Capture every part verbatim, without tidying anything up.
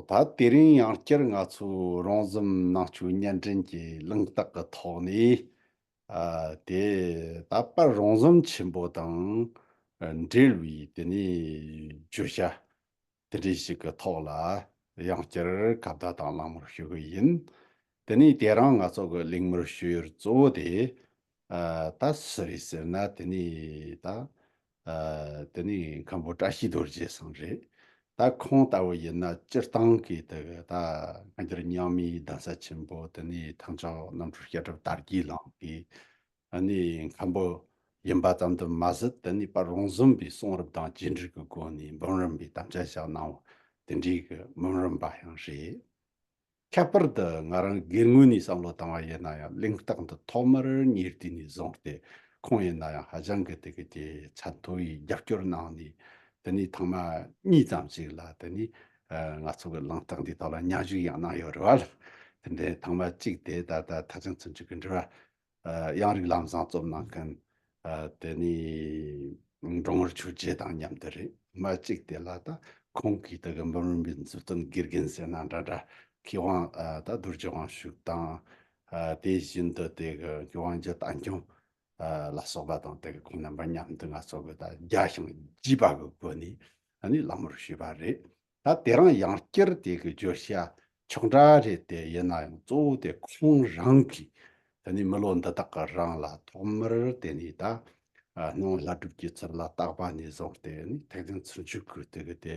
ད་དེ་རིང་ཡང་བསྐྱར་ང་ཚོ་རོང་ཟོམ་ནང་ཆོས་བརྙན་འཕྲིན་གྱི་གླེང་སྟེགས་ཀྱི་ཐོག་ནས། ཨ། དེ་ད་པར་རོང་ཟོམ་ཆེན་པོ་དང་འབྲེལ་བའི་དེ་ནས་བརྗོད་བྱ་དེ་འདྲ་ཞིག་གི་ཐོག་ལ་ཡང་བསྐྱར་ཁ་བརྡ་དང་གླེང་མོལ་ཞུ་གི་ཡིན། དེ་ནས་དེ་རིང་ང་ཚོ་གི་གླེང་མོལ་ཞུ་ཡུལ་གཙོ་བོ་དེ། ཨ། ད་སུ་རེད་ཟེར་ན། དེ་ནས་ད། ཨ། དེ་ནས་མཁན་པོ་བཀྲ་ཤིས་རྡོ་རྗེ་ཚང་རེད། ད་ཁོང་ལྟ་བུ་ཡིན་ན་སྤྱིར་བཏང་གི་དེ་གི་ད་སྔ་འགྱུར་རྙིང་མའི་གདན་ས་ཆེན་པོ། དེ་ནས་ཐང་ཆོག་རྣམ་གྲོལ་བཤད་སྒྲུབ་དར་རྒྱས་གླིང་གི། ཨ་ནི་མཁན་པོ་ཡིན་པ་ཙམ་དུ་མ་ཟད། དེ་ནས་པར་རོང་ཟོམ་པའི་གསུང་རབ་དང་རྗེས་འབྲེལ་གྱི་སྒོ་ནས་འབུམ་རམས་པའི་དམ་བཅའ་བཞག་གནང་བ་དེ་འདྲའི་གི་འབུམ་རམས་པ་ཡང་རེད། ཁྱད་པར་དུ་ང་རང་སྒེར་ངོས་ནས་བསམ་བློ་བཏང་བ་ཡིན་ན་ཡང་། གླེང་སྟེགས་འདི་ཐོག་མར་གཉེར་དུས་ནས་བཟུང་སྟེ་ཁོང་ཡིན་ན་ཡང་ཧ་ཅང་གི་དེ་གི་དེ་ཚད་མཐོ་བའི་རྒྱབ་སྐྱོར་གནང་ནས། དེ་ནས་ཐེངས་མ་གཉིས་ཙམ་ཞིག་ལ་དེ་ནས། ཨ། ང་ཚོ་གི་གླེང་སྟེགས་འདིའི་ཐོག་ལ་མཉམ་ཞུགས་ཡང་གནང་ཡོད་རེད་བ་ལ། དེ་འདྲའི་ཐེངས་མ་གཅིག་དེ་ད་ལྟ་ཐར་ཕྱིན་ཚུན་ཆོད་ཀྱི་འབྲེལ་བ། ཨ། དབྱངས་རིག་ལམ་བཟང་རྩོམ་གནང་མཁན། ཨ། དེ་ནས་འབྲོང་ངར་ཆོས་རྗེ་དང་མཉམ་དུ་རེད། མ་གཅིག་དེ་ལ་ད་ཁོང་གིས་དེ་གི་འབུམ་རམས་པའི་མཛུབ་སྟོན་དགེ་རྒན་ཟེར་ན་འདྲ་འདྲ། མཁས་དབང་། ཨ། ད་རྡོ་རྗེ་དབང་ཕྱུག་དང་། ཨ། དེ་བཞིན་དུ་དེ་གི་མཁས་དབང་རྗེ་བསྟན་སྐྱོང་། ཨ། ལ་སོགས་པ་དང་དེ་གི་ཁོང་རྣམ་པ་མཉམ་དུ་ང་ཚོ་གི་ད་རྒྱ་ཞིང་རྒྱས་པ་གི་སྒོ་ནས་ཨ་ནི་གླེང་མོལ་ཞུས་པ་རེད། ད་དེ་རིང་ཡང་བསྐྱར་དེ་གི་བརྗོད་བྱ་ཆོག་འདྲ་རེད་དེ། ཡིན་ན་ཡང་གཙོ་བོ་དེ་ཁོང་རང་གིས་དེ་ནས་མི་ལོ་འདི་དག་གི་རིང་ལ་ཐོག་མར་དེ་ནས་ད། ཨ། སྣང་བ་ལྷ་སྒྲུབ་ཀྱི་ཚུལ་ལ་བརྟག་པ་ནས་བཟུང་སྟེ་ནི་ཐེག་ཆེན་ཚུལ་འཆོས་ཀྱི་དེ་གི་དེ་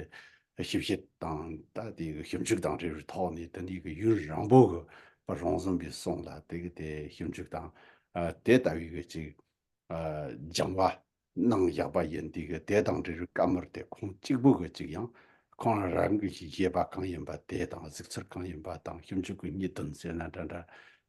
ཞིབ་བཤེར་དང་ད་དེ་གི་ཞིབ་འཇུག་དང་འབྲེལ་བའི་ཐོག་ནས། དེ་ནས་གི་ཡུན་རིང་པོ་གི་པར་རོང་ཟོམ་པའི་གསུང་ལ་དེ་གི་དེ་ཞིབ་འཇུག་དང་། ཨ། དེ་ལྟ་བུའི་གི་ཅིག་ཨ། སྦྱང་བ་གནང་བཞག་པ་ཡིན་དུས་གི། དེ་དང་འབྲེལ་བའི་བཀའ་མོལ་དེ་ཁོང་གཅིག་པུ་གི་ཅིག་ཡང་ཁོང་རང་གི་ཞིག་བཞེད་པ་གང་ཡིན་པ་དེ་དང་། གཟིགས་ཚུལ་གང་ཡིན་པ་དང་། ཞིབ་འཇུག་གི་རྙེད་དོན་ཟེར་ན་འདྲ་འདྲ།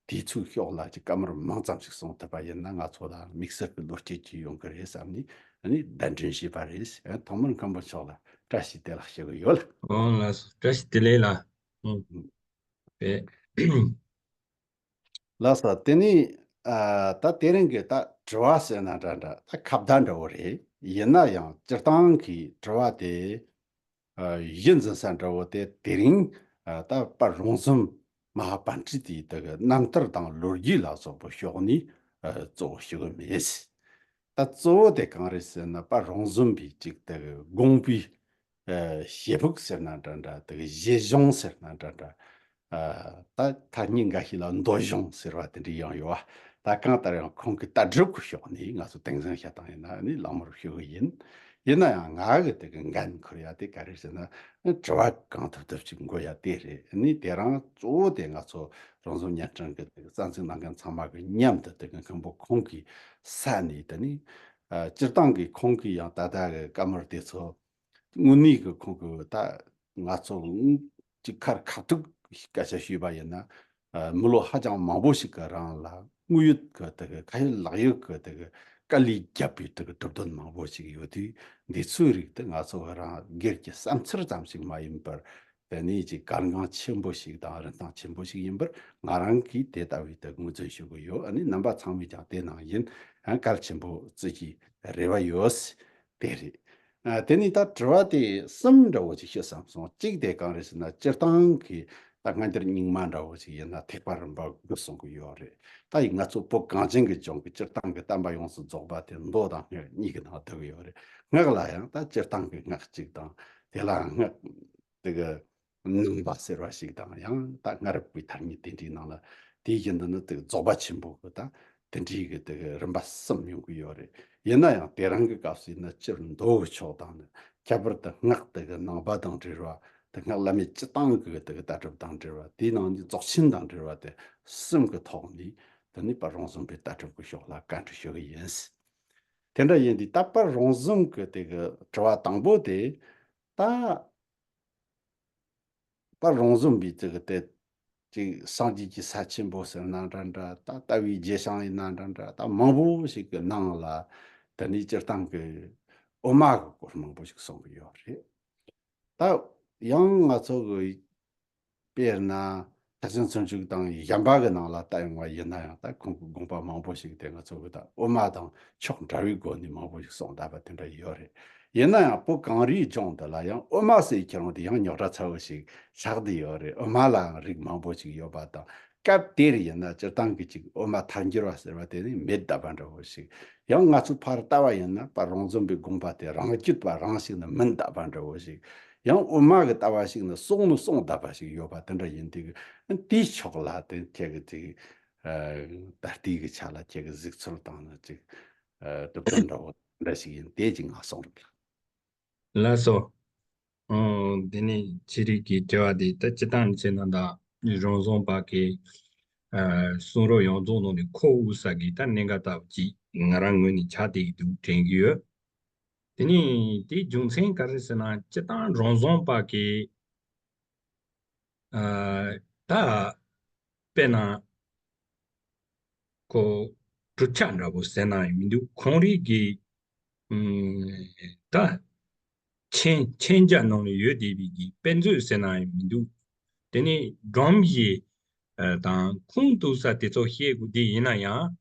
དེ་ཚོའི་ཕྱོགས་ལ་ཅིག་བཀའ་མོལ་མང་ཙམ་ཞིག་གསུངས་ཐུབ་པ་ཡིན་ན་ང་ཚོ་ལ་དམིགས་བསལ་གྱི་བློ་སྐྱེད་ཅིག་ཡོང་གི་རེད་བསམ་ནས། ཨ་ནི་གདན་འདྲེན་བྱས་པ་རེད། ཨ། ཐོག་མར་མཁན་པོ་མཆོག་ལ་བཀྲ་ཤིས་བདེ་ལེགས་ཞུ་གི་ཡོད། ཨོ་ལགས་སོ། བཀྲ་ཤིས་བདེ་ལེགས་ལགས། ཨུ། དེ། ལགས་སོ། དེ་ནས། ཨ། ད་དེ་རིང་གི་ད་དྲི་བ་ཟེར་ན་འདྲ་འདྲ། ད་ཁ་བརྡ་འདྲ་བོ་རེད། ཡིན་ན་ཡང་སྤྱིར་བཏང་གི་དྲི་བ་དེ། ཨ། གཞི་འཛིན་ས་འདྲ་བོ་དེ་དེ་རིང་། ཨ། ད་པར་རོང་ཟོམ་མ་ཧཱ་པཎྜི་ཏའི་དེ་གི་རྣམ་ཐར་དང་ལོ་རྒྱུས་ལ་སོགས་པའི་ཕྱོགས་ནས། ཨ། གཙོ་བོ་ཞུ་གི་མེད། ད་གཙོ་བོ་དེ་གང་རེད་ཟེར་ན། པར་རོང་ཟོམ་པའི་ཅིག་དེ་གི་དགོངས་པའི། ཨ། ཞེ་ཕུགས་ཟེར་ན་འདྲ་འདྲ། དེ་གི་བཞེད་གཞུང་ཟེར་ན་འདྲ་འདྲ། ཨ། ད་ཐ་སྙད་འགའ་ཞིག་ལ་མདོ་གཞུང་ཟེར་བ་དེ་འདྲ་ཡང་ཡོད་བ། ད་གང་ལྟར་ཡང་ཁོང་གི་ལྟ་གྲུབ་ཀྱི་ཕྱོགས་ནས་ང་ཚོ་སྟངས་འཛིན་བྱ་སྟངས་ཡིན་ན་ནི་གླེང་མོལ་ཞུ་གི་ཡིན། ཡིན་ན་ཡང་ང་གི་དེ་གི་འགན་འཁུར་ཡ་དེ་ག་རེ་ཟེར་ན། དྲི་བ་གང་ཐུབ་ཐུབ་ཅིག་འགོད་ཡ་དེ་རེད། ནི་དེ་རིང་གཙོ་བོ་དེ་ང་ཚོ་རོང་ཟོམ་བརྙན་འཕྲིན་གི་དེ་གི་རྩ་འཛུགས་གནང་མཁན་ཚང་མ་གི་མཉམ་དུ་དེ་གི་མཁན་པོ་ཁོང་གི་ས་ནས། དེ་ནི། ཨ། སྤྱིར་བཏང་གི་ཁོང་གི་ཡང་ད་ལྟ་གི་བཀའ་མོལ་དེ་ཚོ། དངོས་གནས་ཀྱི་ཁོང་གི་ད་ང་ཚོ་གཅིག་ཁར་ཁ་ཐུག་སྐད་ཆ་ཞུས་པ་ཡིན་ན། ཨ། མི་ལོ་ཧ་ཅང་མང་པོ་ཞིག་གི་རིང་ལ་དངོས་ཡོད་ཀྱི་དེ་གི་ཁ་ཡོད་ལག་ཡོད་ཀྱི་དེ་གི་དཀའ་ལས་བརྒྱབ་པའི་དེ་གི་གྲུབ་དོན་མང་པོ་ཞིག་ཡོད་དུས། འདི་ཚོའི་རིགས་དེ་ང་ཚོ་གི་རང་སྒེར་གྱི་བསམ་ཚུལ་ཙམ་ཞིག་མ་ཡིན་པར། དེ་ནས་ཅིག་གལ་འགངས་ཆེན་པོ་ཞིག་དང་རིན་ཐང་ཆེན་པོ་ཞིག་ཡིན་པར་ང་རང་གིས་དེ་ལྟ་བུའི་དེ་ངོས་འཛིན་ཞུ་གི་ཡོད། ཨ་ནི་རྣམ་པ་ཚང་མས་ཀྱང་དེ་ནང་བཞིན་གལ་ཆེན་པོ་བརྩི་རྒྱུའི་རེ་བ་ཡོད། དེ་རེད། ཨ། དེ་ནས་ད་དྲི་བ་དེ་གསུམ་འདྲ་བོ་ཅིག་ཞུ་བསམ་སོང་། གཅིག་དེ་གང་རེད་ཟེར་ན། སྤྱིར་བཏང་གི་ད་སྔ་འགྱུར་རྙིང་མ་འདྲ་བོ་ཅིག་ཡིན་ན་ཐེག་པ་རིམ་པ་དགུ་གསུང་གི་ཡོད་རེད། ད་ཡིན་ང་ཚོ་བོད་གངས་ཅན་གྱི་ལྗོངས་ཀྱི་སྤྱིར་བཏང་གི་བསྟན་པ་ཡོངས་སུ་རྫོགས་པ་དེ་མདོ་དང་སྔགས་གཉིས་ཀྱི་ནང་བསྡུ་གི་ཡོད་རེད། སྔགས་ལ་ཡང་ད་སྤྱིར་བཏང་གི་སྔགས་གཅིག་དང་། དེ་ལ་སྔགས་དེ་གི་ནང་པ་ཟེར་བ་ཞིག་དང་། ཡང་ད་སྔ་རབས་ཀྱི་ཐ་སྙད་དེ་འདྲའི་ནང་ལ། དེའི་རྒྱུན་དུ་ནི་དེ་རྫོགས་པ་ཆེན་པོ་གི་ད་དེ་འདྲའི་གི་དེ་གི་རིམ་པ་གསུམ་ཡོང་གི་ཡོད་རེད། ཡིན་ན་ཡང་དེ་རིང་གི་སྐབས་སུ་ཡིན་ན་སྤྱིར་མདོ་གི་ཕྱོགས་དང་ནི། ཁྱད་པར་དུ་སྔགས་དེ་གི་ནང་པ་དང་འབྲེལ་བ། དེ་སྔགས་བླ་མེད་སྤྱི་བཏང་གི་དེ་གི་ལྟ་གྲུབ་དང་འབྲེལ་བ། དེའི་ནང་ནས་རྫོགས་ཆེན་དང་འབྲེལ་བ། དེ་གསུམ་གི་ཐོག་ནས་དེ་ནས་པར་རོང་ཟོམ་པའི་ལྟ་གྲུབ་ཀྱི་ཕྱོགས་ལ་བཀའ་འདྲི་ཞུ་གི་ཡིན། དེ་འདྲ་ཡིན་དུས་ད་པར་རོང་ཟོམ་གྱི་དེ་གི་དྲི་བ་དང་པོ་དེ། ད་པར་རོང་ཟོམ་པའི་དེ་གི་དེ་ཅིག་སངས་རྒྱས་ཀྱི་ས་ཆེན་པོ་ཟེར་ན་འདྲ་འདྲ། ད་ལྟ་བའི་རྗེས་ཤིང་ཡིན་ན་འདྲ་འདྲ། ད་མང་པོ་ཞིག་གི་ནང་ལ་དེ་ནས་སྤྱིར་བཏང་གི་དབུ་མ་གི་སྐོར་མང་པོ་ཞིག་གསུང་གི་ཡོད་རེད། ད་ཡང་ང་ཚོ་གི་དཔེར་ན་ཐར་ཕྱིན་ཚུན་ཆོད་དང་གཞན་པ་གི་ནང་ལ་ལྟ་ཡོང་བ་ཡིན་ན་ཡང་། ད་ཁོང་གི་དགོངས་པ་མང་པོ་ཞིག་དེ་ང་ཚོ་གི་ད་དབུ་མ་དང་ཕྱོགས་འདྲ་བའི་སྒོ་ནས་མང་པོ་ཞིག་གསུངས་བསྡད་པ་དེ་འདྲ་ཡོད་རེད། ཡིན་ན་ཡང་བོད་གངས་རིའི་ལྗོངས་འདི་ལ་ཡང་དབུ་མ་ཟེར་ཁྱེར་འོང་དེ་ཡང་རྙོག་དྲ་ཚ་བོ་ཞིག་ཆགས་བསྡད་ཡོད་རེད། དབུ་མ་ལའང་རིགས་མང་པོ་ཞིག་ཡོད་པ་དང་། སྐབས་དེར་ཡིན་ན་སྤྱིར་བཏང་གི་ཅིག་དབུ་མ་ཐལ་འགྱུར་བ་ཟེར་བ་དེ་ནི་མེད་བསྡད་པ་འདྲ་བོ་ཞིག། ཡང་ང་ཚོ་ཕར་ལྟ་བ་ཡིན་ན་པ་རང་བཙན་པའི་དགོངས་པ་དེ་རང་རྒྱུད་པ་རང་ཞིག་ནི་མིན་བསྡད་པ་འདྲ་བོ་ཞིག། ཡང་དབུ་མ་གི་ལྟ་བ་ཞིག་ནི་སོང་ནི་སོང་བསྡད་པ་ཞིག་ཡོད་པ་དེ་འདྲ་ཡིན་དུས། དེའི་ཕྱོགས་ལ་དེ་ཁྱེད་ཀྱི་ཅིག་ད་ལྟའི་གི་ཆ་ལ་ཁྱེད་ཀྱི་གཟིགས་ཚུལ་དང་ནི་ཅིག་གྲུབ་དོན་འདྲ་བོ་འདྲ་ཞིག་ཡིན་དེ་ཅིག་ང་གསུང་རོགས། ལགས་སོ། ཨོ། དེ་ནས་ཚེ་རིང་གི་དྲི་བ་དེ་ད་སྤྱིར་བཏང་ནས་བྱས་ན་ད་རང་བཟང་པ་གི་ཨ་གསུང་རབ་ཡོངས་རྫོགས་ནང་ནས་ཁོ་དབུ་ས་གི་ད་གནད་འགག་ལྟ་བུ་ཅིག་ང་རང་ངོས་ནས་ཆགས་བསྡད་ཀྱི་འདུག་དྲན་གྱི་ཡོད། དེ་ནས་དེའི་རྒྱུ་མཚན་ག་རེ་ཟེར་ན་སྤྱིར་བཏང་རང་བཟང་པ་གི་ཨ་ད་དཔེར་ན་ཁོ་གྲུབ་ཆ་འདྲ་པོ་ཟེར་ན་ཡང་མི་འདུག་ཁོང་རིགས་ཀྱི་ཨུམ་ད་མཁྱེན་མཁྱེན་རྒྱ་ནང་ལ་ཡོད་བསྡད་པའི་གི་དཔེ་མཛོད་ཟེར་ན་ཡང་མི་འདུག་དེ་ནས་སྒྲོམ་གཞི་ཨ་དང་ཁུངས་གཏུགས་ས་དེ་ཚོ་བཤད་དགོས་དེ་ཡིན་ན་ཡང་།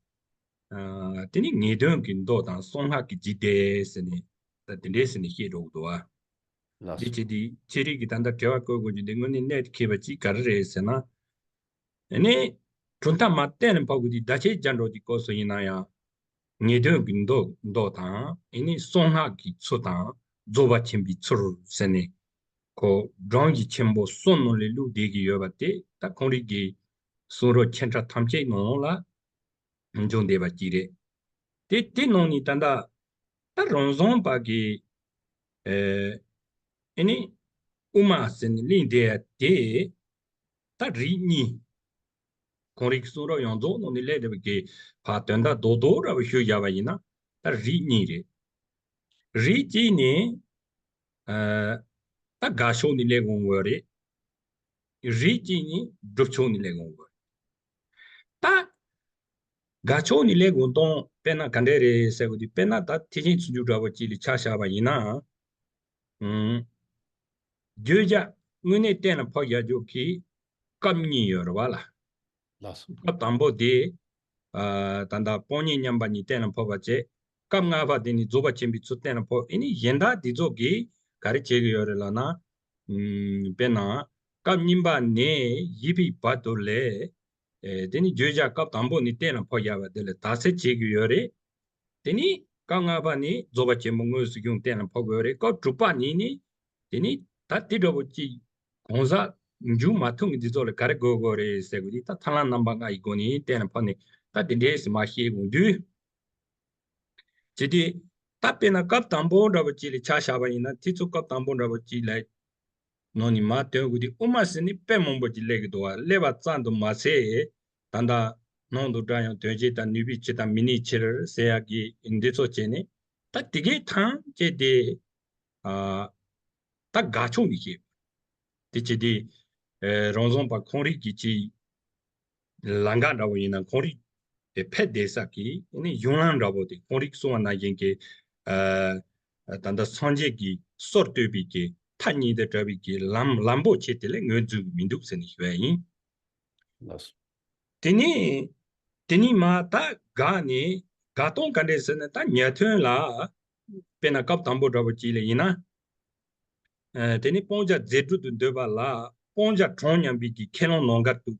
ཨ་དེ་ནི་ངེས་དོན་གྱི་མདོ་དང་གསང་སྔགས་ཀྱི་འཇིག་རྟེན་ཟེར་ནས་ད་དེ་འདྲའི་ཟེར་ནས་བཤད་འགྲོ་གི་འདུག་བ། ལགས་འདི་སོ། བྱས་དུས་ཚེ་རིང་གིས་ད་ལྟ་དྲི་བ་བཀོད་དགོས་རྒྱུ་འདི་དངོས་གནས་གནད་དུ་འཁེལ་བ་ཅིག་ག་རེ་རེད་ཟེར་ན། ཨ་ནི་གྲུབ་མཐའ་མར་གཏན་ལ་ཕབ་དགོས་དུས་བརྡ་ཆད་རྒྱག་འགྲོ་དུས་སྐབས་སུ་ཡིན་ན་ཡང་། ངེས་དོན་གྱི་མདོ་མདོ་དང་ཨ་ནི་གསང་སྔགས་ཀྱི་ཚུལ་དང་རྫོགས་པ་ཆེན་པོའི་ཚུལ་ཟེར་ནས་ཁོ་སྒྲོམ་གཞི་ཆེན་པོ་གསུམ་ནང་ལ་བླུགས་བསྡད་ཀྱི་ཡོད་པ་དེ་ད་ཁོང་རིགས་ཀྱི་གསུང་རབ་ཆེ་ཕྲ་ཐམས་ཅད་ནང་ལ། འབྱུང་བསྡད་པ་ཅིག་རེད། དེ་དེ་ནང་ནས་ད་ལྟ་ད་རང་བཟང་པ་གི་ཨེ་ཨེ་ནི་དབུ་མ་ཟེར་ནས་གླེང་བསྡད་ཡ་དེ་ད་རིགས་གཉིས། ཁོང་རིགས་གསུང་རབ་ཡོངས་རྫོགས་ནང་ནས་གླེང་བསྡད་པ་གི་ཕར་དོན་དག་རྡོག་རྡོག་འདྲ་བོ་ཞུ་བཞག་པ་ཡིན་ན་ད་རིགས་གཉིས་རེད། རིགས་གཅིག་ནི་ཨ་ད་དགག་ཕྱོགས་ནས་གླེང་དགོས་ཡོད་རེད། རིགས་གཅིག་ནི་སྒྲུབ་ཕྱོགས་ནས་གླེང་དགོས་ཡོད་རེད། ད་དགག་ཕྱོགས་ནས་གླེང་དགོས་དོན་དཔེར་ན་ག་འདྲས་རེད་ཟེར་དགོས་དུས་དཔེར་ན་ད་ཐེག་ཆེན་ཚུལ་འཇུག་འདྲ་བོ་གཅིག་ལ་ཆ་བཞག་པ་ཡིན་ན། ཨུམ། བརྗོད་བྱ་དངོས་གནས་གཏན་ལ་ཕབ་བཞག་རྒྱུ་གི་སྐབས་གཉིས་ཡོད་རེད་བ་ལ། ལགས་སོ། སྐབས་དང་པོ་དེ། ཨ་ད་ལྟ་སྤང་གཉེན་མཉམ་པ་ཉིད་གཏན་ལ་ཕབ་པ་བྱས། སྐབས་ལྔ་པ་དེ་ནི་རྫོགས་པ་ཆེན་པོའི་ཚུལ་གཏན་ལ་ཕབ། ཨེ་ནི་གཞན་དག་འདི་ཚོ་གིས་ག་རེ་བྱེད་ཀྱི་ཡོད་རེད་ལབ་ན། ཨུམ། དཔེར་ན། སྐབས་གཉིས་པ་ནས་བཞི་པའི་བར་དུ་ལས། ཨེ་དེ་ནི་བརྗོད་བྱ་སྐབས་དང་པོ་ནས་གཏན་ལ་ཕབ་བཞག་པ་དེ་ལ་དག་ས་བྱེད་ཀྱི་ཡོད་རེད། དེ་ནི་སྐབས་ལྔ་པ་ནས་རྫོགས་པ་ཆེན་པོ་དངོས་སུ་བྱུང་གཏན་ལ་ཕབ་དགོས་རེད། སྐབས་དྲུག་པ་ནས་ནི་དེ་ནི་ད་དེ་འདྲ་བོ་ཅིག་གང་ཟག་འབྱུང་མ་ཐུབ་མཁན་འདི་ཚོ་ལ་ག་རེ་དགོས་དགོས་རེད་ཟེར་དགོས་དུས་ད་ཐར་ལམ་རྣམ་པ་ལྔ་ཡི་སྒོ་ནས་གཏན་ལ་ཕབ་ནས་ད་དེ་འདྲས་སེ་མར་བཤད་དགོས་དུས། བྱས་དུས་ད་དཔེར་ན་སྐབས་དང་པོ་འདྲ་བོ་ཅིག་ལ་ཆ་བཞག་པ་ཡིན་ན་དེ་ཚོ་སྐབས་དང་པོ་འདྲ་བོ་ཅིག་ལ་ནང་ནས་མར་འདོན་དགོས་དུས་དབུ་མ་ཟེར་ནས་དཔེ་མང་པོ་ཅིག་སླེབས་ཀྱི་འདུག་བ། སླེབས་པ་ཙམ་དུ་མ་ཟད་ད་ལྟ་སྣང་དུ་བཀྲ་ཡང་དོན་བྱེད་དང་ནུས་པའི་ཕྱིར་དང་མི་གནས་ཕྱིར་ཟེར་ཡག་གི་འདི་ཚོ་བྱས་ནས་ད་དེ་གའི་ཐང་བཅད་དེ། ཨ་ད་དགག་ཕྱོགས་ནས་བཤད། དེ་བྱས་དུས་ཨ་རང་བཟང་པ་ཁོང་རིགས་ཀྱི་ཅིག་ལམ་ཁ་འདྲ་བོ་ཡིན་ན་ཁོང་རིགས་ཕེབས་བསྡད་ས་གི་ཨ་ནི་གཞུང་ལམ་འདྲ་བོ་དེ་ཁོང་རིགས་གསུང་བ་ནང་བཞིན་གྱི་ཨ་ད་ལྟ་སངས་རྒྱས་ཀྱི་སྲོལ་བཏོད་པའི་གི་མཐའ་གཉིས་དང་བྲལ་བའི་གི་ལམ་ལམ་པོ་ཆེ་དེ་ལས་ངོས་འཛིན་གྱི་མི་འདུག་ཟེར་ནས་ཞུ་བ་ཡིན། ལགས་སོ། དེ་ནས་དེ་ནས་མར་ད་དགག་ནས་དགག་སྟངས་ག་འདྲས་ཟེར་ན་ད་ཉན་ཐོས་ལ་དཔེར་ན་སྐབས་དང་པོ་འདྲ་བོ་ཅིག་ལ་ཡིན་ན། ཨ་དེ་ནི་སྤང་བྱ་རྫས་གྲོལ་དུ་འདོད་པ་ལ་སྤང་བྱ་གྲངས་མཉམ་པའི་གི་ཁས་བླངས་ནང་འགལ་དུ།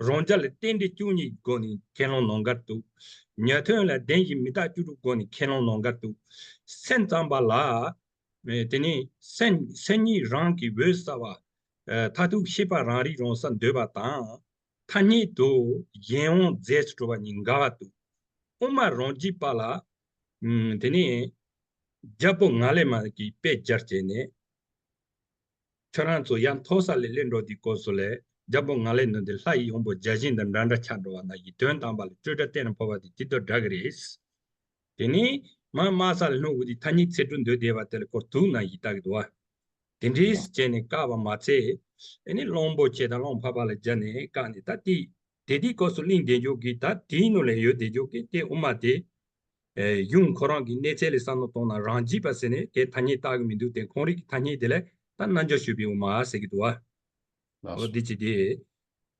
རང་རྒྱལ་ལ་རྟེན་འབྲེལ་བཅུ་གཉིས་སྒོ་ནས་ཁས་བླངས་ནང་འགལ་དུ། ཉན་ཐོས་ལ་བདེན་བཞི་མི་རྟག་བཅུ་དྲུག་སྒོ་ནས་ཁས་བླངས་ནང་འགལ་དུ། སེམས་ཙམ་པ་ལ། ཨེ་དེ་ནི་སེམས་སེམས་ཉིད་རང་གི་འོད་གསལ་བ། ཨེ་མཐར་ཐུག་ཤེས་པ་རང་རིག་རང་ས་འདོད་པ་དང་། ཐ་སྙད་དུ་གཞན་དབང་རྫས་སུ་གྲུབ་པ་གཉིས་འགལ་བ་དུ། དབུ་མ་རང་རྒྱུད་པ་ལ། ཨུམ་དེ་ནི་རྒྱལ་པོ་ང་ལས་མ་གི་དཔེ་སྦྱར་བྱས་ནས། ཁྱོད་རང་ཚོ་ཡར་མཐོ་ས་ལ་སླེབས་འགྲོ་དུས་སྐབས་སུ་ལས་རྒྱལ་པོ་ང་ལས་ནི་འདི་ལྷ་ཡི་དབང་པོ་བརྒྱ་བྱིན་དང་འདྲ་འདྲ་ཆགས་འགྲོ་བ་ན་ཡི་དོན་དམ་པ་ལ་སྤྲོས་བྲལ་གཏན་ལ་ཕབ་པ་དེ་དེ་དང་འདྲ་གི་རེད། དེ་ནས་མར་དམའ་ས་ལ་ལྷུང་དགོས་དུས་ཐ་སྙད་ཚིག་གྲུབ་འདོད་བསྡད་པ་དེ་ལ་ཁོ་དུག་ན་ཡི་ལྟ་གི་འདུག་བ། དེ་འདྲས་བྱས་ནས་བཀག་པ་མ་ཚད། ཨེ་ནི་གླང་པོ་ཆེ་དང་གླང་ཕག་པ་ལ་སྦྱར་ནས་བཀག་ནས་ད་དེ་དེ་དུས་སྐབས་སུ་གླེང་བསྡད་འཇོག་གི་ད་དེའི་ནང་ལ་ཡོད་བསྡད་འཇོག་གི་དེ་དབུ་མ་དེ། ཨེ་གཞུང་ཁོ་རང་གི་གནས་ཚད་ལ་བསམ་བློ་གཏོང་ན་རང་རྒྱུད་པ་ཟེར་ནས་དེ་ཐ་སྙད་བཏགས་གི་མི་འདུག་དེ་ཁོང་རིགས་ཀྱི་ཐ་སྙད་དེ་ལ་ད་རྣལ་འབྱོར་ཞུས་པའི་དབུ་མ་ཟེར་གི་འདུག་བ། ལགས་འོ་སོ། འདི་ཅི་དེ།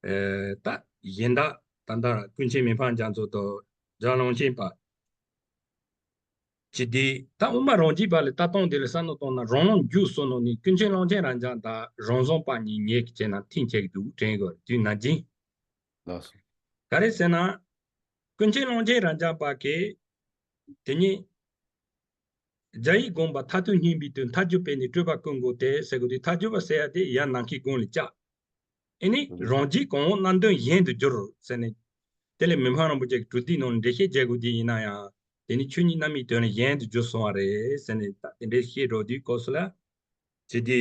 ཨེ་ད་གཞན་དག་ད་ལྟ་ཀུན་མཁྱེན་མི་ཕམ་རྒྱ་མཚོ་དང་རྒྱ་ལོངས་ཆེན་པ། ཅི་སྟེ་ད་དབུ་མ་རང་རྒྱུད་པ་ལ་ལྟ་སྟངས་དེ་ལ་བསམ་བློ་བཏང་ན་རང་རང་རྒྱུད་གསུངས་ནོ་ནི་ཀུན་མཁྱེན་ཀློང་ཆེན་རབ་འབྱམས་དང་རང་བཟང་པ་གཉིས་ཉེ་གི་བྱས་ན་མཐུན་ཆགས་ཀྱི་འདུག་དྲན་དགོས་དུས་ནང་བཞིན། ལགས་སོ། ག་རེ་ཟེར་ན། ཀུན་མཁྱེན་ཀློང་ཆེན་རབ་འབྱམས་པ་གིས་དེ་ཉིད་རྒྱ་ཡི་དགོངས་པ་མཐར་ཐུག་སྙིང་པོའི་དོན་མཐའ་དཔྱོད་པས་ནི་སྤྲོས་པ་ཀུན་བཀོད་དེ་ཟེར་དགོས་དུས། མཐའ་དཔྱོད་པ་ཟེར་ཡ་དེ་ཡར་ནམ་མཁའི་དགུང་ལ་བཅར། ཨེ་ནི་རང་རྒྱུད་གང་འོག་རྣམ་བདུན་གཞན་དུ་འགྱུར་ཟེར་ནས། དེ་ལས་མི་ཕམ་རིན་པོ་ཆེ་གི་གྲུབ་འདི་ནང་འགྲེལ་བཤད་རྒྱག་དགོས་དེ་ཡིན་ན་ཡང་། དེ་ནི་ཆོས་ཉིད་རྣམ་སྨིན་དོན་ལ་གཞན་དུ་འགྱུར་སོང་བ་རེད་ཟེར་ནས་ད་དེ་འདྲའི་བཤད་འགྲོ་དུས་སྐབས་སུ་ལ། ཅི་སྟེ།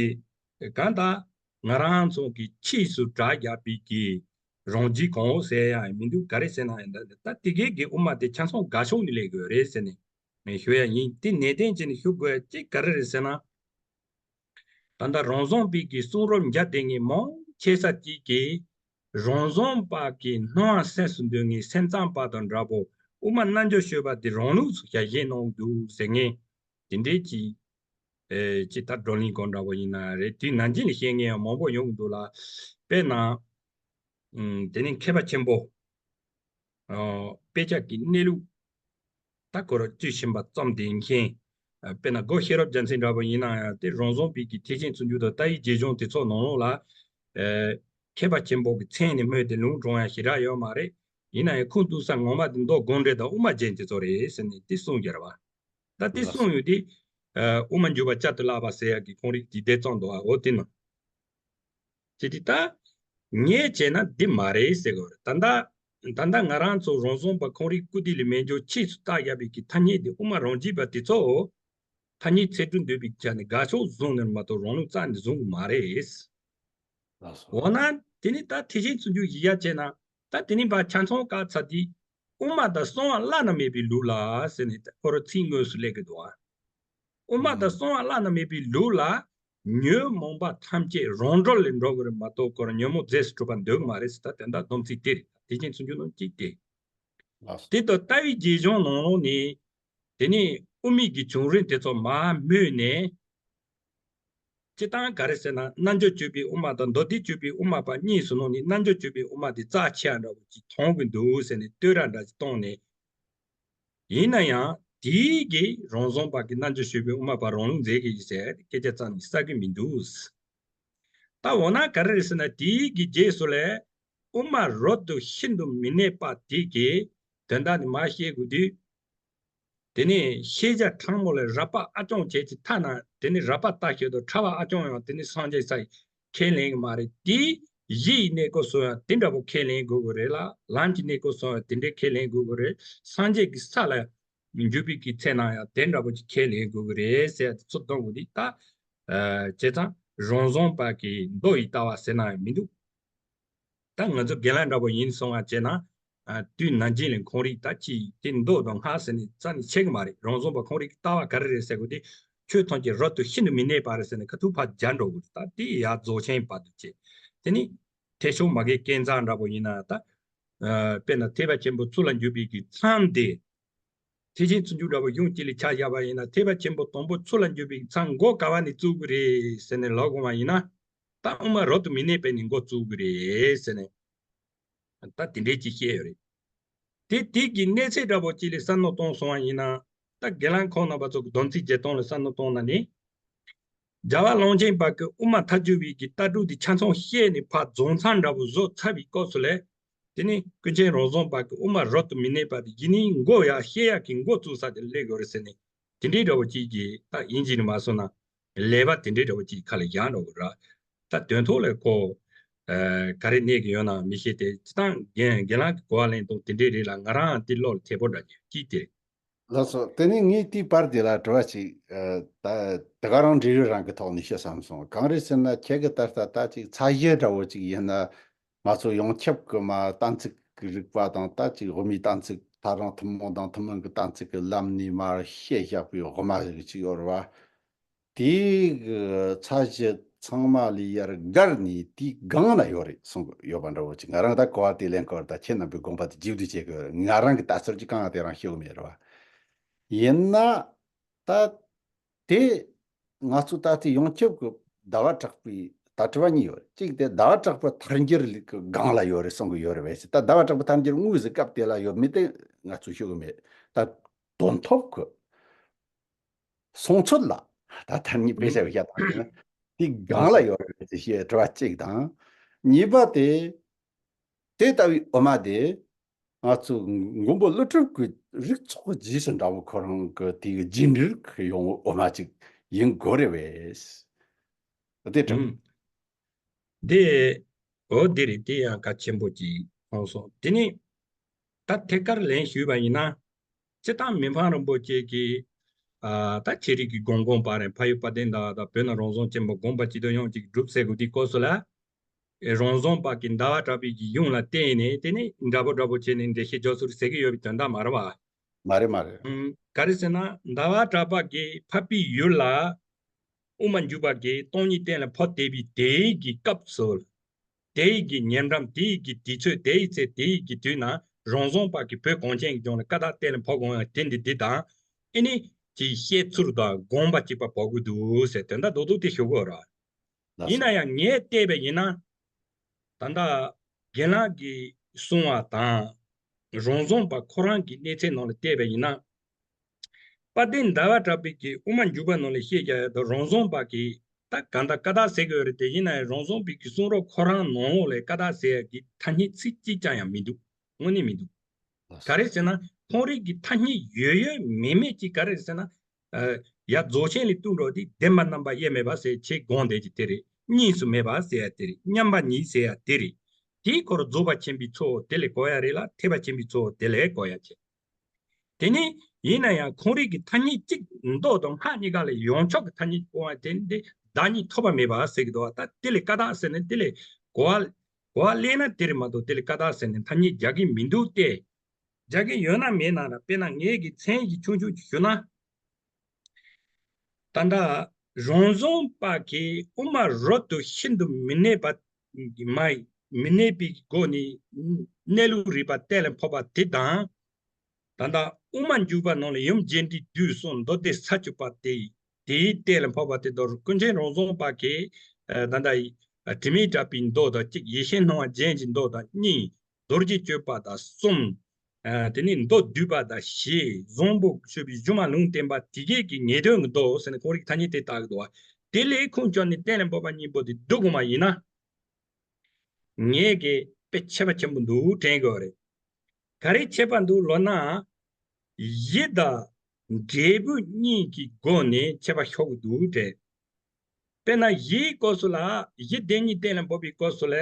གང་ལྟར་ང་རང་ཚོ་གི་ཕྱིས་སུ་གྲ་རྒྱག་པའི་གི་རང་རྒྱུད་གང་འོག་ཟེར་ཡ་ཡང་མི་འདུག་ག་རེ་ཟེར་ན་ཡང་ད་ད་དེ་གའི་གི་དབུ་མ་དེ་ཆ་ཚང་དགའ་ཕྱོགས་ནས་སླེབས་དགོས་རེད་ཟེར་ནས་ངས་ཞུ་ཡ་ཡིན། དེ་ནན་ཏན་བྱས་ནས་ཞུ་དགོས་ཡ་གཅིག་ག་རེ་རེད་ཟེར་ན། ད་ལྟ་རང་བཟང་པའི་གི་གསུང་རབ་མཇལ་བསྡད་མཁན་མང་ཆེ་ས་གཅིག་གིས་རང་བཟང་པ་གི་སྣང་བ་སེམས་སུ་འདོད་མཁན་སེམས་ཙམ་པ་དང་འདྲ་པོ་དབུ་མ་རྣལ་འབྱོར་སྤྱོད་པ་དེ་རང་ལུགས་སུ་ཞལ་བཞེས་གནང་འདུག་ཟེར་མཁན་དེ་འདྲའི་གི་ཨེ་ཅི་ད་བགྲོ་གླེང་སྐོར་འདྲ་པོ་ཡིན་ན་རེད། དུས་ནང་བཞིན་ལ་བཤད་མཁན་ཡང་མང་པོ་ཡོང་གི་འདུག་ལ། དཔེར་ན། ཨུམ། དེ་ནི་མཁས་པ་ཆེན་པོ། ཨོ། དཔེ་ཆ་གི་གནས་ལུགས། ད་ཁོ་རང་དཔྱོད་ཤེས་པ་ཙམ་ལྡན་མཁན། ཨ། དཔེར་ན་སྒོ་ཤེས་རབ་རྒྱལ་མཚན་འདྲ་པོ་ཡིན་ན་ཡང་དེ་རང་བཟང་པའི་གི་ཐེག་ཆེན་སུམ་ཅུ་དང་ལྟ་བའི་རྗེས་འཇུག་དེ་ཚོ་ནང་ལོགས་ལ། ཨེ། མཁས་པ་ཆེན་པོ་གི་མཚན་ནས་སྨོས་ཏེ་ལུང་དྲངས་ཡ་ཞེ་དྲག་ཡོད་མ་རེད། ཡིན་ན་ཡང་ཁུངས་གཏུགས་ས་ངོ་མ་དེ་མདོ་དགོངས་འགྲེལ་དང་དབུ་མ་རྒྱན་དེ་ཚོ་རེད་ཟེར་ནས་དེ་གསུངས་ཡོད་རེད་བ། ད་དེ་གསུངས་ཡོད་དེ། ཨ། དབུ་མ་འཇུག་པ་བསྐྱར་དུ་བཀླག་པ་ཟེར་ཡ་གི་ཁོང་རིགས་དེ་དེ་ཙམ་འདུག་ཨ། འོ་དེ་ནང་། ཅི་སྟེ་ད། ངས་བྱས་ན་འདི་མ་རེད་ཟེར་གི་རེད། ད་ལྟ། ད་ལྟ་ང་རང་ཚོ་རང་བཟང་པ་ཁོང་རིགས་སྐུ་དུས་ལ་མེད་འཇོག་ཕྱིས་སུ་བཏགས་བཞག་པའི་གི་ཐ་སྙད་དེ་དབུ་མ་རང་རྒྱུད་པ་དེ་ཚོ། ཐ་སྙད་ཚིག་འབྲུ་འདོད་པའི་ཆ་ནས་དགའ་ཕྱོགས་བཟུང་ནས་མ་གཏོགས་རང་ལུགས་རྩ་ནས་བཟུང་གི་མ་རེད། ལགས་སོ། འོ་ན་དེ་ནི་ད་ཐེག་ཆེན་སུམ་ཅུ་ཞུ་ཡ་བྱས་ན་ད་དེ་ནི་ཕར་ཆ་ཚང་བཀག་ཚར་དུས། དབུ་མ་དང་གསང་བ་བླ་ན་མེད་པའི་ལུགས་ལ་ཟེར་ནས་ཁོ་རང་ཚིག་དངོས་སུ་སླེབས་ཀྱི་འདུག་ཨ། དབུ་མ་དང་གསང་བ་བླ་ན་མེད་པའི་ལུགས་ལ། ཉོན་མོངས་པ་ཐམས་ཅད་རང་གྲོལ་ལ་འགྲོ་དགོས་རེད་མ་གཏོགས་ཁོ་རང་ཉོན་མོངས་རྫས་སུ་གྲུབ་པར་འདོད་ཀྱི་མ་རེད་ཟེར། ད་དོན་དག་སྡོམ་ཚིག་དེ་རེད། ཐེག་ཆེན་སུམ་ཅུ་ནང་གཅིག་དེ། ལགས་སོ། དེ་དང་ལྟ་བའི་རྗེས་འཇུག་ནང་ལོགས་ནས། དེ་ནས་དབུ་མའི་གི་བྱུང་རིམ་དེ་ཚོ་མར་སྨོས་ནས། སྤྱིར་བཏང་ག་རེ་ཟེར་ན་རྣལ་འབྱོར་སྤྱོད་པའི་དབུ་མ་དང་མདོ་སྡེ་སྤྱོད་པའི་དབུ་མ་བར་གཉིས་སུ་ནང་ནས་རྣལ་འབྱོར་སྤྱོད་པའི་དབུ་མ་དེ་རྩ་ཆེ་བ་འདྲ་བོ་ཅིག་མཐོང་གི་འདུག་ཟེར་ནས་བསྟོད་ར་འདྲ་ཅིག་བཏང་ནས། ཡིན་ན་ཡང་དེའི་གི་རང་བཟང་པ་གི་རྣལ་འབྱོར་སྤྱོད་པའི་དབུ་མ་པ་རང་ལུགས་མཛད་ཀྱི་ཡོད་ཟེར་སྐད་ཆ་རྩ་ནས་ཟ་གི་མི་འདུག། ད་འོ་ན་ག་རེ་རེད་ཟེར་ན་དེའི་གི་རྗེས་སུ་ལས་དབུ་མ་རབ་ཏུ་ཤིན་ཏུ་མི་གནས་པ་དེ་གི་དོན་དག་ནི་མར་བཤད་དགོས་དུས། དེ་ནས་ཤེས་བྱ་ཕྲ་མོ་ལས་རབ་པ་ཨ་སྐྱོང་བྱེད་ཀྱི་ཐ་ན་དེ་ནས་རབ་པ་ལྟ་ཞོར་དུ་ཕྲ་བ་ཨ་སྐྱོང་ཡང་དེ་ནས་སངས་རྒྱས་ས་ཁས་ལེན་གྱི་མ་རེད། དེ་གཞི་ཡི་གནས་སྐབས་སུ་ཡང་དེ་འདྲ་པོ་ཁས་ལེན་དགོས་ཀྱི་རེད་ལ། ལམ་གྱི་གནས་སྐབས་སུ་ཡང་དེ་འདྲའི་ཁས་ལེན་དགོས་ཀྱི་རེད། སངས་རྒྱས་ཀྱི་ས་ལ་འཇུག་པའི་གི་ཚེ་ན་ཡང་དེ་འདྲ་པོ་ཅིག་ཁས་ལེན་དགོས་ཀྱི་རེད་ཟེར་ཡ་དེ་ཚོ་གཏོང་དགོས་དུས་ད། ཨ། བྱས་ཙང་རང་བཟང་པ་གི་མདོ་ཡི་ལྟ་བ་ཟེར་ན་ཡང་མི་འདུག། ད་ང་ཚོ་རྒན་ལགས་འདྲ་པོ་ཡིན་སོང་བ་བྱས་ན། ཨ། དུས་ནམ་རྒྱུན་ལ་ཁོང་རིགས་ད་ཅི་དེ་མདོ་དང་སྔགས་ཟེར་ནས་རྩ་ནས་ཆད་ཀྱི་མ་རེད། རང་བཟང་པ་ཁོང་རིགས་ལྟ་བ་ག་རེ་རེད་ཟེར་དགོས་དེ། ཆོས་ཐམས་ཅད་རབ་ཏུ་ཤིན་ཏུ་མི་གནས་པ་རེད་ཟེར་ནས་ཁ་ཐུག་ཕར་སྦྱར་འགྲོ་དགོས། ད་དེ་ཡར་རྫོགས་ཆེན་བར་དུ་བྱས། དེ་ནི་ཐེག་མཆོག་མ་རྒན་སྐལ་བཟང་འདྲ་པོ་ཡིན་ན་ད། ཨ། དཔེར་ན་ཐེག་པ་ཆེན་པོ་ཚུལ་ལ་འཇུག་པའི་གི་མཚམས་དེ། ཐེག་ཆེན་སུམ་ཅུ་འདྲ་པོ་གཞུང་གཅིག་ལ་ཆ་བཞག་པ་ཡིན་ན་ཐེག་པ་ཆེན་པོ་དང་པོ་ཚུལ་ལ་འཇུག་པའི་མཚམས་འགོ་ག་བ་ནས་བཙུགས་ཀྱི་རེད་ཟེར་ནས་ལབ་དགོས་པ་ཡིན་ན། ད་དབུ་མ་རབ་ཏུ་མི་གནས་པ་ནས་འགོ་བཙུགས་ཀྱི་རེད་ཟེར་ནས། ད་དེ་འདྲའི་ཅིག་བཤད་ཡོད་རེད། དེ་དེ་གི་གནས་ཚད་འདྲ་པོ་གཅིག་ལ་བསམ་བློ་གཏོང་སོང་བ་ཡིན་ན། ད་རྒན་ལགས་ཁོང་རྣམ་པ་ཚོ་གི་སྡོམ་ཚིག་བརྒྱད་སྟོང་ལ་བསམ་བློ་གཏོང་ན་ནི། རྒྱལ་བ་ཀློང་ཆེན་པ་གི་དབུ་མ་མཐའ་དགུ་པའི་གི་ལྟ་གྲུབ་དེ་ཆ་ཚང་བཤད་ནས་ཕར་རྫོགས་མཚམས་འདྲ་པོ་བཟོ་ཚར་བའི་སྐབས་སུ་ལས། དེ་ནི་ཀུན་མཁྱེན་རང་བཟང་པ་གི་དབུ་མ་རབ་ཏུ་མི་གནས་པ་དེ་གཞི་ནས་འགོ་ཡར་བཤད་ཡག་གི་འགོ་བཙུགས་ས་དེ་སླེབས་དགོས་རེད་ཟེར་ནས། དེ་འདྲའི་འདྲ་པོ་གཅིག་གིས་ད་ཡིན་གཅིག་ནི་མ་སོང་ན། ལས་པ་དེ་འདྲའི་འདྲ་པོ་གཅིག་ཁ་ལ་བཞག་འགྲོ་དགོས་ར། ད་དོན་ཐོག་ལ་ཁོ། ཨ། ག་རེ་གནས་ཀྱི་ཡོད་ན་མི་ཤེས་ཏེ། སྤྱིར་བཏང་རྒན་རྒན་ལགས་ཀྱི་གོ་བ་ལེན་སྟངས་དེ་འདྲའི་རེད་ལ། ང་རང་དེ་བློ་ལ་འཐད་པོ་འདྲ་གཅིག་དེ་རེད། ལགས་སོ། དེ་ནས་ངས་དེའི་བར་དེ་ལ་དྲི་བ་ཅིག་ཨ། ད་དེ་ག་རང་འབྲེལ་ཡོད་རང་གི་ཐོག་ནས་བཤད་བསམ་སོང་། གང་རེད་ཟེར་ན་ཁྱེད་ཀྱི་ད་ལྟ་ད་ཅིག་ཚད་གཞི་འདྲ་བོ་ཅིག་ཡིན་ན། ང་ཚོ་ཡོངས་ཁྱབ་ཀྱི་མ་གཏན་ཚིགས་ཀྱི་རིག་པ་དང་ད་ཅིག་དབུ་མའི་གཏན་ཚིགས་ཐལ་རང་ཐུན་མོང་དང་ཐུན་མོང་གི་གཏན་ཚིགས་ཀྱི་ལམ་ནས་མར་བཤད་བཞག་པའི་དབུ་མ་ཞིག་ཅིག་ཡོད་རེད་བ། དེའི་གི་ཚད་གཞི་ཚང་མ་ལས་ཡར་བརྒལ་ནས་དེའི་སྒང་ལ་ཡོད་རེད་གསུང་གི་ཡོད་པ་འདྲ་བོ་ཅིག་ང་རང་ད་གོ་བ་དེ་ལེན་སྐོར་ད་ཁྱེད་རྣམ་པའི་དགོངས་པ་དེ་བརྗེ་བསྡུར་བྱེད་དགོས་རེད། ང་རང་གི་ལྟ་ཚུལ་གྱི་གང་ལ་དེ་རང་ཤོད་གི་མེད་རེད་བ། ཡིན་ན་ད་དེ་ང་ཚོ་ད་ལྟའི་ཡོངས་ཁྱབ་ཀྱི་ཟླ་བ་གྲགས་པའི་ད་དྲི་བ་གཉིས་ཡོད་རེད། གཅིག་དེ་ཟླ་བ་གྲགས་པ་ཐལ་འགྱུར་གྱི་སྒང་ལ་ཡོད་རེད་གསུང་གི་ཡོད་རེད་བས། ད་ཟླ་བ་གྲགས་པ་ཐལ་འགྱུར་དངོས་སུ་སྐབས་དེ་ལ་ཡོད་མེད་དེ་ང་ཚོ་ཤོད་གི་མེད། ད་དོན་ཐོག་གི་སོང་ཚོད་ལ་ད་ཐ་སྙད་དཔེ་ཆ་བཞག་པ་ཡིན་ན་དེ་གང་ལ་ཡོད་རེད་ཅེས་དྲི་བ་གཅིག་དང་། གཉིས་པ་དེ། དེ་ལྟ་བུའི་དབུ་མ་དེ་ང་ཚོ་མགོན་པོ་ཀླུ་སྒྲུབ་ཀྱི་རིགས་ཚོགས་རྗེས་སུ་འབྲང་བ་ཁོ་རང་གི་དེ་གི་རྗེས་འབྲེལ་གྱི་ཡོང་བའི་དབུ་མ་ཅིག་ཡིན་དགོས་རེད་པས། དེ་དྲང་། ཨུམ། དེ། འོ་དེ་རེད། དེ་ཡང་གལ་ཆེན་པོ་ཅིག་མཐོང་སོང་། དེ་ནི་ད་ཐད་ཀར་ལན་ཞུས་པ་ཡིན་ན། སྤྱིར་བཏང་མི་ཕམ་རིན་པོ་ཆེ་གིས་ཨ་ད་ཆོས་རིག་གི་སྒོམ་སྒོམ་པ་རེད། ཕ་ཡུལ་དཔལ་ལྡན་ཟླ་བ་དང་བོད་ན་རང་བྱུང་ཆེན་པོ་སྒོམ་པ་སྤྱི་དོན་ཡང་གཅིག་སྒྲུབ་ཟེར་དགོས་དུས་སྐབས་སུ་ལ། རང་བྱུང་པ་གི་ཟླ་བ་གྲགས་པའི་གི་ཡུམ་ལ་བརྟེན་ནས་དེ་ནི་འདྲ་པོ་འདྲ་པོ་བྱས་ནས་འགྲེལ་བཤད་རྒྱག་ཚུལ་ཟེར་གི་ཡོད་པའི་དོན་དག་མ་རེད་བ། མ་རེད་མ་རེད། ཨུམ། ག་རེ་ཟེར་ན་ཟླ་བ་གྲགས་པ་གིས་འཕགས་པའི་ཡུལ་ལ་དབུ་མ་འཇུག་པ་གིས་སྟོང་ཉིད་གཏན་ལ་ཕབ་བསྡད་པའི་དེའི་གི་སྐབས་སུ། དེའི་གི་ཉེ་འགྲམ་དེའི་གི་དུས་ཚོད་དེའི་ཚེ་དེའི་གི་དུས་ན་རང་བྱུང་པ་གི་བོད་གངས་ཅན་གྱི་ལྗོངས་ལ་ཀ་དག་གཏན་ལ་ཕབ་དགོས་ཡང་དེ་འདི་འདི་དང་། ཨེ་ནི་ཅིག་བཤད་ཚུལ་དང་དགོངས་པ་གཅིག་པ་བབ་དགོས་འདུག་ཟེར་དོན་དག་རྡོག་རྡོག་དེ་ཞུ་དགོས་ར། ལགས་ཡིན་ན་ཡང་ངས་བལྟས་པ་ཡིན་ན། ད་ལྟ་རྒན་ལགས་ཀྱིས་གསུང་བ་དང་། རང་བྱུང་པ་ཁོ་རང་གི་གནས་ཚད་ནང་ལ་བལྟས་པ་ཡིན་ན། དཔལ་ལྡན་ཟླ་བ་གྲགས་པའི་གི་དབུ་མ་འཇུག་པ་ནང་ལ་བཤད་རྒྱུ་ཡོད་དོ། རང་བྱུང་པ་གི་ད་གང་ལྟར་ཀ་དག་ཟེར་གི་ཡོད་རེད་དེ། ཡིན་ན་ཡང་རང་བྱུང་པའི་གི་གསུང་རབ་ཁོ་རང་ནང་ལོགས་ལ་ཀ་དག་ཟེར་ཡ་གི་ཐ་སྙད་ཚིག་གཅིག་ཀྱང་ཡང་མི་འདུག་དངོས་གནས་མི་འདུག་ག་རེ་ཟེར་ན་ཁོང་རིགས་ཀྱི་ཐ་སྙད་ཡོད་ཡོད་མེད་མེད་ཀྱི་ག་རེ་ཟེར་ན། ཡ་རྫོགས་ཆེན་ལས་བཏུས་འགྲོ་དེ་བདེན་པ་རྣམ་པ་དབྱེར་མེད་པ་ཟེར་ཆེད་དགོངས་དེ་ཀྱི་དེ་རེད། གཉིས་སུ་མེད་པ་ཟེར་ཡ་དེ་རེད། མཉམ་པ་ཉིད་ཟེར་ཡ་དེ་རེད། དེའི་སྐོར་རྫོགས་པ་ཆེན་པོའི་ཚོགས་དེ་ལས་གོ་ཡ་རེད་ལ། ཐེག་པ་ཆེན་པོའི་ཚོགས་དེ་ལས་གོ་ཡ་བྱེད། དེ་ནི་ཡིན་ན་ཡང་ཁོང་རིགས་ཀྱི་ཐ་སྙད་གཅིག་མདོ་དང་སྔགས་གཉིས་ཀ་ལ་ཡོངས་ཁྱབ་ཀྱི་ཐ་སྙད་སྤོང་བ་དེ་འདི་བདག་ཉིད་ཐོབ་པ་མེད་པ་ཟེར་གྱི་འདུག་བ། ད་དེ་ལས་ཀ་དག་ཟེར་ནས་དེ་ལས་གོ་བ་གོ་བ་ལེན་ན་དེ་རེད་མ་གཏོགས་དེ་ལས་ཀ་དག་ཟེར་ནས་ཐ་སྙད་རྒྱག་གི་མི་འདུག་སྟེ། རྒྱག་གི་ཡོད་ན་མེད་ན་ར། དཔེར་ན་ངས་ཀྱི་མཚན་གྱི་ཆུང་ཆུང་ཅིག་ཞུ་ན། ད་ལྟ་རང་བྱུང་པ་གིས་དབུ་མ་རབ་ཏུ་ཤིན་ཏུ་མི་གནས་པ་མ་མི་གནས་པའི་སྒོ་ནས་གནས་ལུགས་རིག་པ་གཏན་ལ་ཕབ་པ་དེ་དང་། ད་ལྟ་དབུ་མ་འཇུག་པ་ནང་ལ་ཡུམ་རྒྱས་འབྲིང་བསྡུས་གསུམ་མདོ་སྡེ་ས་བཅུ་པ་དེ་དེའི་གཏན་ལ་ཕབ་པ་དེ་དང་། ཀུན་མཁྱེན་རང་བྱུང་པ་གིས་ད་ལྟ་དྲི་མེད་གྲགས་པའི་མདོ་དང་གཅིག། ཡེ་ཤེས་སྣང་བ་རྒྱན་གྱི་མདོ་དང་གཉིས། རྡོ་རྗེ་གཅོད་པ་དང་གསུམ། ཨ་དེ་ནས་མདོ་སྡུད་པ་དང་བཞི། བཟང་པོ་སྤྱོད་པའི་སྒྱུ་མ་ལུང་བསྟན་པ་དེ་གས་ཀྱི་ངེས་དོན་གྱི་མདོ་ཟེར་ནས་ཁོང་རིགས་ཐ་སྙད་དེ་བཏགས་ཀྱི་འདུག་བ། དེ་ལས་ཁུངས་བཅོལ་ནས་གཏན་ལ་ཕབ་པ་གཉིས་པོ་དེ་བསྡུ་དགོས་མ་ཡིན་ན། ངས་ཀྱི་དཔེ་ཁྱད་པར་ཆེན་པོ་འདུག་དྲན་དགོས་རེད། ག་རེ་ཁྱད་པར་འདུག་ལབ་ན། གཞི་དང་འབྲས་བུ་གཉིས་ཀྱི་སྒོ་ནས་ཁྱད་པར་ཤོར་གྱི་འདུག་དྲན། དཔེར་ན་གཞིའི་སྐབས་སུ་ལ་གཞི་བདེན་གཉིས་གཏན་ལ་ཕབ་པའི་སྐབས་སུ་ལ།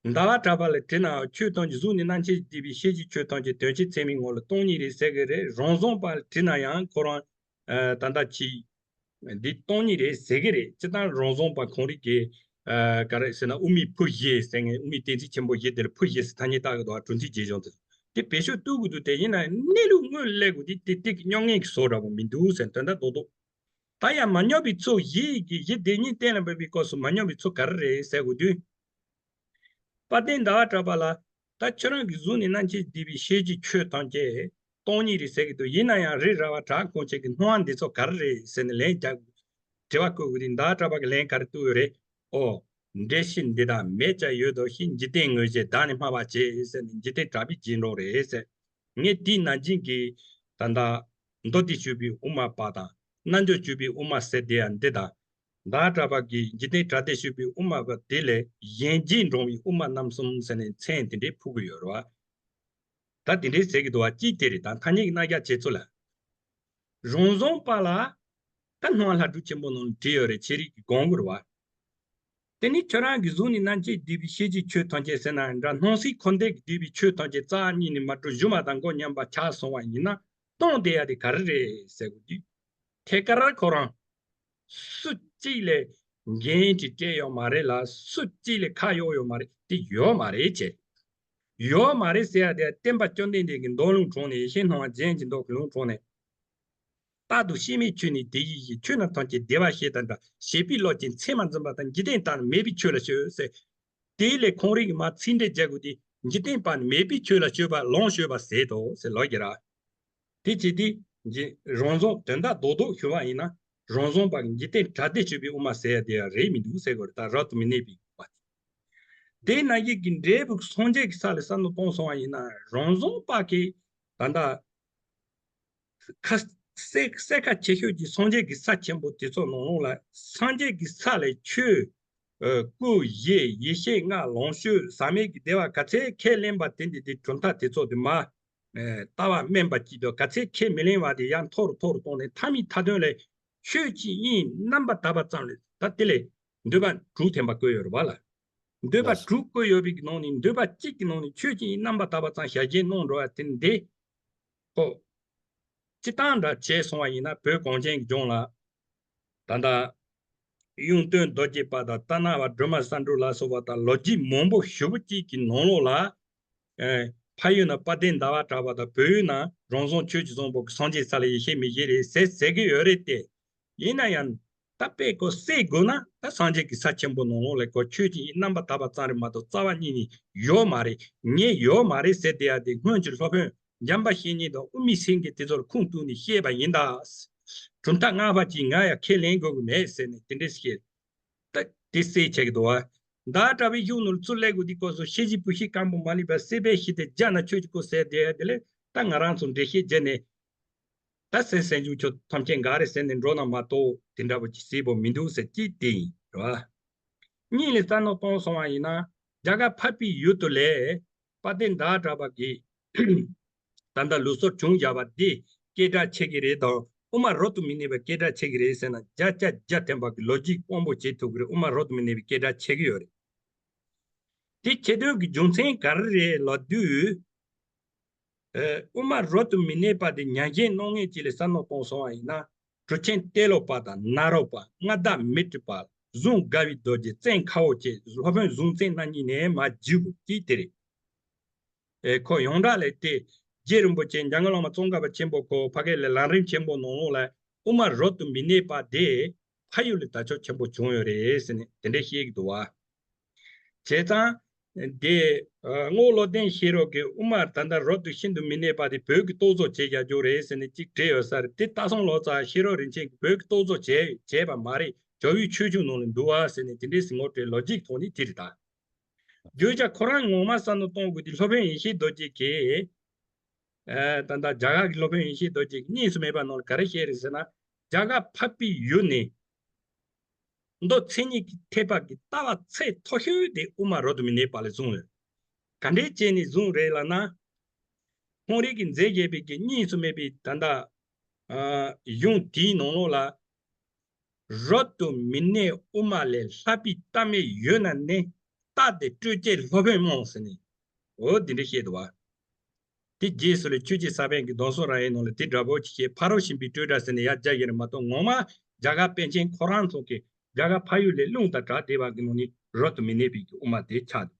ཟླ་བ་གྲགས་པ་ལ་དྲིས་ན་ཆོས་ཐམས་ཅད། གཟུགས་ནས་རྣམ་མཁྱེན་གྱིས་བསྡུས་པའི་ཤེས་བྱའི་ཆོས་ཐམས་ཅད་དོན་སྤྱིའི་ཚད་མའི་ངོ་ལ་སྟོང་ཉིད་རེད་ཟེར་གི་རེད། རང་བྱུང་པ་ལ་དྲིས་ན་ཡང་ཁོ་རང་ཨ་ད་ལྟ་ཅི་འདི་སྟོང་ཉིད་རེད་ཟེར་གི་རེད། སྤྱིར་བཏང་རང་བྱུང་པ་ཁོང་རིགས་ཀྱིས་ཨ་ག་རེ་ཟེར་ན་དབུ་མའི་ཕུ་བཞི་ཟེར་མཁན། དབུ་མའི་གཏན་ཚིགས་ཆེན་པོ་བཞི་དེ་ལ་ཕུ་བཞི་ཟེར་ཐ་སྙད་བཏགས་གི་འདུག་བ། གྲུབ་མཐའི་རྗེས་འཇོག་དེ་དེ་བེད་སྤྱོད་བཏུལ་དགོས་འདུག་དེ་ཡིན་ན་གནས་ལུགས་དངོས་སླེབས་དགོས་དེ་དེ་དེ་སྙོག་ངེས་ཀྱི་བཟོ་འདྲ་པོ་མི་འདུག་ཟེར་དོན་དག་རྡོག་རྡོག་ད་ཡང་མ་སྙོམས་པའི་ཚུལ་གཞི་ཡི་གེ་གཞི་བདེན་གཉིས་གཏན་ལ་འབེབས་པའི་སྐབས་སུ་མ་སྙོམས་པའི་ཚུལ་ག་རེ་རེད་ཟེར་དགོས་དུས། དཔལ་ལྡན་ཟླ་བ་གྲགས་པ་ལ། ད་ཁྱོད་རང་གི་གཟུགས་ནས་རྣམ་མཁྱེན་གྱིས་བསྡུས་པའི་ཤེས་བྱའི་ཆོས་ཐམས་ཅད་སྟོང་ཉིད་རེད་ཟེར་གྱི་འདུག་ཡིན་ན་ཡང་རི་ར་བ་བྲག་ཁོང་ཆེན་གྱི་སྣང་བ་འདི་ཚོ་ག་རེ་རེད་ཟེར་ནས་ལན་རྒྱག་དྲི་བ་བཀོད་དགོས་དུས་ཟླ་བ་གྲགས་པ་གིས་ལན་ག་རེ་གཏུགས་ཡོད་རེད། ཨོ། འགྲེལ་བཤད་འདི་དག་མེད་ཀྱང་ཡོད་དོ་ཞེས། འཇིག་རྟེན་དངོས་གཞི་བདག་ནི་སྨྲ་བར་བྱེད་ཟེར་ནས་འཇིག་རྟེན་གྲགས་པའི་རྗེས་འགྲོ་རེད་ཟེར། ངས་དེའི་ནང་བཞིན་གྱི་ད་ལྟ་མདོ་སྡེ་སྤྱོད་པའི་དབུ་མ་པ་དང་རྣལ་འབྱོར་སྤྱོད་པའི་དབུ་མ་ཟེར་དེ་ཡང་འདི་དང་། ཟླ་བ་གྲགས་པ་གིས་འཇིག་རྟེན་གྲགས་སྡེ་སྤྱོད་པའི་དབུ་མ་པ་དེ་ལས་གཞན་རྗེས་འབྲང་བའི་དབུ་མ་རྣམ་གསུམ་ཟེར་ནས་མཚན་དེ་འདྲའི་ཕུལ་གྱི་ཡོད་རེད་བ། ད་དེ་འདྲའི་ཟེར་གྱི་འདུག་བ། གཅིག་དེ་རེད། ད་ཐ་སྙད་ཀྱི་རྣམ་གཞག་བྱེད་ཚུལ་ལ། རང་བྱུང་པ་ལ་ད་སྣང་བ་ལྷ་སྒྲུང་ཆེན་པོ་ནང་བྲིས་ཡོད་རེད། ཆོས་རིག་གི་སྒོམ་གྱི་རེད་བ། དེ་ནི་ཁྱོད་རང་གི་གཟུགས་ནས་རྣམ་མཁྱེན་གྱིས་བསྡུས་པའི་ཤེས་བྱའི་ཆོས་ཐམས་ཅད་ཟེར་ན་འདྲ། སྣང་སྲིད་འཁོར་འདས་ཀྱིས་བསྡུས་པའི་ཆོས་ཐམས་ཅད་རྩ་བ་ཉིད་ནས་མ་གྲུབ་གཞོན་པ་དང་མགོ་མཉམ་པ་ཆགས་སོང་བ་ཡིན་ན་སྟོང་བསྡད་ཡ་དེ་ག་རེ་རེད་ཟེར་དགོས་དུས། ཐད་ཀར་ཁོ་རང་སུ་གཅིག་ལས་འགན་དེ་སྤྲད་ཡོད་མ་རེད་ལ། སུ་གཅིག་ལས་ཁ་གཡོགས་ཡོད་མ་རེད། དེ་ཡོད་མ་རེད་ཅེས། ཡོད་མ་རེད་ཟེར་ཡ་དེ་བསྟན་པ་བཅོམ་ལྡན་འདས་ཀྱི་མདོ་ལུང་དྲངས་ནས། ཡེ་ཤེས་སྣང་བ་རྒྱན་གྱི་མདོ་གི་ལུང་དྲངས་ནས། རྟག་ཏུ་སྐྱེ་མེད་ཆོས་ནི་དེ་བཞིན་ཞིང་། ཆོས་རྣམས་ཐམས་ཅད་བདེ་བར་གཤེགས་དང་འདྲ། བྱིས་པའི་བློ་ཅན་ཚད་མ་འཛིན་པ་དང་། འཇིག་རྟེན་དག་ནི་མེད་པའི་ཆོས་ལ་སྤྱོད་ཟེར། དེ་ལས་ཁོང་རིགས་ཀྱིས་མར་ཚིག་འགྲེལ་རྒྱག་དགོས་དུས། འཇིག་རྟེན་པ་ནི་མེད་པའི་ཆོས་ལ་སྤྱོད་པ་ལོངས་སྤྱོད་པ་ཟད་དོ་ཟེར་ལབ་ཀྱི་རེད། དེ་བྱེད་དུས་རང་བྱུང་དོན་དག་རྡོག་རྡོག་ཞུ་བ་ཡིན་ན། རང་བྱུང་པ་གིས་འཇིག་རྟེན་གྲགས་སྡེ་སྤྱོད་པའི་དབུ་མ་ཟེར་ཡ་དེ་ཡང་རེད་མི་འདུག་ཟེར་དགོས་རེད། ད་རབ་ཏུ་མི་གནས་པའི་དབུ་མ་དེ། དེ་ནང་བཞིན་གྱི་འབྲས་བུ་སངས་རྒྱས་ཀྱི་ས་ལ་བསམ་བློ་གཏོང་སོང་བ་ཡིན་ན། རང་བྱུང་པ་གིས་ད་ལྟ་ཁ་ གསལ་གསལ་ཁ་ཆེ་ཤོས་ཀྱི་སངས་རྒྱས་ཀྱི་ས་ཆེན་པོ་དེ་ཚོ་ནང་ལོགས་ལ། སངས་རྒྱས་ཀྱི་ས་ལས་ཆོས། ཨ། སྐུ། གཞི། ཡེ་ཤེས་ལྔ། ལོངས་སྤྱོད། ཟག་མེད་ཀྱི་བདེ་བ་ག་ཚད་ཁས་ལེན་པ་དེ་འདི་དེ་གྲུབ་མཐའ་དེ་ཚོ་དེ་མ། ཨ། ལྟ་བ་དམན་པ་ཅིག་དང་ག་ཚད་ཁས་མི་ལེན་པ་དེ་ཡང་མཐོ་རུ་མཐོ་རུ་གཏོང་ནས། མཐའ་མའི་མཐའ་དོན་ལ་ཆོས་ཀྱི་དབྱིངས་རྣམ་པར་དག་པ་ཙམ་ལས། ད་དེ་ལས་འདོད་པ་དྲུག་ཐེམ་པ་བཀོད་ཡོད་རེད་པ་ལ། འདོད་པ་ལགས། དྲུག་བཀོད་ཡོད་པའི་ནང་ནས་འདོད་པ་གཅིག་གི་ནང་ནས་ཆོས་ཀྱི་དབྱིངས་རྣམ་པར་དག་པ་ཙམ་ཞལ་བཞེས་གནང་འགྲོ་བ་དེ་འདི། ཁོ། སྤྱིར་བཏང་འདྲ་བྱས་སོང་བ་ཡིན་ན། བོད་གངས་ཅན་གྱི་ལྗོངས་ལ། ད་ལྟ་གཡུང་སྟོན་རྡོ་རྗེ་པ་དང་རྟ་ནག་པ་སྒྲོལ་མ་བསམ་འགྲུབ་ལ་སོགས་པ་དང་ལོ་རྒྱུས་མང་པོ་ཞེ་པོ་ཅིག་གི་ནང་ལོགས་ལ། ཨེ། ཕ་ཡུལ་ན་དཔལ་ལྡན་ཟླ་བ་གྲགས་པ་དང་བོད་ཡུལ་ན་རང་བྱུང་ཆོས་ཀྱི་བཟང་པོ་གི་སངས་རྒྱས་ས་ལ་ཡེ་ཤེས་མི་བཞེད་རེད་ཟེར་ཟེར་གི་ཡོད་རེད་དེ། ཡིན་ན་ཡང་ད་དཔེ་ཁོ་བསྲེ་དགོས་ན། ད་སངས་རྒྱས་ཀྱི་ས་ཆེན་པོ་ནང་ལོགས་ལ་ཁོ་ཆོས་ཀྱི་དབྱིངས་རྣམ་པར་དག་པ་ཙམ་རེད་མ་གཏོགས་རྩ་བ་ཉིད་ནས་ཡོད་མ་རེད། ངས་ཡོད་མ་རེད་ཟེར་བསྡད་ཡ་དེ་སྔོན་གྱི་སློབ་དཔོན་འཇམ་དཔལ་བཤེས་གཉེན་དང་དབུ་མའི་སེང་གེ་དེ་ཚོར་ཁུངས་གཏུགས་ནས་བཤད་པ་ཡིན་ད། གྲུབ་མཐའ་སྔགས་པ་ཅིག་ང་ཡང་ཁས་ལེན་དགོས་ཀྱི་མེད་ཟེར་ནས་དེ་འདྲས་བཤད། ད་དེ་བསྲེ་བྱེད་ཀྱི་འདུག་བ། ད་གྲྭ་པའི་གཞུང་ནང་ལ་ཚུར་སླེབས་དགོས་དུས་སྐབས་སུ་ཤེས་བཞིན་བུ་ཤེས་སྐམ་པོ་མ་ལུས་པ་བསྲེ་བའི་ཤེས་ཏེ་རྒྱ་ན་ཆོས་ཀྱི་སྐོར་ཟེར་བསྡད་ཡ་དེ་ལས། ད་ང་རང་ཚོ་འགྲེལ་བཤད་བརྒྱབ་ནས། ད་སེམས་སེམས་བྱུང་ཆོས་ཐམས་ཅད་འགའ་རེ་ཟེར་ནས་འགྲོ་ན་མ་གཏོགས་དེ་འདྲ་པོ་ཅིག་བསྲེ་བོ་མི་འདུག་ཟེར་གྱི་དེ་ཡིན་རེད་བ། གཉིས་ལ་བསམ་མནོ་གཏོང་སོང་བ་ཡིན་ན། རྒྱ་གར་འཕགས་པའི་ཡུལ་དུ་ལས་དཔལ་ལྡན་ཟླ་བ་གྲགས་པ་གིས་ད་ལྟ་ལུགས་སྲོལ་བྱུང་བཞག་པ་འདི་སྐད་གྲགས་ཆེ་གི་རེད་དང་། དབུ་མ་རབ་ཏུ་མི་གནས་པའི་སྐད་གྲགས་ཆེ་གི་རེད་ཟེར་ན། བརྒྱ་ཆ་བརྒྱ་ཐམ་པ་གི་ལོ་རྒྱུས་དཔང་པོ་བྱེད་ཐུབ་ཀྱི་རེད། དབུ་མ་རབ་ཏུ་མི་གནས་པའི་སྐད་གྲགས་ཆེ་གི་ཡོད་རེད། དེ་ཆེ་དོན་གྱི་རྒྱུ་མཚན་ག་རེ་རེད་ལབ་དུས། ཨེ། དབུ་མ་རབ་ཏུ་མི་གནས་པ་དེ་ཉམས་བཞེས་གནང་མཁན་ཅིག་ལ་བསམ་མནོ་གཏོང་སོང་བ་ཡིན་ན། གྲུབ་ཆེན་ཏེ་ལོ་པ་དང་ནཱ་རོ་པ། མངའ་བདག་མཻ་ཏྲི་པ། གཟུངས་དགའ་བའི་རྡོ་རྗེ། བཙན་ཁ་བོ་བཅས། སློབ་དཔོན་གཟུངས་བཙན་རྣམ་གཉིས་ནས་མར་བརྒྱུད་པ་ཅིག་དེ་རེད། ཨེ། ཁོ་ཡོངས་གྲགས་ལས་དེ་རྗེ་རིན་པོ་ཆེ་འཇམ་མགོན་བླ་མ་ཙོང་ཁ་པ་ཆེན་པོ་ཁོ་ཕ་གི་ལ་ལམ་རིམ་ཆེན་པོ་ནང་ལོགས་ལ་དབུ་མ་རབ་ཏུ་མི་གནས་པ་དེ་ཕ་ཡུལ་ལ་དར་ཁྱབ་ཆེན་པོ་བྱུང་ཡོད་རེད་ཟེར་ནས་དེ་འདྲ་བཤད་ཀྱི་འདུག་བ། བྱས་ཙང་། དེ། ཨ། རྔོག་བློ་ལྡན་ཤེས་རབ་ཀྱིས་དབུ་མ་ད་ལྟ་རབ་ཏུ་ཤིན་ཏུ་མི་གནས་པ་དེ་བོད་ཀྱིས་རྟོག་བཟོ་བྱས་བཞག་རྒྱུ་རེད་ཟེར་ནས་ཅིག་བྲིས་ཡོད་ས་རེད། དེ་ལྟ་སོང་ལོ་ཙཱ་ཤེས་རབ་རིན་ཆེན་གྱིས་བོད་ཀྱིས་རྟོག་བཟོ་བྱས་བྱས་པ་མ་རེད། ཇོ་བོའི་ཆོས་འབྱུང་ནང་ལ་འདུག་བ་ཟེར་ནས་དེ་འདྲའི་ངོ་སྤྲོད་ལོ་རྒྱུས་ཐོག་ནས་དེ་རེད་ད། བརྗོད་བྱ་ཁོ་རང་ངོ་མ་བསམ་བློ་གཏོང་དགོས་དུས་སློབ་དཔོན་ཡེ་ཤེས་རྡོ་རྗེ་གིས། ཨ། ད་ལྟ་རྒྱ་གར་གྱི་སློབ་དཔོན་ཡེ་ཤེས་རྡོ་རྗེ་གིས་གཉིས་སུ་མེད་པ་ནང་ལ་ག་རེ་བཤད་རེད་ཟེར་ན། རྒྱ་གར་འཕགས་པའི་ཡུལ་ནས་མདོ་མཚན་ཉིད་ཀྱི་ཐེག་པ་གི་ལྟ་བ་ཚད་མཐོ་ཤོས་དེ་དབུ་མ་རབ་ཏུ་མི་གནས་པ་ལས་བཟུང་ཡོད། ག་འདྲས་བྱས་ནས་བཟུང་རེད་ལབ་ན། ཁོང་རང་གིས་མཛད་བཞག་པའི་གི་གཉིས་སུ་མེད་པའི་ད་ལྟ། ཨ། གཞུང་དེའི་ནང་ལོགས་ལ། རབ་ཏུ་མི་གནས་དབུ་མ་ལས། ལྷག་པའི་ལྟ་མེད་ཡོད་ན་ནི། རྟགས་དེ་སྤྲོས་བཅས་སློབ་དཔོན་སྨྲོས་ཟེར་ནས། འོ་དེ་འདྲ་བཤད་འདུག་བ། དེ་རྗེས་སུ་ལ་ཆོས་རྗེ་ས་པཎ་གྱིས་གདུང་སྲོལ་ར་ཡའི་ནང་ལ་དེ་འདྲ་པོ་ཅིག་བཤད། ཕ་རོལ་ཕྱིན་པའི་སྤྲོས་བྲལ་ཟེར་ནས་ཡར་རྒྱག་ཡོད་རེད་མ་གཏོགས། ངོ་མ་རྒྱ་གར་པཎ་ཆེན་ཁོ་རང་ཚོ་གིས་རྒྱ་གར་འཕགས་ཡུལ་ལས་རླུང་དང་བྲལ་བསྡད་པ་གི་ནང་ནས་རབ་ཏུ་མི་གནས་པའི་གི་དབུ་མ་དེ་ཆགས་འདུག་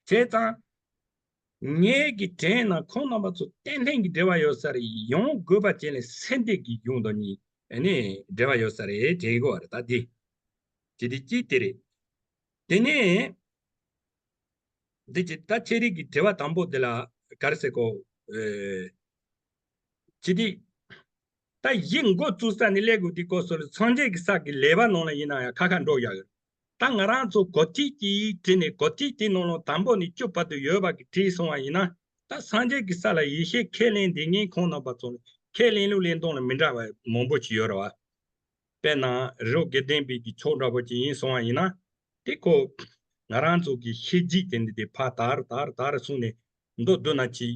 བྱས་ཙང་། ངས་ཀྱི་དྲན་ན་ཁོང་རྣམ་པ་ཚོ་གཏན་གཏན་གྱི་འབྲེལ་བ་ཡོད་ས་རེད། ཡང་དགོས་པ་ཅན་ལས་སེམས་སྡེ་གི་གཞུང་དང་གཉིས་ཨ་ནི་འབྲེལ་བ་ཡོད་ས་རེད་དྲན་གི་བ་རེད། ད་འདི་ཅི་སྟེ་ཅི་སྟེ་རེད། དེ་ནས་འདི་ཅི་ད་ཁྱེད་རིགས་ཀྱི་དྲི་བ་དང་པོ་འདི་ལ་ག་རེ་ཟེར་གོ། ཨེ། ཅི་སྟེ། ད་གཞི་འགོ་བཙུགས་ས་ནས་སླེབས་དགོས་དུས་སྐབས་སུ་ལ་སངས་རྒྱས་ཀྱི་ས་གི་ལེ་བ་ནང་ལ་ཡིན་ན་ཡང་ཁ་ཁ་འགྲོ་ཡག་ཡོད། ད་ང་རང་ཚོ་གོ་ཐིག་ཅིག་བྲིས་ནས་གོ་ཐིག་དེ་ནང་ལ་དང་པོ་ནས་བཅུ་བར་དུ་ཡོད་པ་གི་བྲིས་སོང་བ་ཡིན་ན། ད་སངས་རྒྱས་ཀྱི་ས་ལ་ཡེ་ཤེས་ཁས་ལེན་བསྡད་མཁན་ཁོང་རྣམ་པ་ཚོ་ལ་ཁས་ལེན་ལུགས་ལེན་སྟངས་ལ་མི་འདྲ་བ་མང་པོ་ཅིག་ཡོད་རེད་བ། དཔེར་ན་རི་བོ་དགེ་ལྡན་པའི་གི་ཕྱོགས་འདྲ་པོ་ཅིག་ཡིན་སོང་བ་ཡིན་ན། དེ་ཁོ་ང་རང་ཚོ་གི་ཤེས་བྱེད་དེ་འདི་དེ་ཕར་དར་དར་དར་སོང་ནས་མདོར་བསྡུ་ན་ཅིག་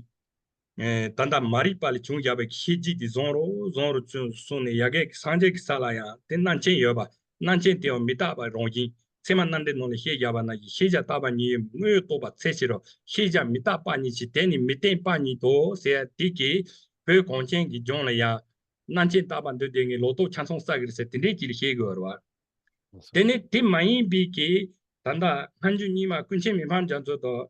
ཨེ། ད་ལྟ་མ་རིག་པ་ལས་བྱུང་བཞག་པའི་ཤེས་བྱེད་དེ་བཟང་རུ་བཟང་རུ་བྱུང་སོང་ནས། ཡ་གི་སངས་རྒྱས་ཀྱི་ས་ལ་ཡང་དེ་རྣམ་མཁྱེན་ཡོད་པ། རྣམ་མཁྱེན་དེའང་མི་རྟག་པ་རང་བཞིན། ཚད་མ་རྣམ་འགྲེལ་ནང་ལ་ཤེས་བཞག་པ་ནང་བཞིན། ཤེས་བྱ་རྟག་པ་ཉིད་ཡོད་མིན་དངོས་ཡོད་རྟོགས་པ་འཚལ་ཕྱིར་རོ། ཤེས་བྱ་མི་རྟག་པ་ཉིད་ཕྱིར། དེ་ནི་མི་བརྟན་པ་ཉིད་དོ་ཟེར་ཡ་དེ་གིས་བོད་གངས་ཅན་གྱི་ལྗོངས་ལ་ཡང་རྣམ་མཁྱེན་རྟག་པ་འདུས་བསྡད་མཁན་ལོག་རྟོག་ཆ་ཚང་བསགས་ཀྱི་རེད་ཟེར་དེ་འདྲའི་ཅིག་ལ་བཤད་དགོས་པ་རེད་བ། དེ་ནི་དེ་མ་ཡིན་པའི་གི་ད་ལྟ་སྔ་འགྱུར་རྙིང་མ་ཀུན་མཁྱེན་མི་ཕམ་རྒྱ་མཚོ་དང་།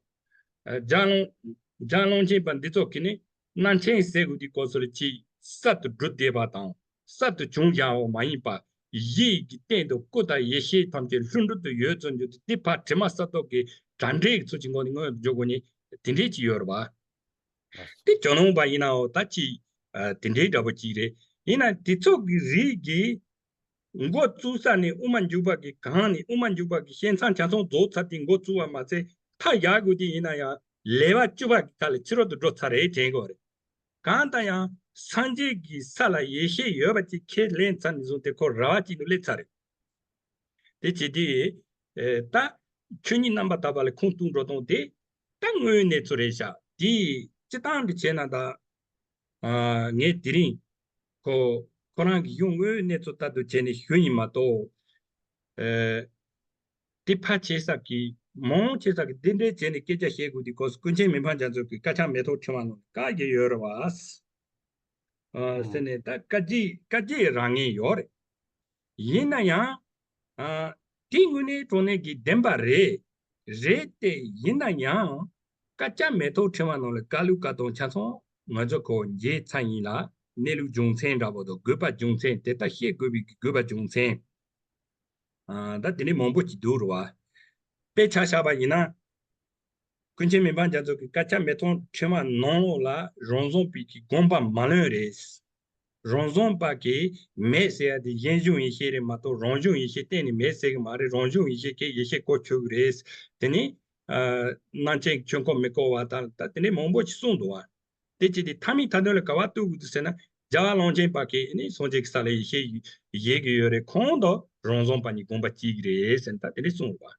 ཨ། ལྗགས་ལུང་། ལྗགས་ལུང་ཆེན་པ་འདི་ཚོ་གིས་ནི་རྣམ་མཁྱེན་ཟེར་དགོས་དུས་སྐབས་སུ་ལ་ཅིག་གསར་དུ་བསྒྲུབས་བསྡད་པ་དང་། གསར་དུ་བྱུང་བཞག་པ་མ་ཡིན་པ། གཞི་ཡི་གི་སྟེང་དུ་སྐུ་དང་ཡེ་ཤེས་ཐམས་ཅད་ལྷུན་གྲུབ་ཏུ་ཡོད་ཚུལ་འཇོག་དུས། དེ་ཕར་དྲི་མ་ས་ཐོག་གི་གྲ་འགྲིག་ཚུལ་གྱི་ངོ་ནས་ངོས་འཇོག་དགོས་ནི་དེ་འདྲའི་ཅིག་ཡོད་རེད་བ། དེ་ཇོ་ནང་པ་ཡིན་ནའང་ད་ཅིག་ཨ། དེ་འདྲའི་འདྲ་པོ་ཅིག་རེད། ཡིན་ན་དེ་ཚོ་གི་རིགས་ཀྱི་འགོ་བཙུགས་ས་ནས་དབུ་མ་འཇུག་པ་གི་གང་ནས་དབུ་མ་འཇུག་པ་གི་བཤད་མཚམས་ཆ་ཚང་རྫོགས་ཚར་ཏེ་འགོ་བཙུགས་པ་མ་ཚད། མཐའ་ཡག་དགོས་དེ་ཡིན་ན་ཡང་ལེ་བ་བཅུ་པ་གི་ཁ་ལ་ཕྱི་རོལ་དུ་འགྲོ་ཚར་རེད་དྲན་དགོས་རེད། གང་ལྟར་ཡང་སངས་རྒྱས་ཀྱི་ས་ལ་ཡེ་ཤེས་ཡོད་པ་ཅིག་ཁས་ལེན་ཚར་ནས་བཟུང་སྟེ་ཁོ་ར་བ་གཅིག་ཏུ་སླེབས་ཚར་རེད། དེ་བྱེད་དུས། ཨེ། ད་ཆོས་ཉིད་རྣམ་པར་དག་པ་ལ་ཁུངས་གཏུགས་འགྲོ་སྟངས་དེ་ད་དངོས་ཡོད་གནས་ཚུལ་རེད་ཤག་དེ་སྤྱི་བཏང་དུ་བྱས་ན་ད། ཨ། ངས་དེ་རིང་ཁོ་ཁོ་རང་གི་གཞུང་དངོས་ཡོད་གནས་ཚུལ་ལྟར་དུ་བྱས་ནས་ཞུ་ཡིན་མ་གཏོགས། ཨེ། དེ་ཕལ་ཆེ་ས་གི་མང་ཆེ་ས་གི་འདི་འདྲའི་བྱས་ནས་སྐད་ཆ་བཤད་དགོས་དུས་སྐབས་སུ་ཀུན་མཁྱེན་མི་ཕམ་རྒྱ་མཚོ་གི་དཀར་ཆག་མེ་ཏོག་ཕྲེང་བ་ནང་བཀག་རྒྱུ་ཡོད་རེད་བ། ཨ། ཟེར་ནས་ད་བཀའ་བརྒྱུད་བཀའ་བརྒྱུད་རང་ངེས་ཡོད་རེད། ཡིན་ན་ཡང་། ཨ། དེ་དངོས་གནས་དྲང་གནས་ཀྱི་བདེན་པ་རེད། རེད་དེ་ཡིན་ན་ཡང་། དཀར་ཆག་མེ་ཏོག་ཕྲེང་བ་ནང་ལ་བཀའ་ལུགས་བཀའ་གདམས་ཆ་ཚང་ང་ཚོ་གོ་མཇལ་ཚར་ཡིན་ལ། གནས་ལུགས་རྒྱུ་མཚན་འདྲ་པོ་དང་དགོས་པ་རྒྱུ་མཚན་དེ་ལྟར་བཤད་དགོས་པའི་དགོས་པ་རྒྱུ་མཚན། ཨ། ད་དེ་འདྲའི་མང་པོ་ཅིག་འདུག་རེད་བ། དཔེ་ཆ་བཞག་པ་ཡིན་ན། ཀུན་མཁྱེན་མི་ཕམ་རྒྱ་མཚོ་གི་དཀར་ཆག་མེ་ཏོག་ཕྲེང་བ་ནང་ལོགས་ལ་རང་བཟང་པོའི་གི་དགོངས་པ་མ་ལོན་རེད། རང་བཟང་པ་གི་མེད་ཟེར་ཡ་དེ་གཞན་བྱུང་ཡེ་ཤེས་རེད་མ་གཏོགས་རང་བྱུང་ཡེ་ཤེས་གཏན་ནས་མེད་ཟེར་གི་མ་རེད། རང་བྱུང་ཡེ་ཤེས་ཀྱིས་ཡེ་ཤེས་བཀོལ་ཆོག་གི་རེད། དེ་ནི། ཨ། རྣམ་མཁྱེན་ཆོས་འཁོར་མི་བསྐོར་བ་དང་ད་དེ་འདྲའི་མང་པོ་ཞིག་གསུངས་འདུག་བ། དེ་བྱས་ཏེ་མཐའ་མའི་མཐའ་དོན་ལ་ག་བ་གཏུག་དགོས་འདུག་ཟེར་ན། རྒྱལ་བ་ཀློང་ཆེན་པ་གིས་ནི་སངས་རྒྱས་ཀྱི་ས་ལ་ཡེ་ཤེས་བཞེད་ཀྱི་ཡོད་རེད། ཁོང་དང་རང་བཟང་པ་གཉིས་དགོངས་པ་གཅིག་རེད་ཟེར་ནས་ད་དེ་འདྲས་གསུངས་པ། བྱས་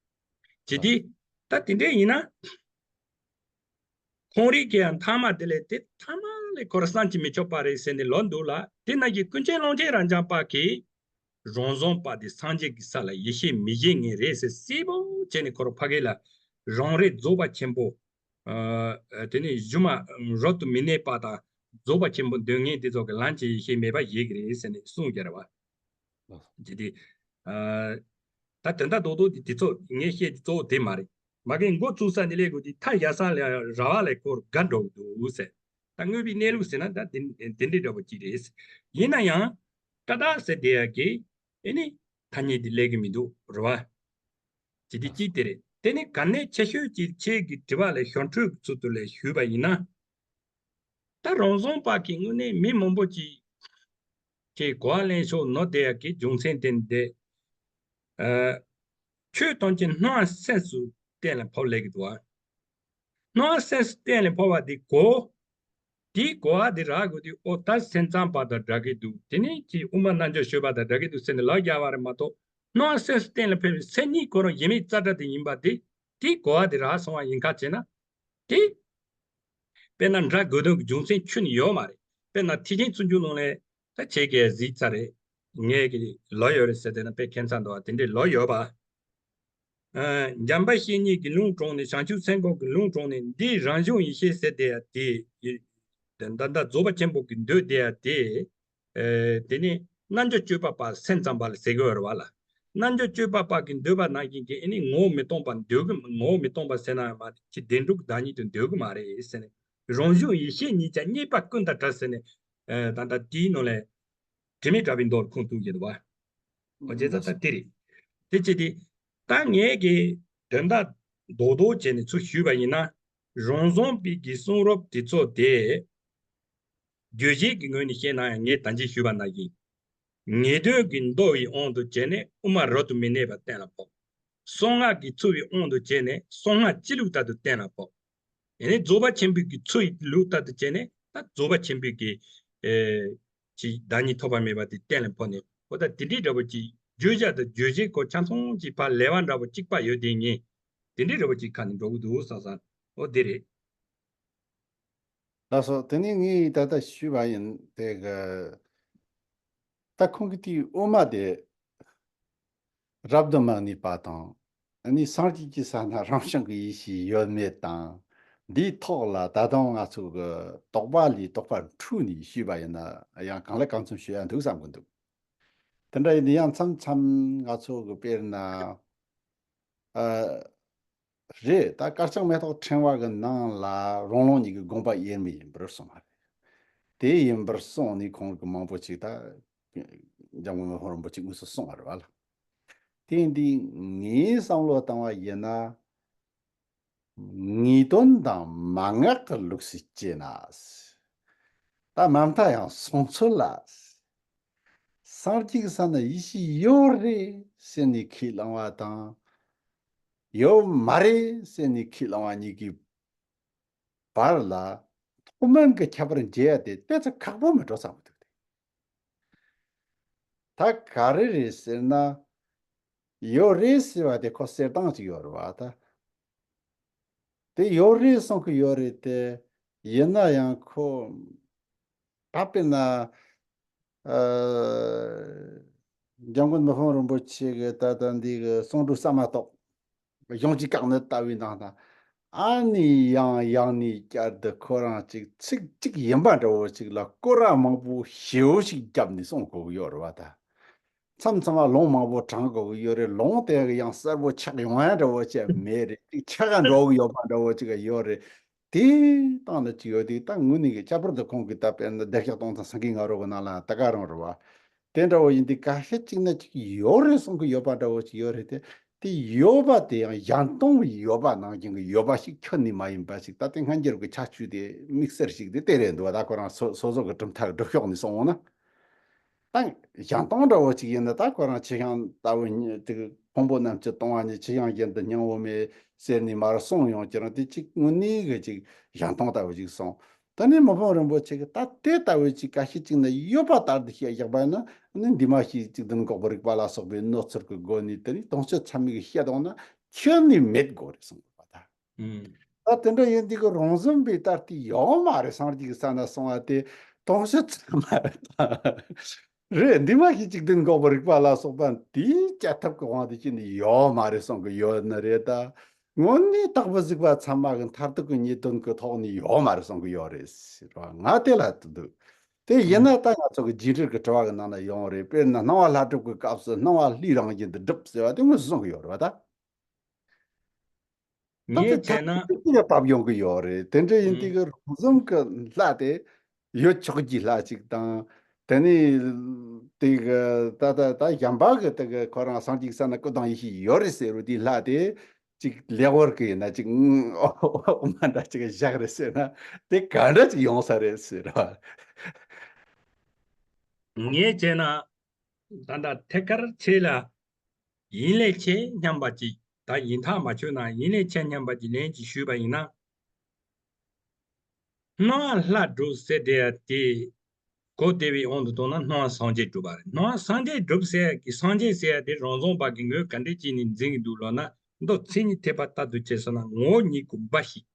ཏེ་ད་དེ་འདྲས་ཡིན་ན། ཁོང་རིགས་ཀྱི་ཡང་མཐའ་མ་དེ་ལས་དེ་མཐའ་མ་ལས་ཁོ་རང་བསམ་གྱིས་མི་ཆོག་པ་རེད་ཟེར་ནས་ལབ་འདུག་ལ། དེ་ན་གི་ཀུན་མཁྱེན་ཀློང་ཆེན་རབ་འབྱམས་པ་གིས། རང་བཟང་པ་དེ་སངས་རྒྱས་ཀྱི་ས་ལ་ཡེ་ཤེས་མི་བཞེད་མཁན་རེད་ཟེར་གསལ་པོ་བྱས་ནས་ཁོ་རང་ཕ་གི་ལ་རང་རེ་རྫོགས་པ་ཆེན་པོ། ཨ། དེ་ནས་སྒྱུ་མ་རབ་ཏུ་མི་གནས་པ་དང་རྫོགས་པ་ཆེན་པོ་འདོད་མཁན་དེ་ཚོ་གི་ལམ་གྱི་ཡེ་ཤེས་མེད་པ་བཞེད་ཀྱི་རེད་ཟེར་ནས་གསུངས་ཀྱི་རེད་བ། ཨོ། ཅི་སྟེ། ཨ། ད་དོན་དག་རྡོག་རྡོག་དེ་དེ་ཚོ་ངས་བཤད་དེ་གཙོ་བོ་དེ་མ་རེད། མ་གི་འགོ་ཚུགས་ས་ནས་ལས་དགོས་དེ་མཐའ་ཡར་ས་ལ་ར་བ་ལས་སྐོར་དགའ་འགྲོ་གི་འདུག་ཟེར། ད་དངོས་པོའི་གནས་ལུགས་ཟེར་ན་ད་དེ་དེ་འདྲའི་འདྲ་པོ་ཅིག་རེད། ཡིན་ན་ཡང་། ཀ་དག་ཟེར་དེ་ཡ་གི་ཨེ་ནི་ཐ་སྙད་དེ་ལས་ཀྱི་མི་འདུག་རེད་བ། ཅི་སྟེ་ཅི་སྟེ་རེད། དེ་ནི་གལ་གནད་ཆེ་ཤོས་ཀྱི་ཁྱེད་ཀྱི་དྲི་བ་ལ་ཞོར་འཕྲོས་ཀྱི་ཚུལ་དུ་ལས་ཞུས་པ་ཡིན་ན། ད་རང་བཟང་པ་གི་དངོས་གནས་མི་མང་པོ་ཅིག་གིས་གོ་བ་ལེན་ཕྱོགས་ནོར་བསྡད་ཡ་གི་རྒྱུ་མཚན་དེ་འདི། ཨ། ཆོས་ཐམས་ཅད་སྣང་བ་སེམས་སུ་གཏན་ལ་ཕབ་ལས་ཀྱི་འདུག་བ། སྣང་བ་སེམས་སུ་གཏན་ལ་ཕབ་པ་འདི་གོ། དེའི་གོ་བ་དེ་རག་དགོས་དུས་ཨོ་ད་སེམས་ཙམ་པ་དང་འདྲ་གི་འདུག་དེ་ནས་ཀྱི་དབུ་མ་རྣལ་འབྱོར་སྤྱོད་པ་དང་འདྲ་གི་འདུག་ཟེར་ནས་ལབ་རྒྱག་པ་རེད་མ་གཏོགས། སྣང་བ་སེམས་སུ་གཏན་ལ་ཕབ་པའི་སེམས་ཉིད་ཁོ་རང་ཡིན་མིན་རྩ་ཁྲ་དེ་ཡིན་པ་དེ། དེའི་གོ་བ་དེ་རག་སོང་བ་ཡིན་ཁ་བྱས་ན། དེ། དཔེར་ན་འདྲ་དགོས་དོན་གྱི་རྒྱུ་མཚན་ཁྱོན་ནས་ཡོད་མ་རེད། དཔེར་ན་ཐེག་ཆེན་བཙུན་ཆུང་ནང་ལས་ད་ཁྱེད་ཀྱིས་གཟིགས་ཚར་རེད། ངས་ཀྱི་ལོ་ཡོད་རེད་ཟེར་དེ་ན་དཔེ་ཁྱད་མཚར་འདུག་བ། དེ་འདྲའི་ལོ་ཡོད་པ། ཨ། འཇམ་དཔལ་བཤེས་གཉེན་གྱི་ལུང་དྲངས་ནས་བྱང་ཆུབ་སེམས་ཁོང་གི་ལུང་དྲངས་ནས་འདིའི་རང་བྱུང་ཡེ་ཤེས་ཟེར་དེ་ཡ་དེ། ད་ལྟ་རྫོགས་པ་ཆེན་པོ་གི་འདོད་དེ་ཡ་དེ། ཨེ། དེ་ནི་རྣལ་འབྱོར་སྤྱོད་པ་པ་སེམས་ཙམ་པ་ལ་ཟེར་གི་ཡོད་རེད་བ་ལ། རྣལ་འབྱོར་སྤྱོད་པ་པ་གི་འདོད་པ་ནང་བཞིན་གྱི་ཨེ་ནི་ངོ་བོ་མི་སྟོང་པ་འདོད་གི་ངོ་བོ་མི་སྟོང་པ་ཟེར་ན་ཡང་མ་ཅི་བདེན་གྲུབ་བདག་ཉིད་དུ་འདོད་གི་མ་རེད་ཟེར་ནས། རང་བྱུང་ཡེ་ཤེས་ཉིད་ཀྱང་རྙེད་པ་ཀུན་དང་བྲལ་ཟེར་ནས། ཨེ། ད་ལྟ་དེའི་ནང་ལས་དྲི་མེད་གྲགས་པའི་མདོ་ལ་ཁུངས་གཏུགས་ཀྱི་འདུག་བ། འོ་བྱས་ཙང་ད་དེ་རེད། དེ་བྱས་ཏེ། ད་ངས་ཀྱི་དོན་དག་རྡོག་རྡོག་བྱས་ནས་ཚུར་ཞུས་པ་ཡིན་ན། རང་བཟང་པའི་གི་གསུང་རབ་དེ་ཚོ་དེ། རྒྱུད་བཞི་གི་ངོས་ནས་བཤད་ན་ཡང་ངས་ད་གིན་ཞུས་པ་ནང་བཞིན། ངེས་དོན་གྱི་མདོ་ཡི་དབང་དུ་བྱས་ནས་དབུ་མ་རབ་ཏུ་མི་གནས་པ་གཏན་ལ་ཕབ། གསང་སྔགས་ཀྱི་ཚུལ་གྱི་དབང་དུ་བྱས་ནས་གསང་སྔགས་སྤྱི་ལུགས་ལྟར་དུ་གཏན་ལ་ཕབ། ཡང་ན་རྫོགས་པ་ཆེན་པོའི་གི་ཚུལ་གྱི་ལུགས་ལྟར་དུ་བྱས་ནས་ད་རྫོགས་པ་ཆེན་པོའི་གི། ཨེ། ཅིག་བདག་ཉིད་ཐོབ་པ་མེད་པ་དེ་གཏན་ལ་ཕབ་ནས་འོ་ད་དེ་འདྲའི་འདྲ་པོ་ཅིག་བརྗོད་བྱ་དང་རྗོད་བྱེད་ཀྱི་ཆ་ཚང་ཅིག་ཕར་ལེ་བ་འདྲ་པོ་གཅིག་པ་ཡོད་དེ་ངས་དེ་འདྲའི་འདྲ་པོ་ཅིག་ཁ་ནས་འགྲོ་གི་འདུག་བསམ་བསམ། འོ་དེ་རེད། ལགས་སོ། དེ་ནས་ངས་ད་ལྟ་ཞུས་པ་ཡིན། དེ་གི་ད་ཁོང་གིས་དེའི་དབུ་མ་དེ་རབ་ཏུ་མ་གནས་པ་དང་། ཨ་ནི་སངས་རྒྱས་ཀྱི་ས་ན་རང་བྱུང་གི་ཡེ་ཤེས་ཡོད་མེད་དང་། འདིའི་ཐོག་ལ་ད་དུང་ང་ཚོ་གི་དོགས་པ་ལས་དོགས་པ་འཁྲུགས་ནས་ཞུས་པ་ཡིན་ན་ཡང་གང་ལ་གང་འཚམ་ཞུ་ཡ་འདུག་བསམ་གི་འདུག་དེ་འདྲ་ཡིན་ན་ཡང་མཚམས་མཚམས་ང་ཚོ་གི་དཔེར་ན། ཨ། རེད། ད་དཀར་ཆག་མེ་ཏོག་ཕྲེང་བ་གི་ནང་ལ་རང་རང་ཉིད་ཀྱི་དགོངས་པ་དབྱེར་མེད་ཡིན་པར་གསུངས་པ་རེད། དེ་ཡིན་པར་གསུངས་ནས་ཁོང་གི་མང་པོ་ཅིག་ད་འཇམ་མགོན་མི་ཕམ་རིན་པོ་ཆེ་དངོས་སུ་གསུངས་པ་རེད་བ་ལ། དེ་འདི་ངའི་བསམ་བློ་བཏང་བ་ཡིན་ན། ངེས་དོན་དང་མན་ངག་གི་ལུགས་སུ་བྱས་ན། ད་མ་མཐའ་ཡང་སོང་ཚུལ་ལ། སངས་རྒྱས་ཀྱི་ས་ན་ཡེ་ཤེས་ཡོད་རེད་ཟེར་ནས་ཁས་བླངས་པ་དང་། ཡོད་མ་རེད་ཟེར་ནས་ཁས་བླངས་པ་གཉིས་ཀྱི་བར་ལ་ དབུ་མ་གི་ཁྱད་པར་འབྱེད་ཡ་དེ་དཔེ་ཚ་ཁག་པོ་མི་འགྲོ་བསམ་གི་འདུག་སྟེ། ད་ག་རེ་རེད་ཟེར་ན། ཡོད་རེད་ཟེར་བ་དེ་ཁོ་ཟེར་སྟངས་ཅིག་ཡོད་རེད་བ་ད། དེ་ཡོད་རེད་གསུང་གི་ཡོད་རེད་དེ། ཡིན་ན་ཡང་ཁོ། ད་དཔེར་ན། ཨ། འཇམ་མགོན་མི་ཕམ་རིན་པོ་ཆེ་གི་ད་ལྟ་འདི་གི་གསུང་སྒྲོས་ཟ་མ་ཏོག་གཞུང་གཅིག་བཀག་ནི་ལྟ་བུའི་ནང་ན། ཨ་ནི་ཡང་ཡང་ནས་བསྐྱར་དུ་ཁོ་རང་ཅིག་ཚིག་གཅིག་ཡིན་པ་འདྲ་བོ་ཅིག་ལ་སྐོར་ར་མང་པོ་ཞེ་བོ་ཞིག་བརྒྱབ་ནས་གསུང་དགོས་ཀྱི་ཡོད་རེད་བ་ད། མཚམས་མཚམས་ལ་ལུང་མང་པོ་དྲངས་དགོས་ཀྱི་ཡོད་རེད། ལུང་དེ་ཡང་གསལ་པོ་ཆགས་ཡོང་ཡ་འདྲ་བོ་ཅིག་མེད་རེད། ཅིག་ཆགས་ཀ་འགྲོ་གི་ཡོད་པ་འདྲ་བོ་ཅིག་ཡོད་རེད། དེ་སྟེང་ན་ཅིག་ཡོད་དེ་ད་དངོས་གནས་ཀྱི་ཁྱད་པར་དུ་ཁོང་གིས་ད་དཔེར་ན་བདེ་གཤེགས་སྟོང་ཐུན་སེང་གེའི་ང་རོ་གི་ནང་ལ་ད་ག་རང་རེད་བ། དེ་འདྲ་བོ་ཡིན་དུས་ཁ་ཤས་ཅིག་ན་ཅིག་ཡོད་རེད་གསུང་གི་ཡོད་པ་འདྲ་བོ་ཅིག་ཡོད་རེད་དེ། དེ་ཡོད་པ་དེ་ཡང་གཞན་སྟོང་གི་ཡོད་པ་ནང་བཞིན་གྱི་ཡོད་པ་ཞིག་ཁྱོན་ནས་མ་ཡིན་པ་ཞིག་ད་ལྟའི་སྔ་འགྱུར་གྱི་ཁྱད་ཆོས་དེ་དམིགས་བསལ་ཞིག་དེ་དེ་རེད་འདུག་ད་ཁོ་རང་སོ་སོ་སོ་གི་གྲུབ་མཐའ་སྒྲུབ་ཕྱོགས་ནས་སོང་ན། ད་གཞན་སྟོང་འདྲ་བོ་ཅིག་ཡིན་ན་ད་ཁོ་རང་ཆོས་སྐྱོང་ལྟ་བུ་ཉི་དེ་ཕུང་པོ་རྣམས་ཀྱི་སྟོང་བ་ཉིད་ཆོས་སྐྱོང་གཞན་དུ་སྙིང་པོ་མེད་ཟེར་ནས་མར་གསུངས་ཡོང་ཀྱང་དེ་གཅིག་དངོས་གནས་གི་ཅིག་གཞན་སྟོང་ལྟ་བུ་ཅིག་སོང་། ད་ནི་མི་ཕམ་རིན་པོ་ཆེ་གིས་ད་དེ་ལྟ་བུའི་ཅིག་ཁ་ཤས་ཅིག་ན་ཡོད་པ་ལྟར་དུ་བཤད་བཞག་པ་ཡིན་ན་ནི་འདུས་མ་བྱས་ཅིག་བདུན་འགོག་པའི་རིགས་པ་ལ་སོགས་པའི་ནོར་འཚུལ་གྱི་སྒོ་ནས་དེ་ནི་དོན་སྤྱི་ཚད་མའི་བཤད་འོང་ན་ཁྱོན་ནས་མེད་དགོས་རེད་གསུངས་པ་ད། ཨུམ། ད་དེ་འདྲ་ཡིན་དུས་ཀྱི་རང་བཟུང་པའི་ལྟར་དེ་ཡོད་མ་རེད། སངས་རྒྱས་ཀྱི་ས་ན་གསུངས་པ་དེ་དོན་སྤྱི་ཚད་མ་རེད་ད། རེད། འདུས་མ་བྱས་ཅིག་བདུན་འགོག་པའི་རིགས་པ་ལ་སོགས་པ་དེའི་བྱ་ཐབས་ཀྱི་དབང་དུ་བྱས་ནས་ཡོད་མ་རེད་གསུང་གི་ཡོད་ནི་རེད་ད། དངོས་གནས་དག་པ་གཟིགས་པ་ཚད་མ་གི་མཐར་ཐུག་གི་རྙེད་དོན་གྱི་ཐོག་ནས་ཡོད་མ་རེད་གསུང་གི་ཡོད་རེད་ཟེར་བ་ང་དེ་ལ་འདུག་དེ་ཡིན་ན་ད་ང་ཚོ་གི་རྗེས་འབྲེལ་གྱི་དྲི་བ་གི་ནང་ན་ཡོང་རེད། དཔེར་ན་སྣང་བ་ལྷ་སྒྲུབ་ཀྱི་སྐབས་སུ་སྣང་བ་ལྷའི་རང་བཞིན་དུ་སྒྲུབ་ཟེར་བ་དེ་དངོས་སུ་གསུང་གི་ཡོད་རེད་བ་ད། ད་ངས་དེ་བྱས་ན། ཐབས་ཤེས་ཅི་ལ་བབས་ཡོང་གི་ཡོད་རེད། དེ་འདྲ་ཡིན་དུས་ཀྱི་རང་བཟུང་གི་ལྷ་དེ་ཡོད་ཆོག་གི་ལྷ་ཅིག་དང་། དེ་ནས་དེ་གི་ད་ད་ད་གཞན་པ་གི་དེ་གི་ཁོ་རང་སངས་རྒྱས་ས་ན་སྐུ་དང་ཡེ་ཤེས་ཡོད་རེད་ཟེར་རུ་དེའི་ལྷ་དེ་ཅིག་ལེགས་པར་གི་ཡིན་ན་ཅིག་འོ་མ་འདྲ་ཅིག་བཞག་རེད་ཟེར་ན་དེ་ག་འདྲ་ཅིག་ཡོང་ས་རེད་ཟེར་བ། ངས་བྱས་ན་ད་ལྟ་ཐད་ཀར་ཆེ་ལ་ཡིན་ལས་ཆེ་སྙམ་པ་ཅིག་ད་ཡིན་ཐག་མ་ཆོད་ན་ཡིན་ལས་ཆེ་སྙམ་པ་ཅིག་ལན་ཅིག་ཞུས་པ་ཡིན་ན། སྣང་བ་ལྷ་སྒྲུབ་ཟེར་བསྡད་ཡ་དེ་གོ་བདེ་བའི་དབང་དུ་བཏང་ན་སྣང་བ་སངས་རྒྱས་སྒྲུབ་པ་རེད། སྣང་བ་སངས་རྒྱས་སྒྲུབ་ཟེར་ཡ་གི་སངས་རྒྱས་ཟེར་ཡ་དེ་རང་བཟུང་པ་གི་ངོས་ག་འདྲས་ཅིག་ནས་འཛིན་གྱི་འདུག་ལབ་ན་མདོ་མཚན་ཉིད་ཐེག་པ་ལྟར་དུ་བྱས་སོང་ན་ངོ་བོ་ཉིད་ཀྱི་འབའ་ཞིག་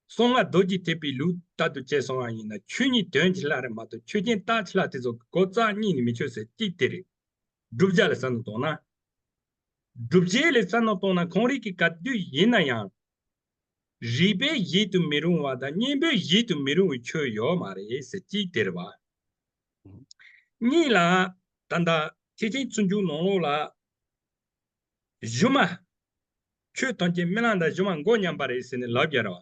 གསང་སྔགས་རྡོ་རྗེ་ཐེག་པའི་ལུགས་ལྟར་དུ་བྱས་སོང་བ་ཡིན་ན་ཆོས་ཉིད་དོན་གྱི་ལྷ་རེད་མ་གཏོགས་ཆོས་ཅན་རྟགས་ཀྱི་ལྷ་དེ་ཚོ་གི་གོ་རྩ་གཉིས་ནས་མི་ཆོད་ཟེར་གཅིག་དེ་རེད། བསྒྲུབ་བྱ་ལ་བསམ་བློ་གཏོང་ན། བསྒྲུབ་བྱ་ལ་བསམ་བློ་གཏོང་ན་ཁོང་རིགས་ཀྱི་ག་དུས་ཡིན་ན་ཡང་། རིགས་པས་གཞལ་དུ་མི་རུང་བ་དང་གཉེན་པོས་གཞལ་དུ་མི་རུང་བའི་ཆོས་ཡོད་མ་རེད་ཟེར་གཅིག་དེ་རེད་བ། གཉིས་ལ། ད་ལྟ་ཐེག་ཆེན་བརྩོན་འགྲུས་ནང་ལོགས་ལ། སྒྱུ་མ། ཆོས་ཐམས་ཅད་རྨི་ལམ་དང་སྒྱུ་མ་མགོ་མཉམ་པ་རེད་ཟེར་ནས་ལབ་རྒྱག་ར་བ།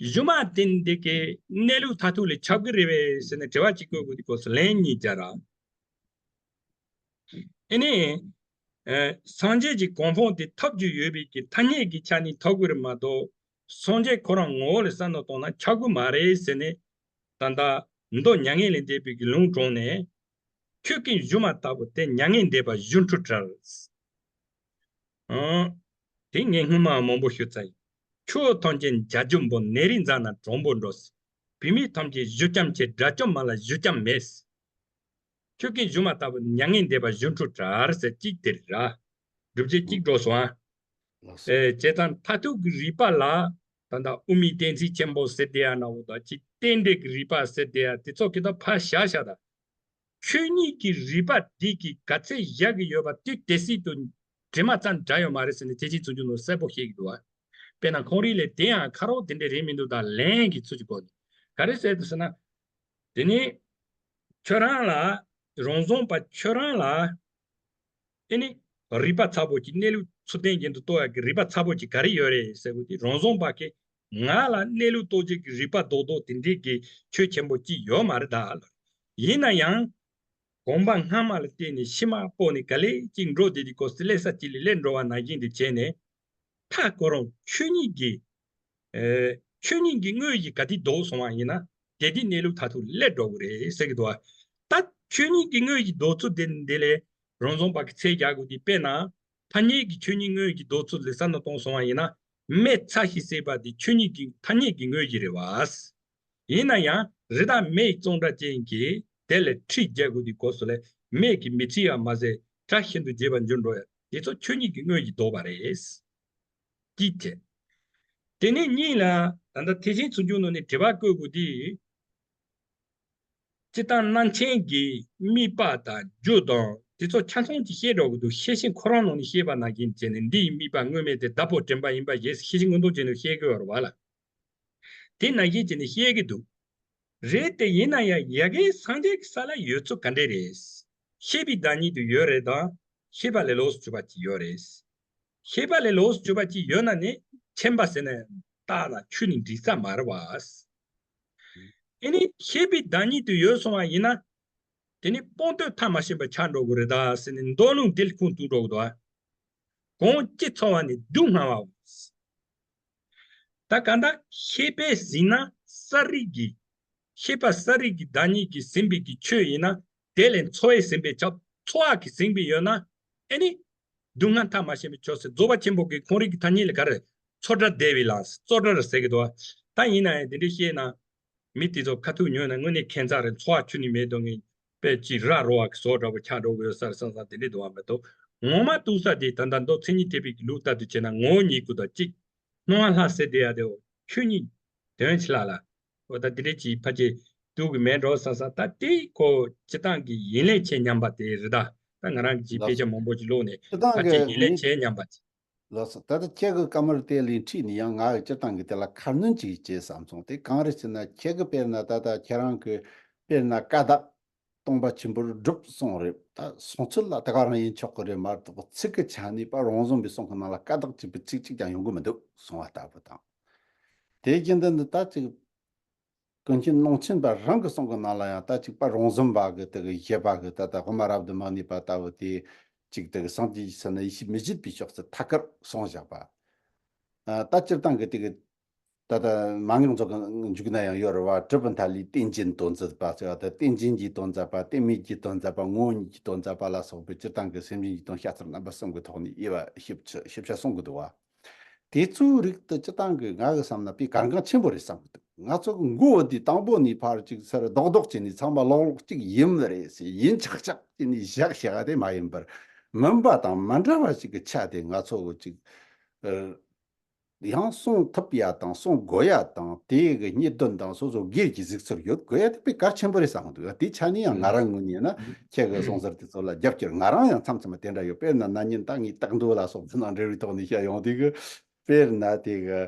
སྒྱུ་མ་དེ་འདི་གའི་གནས་ལུགས་མཐར་ཐུག་ལས་ཁྱབ་ཀྱི་རེད་པས་ཟེར་ནས་དྲི་བ་གཅིག་བཀོད་དགོས་དུས་སྐབས་སུ་ལན་གཉིས་རྒྱག་ར། ཨེ་ནི། ཨེ། སངས་རྒྱས་ཀྱི་གོ་འཕང་དེ་ཐོབ་རྒྱུ་ཡོད་པའི་གི་ཐ་སྙད་ཀྱི་ཆ་ནས་ཐོབ་ཀྱི་རེད་མ་གཏོགས་སངས་རྒྱས་ཁོ་རང་ངོ་བོ་ལ་བསམ་བློ་བཏང་ན་ཁྱབ་ཀྱི་མ་རེད་ཟེར་ནས། ད་ལྟ་མདོ་མྱ་ངན་ལས་འདས་པའི་གི་ལུང་དྲངས་ནས། ཁྱོད་ཀྱིས་སྒྱུ་མ་ལྟ་བུ་དེ་མྱ་ངན་འདས་པ་སྒྱུ་འཕྲུལ་བྲལ། ཨང་། དེ་ངས་སྔོན་མ་མང་པོ་ཞུས་ཚར་ཡིན། ཆོས་ཐམས་ཅད་འཇའ་སྒྱུ་འབུམ། ནད་རིགས་ཟ་ན་གྲང་པོ་འགྲོ། བུད་མེད་ཐམས་ཅད་གཞུ་རྐྱང་ཆེ། དགྲ་བཅོམ་མ་ལ་གཞུ་རྐྱང་མེད། ཁྱོད་ཀྱིས་སྒྱུ་མ་ལྟ་བུ་མྱ་ངན་འདས་པ་སྒྱུ་འཕྲུལ་བྲལ་ཟེར་གཅིག་དེ་རེད་ར། བསྒྲུབ་བྱ་གཅིག་འགྲོ་སོང་ཨ། ལགས་སོ། ཨེ། བྱས་ཙང་མཐར་ཐུག་གི་རིགས་པ་ལ་ད་ལྟ་དབུ་མའི་གཏན་ཚིགས་ཆེན་པོ་ཟེར་བསྡད་ཡ་ན་འོ་ད་ཅིག་རྟེན་འབྲེལ་གྱི་རིགས་པ་ཟེར་བསྡད་ཡ་དེ་ཚོ་གི་ད་ཕར་བཞག་བཞག་ད། ཆོས་ཉིད་ཀྱི་རིགས་པ་འདི་གིས་ག་ཚད་བཞག་གི་ཡོད་པ་དེ་དེ་སྲིད་དུ་དྲི་མ་ཙམ་འདྲ་ཡོད་མ་རེད་ཟེར་ནས་ཐེག་ཆེན་བརྩོན་འགྲུས་ནང་གསལ་པོ་བཤད་ཀྱི་འདུག་བ། དཔེར་ན་ཁོང་རིགས་ལས་དེ་ཡང་ཁ་རོག་དེ་འདྲས་རེད་མི་འདུག་ད་ལན་གྱི་ཚུལ་གྱི་སྒོ་ནས་ག་རེ་ཟེར་འདུག་ཟེར་ན། དེ་ནི་ཁྱོད་རང་ལ་རང་བཟུང་པ་ཁྱོད་རང་ལ་ཨེ་ནི་རིགས་པ་ཚ་པོ་གཅིག་གནས་ལུགས་ཚུལ་ལྡན་གྱི་འདུ་རྟོག་ཡག་གི་རིགས་པ་ཚ་པོ་གཅིག་ག་རེ་ཡོད་རེད་ཟེར་དགོས་དེ་རང་བཟུང་པ་གིས་ང་ལ་གནས་ལུགས་རྟོགས་བྱེད་ཀྱི་རིགས་པ་རྡོག་རྡོག་དེ་འདྲས་ཀྱི་ཆོས་ཆེན་པོ་གཅིག་ཡོད་མ་རེད་ད། ཡིན་ན་ཡང་། གོམ་པ་སྔ་མ་ལ་བརྟེན་ནས་ཕྱི་མ་སྤོ་ནས་ག་ལེ་གཅིག་འགྲོ་བསྡད་དུས་སྐབས་སུ་ལེ་ས་གཅིག་ལས་ལེ་འགྲོ་བ་ནང་བཞིན་དུ་བྱས་ནས། མཐའ་ཁོ་རང་ཆོས་ཉིད་ཀྱི། ཨེ། ཆོས་ཉིད་ཀྱི་དངོས་གཞི་ག་དུས་ལྡོག་སོང་བ་ཡིན་ན་དེ་དུས་གནས་ལུགས་མཐར་ཐུག་ལས་འགྲོ་གི་རེད་ཟེར་གི་འདུག་བ། ད་ཆོས་ཉིད་ཀྱི་དངོས་གཞི་ལྡོག་ཚུལ་དེ་འདི་ལས་རང་བཟུང་པ་གི་ཚད་རྒྱག་དགོས་དུས་དཔེར་ན་ཐ་སྙད་ཀྱི་ཆོས་ཉིད་དངོས་གཞི་ལྡོག་ཚུལ་ལ་བསམ་བློ་གཏོང་སོང་བ་ཡིན་ན་མེ་ཚ་ཞིང་བསྲེགས་པ་དེ་ཆོས་ཉིད་ཀྱི་ཐ་སྙད་ཀྱི་དངོས་གཞི་རེད་བ། ཡིན་ན་ཡང་རི་དྭགས་མེ་ཡི་བཙོན་དགྲ་ཅན་གྱིས་དེ་ལས་ཁྲིད་རྒྱག་དགོས་དུས་སྐབས་སུ་ལས་མེ་གིས་མི་ཚིག་པ་མ་ཟད་སྐྲ་ཤིན་ཏུ་རྗེ་བར་འགྱུར་འགྲོ་ཡ། དེ་ཚོ་ཆོས་ཉིད་ཀྱི་དངོས་ཀྱིས་བཟློག་པ་རེད། གཅིག་བྱས། དེ་ནས་གཉིས་ལ་ད་ལྟ་ཐེག་ཆེན་ཚུལ་ཁྲིམས་ནང་ནས་དྲི་བ་བཀོད་དགོས་དེ། སྤྱིར་བཏང་རྣམ་མཁྱེན་གྱི་དམིགས་པ་དང་རྒྱུ་དང་དེ་ཚོ་ཆ་ཚང་ཅིག་བཤད་འགྲོ་གི་འདུག་ཤེར་ཕྱིན་ཁོ་རང་ནང་ནས་བཤད་པ་ནང་བཞིན་བྱས་ནས་འདི་ཡི་དམིགས་པ་དངོས་མེད་དེ་བདག་པོ་དྲན་པ་ཡིན་པ་ཞེས་ཤེར་ཕྱིན་མངོན་རྟོགས་ཅན་དུ་བཤད་དགོས་པ་རེད་བ་ལ། དེ་ནང་བཞིན་བྱས་ནས་བཤད་ཀྱི་འདུག་རེད་དེ་ཡིན་ན་ཡང་ཡ་གིའི་སངས་རྒྱས་ཀྱི་ས་ལ་ཡོད་ཚུལ་ག་འདྲས་རེད། ཤེས་པའི་བདག་ཉིད་དུ་ཡོད་རེད་དང་ཤེས་པ་ལས་ལོགས་སུ་གྱུར་པ་ཅིག་ཡོད་རེད། ཤེས་པ་ལས་ལོགས་སུ་གྱུར་པ་ཅིག་ཡོད་ན་ནི་མཁྱེན་པ་ཟེར་ན་རྟགས་དང་ཆོས་ནི་འགྲིག་ས་མ་རེད་བ། ཨེ་ནི་ཤེས་པའི་བདག་ཉིད་དུ་ཡོད་སོང་བ་ཡིན་ན། དེ་ནི་སྤོང་ཐོས་མཐའ་མ་ཕྱིན་པ་ཆགས་འགྲོ་གི་རེད་ད་ཟེར་ནས་མདོ་ལུང་འདི་ལ་ཁུངས་གཏུགས་འགྲོ་གི་འདུག་ཨ། གང་ཅི་འཚོ་བ་ནི་སྡུག་བསྔལ་བའོ། ད་གང་ལྟར་ཤེས་པས་ཟིན་ན་ས་རིགས་ཀྱི། ཤེས་པ་ས་རིགས་ཀྱི་བདག་ཉིད་ཀྱིས་ཟིན་པའི་གི་ཆོས་ཡིན་ན་དེ་ལས་འཚོ་བས་ཟིན་པས་ཁྱབ། འཚོ་བ་གིས་ཟིན་པའི་ཡོད་ན་ཨེ་ནི། སྡུག་བསྔལ་མཐའ་མ་ཞེན་པའི་ཆོས་ཟེར་རྫོགས་པ་ཆེན་པོ་གི་ཁོང་རིག་གི་ཐ་སྙད་ལ་ག་རེ། འཚོ་བྲལ་བདེ་བའི་ལམ་ཟེར་རྩོལ་བྲལ་ཟེར་གི་འདུག་ད་ཡིན་ན་ཡང་དེ་འདྲའི་བཤད་ན། མི་དེ་ཚོ་ཁ་ཐུག་ཉོན་ན་དངོས་གནས་ཁྱད་མཚར་རེད། འཚོ་བ་ཁྱོན་ནས་མེད་དོ་ངས་དཔེ་ཅིག་ར་རོ་བ་གི་བཟོ་འདྲ་བོ་ཆགས་འགྲོ་གི་ཡོད་ས་རེད་བསམ་བསམ་དེ་འདྲའི་འདུག་བ་མེད་དོ། ངོ་མ་ཐུག་ས་དེ་ད་ལྟ་མདོ་མཚན་ཉིད་ཐེག་པའི་གི་ལུགས་ལྟར་དུ་བྱས་ན་ངོ་བོ་ཉིད་སྐུ་དང་གཅིག་སྣང་བ་ལྷ་ཟེར་བསྡད་ཡ་དེའོ། ཆོས་ཉིད་དོན་ཆེ་ལ་ལ། འོ་ད་དེ་འདྲས་ཀྱི་ཕལ་ཆེར་འདུག་གི་མེད་འགྲོ་བསམ་བསམ། ད་དེ་ཁོ་སྤྱིར་བཏང་གི་ཡིན་ལས་ཆེ་སྙམ་པ་དེ་རེད་ད། ད་ང་རང་གི་དཔེ་ལགས་ཆ་མང་པོ་ཅིག་ཀློག་ནས་སྤྱིར་བཏང་ཕལ་ཆེར་གི་ཡིན་ལས་ངས་ཆེ་སྙམ་པ་ཅིག་ལགས་སོ། ད་ལྟ་ཁྱེད་ཀྱི་བཀའ་མོལ་དེ་ལན་ཁྲིད་ནས་ཡང་ང་གི་སྤྱིར་བཏང་གི་དེ་ལ་ཁ་སྣོན་ཅིག་བྱེད་བསམ་སོང་། དེ་གང་རེད་ཟེར་ན་ཁྱེད་ཀྱི་དཔེར་ན་ད་ལྟ་ཁྱེད་རང་གི་དཔེར་ན་ཀ་དག་སྟོང་པ་ཆེན་པོར་སྒྲུབ་གསུངས་རེད། ད་སོང་ཚུལ་ལ་ད་ག་རང་ཡིན་ཆོག་གི་རེད་མ་གཏོགས་ཚིག་གི་ཆ་ནས་པ་རོང་ཟོམ་པའི་གསུང་གི་ནང་ལ་ཀ་དག་ཅིག་པའི་ཚིག་གཅིག་ཀྱང་ཡོང་གི་མི་འདུག་གསུང་བ་ལྟ་བུ་དང་། དེ་རྒྱུན་དུ་འདི་ད་ཅིག་ཀུན་མཁྱེན་ཀློང་ཆེན་པ་རང་གི་གསུང་གི་ནང་ལ་ཡང་ད་ཅིག་པ་རོང་ཟོམ་པ་གི་དེ་གི་བཞེད་པ་གི་ད་ལྟ་དབུ་མ་རབ་ཏུ་མ་ནུས་པ་ལྟ་བུ་དེ་ཅིག་དེ་གི་སངས་རྒྱས་ཀྱི་ས་ན་ཡེ་ཤེས་མི་བཞེད་པའི་ཕྱོགས་སུ་ཐད་ཀར་གསུངས་བཞག་པ། ཨ་ད་སྤྱིར་བཏང་གི་དེ་གི་ད་ལྟ་མན་ངག་ཚོ་གི་མཇུག་ན་ཡང་ཡོད་རེད་བ། གྲུབ་པའི་མཐའ་ལས་རྟེན་ཅན་དོན་མཛད་པ་ཟེར་བ་དེ་རྟེན་ཅན་གྱི་དོན་མཛད་པ། རྟེན་མེད་ཀྱི་དོན་མཛད་པ། ངོ་བོ་ཉིད་ཀྱི་དོན་མཛད་པ་ལ་སོགས་པའི་སྤྱིར་བཏང་གི་སེམས་ཅན་གྱི་དོན་བཤད་ཚུལ་རྣམ་པ་གསུམ་གྱི་ཐོག་ནས་དབྱེ་བ་ཞིབ་ཆ་ཞིབ་ཆ་གསུང་གི་འདུག་བ། དེ་ཚོའི་རིགས་དེ་སྤྱིར་བཏང་གི་ང་གི་བསམ་ན་དཔེ་གལ་འགངས་ཆེན་པོ་རེད་བསམ་གི་འདུག་ང་ཚོ་གི་མགོ་བོ་དེ་དང་པོ་ནས་ཕར་ཅིག་ཚུར་རྡོག་རྡོག་བྱས་ནས་ཚང་མ་ལོག་ལོག་ཅིག་ཡིན་ནི་རེད་ཟེར། ཡིན་ཆག་ཆག་བྱས་ནས་བཞག་བཞག་དེ་མ་ཡིན་པར་མིན་པ་དང་མི་འདྲ་བ་ཞིག་གི་ཆ་དེ་ང་ཚོ་གི་ཅིག་ཡང་གསུང་ཐུབ་ཡ་དང་གསུང་དགོས་ཡ་དང་དེ་གི་རྙེད་དོན་དང་སོ་སོ་སྒེར་གྱི་གཟིགས་ཚུལ་ཡོད་དགོས་ཡ་དེ་དཔེ་གལ་ཆེན་པོ་རེད་བསམ་གི་འདུག་དེའི་ཆ་ནས་ཡང་ང་རང་ངོས་ནས་ཡིན་ན་ཁྱེད་ཀྱི་གསུང་ཟུར་དེ་ཚོ་ལ་རྒྱབ་སྐྱོར་ང་རང་ཡང་མཚམས་མཚམས་དེ་འདྲ་ཡོད། དཔེར་ན་ན་ནིང་ད་ངས་སྟག་མདོ་ལ་སོགས་པ་ནང་འབྲེལ་བའི་ཐོག་ནས་བཤད་ཡོང་དུས་གི་དཔེར་ན་དེ་གི་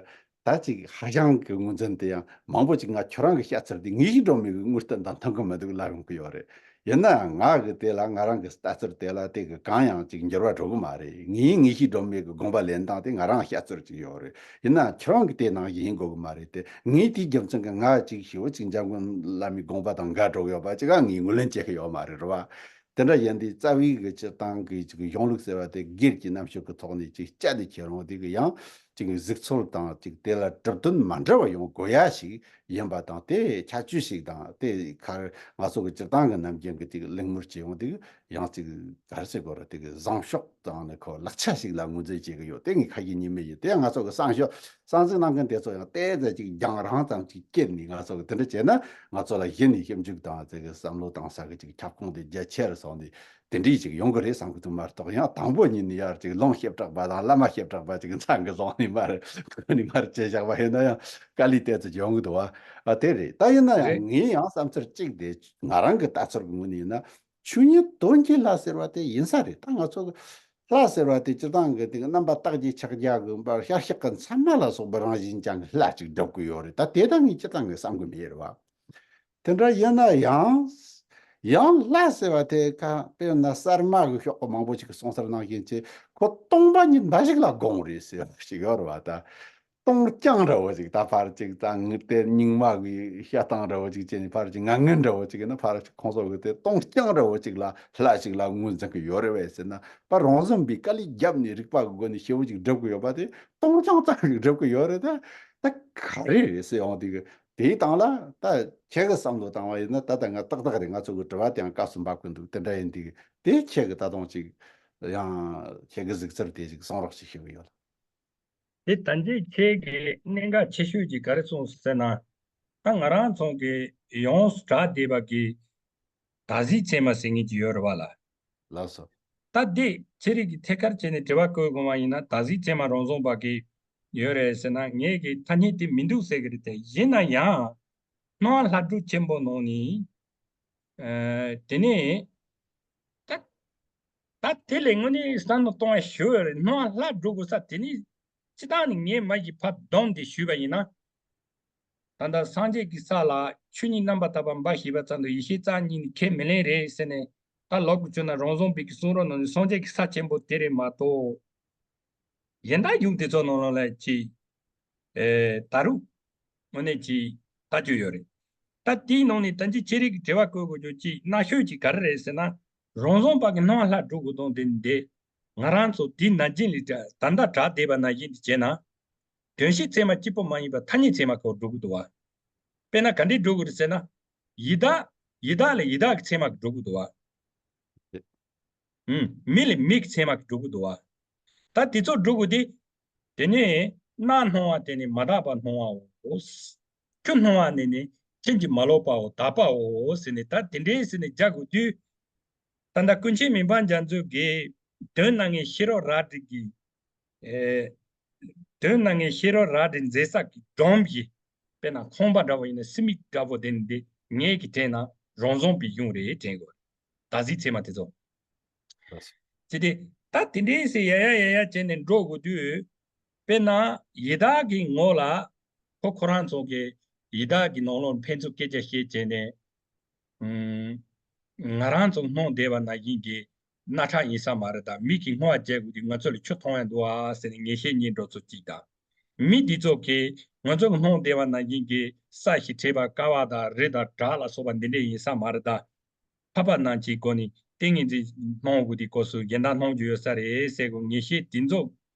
ད་ཅིག་ཧ་ཅང་གི་ངོས་འཛིན་དེ་ཡང་མང་པོ་ཅིག་ང་ཁྱོད་རང་གི་བཤད་ཚུལ་དེ་ངེས་ཤེས་སྒྲོན་མེ་གི་དངོས་བསྟན་དང་མཐུན་གི་མི་འདུག་ལབ་ཡོང་གི་ཡོད་རེད། ཡིན་ནའང་ང་གི་དེ་ལ་ང་རང་གི་ལྟ་ཚུལ་དེ་ལ་དེ་གི་གང་ཡང་ཅིག་འགྱུར་བ་འགྲོ་གི་མ་རེད། ངའི་ངེས་ཤེས་སྒྲོན་མེ་གི་དགོངས་པ་ལེན་སྟངས་དེ་ང་རང་བཤད་ཚུལ་ཅིག་ཡོད་རེད། ཡིན་ནའང་ཁྱོད་རང་གི་དེ་ནང་བཞིན་ཡིན་དགོས་གི་མ་རེད་དེ། ངས་དེའི་རྒྱུ་མཚན་གི་ང་ཅིག་ཞེ་པོ་ཅིག་འཇམ་མགོན་བླ་མའི་དགོངས་པ་དང་འགལ་འགྲོ་གི་ཡོད་པ་ཅིག་ག་ངས་ངོས་ལེན་བྱེད་གི་ཡོད་མ་རེད་རེད་བ། དེ་འདྲ་ཡིན་དུས་རྩ་བའི་གི་སྤྱིར་བཏང་གི་ཅིག་གཞུང་ལུགས་ཟེར་བ་དེ་སྒེར་གྱི་རྣམ་དཔྱོད་ཀྱི་ཐོག་ནས་ཅིག་བཅད་དེ་ཁྱེར་འོང་དུས་གི་ཡང་ཅིག་གཟིགས་ཚུལ་དང་ཅིག་དེ་ལ་གྲུབ་དོན་མ་འདྲ་བ་ཡོང་དགོས་ཡ་ཞིག་ཡིན་པ་དང་། དེ་ཁྱད་ཆོས་ཤིག་དང་དེ་ཁར་ང་ཚོ་གི་སྤྱིར་བཏང་གི་ནམ་རྒྱུན་གི་ཅིག་གླེང་མོལ་བྱེད་འོང་དུས་གི་ཡང་ཅིག་ག་རེ་ཟེར་དགོས་རེད། དེ་གི་བཟང་ཕྱོགས་དང་ནི་ཁོ་ལེགས་ཆ་ཞིག་ལ་ངོས་འཛིན་བྱེད་གི་ཡོད། དེ་ངས་ཁ་ཞེ་གཉིས་མེད་ཡོད། དེ་ཡང་ང་ཚོ་གི་བསམ་ཤོག་གསར་འཛུགས་གནང་མཁན་དེ་ཚོ་ཡང་ཏོག་ཙམ་ཅིག་རྒྱང་རིང་ཙམ་ཅིག་བསྐྱེད་ནས་ང་ཚོ་གི་དེ་འདྲ་བྱས་ན་ང་ཚོ་ལ་གཞི་ནས་ཞིབ་འཇུག་དང་དེ་གི་བསམ་བློ་བཏང་ས་གི་ཅིག་ཁྱབ་ཁོངས་དེ་རྒྱ་ཆེ་རུ་སོང་ནས་དེ་འདྲའི་ཅིག་ཡོང་གི་རེད་བསམ་གི་འདུག་མ་གཏོགས། ཡང་དང་པོ་ཉིད་ནས་ཡར་ཅིག་ལུང་བྱེ་བྲག་པ་དང་བླ་མ་བྱེ་བྲག་པ་ཅིག་མཚན་གི་ལོང་ནས་མར་ཁོ་ནས་མར་བྱས་བཞག་པ་ཡིན་ན་ཡང་དཀའ་ལས་ཏོག་ཙམ་ཡོང་གི་འདུག་བ། ཨ་དེ་རེད། ད་ཡིན་ན་ཡང་རེད། ངའི་ཡང་བསམ་ཚུལ་གཅིག་དེ་ང་རང་གི་ལྟ་ཚུལ་གི་ངོས་ནས་ཡིན་ན། ཆོས་ཉིད་དོན་གྱི་ལྷ་ཟེར་བ་དེ་ཡིན་ས་རེད། ད་ང་ཚོ་གི་ལྷ་ཟེར་བ་དེ་སྤྱིར་བཏང་གི་དེ་གི་རྣམ་པ་རྟགས་ཀྱི་ཕྱག་རྒྱ་གི་པར་ཤར་ཤག་གི་མཚན་མ་ལ་སོགས་པ་རང་བཞིན་ཅན་གི་ལྷ་ཅིག་སྒྲུབ་གི་ཡོད་རེད། ད་དེ་ད་ངས་སྤྱིར་བཏང་གི་བསམ་གི་མེད་རེད་བ། དེ་འདྲ་ཡིན་ན་ཡང་། ཡང་ལྷ་ཟེར་བ་དེ་ག་དཔེར་ན་གསར་མ་གི་ཤོག་གུ་མང་པོ་ཞིག་གི་གསུང་སར་ནང་བཞིན་ཆེ་ཁོ་སྟོང་པ་ཉིད་འབའ་ཞིག་ལ་དགོངས་རེད་ཟེར་བ་ཞིག་ཡོད་རེད་བ། ད་སྟོང་རྐྱང་འདྲ་བོ་ཞིག་ད་ཕར་ཅིག་ད་ངུ་དེ་རྙིང་མ་གི་བཤད་སྟངས་འདྲ་བོ་ཞིག་བྱས་ནས་ཕར་ཅིག་ངང་ངུ་འདྲ་བོ་ཞིག་ཡིན་ན་ཕར་ཅིག་ཁོང་ཚོ་གི་དེ་སྟོང་རྐྱང་འདྲ་བོ་ཞིག་ལ་ལྷ་ཞིག་ལ་ངོས་འཛིན་གི་ཡོད་རེད་བས་ཟེར་ན། ཕར་རོང་ཟོམ་པའི་དཀའ་ལས་བརྒྱབ་ནས་རིག་པ་གི་སྒོ་ནས་ཞེ་བོ་ཞིག་སྒྲུབ་གི་ཡོད་པ་དེ་སྟོང་རྐྱང་ཙམ་ཞིག་སྒྲུབ་གི་ཡོད་རེད། ད་ད་ག་རེ་རེད་ཟེར་ཡོང་དུས་གི་དེའི་སྟེང་ལ་ད་ཁྱེད་ཀྱི་བསམ་བློ་བཏང་བ་ཡིན་ན་ད་ལྟ་ང་ཏག་ཏག་རེད། ང་ཚོ་གི་དྲི་བ་དེའང་སྐབས་སུ་འབབ་ཀྱི་འདུག་དེ་འདྲ་ཡིན་དུས་དེ་ཁྱེད་ཀྱི་ད་དུང་ཅིག་ཡང་ཁྱེད་ཀྱི་གཟིགས་ཚུལ་དེ་ཅིག་གསུང་རོགས་ཞེས་ཞུ་གི་ཡོད། དེ་ད་ལྟའི་ཁྱེད་ཀྱི་གནད་འགག་ཆེ་ཤོས་ཀྱི་ག་རེ་གསུངས་ཟེར་ན། ད་ང་རང་ཚོ་གི་ཡོངས་སུ་གྲགས་བསྡད་པ་གི་ད་གཟིགས་ཚད་མ་ཟེར་མཁན་ཅིག་ཡོད་རེད་བ་ལ། ལགས་སོ། ད་འདི་ཁྱེད་རིགས་ཀྱིས་ཐད་ཀར་བྱས་ནས་དྲི་བ་བཀོད་དགོས་པ་ཡིན་ན། ད་གཟིགས་ཚད་མ་རང་བཟུང་པ་གི་ཡོད་རེད་ཟེར་ན། ངས་ཀྱི་ཐ་སྙད་དེ་མི་འདུག་ཟེར་གི་རེད་དེ། ཡིན་ན་ཡང་སྣང་བ་ལྷ་སྒྲུང་ཆེན་པོ་ནང་ནས། ཨ། དེ་ནས་ད་ད་དེ་ལས་དངོས་གནས་བསམ་བློ་གཏོང་ཡ་ཞུ་ཡ་རེད། སྣང་བ་ལྷ་སྒྲུང་དགོས་ས་དེ་ནི་སྤྱིར་བཏང་ནས་ངས་མ་གཞི་ཕར་བསྡོམས་ཏེ་ཞུས་པ་ཡིན་ན། ད་ལྟ་སངས་རྒྱས་ཀྱི་ས་ལ་ཆོས་ཉིད་རྣམ་པར་དག་པ་འབའ་ཞིག་པ་ཙམ་དུ་ཡེ་ཤེས་རྩ་གཉིས་ནི་ཁས་མི་ལེན་རེད་ཟེར་ནས། ད་ལབ་དགོས་བྱུང་ན་རང་བཟང་པོའི་གི་གསུང་རབ་ནང་ནས་སངས་རྒྱས་ཀྱི་ས་ཆེན་པོ་དེ་རེད་མ་གཏོགས། གཞན་དག་གཞུང་དེ་ཚོ་ནང་ལོགས་ལ་ཅིག་ཨེ། ད་རུང་དངོས་གནས་ཅིག་ལྟ་རྒྱུ་ཡོད་རེད། ད་དེའི་ནང་ནས་ད་ཅི་ཁྱེད་རིགས་ཀྱི་དྲི་བ་བཀོད་དགོས་རྒྱུ་ཅིག་སྣ་ཤོས་ཅིག་ག་རེ་རེད་ཟེར་ན། རང་བཟང་པ་གི་སྣང་བ་ལྷ་སྒྲུང་གི་དོན་དེ་འདི། ང་རང་ཚོ་དེའི་ནང་བཞིན་ལས་ད་ལྟ་གྲགས་བསྡད་པ་ནང་བཞིན་དུ་བྱས་ན། དོན་སྤྱི་ཚད་མ་གཅིག་པོ་མ་ཡིན་པར་ཐ་སྙད་ཚད་མ་སྐོར་སྒྲུབ་ཀྱི་འདུག་བ། དཔེར་ན་ག་འདྲས་སྒྲུབ་དགོས་རེད་ཟེར་ན། ཡི་དྭགས། ཡི་དྭགས་ལ་ཡི་དྭགས་ཀྱི་ཚད་མ་སྒྲུབ་ཀྱི་འདུག་བ། ཨུམ། མི་ལ་མི་གི་ཚད་མ་སྒྲུབ་ཀྱི་འདུག་བ། ད་དེ་ཚོ་སྒྲུབ་དགོས་དེ། དེ་ནས་རྣ་སྣང་བ་དེ་ནི་མ་དག་པ་སྣང་བའོ། ཆོས་སྣང་བ་ནི་ནི་ཕྱིན་ཅི་མ་ལོག་པའོ། དག་པའོ་ཟེར་ནས། ད་དེ་འདྲས་ཟེར་ནས་སྦྱར་དགོས་དུས། ད་ལྟ་ཀུན་མཁྱེན་མི་ཕམ་རྒྱ་མཚོ་གིས་དོན་སྣ་ལྔའི་ཤེས་རབ་རལ་གྲི་གི། ཨེ། དོན་སྣ་ལྔའི་ཤེས་རབ་རལ་གྲི་མཛད་ས་གི་སྒྲོམ་གྱི། དཔེར་ན་ཁང་པ་འདྲ་བོ་ཡིན་ན་གསེར་མིག་འདྲ་བོ་དེ་ནི་འདི་ངེད་ཀྱིས་དྲན་ན་རང་བཟང་པོའི་གཞུང་རེད་དྲན་དགོས། ད་གཟིགས་ཚད་མ་དེ་ཚོ། ལགས་སོ། ཅི་སྟེ། ད་དེ་འདྲའི་ཟེར་ཡ་ཡ་ཡ་ཡ་བྱས་ནས་འགྲོ་དགོས་དུས། དཔེར་ན་ཡི་དྭགས་ཀྱི་ངོ་ལ། ཁོ་ཁོ་རང་ཚོ་གི་ཡི་དྭགས་ཀྱི་ནང་ལོགས་ཕན་ཚུན་སྐད་ཆ་བཤད་བྱས་ནས། ཨུམ། ང་རང་ཚོ་སྣང་བསྡད་པ་ནང་བཞིན་གྱི་རྣ་ཁྲག་ཡིན་ས་མ་རེད། ད་མིག་གིས་བསྔོ་བ་བྱེད་དགོས་དུས་ང་ཚོ་ལ་ཆུ་མཐོང་ཡ་འདུག་ཨ་ཟེར་ནས་ངེས་ཤེས་རྙེད་འགྲོ་ཚོ་གཅིག་དང་། མི་འདི་ཚོ་གིས་ང་ཚོ་གི་སྣང་བསྡད་པ་ནང་བཞིན་གྱི་ས་གཞི་བྲིས་པ་ཀ་བ་དང་རི་དང་བྲག་ལ་སོགས་པ་འདི་འདྲས་ཡིན་ས་མ་རེད། ད་འཕགས་པ་རྣམས་ཀྱི་སྒོ་ནས་ཏིང་ངེ་འཛིན་སྣང་དགོས་དུས་སྐབས་སུ་གཞན་དག་སྣང་རྒྱུ་ཡོད་ས་རེད་ཟེར་དགོས། ངེས་ཤེས་འདི་ཚོ་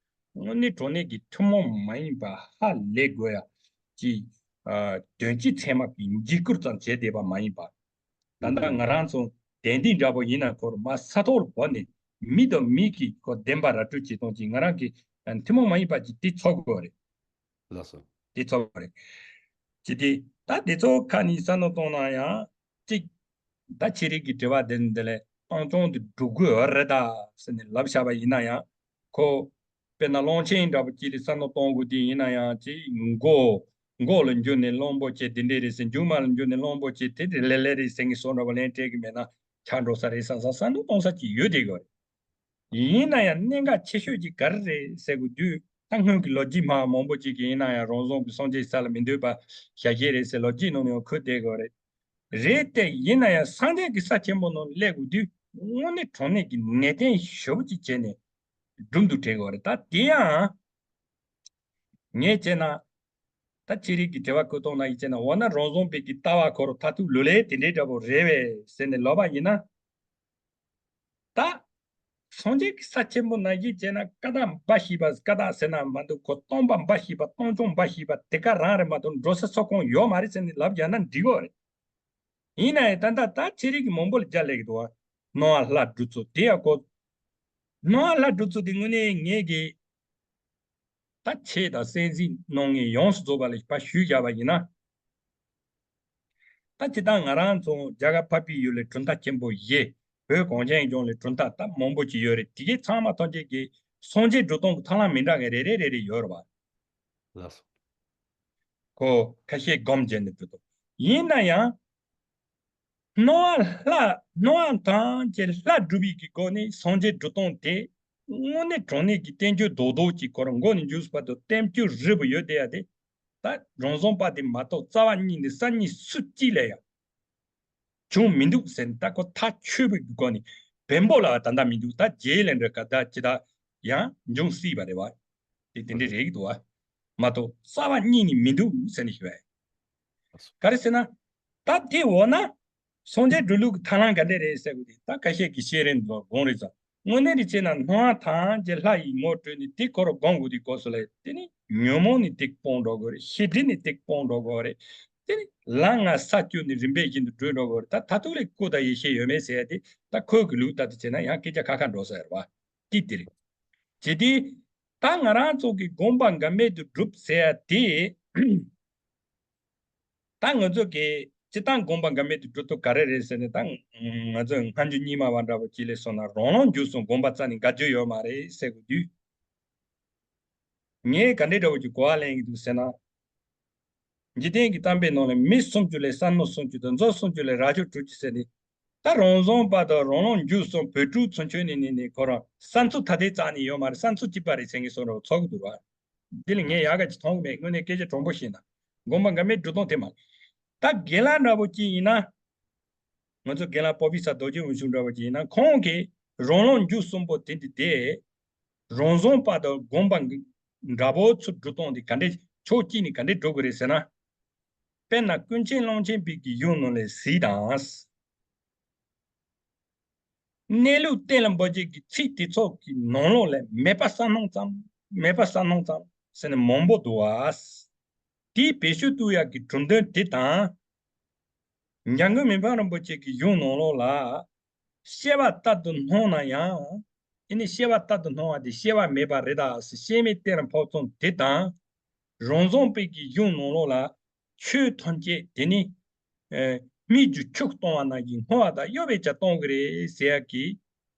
དངོས་གནས་དྲང་གནས་ཀྱི་ཐུན་མོང་མ་ཡིན་པ་ཧ་ལས་དགོས་ཡ་ཅིག་ཨ། དོན་སྤྱི་ཚད་མ་གི་འཇིགས་སྐུལ་ཙམ་བྱས་བསྡད་པ་མ་ཡིན་པ། ད་ལྟ་ང་རང་ཚོ་དན་ཏིག་འདྲ་པོ་ཡིན་ན་ཁོར་མ་ས་ཐོག་ལ་བབས་ནས་མི་དང་མི་གི་ཁོ་བདེན་པ་ར་སྤྲོད་བྱེད་སྟངས་ཀྱིས་ང་རང་གི་ཐུན་མོང་མ་ཡིན་པ་ཅིག་དེ་ཚོར་དགོས་རེད། ལགས་སོ། དེ་ཚོར་དགོས་རེད། ཅི་སྟེ། ད་དེ་ཚོ་ཁ་ནས་བསམ་བློ་གཏོང་ན་ཡང་ཅིག་ད་ཁྱེད་རིགས་ཀྱི་དྲི་བ་དེ་འདི་ལས་སྟོང་ཆུང་དུ་སྒྲུབ་དགོས་རེད་ད་ཟེར་ནས་ལབ་བཞག་པ་ཡིན་ན་ཡང་། ཁོ། དཔེར་ན་གླང་ཆེན་འདྲ་པོ་གཅིག་ལ་བསམ་བློ་གཏོང་དགོས་དེ་ཡིན་ན་ཡང་ཅིག་མགོ། མགོ་ལ་འཇུས་ནས་གླང་པོ་ཆེ་དེ་འདྲས་རེད་ཟེར། མཇུག་མ་ལ་འཇུས་ནས་གླང་པོ་ཆེ་དེ་དེ་ལེ་ལེ་རེད་ཟེར་མཁན་བཟོ་འདྲ་པོ་ལན་སྤྲད་གི་མེད་ན་ཆགས་འགྲོ་ས་རེད་བསམ་བསམ་བསམ་བློ་གཏོང་ས་ཅིག་ཡོད་དེ་གི་རེད། ཡིན་ན་ཡང་གནད་འགག་ཆེ་ཤོས་ཅིག་ག་རེ་རེད་ཟེར་དགོས་དུས། ད་སྔོན་གྱི་ལོ་རྒྱུས་མང་མང་པོ་ཅིག་གི་ཡིན་ན་ཡང་རང་བཟང་གི་སངས་རྒྱས་ས་ལ་མི་འདོད་པ་བྱ་ཞིག་རེད་ཟེར་ལོ་རྒྱུས་ནང་ནས་ཡང་འཁོད་བསྡད་དགོས་རེད། རེད་དེ་ཡིན་ན་ཡང་སངས་རྒྱས་ཀྱི་ས་ཆེན་པོ་ནང་སླེབས་དགོས་དུས་དངོས་གནས་དྲང་གནས་ཀྱི་ནན་ཏན་ཞེ་པོ་ཅིག་བྱས་ནས་སྒྲུབ་འདུག་དྲན་དགོས་རེད། ད་དེ་ཡང་ངས་བྱས་ན། ད་ཁྱེད་རིགས་ཀྱི་དྲི་བ་བཀོད་སྟངས་ནང་ཡིན་བྱས་ན། འོ་ན་རང་བཟང་པོའི་གི་ལྟ་བ་ཁོ་རང་མཐར་ཐུག་ལོ་ལས་དེ་འདྲའི་འདྲ་པོ་རེད་པས་ཟེར་ནས་ལབ་པ་ཡིན་ན། ད་སངས་རྒྱས་ཀྱི་ས་ཆེན་པོ་ནང་བཞིན་བྱས་ན་ཀ་དག་འབའ་ཞིག་པ། ཀ་དག་ཟེར་ན་མ་གཏོགས་ཁོ་སྟོང་པ་འབའ་ཞིག་པ། སྟོང་ཆུང་འབའ་ཞིག་པ་དེ་ག་རང་རེད་མ་གཏོགས་འགྲོ་ས་ས་ཁོངས་ཡོད་མ་རེད་ཟེར་ནས་ལབ་བཞག་ན་འགྲིག་གི་རེད། ཡིན་ན་ཡང་ད་ལྟ་ད་ཁྱེད་རིགས་ཀྱིས་མང་པོ་ལ་རྒྱག་ལས་ཀྱི་འདུག་བ། སྣང་བ་ལྷ་སྒྲུབ་ཚུལ་དེ་ཡང་ཁོ། སྣང་བ་ལྷ་སྒྲུབ་ཚུལ་དེ་དངོས་གནས་ངེད་ཀྱིས་ད་ཆོས་དང་གསན་གཟིགས་གནང་མཁན་ཡོངས་སུ་རྫོགས་པ་ལ་ཕར་ཞུས་བཞག་པ་ཡིན་ན། ད་སྤྱིར་བཏང་ང་རང་ཚོ་རྒྱ་གར་འཕགས་པའི་ཡུལ་ལ་གྲུབ་མཐའ་ཆེན་པོ་བཞི། བོད་གངས་ཅན་ལྗོངས་ལ་གྲུབ་མཐའ་ད་མང་པོ་ཅིག་ཡོད་རེད། དེ་གའི་ཚང་མ་ཐམས་ཅད་ཀྱི་སངས་རྒྱས་སྒྲུབ་སྟངས་ཀྱི་ཐབས་ལམ་མི་འདྲ་མཁན་རེ་རེ་རེ་རེ་ཡོད་རེད་བ། ལགས་སོ། ཁོ་ཁ་ཤས་སྒོམ་བྱས་ནས་སྒྲུབ་སྟངས་ཡིན་ན་ཡང་། སྣང་བ་ལྷ། སྣང་བ་ཐམས་ཅད་ལྷ་སྒྲུབ་པའི་གི་སྒོ་ནས་སངས་རྒྱས་སྒྲུབ་སྟངས་དེ་དངོས་གནས་དྲང་གནས་ཀྱི་བསྟན་བཅོས་རྡོག་རྡོག་ཅིག་ཁོ་རང་མགོ་ནས་མཇུག་བར་དུ་བསྟན་བཅོས་རིལ་བུ་ཡོད་བསྡད་ཡ་དེ། ད་རང་བཟང་པ་དེ་མ་གཏོགས་རྩ་བ་ཉིད་ནས་ས་གཉིས་སུ་གཅིག་ལ་ཡང་བྱུང་མི་འདུག་ཟེར་ནས། ད་ཁོ་ཐག་ཆོད་པའི་སྒོ་ནས་བེམ་པོ་ལ་ད་ལྟ་མི་འདུག་ད་རྗེས་ལ་འདྲ་ག་ད་ཅི་ད་ཡང་འབྱུང་སྲིད་པ་རེད་བ། དེ་དེ་འདྲ་རེད་འདུག་བ། མ་གཏོགས་རྩ་བ་ཉིད་ནས་མི་འདུག་ཟེར་ནས་ཞུ་བ་ཡིན། ག་རེ་ཟེར་ན། ད་དེ་འོ་ན། སངས་རྒྱས་སྒྲུབ་ལུགས་ཀྱི་ཐབས་ལམ་ག་འདྲས་རེད་ཟེར་དགོས་དེ། ད་ཁ་ཤས་ཀྱིས་བཤད་རན་འདུག་དགོངས་རེད་ཟེར། དངོས་གནས་རེ་བྱས་ན་སྣང་བ་ཐམས་ཅད་ལྷ་ཡི་ངོ་སྤྲོད་ནས་དེ་ཁོ་རང་སྒོམ་དགོས་དུས་སྐབས་སུ་ལ། དེ་ནི་ཉོན་མོངས་ནས་དེ་སྤོང་འགྲོ་དགོས་རེད། ཤེས་སྒྲིབ་ནས་དེ་སྤོང་འགྲོ་དགོས་རེད། དེ་ནི་ལམ་ལྔ་ས་བཅུ་ནས་རིམ་པས་བཞིན་དུ་བགྲོད་འགྲོ་དགོས་རེད། ད་མཐར་ཐུག་ལ་སྐུ་དང་ཡེ་ཤེས་ཡོད་མེད་ཟེར་ཡ་དེ་ད་ཁོའི་གི་ལུགས་ལྟར་དུ་བྱས་ན་ཡང་སྐད་ཆ་ཁ་ཁ་འགྲོ་ས་རེད་བ། དེ་དེ་རེད། བྱས་དུས། ད་ང་རང་ཚོ་གི་སྒོམ་པ་འགལ་མེད་དུ་སྒྲུབ་ཟེར་ཡ་དེ། ད་ ད་ང་ཚོ་གི་སྤྱིར་བཏང་དགོངས་པ་འགལ་མེད་དུ་འགྲོ་ཐུབ་ག་རེ་རེད་ཟེར་ནས། ད་ང་ཚོ་སྔ་འགྱུར་རྙིང་མ་བ་འདྲ་པོ་ཅིག་ལས་སོང་ན། རང་ལམ་འཇུག་སོང་དགོངས་པ་རྩ་ནས་འགལ་རྒྱུ་ཡོད་མ་རེད་ཟེར་དགོས་དུས། ངས་ག་འདྲའི་འདྲ་པོ་ཅིག་གོ་བ་ལེན་གྱི་འདུག་ཟེར་ན། འཇིག་རྟེན་གྱི་གཏམ་དཔེའི་ནང་ལ་མི་སུམ་ཅུ་ལས་བསམ་མནོ་སུམ་ཅུ་དང་མཛོ་སུམ་ཅུ་ལས་རྭ་ཅོ་དྲུག་ཅུ་ཟེར་ནས། ད་རང་བཟང་པ་དང་རང་ལམ་འཇུག་སོང་བོད་ཕྲུག་ཚོ་ཁྱོན་ནས་ནས་ནས་ཁོ་རང་བསམ་ཚུལ་ཐ་དད་རྩ་ནས་ཡོད་མ་རེད། བསམ་ཚུལ་གཅིག་པ་རེད་ཟེར་མཁན་སོང་ར་ཚོགས་ཀྱི་འདུག་བ། འདི་ལ་ངས་ཡག་ག་ཅིག་མཐོང་གི་མེད། དངོས་གནས་སྐད་ཆ་དྲང་པོ་བཤད་ན། དགོངས་པ་འགལ་མེད་འགྲོ་སྟངས་དེ་མ་རེད། ད་རྒན་ལགས་འདྲ་པོ་ཅིག་ཡིན་ན། ང་ཚོ་རྒན་ལགས་པོ་པི་སར་རྡོ་རྗེ་འོད་འབྱུང་འདྲ་པོ་ཅིག་ཡིན་ན། ཁོང་གིས་རང་ལམ་འཇུག་གསུམ་པོ་དེ་འདི་དེ། རང་བཟང་པ་དང་དགོངས་པ་འདྲ་པོ་ཚུར་འགྲོ་སྟངས་དེ་ག་འདྲས་ཕྱོགས་གཅིག་ནས་ག་འདྲས་འགྲོ་དགོས་རེད་ཟེར་ན། དཔེར་ན་ཀུན་མཁྱེན་ཀློང་ཆེན་པའི་གི་གཞུང་ནང་ལས་གཟིགས་དང་། གནས་ལུགས་གཏན་ལ་འབེབས་བྱེད་ཀྱི་ཚིག་དེ་ཚོ་གི་ནང་ལོགས་ལ་མེད་པ་བསམ་སྣང་ཙམ། མེད་པ་བསམ་སྣང་ཙམ་ཟེར་ནས་མང་པོ་འདུག་བ། དེའི་བེད་སྤྱོད་གཏོང་ཡག་གི་གྲུབ་དོན་དེ་དང་། འཇམ་མགོན་མི་ཕམ་རིན་པོ་ཆེ་གི་གཞུང་ནང་ལོགས་ལ། བཤད་པ་ལྟར་དུ་སྣང་ན་ཡང་། ཨེ་ནི་བཤད་པ་ལྟར་དུ་སྣང་བ་དེ་བཤད་པ་མེད་པ་རེད་ད་ཟེར། བཤད་མེད་གཏན་ལ་ཕབ་སྟངས་དེ་དང་། རང་བཟང་པའི་གི་གཞུང་ནང་ལོགས་ལ། ཆོས་ཐམས་ཅད་དེ་ནི། ཨེ། སྨིག་རྒྱུ་ཆུ་གཏོང་བ་ནང་བཞིན་སྔོ་བ་དང་གཡོ་བས་ཀྱང་གཏོང་གི་རེད་ཟེར་ཡག་གི་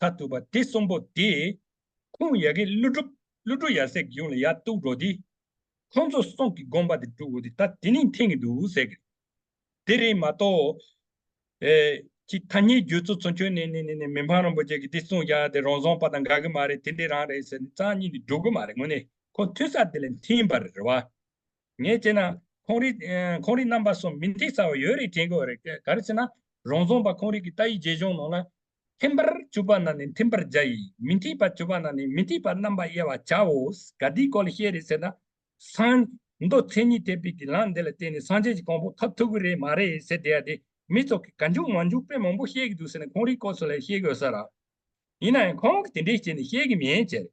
མཐར་ཐུག་པ་དེ་གསུམ་པོ་དེ། ཁོང་ཡ་གི་ཀླུ་སྒྲུབ། ཀླུ་སྒྲུབ་ཡབ་སྲས་ཀྱི་གཞུང་ལ་ཡར་གཏུགས་འགྲོ་དུས། ཁོང་ཚོ་གསུམ་གྱི་དགོངས་པ་དེ་སྒྲུབ་དགོས་དེ་ད་དེ་ནས་འཐེན་གྱི་འདུག་ཟེར་གི། དེ་རེད་མ་གཏོགས། ཨེ། ཅིག་ཐ་སྙད་བརྗོད་ཚུལ་ཚུན་ཆོད་ནས་ནས་ནས་ནས་མི་ཕམ་རིན་པོ་ཆེ་གིས་དེ་གསུངས་བཞག་དེ་རང་བཟང་པ་དང་འགལ་གི་མ་རེད། དེ་འདྲས་རང་རེད་ཟེར་ནས་རྩ་གཉིས་ནས་འགྲོ་གི་མ་རེད། དངོས་གནས་ཁོ་མཐུན་ས་དེ་ལ་འཐེན་པ་རེད་བ། ངས་བྱས་ན་ཁོང་རིགས། ཨེ། ཁོང་རིགས་རྣམ་པ་གསུམ་མི་འཐད་ས་བ་ཡོད་རེད་དྲན་གི་ཡོད་རེད། ག་རེ་ཟེར་ན། རང་བཟང་པ་ཁོང་རིགས་ཀྱི་ལྟ་བའི་རྗེས་གཞུང་ནང་ལ། ཐིམ་པར་གྱུར་པ་རྣམས་ནི་ཐིམ་པར་བྱ་ཡིས། མི་འཐད་པར་གྱུར་པ་རྣམས་ནི་མི་འཐད་པར་རྣམ་པར་དབྱེ་བར་བྱའོ། ག་དེའི་སྐོར་ལ་བཤད་རེད་ཟེར་ན། སངས། མདོ་མཚན་ཉིད་ཐེག་པའི་གི་ལམ་འདི་ལ་བརྟེན་ནས་སངས་རྒྱས་ཀྱི་གོ་འཕང་ཐོབ་ཐུབ་ཀྱི་རེད་མ་རེད་ཟེར་བསྡད་ཡ་དེ། མི་ཚོ་གིས་གང་བྱུང་མང་བྱུང་དཔེ་མང་པོ་བཤད་ཀྱི་འདུག་ཟེར་ནས་ཁོང་རིགས་སྐོར་སུ་ལ་བཤད་ཀྱི་ཡོད་ས་ར། ཡིན་ན་ཡང་ཁོང་གིས་དེ་འདྲས་བྱས་ནས་བཤད་ཀྱི་མེད་ཟེར།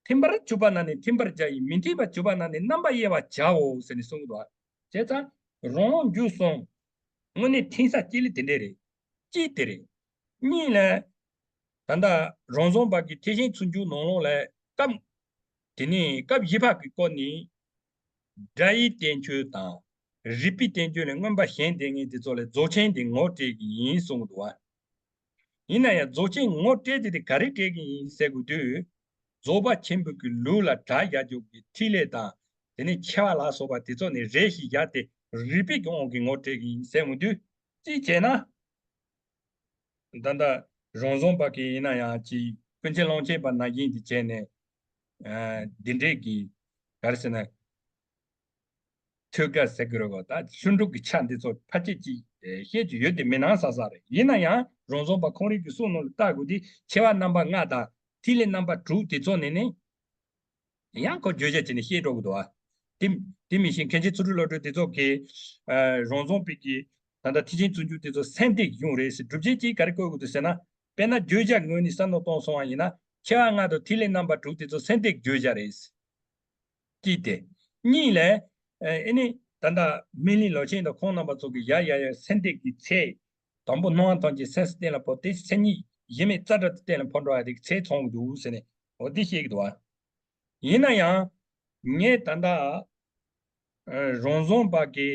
ཐིམ་པར་གྱུར་པ་རྣམས་ནི་ཐིམ་པར་བྱ་ཡིས། མི་འཐད་པར་གྱུར་པ་རྣམས་ནི་རྣམ་པར་དབྱེ་བར་བྱའོ་ཟེར་ནས་གསུངས་འདུག་བ། བྱས་ཙང་རང་ལམ་འཇུག་གསུམ། དངོས་གནས་འཐེན་ས་གཅིག་ལ་དེ་འདྲས་རེད། གཅིག་དེ་རེད། གཉིས་ལ། ད་ལྟ་རང་བཟང་པ་གི་ཐེག་ཆེན་ཚུལ་འཇུག་ནང་ལོགས་ལ་སྐབས། དེ་ནས་སྐབས་བཞི་པ་གི་སྐོར་ནི། སྒྲ་ཡི་བསྟན་བཅོས་དང་། རིགས་པའི་བསྟན་བཅོས་ལས་མངོན་པ་གཞན་ལྡན་ངེས་དེ་ཚོ་ལ་རྫོགས་ཆེན་དེ་ངོ་སྤྲད་ཀྱི་ཡིན་གསུངས་འདུག་བ། ཡིན་ན་ཡང་རྫོགས་ཆེན་ངོ་སྤྲད་རྒྱུ་དེ་ག་རེ་སྤྲད་ཀྱི་ཡིན་ཟེར་དགོས་དུས། རྫོགས་པ་ཆེན་པོའི་གི་ལུགས་ལ་གྲགས་བཞག་རྒྱུ་གི་ཐིག་ལེ་དང་། དེ་ནས་མཆེ་བ་ལ་སོགས་པ་དེ་ཚོ་ནས་རེ་ཞིག་བཞག་སྟེ་རིགས་པའི་གི་དབང་གིས་ངོ་སྤྲད་ཀྱི་ཡིན་ཟེར་འོང་དུས། གཅིག་བྱས་ན། ད་ལྟ་རང་བཟང་པ་གི་ཡིན་ན་ཡང་ཅིག་ཀུན་མཁྱེན་ཀློང་ཆེན་པ་ནང་བཞིན་དེ་བྱས་ནས། ཨ། འདི་འདྲས་ཀྱི། ག་རེ་ཟེར་ན། ཐོད་རྒལ་ཟེར་གི་རེད་གོ། ད་ལྷུན་གྲུབ་ཀྱི་ཆ་འདི་ཚོ་ཕལ་ཆེར་ཅིག་ཨེ། བཤད་རྒྱུ་ཡོད་དེ་མིན་ན་བསམ་བསམ་རེད། ཡིན་ན་ཡང་རང་བཟང་པ་ཁོང་རིགས་ཀྱི་གསུང་ནང་ལ་ལྟ་དགོས་དུས་མཆེ་བ་རྣམ་པ་ལྔ་དང་ཐིག་ལེ་རྣམ་པ་དྲུག་དེ་ཚོ་ནས་ནི། ཡང་ཁོ་བརྗོད་བྱ་བྱས་ནས་བཤད་འགྲོ་གི་འདུག་བ། དེ། དེ་མིན་ཞིང་མཁན་ཆེན་ཚུལ་ཁྲིམས་བློ་གྲོས་དེ་ཚོ་གིས། ཨ། རང་བཟང་པའི་གི་ད་ལྟ་ཐེག་ཆེན་བརྩོན་འགྲུས་དེ་ཚོ་སེམས་གཏད་ཀྱི་གཞུང་རེད་ཟེར། སྒྲུབ་བྱེད་ཀྱིས་ག་རེ་བཀོད་དགོས་འདུག་ཟེར་ན། དཔེར་ན་བརྗོད་བྱ་ངོས་ནས་བསམ་བློ་གཏོང་སོང་བ་ཡིན་ན། མཆེ་བ་ལྔ་དང་ཐིག་ལེ་རྣམ་པ་དྲུག་དེ་ཚོ་སེམས་གཏད་ཀྱི་བརྗོད་བྱ་རེད། གཅིག་དེ། གཉིས་ལ། ཨ། ཨེ་ནི་ད་ལྟ་སྨིན་གླིང་ལོ་ཆེན་དང་ཁོང་རྣམ་པ་ཚོ་གིས་ཡ་ཡ་ཡ་སེམས་གཏད་ཀྱི་ཚེ། དང་པོ་སྣང་བ་ཐམས་ཅད་སེམས་སུ་གཏན་ལ་ཕབ་སྟེ། མཚན་ཉིད་གཞི་མེད་རྩ་བྲལ་དུ་གཏན་ལ་ཕབ་འགྲོ་བ་དེ་གི་ཚེ་ཚང་གི་འདུག་ཟེར་ནས། འོ་དེ་བཤད་ཀྱི་འདུག་བ། ཡིན་ན་ཡང་། ངས་ད་ལྟ། ཨ། རང་བཟང་པ་གི།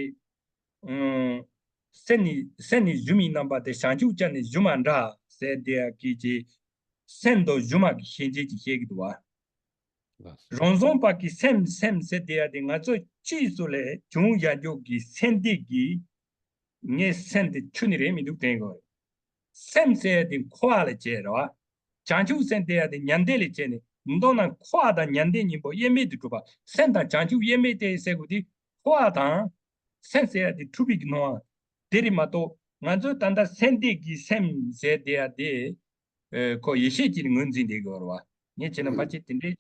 ཨ། སེམས་ནི། སེམས་ནི་ཞུམ་པའི་རྣམ་པ་དེ་བྱང་ཆུབ་ཅན་ནི་ཞུམ་པ་འདྲ་ཟེར་དེ་ཡ་གི་ཅིག་སེམས་དང་ཞུམ་པ་གི་ཤན་འབྱེད་ཅིག་བཤད་ཀྱི་འདུག་བ། རང་བཟང་པ་གི་སེམས། སེམས་ཟེར་དེ་ཡ་དེ་ང་ཚོ་ཕྱིས་སུ་ལས་བྱུང་ཡ་འཇོག་གི་སེམས་གཏད་ཀྱི། ངས་སེམས་དེ་ཆུད་ནི་རེད་མི་འདུག་དྲན་གི་ཡོད། སེམས་ཟེར་ཡ་དེ་འཁོར་བ་ལ་བྱེད་རེད་བ། བྱང་ཆུབ་སེམས་དེ་ཡ་དེ་མྱང་འདས་ལ་བྱེད་ནས། མདོར་ན་འཁོར་བ་དང་མྱང་འདས་གཉིས་པོ་དབྱེར་མེད་དུ་གྲུབ་པ། སེམས་དང་བྱང་ཆུབ་དབྱེར་མེད་དེ་ཟེར་དགོས་དུས། འཁོར་བ་དང་སེམས་ཟེར་ཡ་དེ་འཁྲུལ་པའི་གི་སྣང་བ་དེ་རེད་མ་གཏོགས། ང་ཚོས་ད་ལྟ་སེམས་གཏད་ཀྱི་སེམས་ཟེར་དེ་ཡ་དེ། ཨེ། ཁོ་ཡེ་ཤེས་ཀྱི་ངོས་འཛིན་བསྡད་ཀྱི་ཡོད་རེད་བ། ངས་བྱས་ན་ཕལ་ཆེར་དེ་འདྲའི་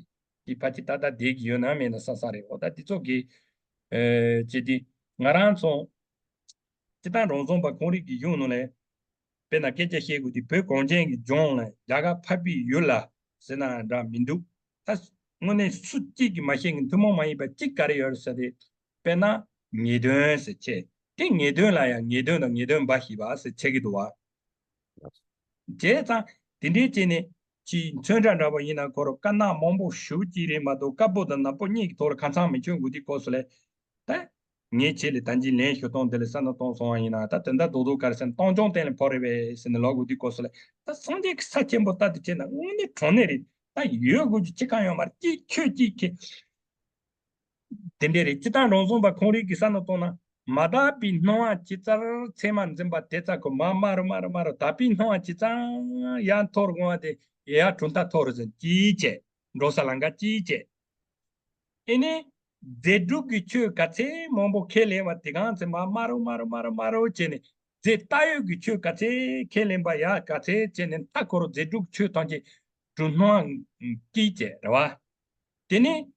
གི་ཕལ་ཆེར་ཏག་ཏག་བསྡད་ཀྱི་ཡོད་ན་མེད་ན་བསམ་བསམ་རེད། འོ་ད་དེ་ཚོ་གི། ཨེ། བྱས་ཏེ་ང་རང་ཚོ་སྤྱིར་བཏང་རང་བཟང་པ་ཁོང་རིགས་ཀྱི་གཞུང་ནང་ལ། དཔེར་ན་སྐད་ཆ་བཤད་དགོས་དུས། བོད་གངས་ཅན་གྱི་ལྗོངས་ལ་རྒྱ་གར་འཕགས་པའི་ཡུལ་ལ་ཟེར་ན་འདྲ་མི་འདུག་ད་དངོས་གནས་སུ་གཅིག་གིས་མ་བཤད་མཁན། ཐུན་མོང་མ་ཡིན་པ་གཅིག་ག་རེ་ཡོད་རེད་ཟེར་ཏེ། དཔེར་ན་ངེས་དོན་ཟེར་བྱས། དེ་ངེས་དོན་ལ་ཡང་ངེས་དོན་དང་ངེས་དོན་འབའ་ཞིག་པ་ཟེར་བྱེད་ཀྱི་འདུག་བ། བྱས་ཙང་དེ་འདྲའི་བྱས་ནས་ཅིག་མཚོན་ཁྲ་འདྲ་པོ་ཡིན་ན། ཁོ་རང་དཀར་ནག་མང་པོ་ཞེ་པོ་ཅིག་རེད་མ་གཏོགས། དཀར་པོ་དང་ནག་པོ་གཉིས་ཀྱི་ཐོག་ལ་ཁ་མཚང་མི་མཆོང་དགོས་དུས་སྐབས་སུ་ལ། ད་ ངའི་ཆེད་ལས་ད་ཅི་ལན་ཞུ་སྟངས་དེ་ལ་བསམ་བློ་གཏོང་སོང་བ་ཡིན་ན། ད་དེ་འདྲ་རྡོག་རྡོག་ག་རེ་ཟེར་ན་སྟོང་ཆུང་གཏན་ལ་ཕབ་རེད་པས་ཟེར་ནས་ལབ་དགོས་དུས་སྐབས་སུ་ལ། ད་སངས་རྒྱས་ཀྱི་ས་ཆེན་པོ་ལྟ་དུས་བྱས་ན་དངོས་གནས་དྲང་གནས་རེད། ད་ཡོད་དགོས་རྒྱུ་ཅི་གང་ཡོད་མ་རེད། ཅིག་ཁྱོད་ཅིག་ཁྱེད། དེ་འདྲས་རེད། སྤྱིར་བཏང་རང་བྱུང་པ་ཁོང་རང་གི་བསམ་བློ་གཏོང་ན། མ་དག་པའི་སྣང་བ་ཇི་ལྟར་མཚན་མར་འཛིན་པ་དེ་ལྟར་ཁོ་མར་དམའ་རུ་དམའ་རུ་དམའ་རུ། དག་པའི་སྣང་བ་ཇི་ཙམ་ཡར་མཐོ་རུ་འོང་བ་དེ་ཡར་གྲུབ་མཐའ་མཐོ་རུ་ཟིན་ཅིག་བྱས། འགྲོ་ས་ལམ་ཁ་ཅིག་བྱས། ཨེ་ནི། རྫས་གྲུབ་ཀྱི་ཆོས་ག་ཚད་མང་པོ་ཁས་ལེན་པ་དེ་གང་ཚེ་མར་དམའ་རུ་དམའ་རུ་དམའ་རུ་དམའ་རུ་བྱས་ནས། རྫས་བཏགས་ཡོད་ཀྱི་ཆོས་ག་ཚད་ཁས་ལེན་པ་ཡར་ག་ཚད་བྱས་ནས། མཐའ་འཁོར་རྫས་གྲུབ་ཆོས་ཐམས་ཅད་གྲུབ་སྣང་སྐྱེས་བྱས་རེད་བ། དེ་ནས་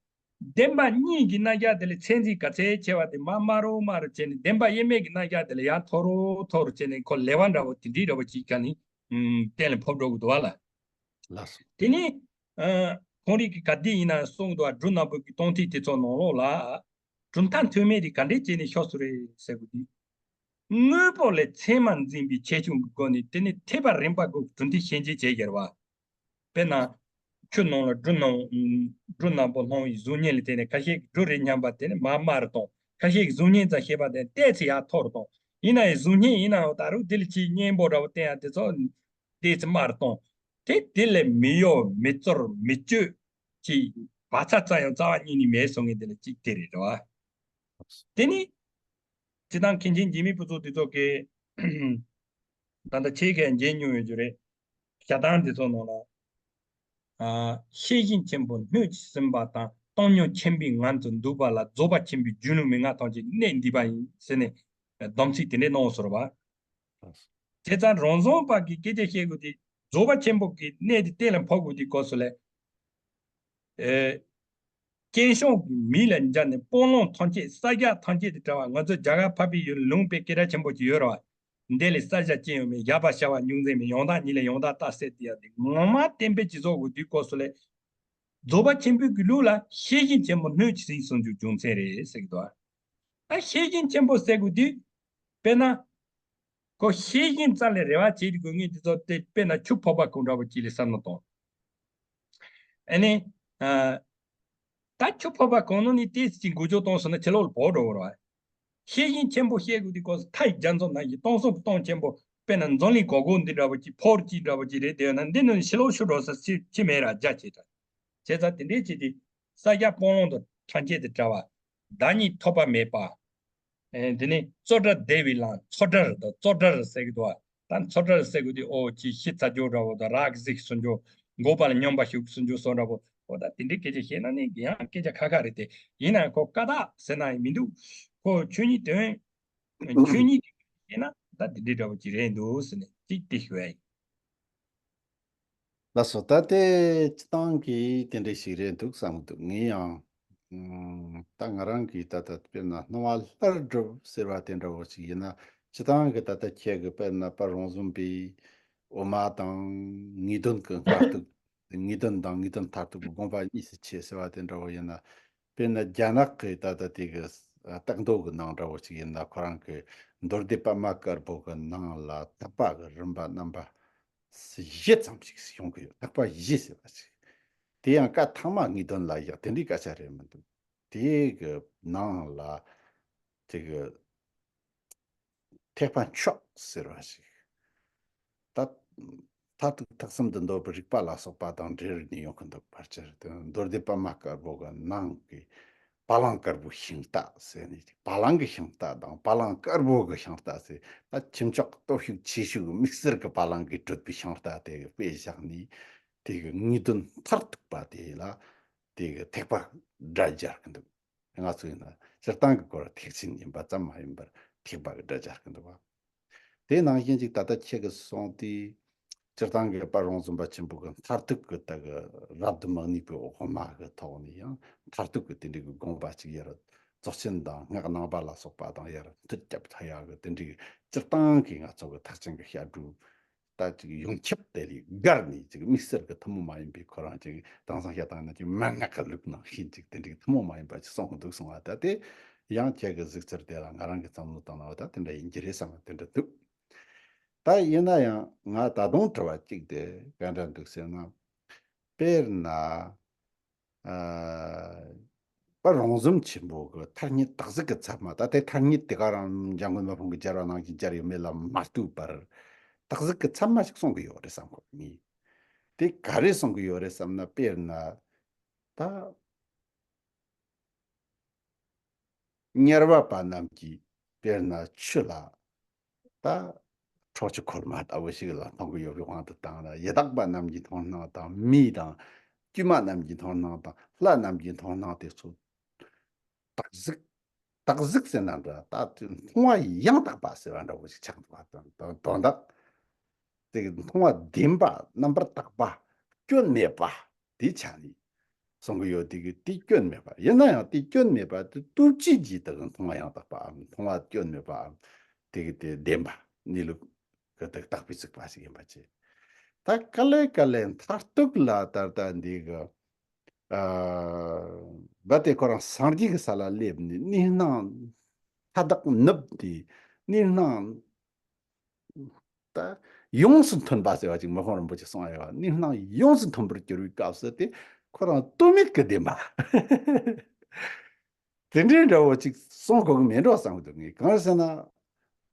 བདེན་པ་གཉིས་ཀྱི་རྣམ་གཞག་དེ་ལ་ཚད་འཛིན་ག་ཚད་ཆེ་བ་དེ་མར་དམའ་རུ་དམའ་རུ་བྱས་ནས། བདེན་པ་དབྱེར་མེད་ཀྱི་རྣམ་གཞག་དེ་ལ་ཡར་མཐོ་རུ་མཐོ་རུ་བྱས་ནས། ཁོ་ལེ་བ་འདྲ་བོ་དེ་འདྲའི་འདྲ་བོ་ཅིག་ག་ནི་གཏན་ལ་ཕབ་འགྲོ་གི་འདུག་བ་ལ། ལགས་སོ། དེ་ནས་ཁོང་རང་གིས་ག་དེ་ཡིན་ན་གསུངས་འདུག་བ། འབྲུ་སྣ་བུག་གི་སྟོང་ཐུན་དེ་ཚོ་ནང་ལོགས་ལ། གྲུབ་མཐའ་མཐུན་མིན་དེ་ག་འདྲས་བྱས་ནས་ཤོར་སོང་རེད་ཟེར་དགོས་དུས། དངོས་པོ་ལ་མཚན་མར་འཛིན་པའི་ཆེ་ཆུང་གི་སྒོ་ནས། དེ་ནས་ཐེག་པ་རིམ་པ་དགུ་གྲུབ་མཐའི་ཤན་འབྱེད་བྱས་ཡོད་རེད་བ། དཔེར་ན། ཆུ་ནང་ལ་འབྲུ་སྣ། འབྲུ་སྣ་བུག་སྣང་བའི་གཟུགས་བརྙན་ལ་བརྟེན་ནས། ཁ་ཤས་ཀྱིས་འབྲུ་རེད་སྙམ་པ་དེ་ནི་མར་དམའ་རུ་གཏོང་། ཁ་ཤས་ཀྱིས་གཟུགས་བརྙན་ཙམ་ཤེས་པ་དེ་ནི་ཏོག་ཙམ་ཡར་མཐོ་རུ་གཏོང་། ཡིན་ན་ཡང་གཟུགས་བརྙན་ཡིན་ན་ཡང་ད་རུང་དེ་ལ་ཅིག་སྙན་པོ་འདྲ་བོ་བསྟན་ཡ་དེ་ཚོ་ཏོག་ཙམ་དམའ་རུ་གཏོང་། དེ་དེ་ལས་མི་གཡོ་མི་བཙུར་མི་གཅོད་ཅིག་བག་ཚ་ཙམ་ཡང་རྩ་བ་ཉིད་ནས་མེད་བཟོ་མཁན་དེ་ལ་ཅིག་དེ་རེད་རེད་བ། དེ་ནི། སྤྱིར་བཏང་མཁན་ཆེན་འཇིགས་མེད་ཕུན་ཚོགས་དེ་ཚོ་གིས་ད་ལྟ་ཁྱེད་ཀྱིས་མཇལ་མྱོང་ཡོད་རྒྱུ་རེད། ཞལ་ཐང་དེ་ཚོ་ནང་ལ། ཨ། ཤེས་བཞིན་ཆེན་པོ་སྣོད་ཀྱིས་ཟིན་པ་དང་། སྟོང་ཉིད་ཆེན་པོའི་ངང་དུ་འདུས་པ་ལ། རྫོགས་པ་ཆེན་པོའི་རྒྱུན་ལུགས་མན་ངག་ཐམས་ཅད་གནད་འདུས་པ་ཡིན་ཟེར་ནས་སྡོམ་ཚིག་དེ་འདྲས་གནང་སོང་བ། བྱས་ཙང་རང་བྱུང་པ་གི་སྐད་ཆ་བཤད་དགོས་དུས། རྫོགས་པ་ཆེན་པོ་གི་གནད་དེ་གཏན་ལ་ཕབ་དགོས་དུས་སྐབས་སུ་ལ། ཨེ། རྐྱེན་བྱུང་གི་མིག་ལ་འཇགས་ནས་སྤང་བླང་ཐམས་ཅད་གསལ་རྒྱག་ཐམས་ཅད་དང་བྲལ་བ། ང་ཚོ་རྒྱ་གར་འཕགས་པའི་ཡུལ་ལུང་པའི་སྐད་གྲགས་ཆེན་པོ་ཅིག་ཡོད་རེད་བ། འདི་ལས་གསལ་བྱ་ཅི་ཡང་མེད། བཞག་པར་བྱ་བ་རྙོག་འཛིང་མེད། ཡང་དག་ཉིད་ལས་ཡང་དག་རྟག་གསལ་དེ་ཡང་དེ། ངོ་མ་བརྟན་པོ་ཅིག་བཟོ་དགོས་དུས་སྐབས་སུ་ལ། རྫོགས་པ་ཆེན་པོའི་གི་ལུགས་ལ་ཤེས་བཞིན་ཆེན་པོ་སྣོད་ཀྱིས་ཟིན་གསུངས་རྒྱུ་རྒྱུ་མཚན་རེད་ཟེར་གི་འདུག་ད་ཤེས་བཞིན་ཆེན་པོ་ཟེར་དགོས་དུས། དཔེར་ན། ཁོ་ཤེས་བཞིན་ཙམ་ལ་རེ་བ་བྱེད་དགོས་ངེས་དེ་ཚོ་དེ། དཔེར་ན་ཆུ་ཕོར་པ་གང་འདྲ་བོ་ཅིག་ལ་བསམ་བློ་གཏོང་། ཨ་ནི། ཨ། ད་ཆུ་ཕོར་པ་གང་ནང་ནས་ཏོག་ཙམ་ཅིག་འགུལ་སྐྱོད་གཏོང་སོང་ན་ཕྱི་ལོགས་ལ་བབས་འགྲོ་གི་རེད་བ། ཤེས་བཞིན་ཆེན་པོ་བཤད་དགོས་དུས་སྐབས་སུ་མཐའ་ཡི་རྒྱ་མཚོ་ནང་བཞིན་སྟོང་གསུམ་གྱི་སྟོང་ཆེན་པོ། དཔེར་ན་འཛམ་གླིང་གོར་གོར་འདི་འདྲ་བོ་ཅིག་ཕོར་གཅིག་འདྲ་བོ་ཅིག་རེད་བསྡད་ཡོད་ན། འདི་ནང་ནས་ཕྱི་ལོགས་ཤོར་འགྲོ་ས་ཅི་ཅི་མེད་ར། རྒྱ་ཆེ་དྲགས། བྱས་ཙང་དེ་འདྲའི་ཆེད་དུ་གསལ་རྒྱག་སྤང་བླང་དང་ཐམས་ཅད་དང་བྲལ་བ། བདག་ཉིད་ཐོབ་པ་མེད་པ། ཨེ། དེ་ནས་རྩོད་བྲལ་བདེ་བའི་ལམ། མཚོ་བྲལ་དང་རྩོད་བྲལ་ཟེར་གི་འདུག་བ། ད་མཚོ་བྲལ་ཟེར་གི་འདུག་ཨོ་ཅིག་ཤི་ཚ་རྒྱུ་འདྲ་བོ་དང་། རག་གཟིགས་སུ་འགྱུར། འགོག་པ་ལ་སྙོམས་པར་ཞུགས་སུ་འགྱུར་སོགས་འདྲ་བོ། ཨོ་ད་དེ་འདྲའི་སྐད་ཆ་བཤད་ན་ནི་ཡང་སྐད་ཆ་ཁ་ཁ་རེད་དེ། ཡིན་ནའང་ཁོ་བཀའ་རྟགས་ཟེར་ན་ཡང་མི་འདུག་ཁོ་ཆོས་ཉིད་དོན། ཆོས་ཉིད་ཀྱི་བཤད་ན་ད་དེ་འདྲའི་འདྲ་བོ་ཅིག་རེད་འདུག་ཟེར་ནས་ཅིག་དེ་ཞུ་ཡ་ཡིན། ལགས་སོ། ད་དེ་སྤྱིར་བཏང་གི་དེ་འདྲ་ཞིག་རེད་འདུག་བསམ་གི་འདུག་ངས་ཡང་། ཨུམ། ད་ང་རང་གིས་ད་ལྟ་དཔེར་ན་སྣང་བ་ལྷར་བསྒྲིབས་ཟེར་བ་དེ་འདྲ་བོ་ཞིག་ཡིན་ན། སྤྱིར་བཏང་གི་ད་ལྟ་ཁྱེད་ཀྱི་དཔེར་ན་དཔལ་རོང་ཟོམ་པའི་འོ་མ་དང་ངེས་དོན་གྱི་མཐར་ཐུག་ངེས་དོན་དང་ངེས་དོན་མཐར་ཐུག་གི་དགོངས་པ་གཉིས་སུ་ཕྱེ་ཟེར་བ་དེ་འདྲ་བོ་ཡིན་ན། དཔེར་ན་རྒྱ་ནག་གི་ད་ལྟ་དེ་གི་རྟགས་མདོ་གི་ནང་འདྲ་བོ་ཞིག་ཡིན་ན། ཁོ་རང་གི་མདོ་སྡེ་པདྨ་དཀར་པོ་གི་ནང་ལ་ཐེག་པ་གི་རིམ་པ་རྣམ་པ་བཞི་ཙམ་ཞིག་ཡོང་གི་ཡོད། ཐེག་པ་བཞི་ཟེར་བ་ཞིག་དེ་ཡང་བཀའ་ཐང་མ་ངེས་དོན་ལ་བཞག་དེ་འདྲའི་སྐད་ཆ་རེད་མི་འདུག་དེ་གི་ནང་ལ་དེ་གི་ཐེག་པ་མཆོག་ཟེར་བ་ཞིག་ད་མཐར་ཐུག་ཐེག་གསུམ་དུ་འདོད་པའི་རིགས་པ་ལ་སོགས་པ་དང་འབྲེལ་ནས་ཡོང་གི་འདུག་ཕལ་ཆེར་དེ་མདོ་སྡེ་པདྨ་དཀར་པོ་གི་ནང་གི་བ་ལང་དཀར་པོའི་ཤིང་རྟ་ཟེར་ནས། བ་ལང་གི་ཤིང་རྟ་དང་བ་ལང་དཀར་པོ་གི་ཤིང་རྟ་ཟེར། ད་ཁྱུ་མཆོག་སྟོབས་ཤུགས་ཆེ་ཤོས་ཀྱི་དམིགས་བསལ་གྱི་བ་ལང་གིས་གྲུབ་པའི་ཤིང་རྟ་དེ་གི་དཔེ་བཞག་ནས། དེ་གི་ངེས་དོན་མཐར་ཐུག་པ་དེ་ལ་དེ་གི་ཐེག་པ་སྒྲ་སྦྱར་གི་འདུག་ང་ཚོ་ཡིན་ན་སྤྱིར་བཏང་གི་སྐོར་ཐེག་ཆེན་ཡིན་པ་ཙམ་མ་ཡིན་པར་ཐེག་པ་གི་སྒྲ་སྦྱར་གི་འདུག་བ། དེ་ནང་བཞིན་ཅིག་ད་ལྟ་ཁྱེད་ཀྱིས་གསུངས་དུས། སྤྱིར་བཏང་གི་དཔལ་རོང་ཟོམ་པ་ཆེན་པོ་གི་མཐར་ཐུག་གི་ད་གི་རབ་ཏུ་མི་གནས་པའི་འོག་མ་གི་ཐོག་ནས་ཡང་མཐར་ཐུག་གི་དེ་འདྲའི་གི་དགོངས་པ་ཅིག་ཡོད་རེད། རྫོགས་ཆེན་དང་སྔགས་རྣམ་པ་ལ་སོགས་པ་དང་ཡར་མཐུ་རྒྱབ་ཐ་ཡག་གི་དེ་འདྲའི་གི་སྤྱིར་བཏང་གི་ང་ཚོ་གི་ཐེག་ཆེན་གི་བཤད་སྒྲུབ། ད་ཅིག་ཡོངས་ཁྱབ་དེ་ལས་བརྒལ་ནས་ཅིག་དམིགས་བསལ་གྱི་ཐུན་མོང་མ་ཡིན་པའི་ཁོ་རང་ཅིག་དེང་སང་བཤད་སྟངས་ན་ཅིག་མན་ངག་གི་ལུགས་ནང་བཞིན་ཅིག་དེ་འདྲའི་ཐུན་མོང་མ་ཡིན་པ་ཅིག་གསུངས་འདུག་གསུངས་པ། ད་དེ་ཡང་ཁྱེད་ཀྱི་གཟིགས་ཚུལ་དེ་ལ་ང་རང་གི་བསམ་བློ་བཏང་ན་འོ་ད་དེ་འདྲ་ཡིན་གྱི་རེད་བསམ་པ་དེ་འདྲ་འདུག་ད་ཡིན་ན་ཡང་ང་ད་དུང་དྲི་བ་གཅིག་དེ་ག་འདྲ་འདུག་ཟེར་ན། དཔེར་ན། ཨ། པ་རོང་ཟོམ་ཆེན་པོ་གི་ཐ་སྙད་སྟག་གཟིག་གི་ཚབ་མ། ད་དེ་ཐ་སྙད་དེ་ག་རང་འཇམ་མགོན་མི་ཕམ་གྱིས་སྦྱར་བ་ནང་བཞིན་སྦྱར་ཡོད་མེད་ལ་མ་ལྟོས་པར། སྟག་གཟིག་གི་ཚབ་མ་ཞིག་གསུང་གི་ཡོད་རེད་བསམ་གི་ཡོད། ངས་དེ་ག་རེ་གསུང་གི་ཡོད་རེད་བསམ་ན། དཔེར་ན་ད་གཉེར་བ་པ་རྣམས་ཀྱིས་དཔེར་ན་ཆུ་ལ་ད་ཁྲག་ཆུ་ཁོལ་མ་ལྟ་བུ་ཞིག་ལ་མཐོང་གི་ཡོད་པའི་དབང་དུ་བཏང་ན། ཡི་དྭགས་པ་རྣམས་ཀྱི་མཐོང་སྣང་དང་། མི་དང་དཀྱུས་མ་རྣམས་ཀྱི་མཐོང་སྣང་དང་། ལྷ་རྣམས་ཀྱི་མཐོང་སྣང་དེ་ཚོ་སྟག་གཟིག་སྟག་གཟིག་ཟེར་ན་འདྲ། ད་དེ་མཐོང་བ་ཡང་དག་པ་ཟེར་བ་འདྲ་བོ་ཞིག་ཆགས་འདུག་པ་དང་། དོན་དག་དེ་མཐོང་བ་བདེན་པ། རྣམ་པར་དག་པ། སྐྱོན་མེད་པ། དེ་ཆ་ནས་གསུང་གི་ཡོད། དེ་གི་དེ་སྐྱོན་མེད་པ། ཡིན་ན་ཡང་དེ་སྐྱོན་མེད་པ་དེ་ལྟོས་བཅས་ཀྱིས་དེ་གི་མཐོང་བ་ཡང་དག་པའམ། མཐོང་བ་སྐྱོན་མེད་པའམ། དེ་གི་དེ་བདེན་པ། གནས་ལུགས་གི་དེ་དག་པའི་གཟིགས་པ་ཞིག་ཡིན་པ་བྱས། ད་ག་ལེ་ག་ལེ་མཐར་ཐུག་ལ་ད་ལྟ་འདི་གི་ཨ་རྦད་དེ་ཁོ་རང་སངས་རྒྱས་ཀྱི་ས་ལ་སླེབས་ནས་གནས་སྣང་མཐའ་དག་ནུབ་སྟེ། གནས་སྣང་ད་ཡོངས་སུ་མཐུན་པ་ཟེར་བ་ཅིག་མི་ཕམ་རིན་པོ་ཆེ་གསུང་ཡ་ཡོད། གནས་སྣང་ཡོངས་སུ་མཐུན་པར་གྱུར་པའི་སྐབས་སུ་དེ་ཁོ་རང་ལྟོས་མེད་ཀྱི་བདེན་པ། དེ་འདྲའི་འདྲ་བོ་ཅིག་གསུང་དགོས་ཀྱི་མེད་འགྲོ་བསམ་གྱི་འདུག། ངས་གང་ཟེར་ན།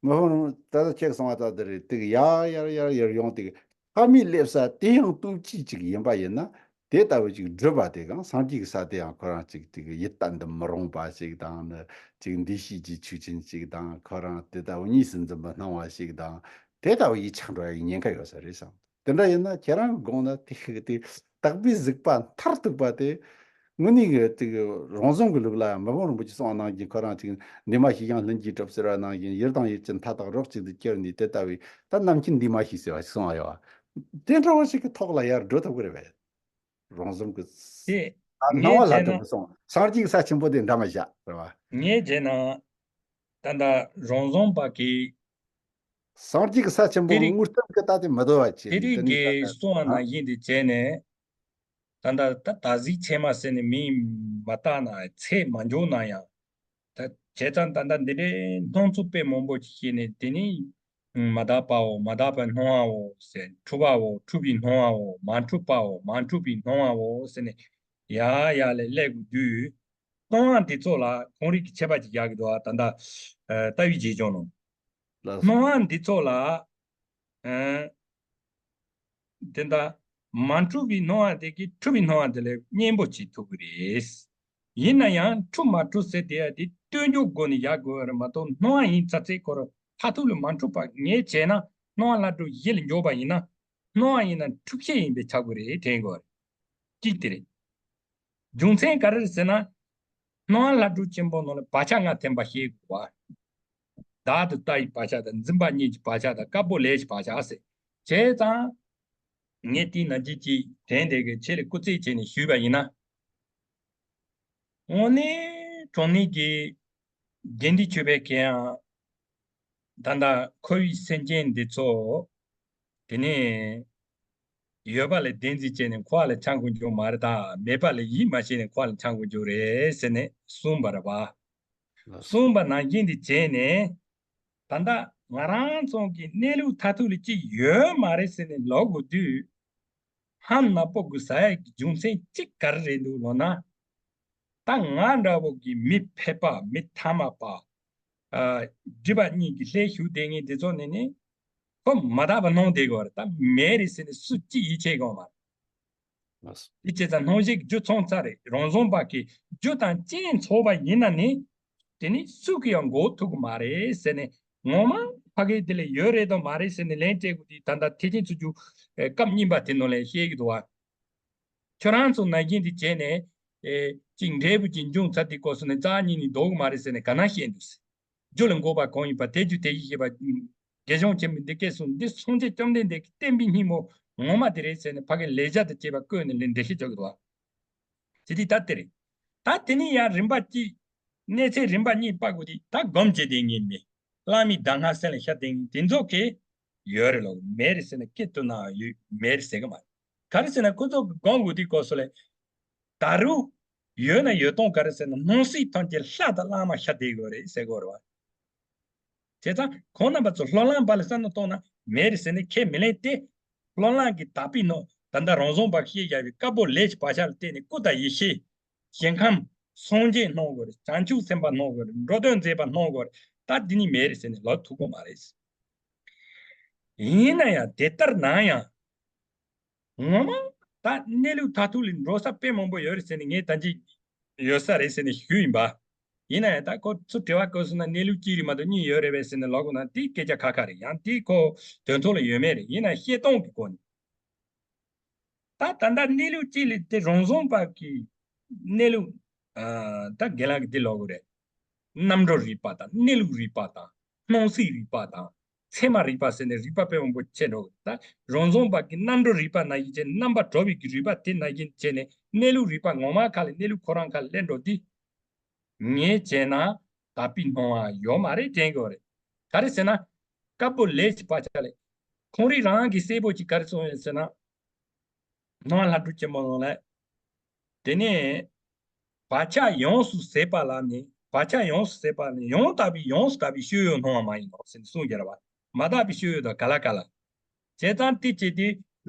མི་ཕམ་རིན་པོ་ད་ལྟ་ཁྱེད་གསུང་བ་ལྟར་དེ་རེད། དེ་གི་ཡར་ཡར་ཡར་ཡར་ཡོང་དེ་གི་ཕ་མའི་སླེབས་ས་དེ་ཡང་ལྟོས་བཅས་ཅིག་ཡིན་པ་ཡིན་ན། དེ་ལྟ་བུ་ཅིག་སྒྲུབ་པ་དེ་གང་སངས་རྒྱས་ཀྱི་ས་དེ་ཡང་ཁོ་རང་ཅིག་དེ་གི་ཡིད་བརྟན་དུ་མི་རུང་བ་ཞིག་དང་ནི། ཅིག་འདུ་ཤེས་ཀྱི་ཆོས་ཅན་ཞིག་དང་། ཁོ་རང་དེ་ལྟ་བུ་གཉིས་སུ་འཛིན་པ་སྣང་བ་ཞིག་དང་། དེ་ལྟ་བུ་ཡིས་ཆགས་འགྲོ་ཡ་ཡི་ཉེན་ཁ་ཡོད་ས་རེད་བསམ། དེ་འདྲ་ཡིན་ན་ཁྱེད་རང་དགོངས་ན་དེ་དེ་དག་པའི་གཟིགས་པ་མཐར་ཐུག་པ་དེ། དངོས་གནས་ཀྱི་དེ་གི་རོང་ཟོམ་གྱི་ལུགས་ལ་ཡང་མི་ཕམ་རིན་པོ་ཆེ་གསུངས་པ་ནང་བཞིན། ཁོ་རང་ཅིག་འདས་མ་ཤེས་ཀྱང་ལྷུན་གྱིས་གྲུབ་ཟེར་བ་ནང་བཞིན། ཡུལ་དང་ཡུལ་གྱི་མཐའ་དག་རོ་གཅིག་ཏུ་གྱུར་ནས། དེ་ལྟ་བུའི་ད་རྣམ་མཁྱེན་འདས་མ་ཤེས་ཟེར་བ་ཞིག་གསུངས་པ་ཡོད་པ། དེ་འདྲ་བ་ཞིག་གི་ཐོག་ལ་ཡར་འགྲོ་ཐུབ་ཀྱི་རེད་པས། རོང་ཟོམ་གྱི་དེ་སྣང་ངས་བ་ལ་བྱས་ན། ཐུག་གི་སོང་། སངས་རྒྱས་ཀྱི་ས་ཆེན་པོ་དེ་འདྲ་མ་བཞག་རེད་པ། ངས་བྱས་ན་ད་ལྟ་རོང་ཟོམ་པ་གིས་སངས་རྒྱས་ཀྱི་ས་ཆེན་པོ་དེ་རིང་དངོས་སྟོབས་ཀྱི་ད་དེ་མི་འདོད་པ་བྱས། དེ་རིང་དེ་ནི་ད་གི་ལྟ་གསུང་བ་ནང་བཞིན་དེ་བྱས་ནས། ད་ལྟ་ད་ད་གཟིག་ཆེན་མ་ཟེར་ནས་མིང་མ་བཏགས་ན་ཚད་མ་འཇོག་ན་ཡང་། ད་བྱས་ཙང་ད་ལྟ་འདི་འདྲའི་སྣང་ཚུལ་དཔེ་མང་པོ་ཞིག་བཤད་ནས། དེ་ནི་མ་དག་པའོ། མ་དག་པའི་སྣང་བའོ་ཟེར། འཁྲུལ་བའོ། འཁྲུལ་པའི་སྣང་བའོ། མ་འཁྲུལ་པའོ། མ་འཁྲུལ་པའི་སྣང་བའོ་ཟེར་ནས་ཡ་ཡ་ལས་སླེབས་དགོས་དུས། སྣང་བ་འདི་ཚོ་ལ་ཁོང་རིགས་ཀྱི་ཆད་པ་ཅིག་རྒྱག་གི་འདུག་ཨ། ད་ལྟ་ཨ་ལྟ་བའི་རྗེས་འཇོག་ནང་། ལགས་སོ། སྣང་བ་འདི་ཚོ་ལ་ཨ་དེ་འདྲ་མ་འཁྲུལ་བའི་སྣང་བ་དེ་གིས་འཁྲུལ་བའི་སྣང་བ་དེ་ལ་གཉེན་པོ་བྱེད་ཐུབ་ཀྱི་རེད། ཡིན་ན་ཡང་འཁྲུལ་མ་འཁྲུལ་ཟེར་དེ་ཡ་དེ་ལྟོས་འཇོག་སྒོ་ནས་བཞག་དགོས་པ་རེད་མ་གཏོགས། སྣང་བ་ཡིན་ཙག་ཙིག་ཁོ་རང་མཐར་ཐུག་ལ་མ་འཁྲུལ་པ་ངེས་བྱས་ན། སྣང་བ་ལྷ་སྒྲུབ་གཞི་ལ་འཇོག་པ་ཡིན་ན། སྣང་བ་ཡིན་ན་འཁྲུལ་ཤེས་ཡིན་པས་ཁྱབ་ཀྱི་རེད་དྲན་དགོས་པ་རེད། གཅིག་དེ་རེད། རྒྱུ་མཚན་ག་རེ་རེད་ཟེར་ན། སྣང་བ་ལྷ་སྒྲུབ་ཆེན་པོ་ནང་ལ་བག་ཆགས་ལྔ་ཐེམ་པ་ཤེས་དགོས་པ། བདག་ཏུ་ལྟ་བའི་བག་ཆགས་དང་། འཛིན་པ་གཉིས་ཀྱི་བག་ཆགས་དང་། དཀར་པོ་ལས་ཀྱི་བག་ཆགས་ཟེར། བྱས་ཙང་ངས་དེའི་ནང་བཞིན་གྱི་དྲན་དེ་གི་ཆེད་ལས་སྐུལ་རྩིས་བྱས་ནས་ཞུས་པ་ཡིན་ན། དངོས་གནས་དྲང་གནས་ཀྱི་དགེ་འདུན་ཆོས་པའི་གི་ཡང་ད་ལྟ་འཁོར་བའི་སེམས་ཅན་འདི་ཚོ། དེ་ནས་ཡོད་པ་ལ་བདེན་འཛིན་བྱས་ནས་འཁོར་བ་ལ་འཁྱམས་དགོས་རྒྱུ་མ་རེད། ད་མེད་པ་ལ་ཡིད་མ་ཆེས་ནས་འཁོར་བ་ལ་འཁྱམས་དགོས་རྒྱུ་རེད་ཟེར་ནས་གསུངས་པ་རེད་པ། ལགས་སོ། གསུངས་པ་ནང་བཞིན་དེ་བྱས་ནས། ད་ལྟ་ང་རང་ཚོ་གི་གནས་ལུགས་མཐར་ཐུག་ལ་ཅིག་ཡོད་མ་རེད་ཟེར་ནས་ལབ་དགོས་དུས། ཧམ་ནག་པོ་གི་ཟ་ཡ་གི་རྒྱུ་མཚན་གཅིག་ག་རེ་རེད་འདུག་ལབ་ན། ད་ང་འདྲ་བོ་གི་མི་ཕལ་པ། མི་ཐ་མལ་པ། ཨ། སྒྲིབ་པ་གཉིས་ཀྱི་ལྷས་ཞུགས་བསྡད་མཁན་དེ་ཚོ་ནི་ནི། ཁོ་མ་དག་པ་སྣང་བསྡད་དགོས་པ་རེད། ད་མེད་རེད་ཟེར་ནས་སུ་གཅིག་ཡིད་ཆེས་དགོས་མ་རེད། ལགས་སོ། དེ་བྱས་ཙང་སྣང་ཤས་ཀྱི་རྒྱུ་ཚང་ཚར་རེད། རང་བྱུང་བ་གི་རྒྱུ་དང་རྐྱེན་ཚོགས་པ་ཡིན་ན་ནི། དེ་ནི་སུ་གིས་ཡང་འགོག་ཐུབ་ཀྱི་མ་རེད་ཟེར་ནས། ངོ་མ་ཕ་གི་དེ་ལ་ཡོད་རེད་དང་མ་རེད་ཟེར་ནས་ལན་སྤྲད་དགོས་དུས། ད་ལྟ་ཐེག་ཆེན་ཚུལ་གྱི་སྐབས་གཉིས་པ་དེ་ནང་ལ་བཤད་ཀྱི་འདུག་བ། ཁྱོད་རང་ཚོ་ནང་བཞིན་དེ་བྱས་ནས། ཨེ། ཅིག་འབྲས་བུ་ཅིག་འབྱུང་ཚར་དུས་སྐབས་སུ་ནི་རྩ་གཉིས་ནི་ལྡོག་གི་མ་རེད་ཟེར་ནས་ག་ན་བཤད་འདུག་ཟེར། རྒྱུ་ལ་འགོག་པ་གང་ཡིན་པ། དེ་རྒྱུ་དེ་གཞི་ཤེས་པ། དགེ་སྦྱོང་ཆེན་པོས་འདི་སྐད་གསུངས། འདི་སངས་རྒྱས་བཅོམ་ལྡན་འདས་ཀྱི་བསྟན་པའི་སྙིང་པོ་ངོ་མ་དེ་རེད་ཟེར་ནས་ཕ་གི་ལེགས་སྦྱར་དང་བཅས་པ་བཀོད་ནས་ལན་འགྲེལ་བཤད་རྒྱག་གི་འདུག་བ། དེ་དུས་ད་དེ་རེད། ད་དེ་ནས་ཡང་རིམ་པ་གཅིག་གནས་ཚད་རིམ་པ་གཉིས་སྤར་དགོས་དུས། ད་སྒོམ་བྱེད་དེ་ངེས་མེད། བླ་མའི་གདམས་ངག་སེམས་ལ་ཤར་དེ་ངེས། དེ་ཚོ་གི་ཡོད་རེད་ལོ། མེད་རེད་ཟེར་ན་སྐད་དུ་ན་ཡོད། མེད་རེད་ཟེར་གི་མ་རེད། ག་རེ་ཟེར་ན་ཁོ་ཚོ་གི་སྒོམ་དགོས་དུས་སྐབས་སུ་ལ། ད་རུང་ཡོད་ན་ཡོད་སྟངས་ག་རེ་ཟེར་ན། སྣང་སྲིད་ཐམས་ཅད་ལྷ་དང་བླ་མ་ཤར་བསྡད་དགོས་རེད་ཟེར་དགོས་རེད་བ། བྱས་ཙང་ཁོང་རྣམ་པ་ཚོ་སློབ་ལམ་པ་ལ་བསམ་བློ་གཏོང་ན་མེད་རེད་ཟེར་ནས་ཁས་མི་ལེན་ཏེ། སློབ་ལམ་གྱི་དག་པའི་ནང་ད་ལྟ་རང་བྱུང་བ་ཤེས་བཞག་པའི་དཀར་པོ་ལས་ཀྱི་བག་ཆགས་ལ་བརྟེན་ནས་སྐུ་དང་ཡེ་ཤེས། ཞིང་ཁམས། སངས་རྒྱས་སྣང་དགོས་རེད། བྱང་ཆུབ་སེམས་དཔའ་སྣང་དགོས་རེད། འགྲོ་དོན་མཛད་པ་སྣང་དགོས་རེད། ད་འདི་གཉིས་མེད་རེད་ཟེར་ནས་ལབ་ཐུབ་ཀྱི་མ་རེད། ཡིན་ན་ཡང་དེ་ལྟར་ན་ཡང་ངོ་མ་ད་གནས་ལུགས་མཐར་ཐུག་ལ་འགྲོ་ས་དཔེ་མང་པོ་ཡོད་རེད་ཟེར་ནས་ངས་ད་ཅི་ཡོད་ས་རེད་ཟེར་ནས་ཞུས་ཡིན་པ། ཡིན་ན་ཡང་ད་ཁོ་ཚོ་དྲི་བ་བཀོད་སོང་ན་གནས་ལུགས་གཅིག་རེད་མ་གཏོགས་གཉིས་ཡོད་རེད་པས་ཟེར་ནས་ལབ་དགོས་ན་དེ་སྐད་ཆ་ཁ་ཁ་རེད། ཡང་དེ་ཁོ་དོན་ཐོག་ལ་ཡོད་མེད་རེད། ཡིན་ན་བཤད་སྟངས་ཀྱི་སྒོ་ནས། ད་ད་ལྟ་གནས་ལུགས་གཅིག་ལ་དེ་རང་བྱུང་བ་གི་གནས་ལུགས་ཨ་ད་རྒན་ལགས་ཀྱིས་དེ་ལབ་དགོས་རེད། རྣམ་གྲངས་རིག་པ་དང་གནས་ལུགས་རིག་པ་དང་སྣང་སྲིད་རིག་པ་དང་ཚད་མ་རིག་པ་ཟེར་ནས་རིག་པ་དཔེ་མང་པོ་ཕྱེ་འགྲོ་གི། ད་རང་བྱུང་བ་གི་རྣམ་གྲངས་རིག་པ་ནང་བཞིན་བྱས་ནས་རྣམ་པར་གྲོལ་བའི་གི་རིག་པ་དེ་ནང་བཞིན་བྱས་ནས་གནས་ལུགས་རིག་པ་ངོ་མ་ཁ་ལ་གནས་ལུགས་ཁོ་རང་ཁ་ལ་སླེབས་འགྲོ་དུས། ངས་བྱས་ན་དག་པའི་སྣང་བ་ཡོད་མ་རེད་དྲན་གྱི་ཡོད་རེད། ག་རེ་ཟེར་ན། དཀར་པོ་ལས་ཀྱི་བག་ཆགས་ལས། ཁོང་རིགས་རང་གི་སྲས་པོ་གཅིག་ག་རེ་གསུངས་ཡོད་ཟེར་ན། སྣང་བ་ལྷ་སྒྲུབ་ཆེན་མོ་ནང་ལས། དེ་ནས་བག་ཆགས་ཡོངས་སུ་ཟད་པ་ལ་ནི། བག་ཆགས་ཡོངས་སུ་ཟད་པ་ནི་ཡང་དག་པའི་ཡོངས་སུ་དག་པའི་སྤྱོད་ཡུལ་སྣང་བ་མ་ཡིན་ནོ་ཟེར་ནས་གསུངས་ཡོད་རེད་བ། མ་དག་པའི་སྤྱོད་ཡུལ་དང་ག་ལ་ག་ལ། བྱས་ཙང་དེ་བྱས་ཏེ་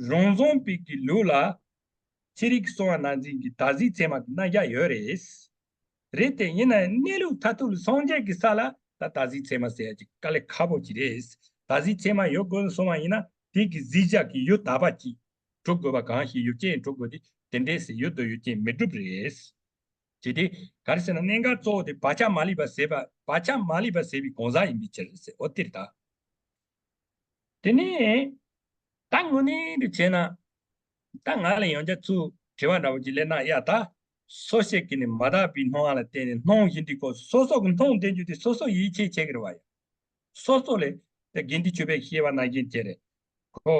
རང་བྱུང་པའི་གི་ལུགས་ལ། ཚན་རིག་གིས་གསུངས་པ་ནང་བཞིན་གྱི་བདག་འཛིན་ཚད་མ་གི་རྣམ་གཞག་ཡོད་རེད། རེད་དེ་ཡིན་ན་གནས་ལུགས་མཐར་ཐུག་ལ་སངས་རྒྱས་ཀྱི་ས་ལ་ད་བདག་འཛིན་ཚད་མ་ཟེར་ཡ་ཅིག་དཀའ་ལས་ཁག་པོ་ཅིག་རེད། བདག་འཛིན་ཚད་མ་ཡོད་དགོས་སོང་བ་ཡིན་ན་དེ་གི་གཟིགས་ཞག་གི་ཡུལ་དག་པ་ཅིག་གྲུབ་དགོས་པ་གང་ཞིག་ཡུལ་ཅན་གྲུབ་དགོས་ཏེ་དེ་འདྲས་སེ་ཡུལ་དང་ཡུལ་ཅན་མི་འགྲུབ་རེད། བྱས་ཏེ་ག་རེ་ཟེར་ན་གནད་འགག་གཙོ་བོ་དེ་བག་ཆགས་མ་ལུས་པ་ཟད་པ་བག་ཆགས་མ་ལུས་པ་ཟད་པའི་གང་ཟག་ཡིན་པའི་ཕྱིར་ཟེར་ཨོ་དེ་རེད་ད། དེ་ནས་ད་དངོས་གནས་དུ་བྱས་ན། ད་ང་ལ་ཡང་བསྐྱར་ཚུར་དྲི་བ་འདྲ་བོ་ཅིག་སླེབས་ན་ཡ་ད། སོ་སྐྱེ་གི་ནི་མ་དག་པའི་སྣང་བ་ལ་བརྟེན་ནས་སྣང་བཞིན་དུ་གོ་སོ་སོ་གི་མཐོང་བསྡད་རྒྱུ་དེ་སོ་སོ་ཡིད་ཆེས་བྱེད་ཀྱི་རེད་བ་ཡ། སོ་སོ་ལས་ད་དགེ་འདུན་ཆོས་འཕེལ་བཤད་པ་ནང་བཞིན་བྱས་རེད། ཁོ།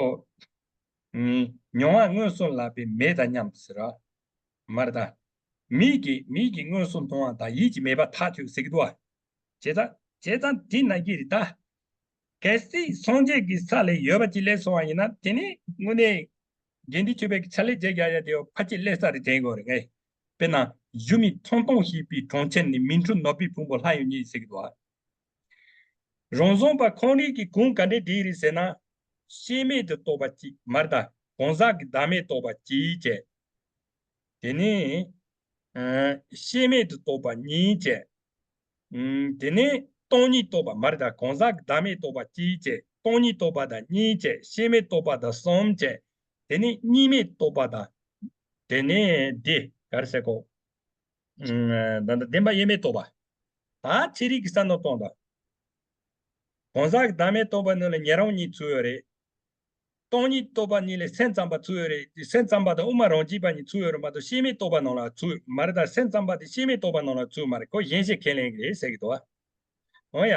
མྱོང་བ་མངོན་སུམ་ལགས་པས་མེད་དང་མཉམ་ཟེར་ར། མར་ད། མིག་གིས་མིག་གིས་མངོན་སུམ་མཐོང་བ་དང་ཡིད་ཀྱིས་མེད་པར་ཐག་ཆོད་ཟེར་གྱི་འདུག་བ། བྱས་ཙང་བྱས་ཙང་དེ་ནང་བཞིན་རེད་ད། གལ་སྲིད་སངས་རྒྱས་ཀྱི་ས་ལ་ཡོད་པ་ཅིག་སླེབས་སོང་བ་ཡིན་ན་དེ་ནི་དངོས་གནས་དགེ་འདུན་ཆོས་འཕེལ་གྱི་ཕྱག་ལེན་བྱེད་རྒྱག་ཡ་དེ་ཕལ་ཆེར་སླེབས་ས་རེད་དྲན་དགོས་རེད་ངས། དཔེར་ན་སྒྱུ་མའི་མཐོང་སྟངས་ཤེས་པའི་གྲོང་ཁྱེར་ནས་མི་འཁྲུལ་ནོར་བུའི་ཕུང་པོ་ལྷག་ཡོད་ཉིད་ཟེར་གྱི་འདུག་བ། རང་བྱུང་བ་ཁོང་རང་གིས་གང་ག་འདྲས་བསྒྲིགས་རེད་ཟེར་ན། ཤེས་མེད་དུ་རྟོགས་པ་གཅིག་མ་རེད་ད། གང་ཟག་གི་བདག་མེད་རྟོགས་པ་གཅིག་བྱས། དེ་ནས། ཨ། ཤེས་མེད་དུ་རྟོགས་པ་གཉིས་བྱས། ཨུམ། དེ་ནས་སྟོང་ཉིད་རྟོགས་པ་མ་རེད་ད། གང་ཟག་གི་བདག་མེད་རྟོགས་པ་གཅིག་བྱས། སྟོང་ཉིད་རྟོགས་པ་དང་གཉིས་བྱས། ཤེས་མེད་རྟོགས་པ་དང་གསུམ་བྱས། དེ་ནས་གཉིས་མེད་རྟོགས་པ་དང་། དེ་ནས་འདི་ག་རེ་ཟེར་གོ། ཨུམ། ད་ལྟ་བདེན་པ་དབྱེར་མེད་རྟོགས་པ། ད་ཚན་རིག་གི་བསམ་བློ་གཏོང་དང་། གང་ཟག་གི་བདག་མེད་རྟོགས་པ་ནང་ལ་ཉན་རང་གཉིས་ཚུད་ཡོད་རེད། སྟོང་ཉིད་རྟོགས་པ་གཉིས་ལ་སེམས་ཙམ་པ་ཚུད་ཡོད་རེད། སེམས་ཙམ་པ་དང་དབུ་མ་རང་རྒྱུད་པ་གཉིས་ཚུད་ཡོད་རེད་མ་གཏོགས་ཤེས་མེད་རྟོགས་པ་ནང་ལ་ཚུད་མ་རེད་ད། སེམས་ཙམ་པ་དེ་ཤེས་མེད་རྟོགས་པ་ནང་ལ་ཚུད་མ་རེད། ཁོ་གཞན་ཤེས་ཁས་ལེན་གྱི་རེད་ཟེར་གྱི་འདུག་བ། འོ་ཡ།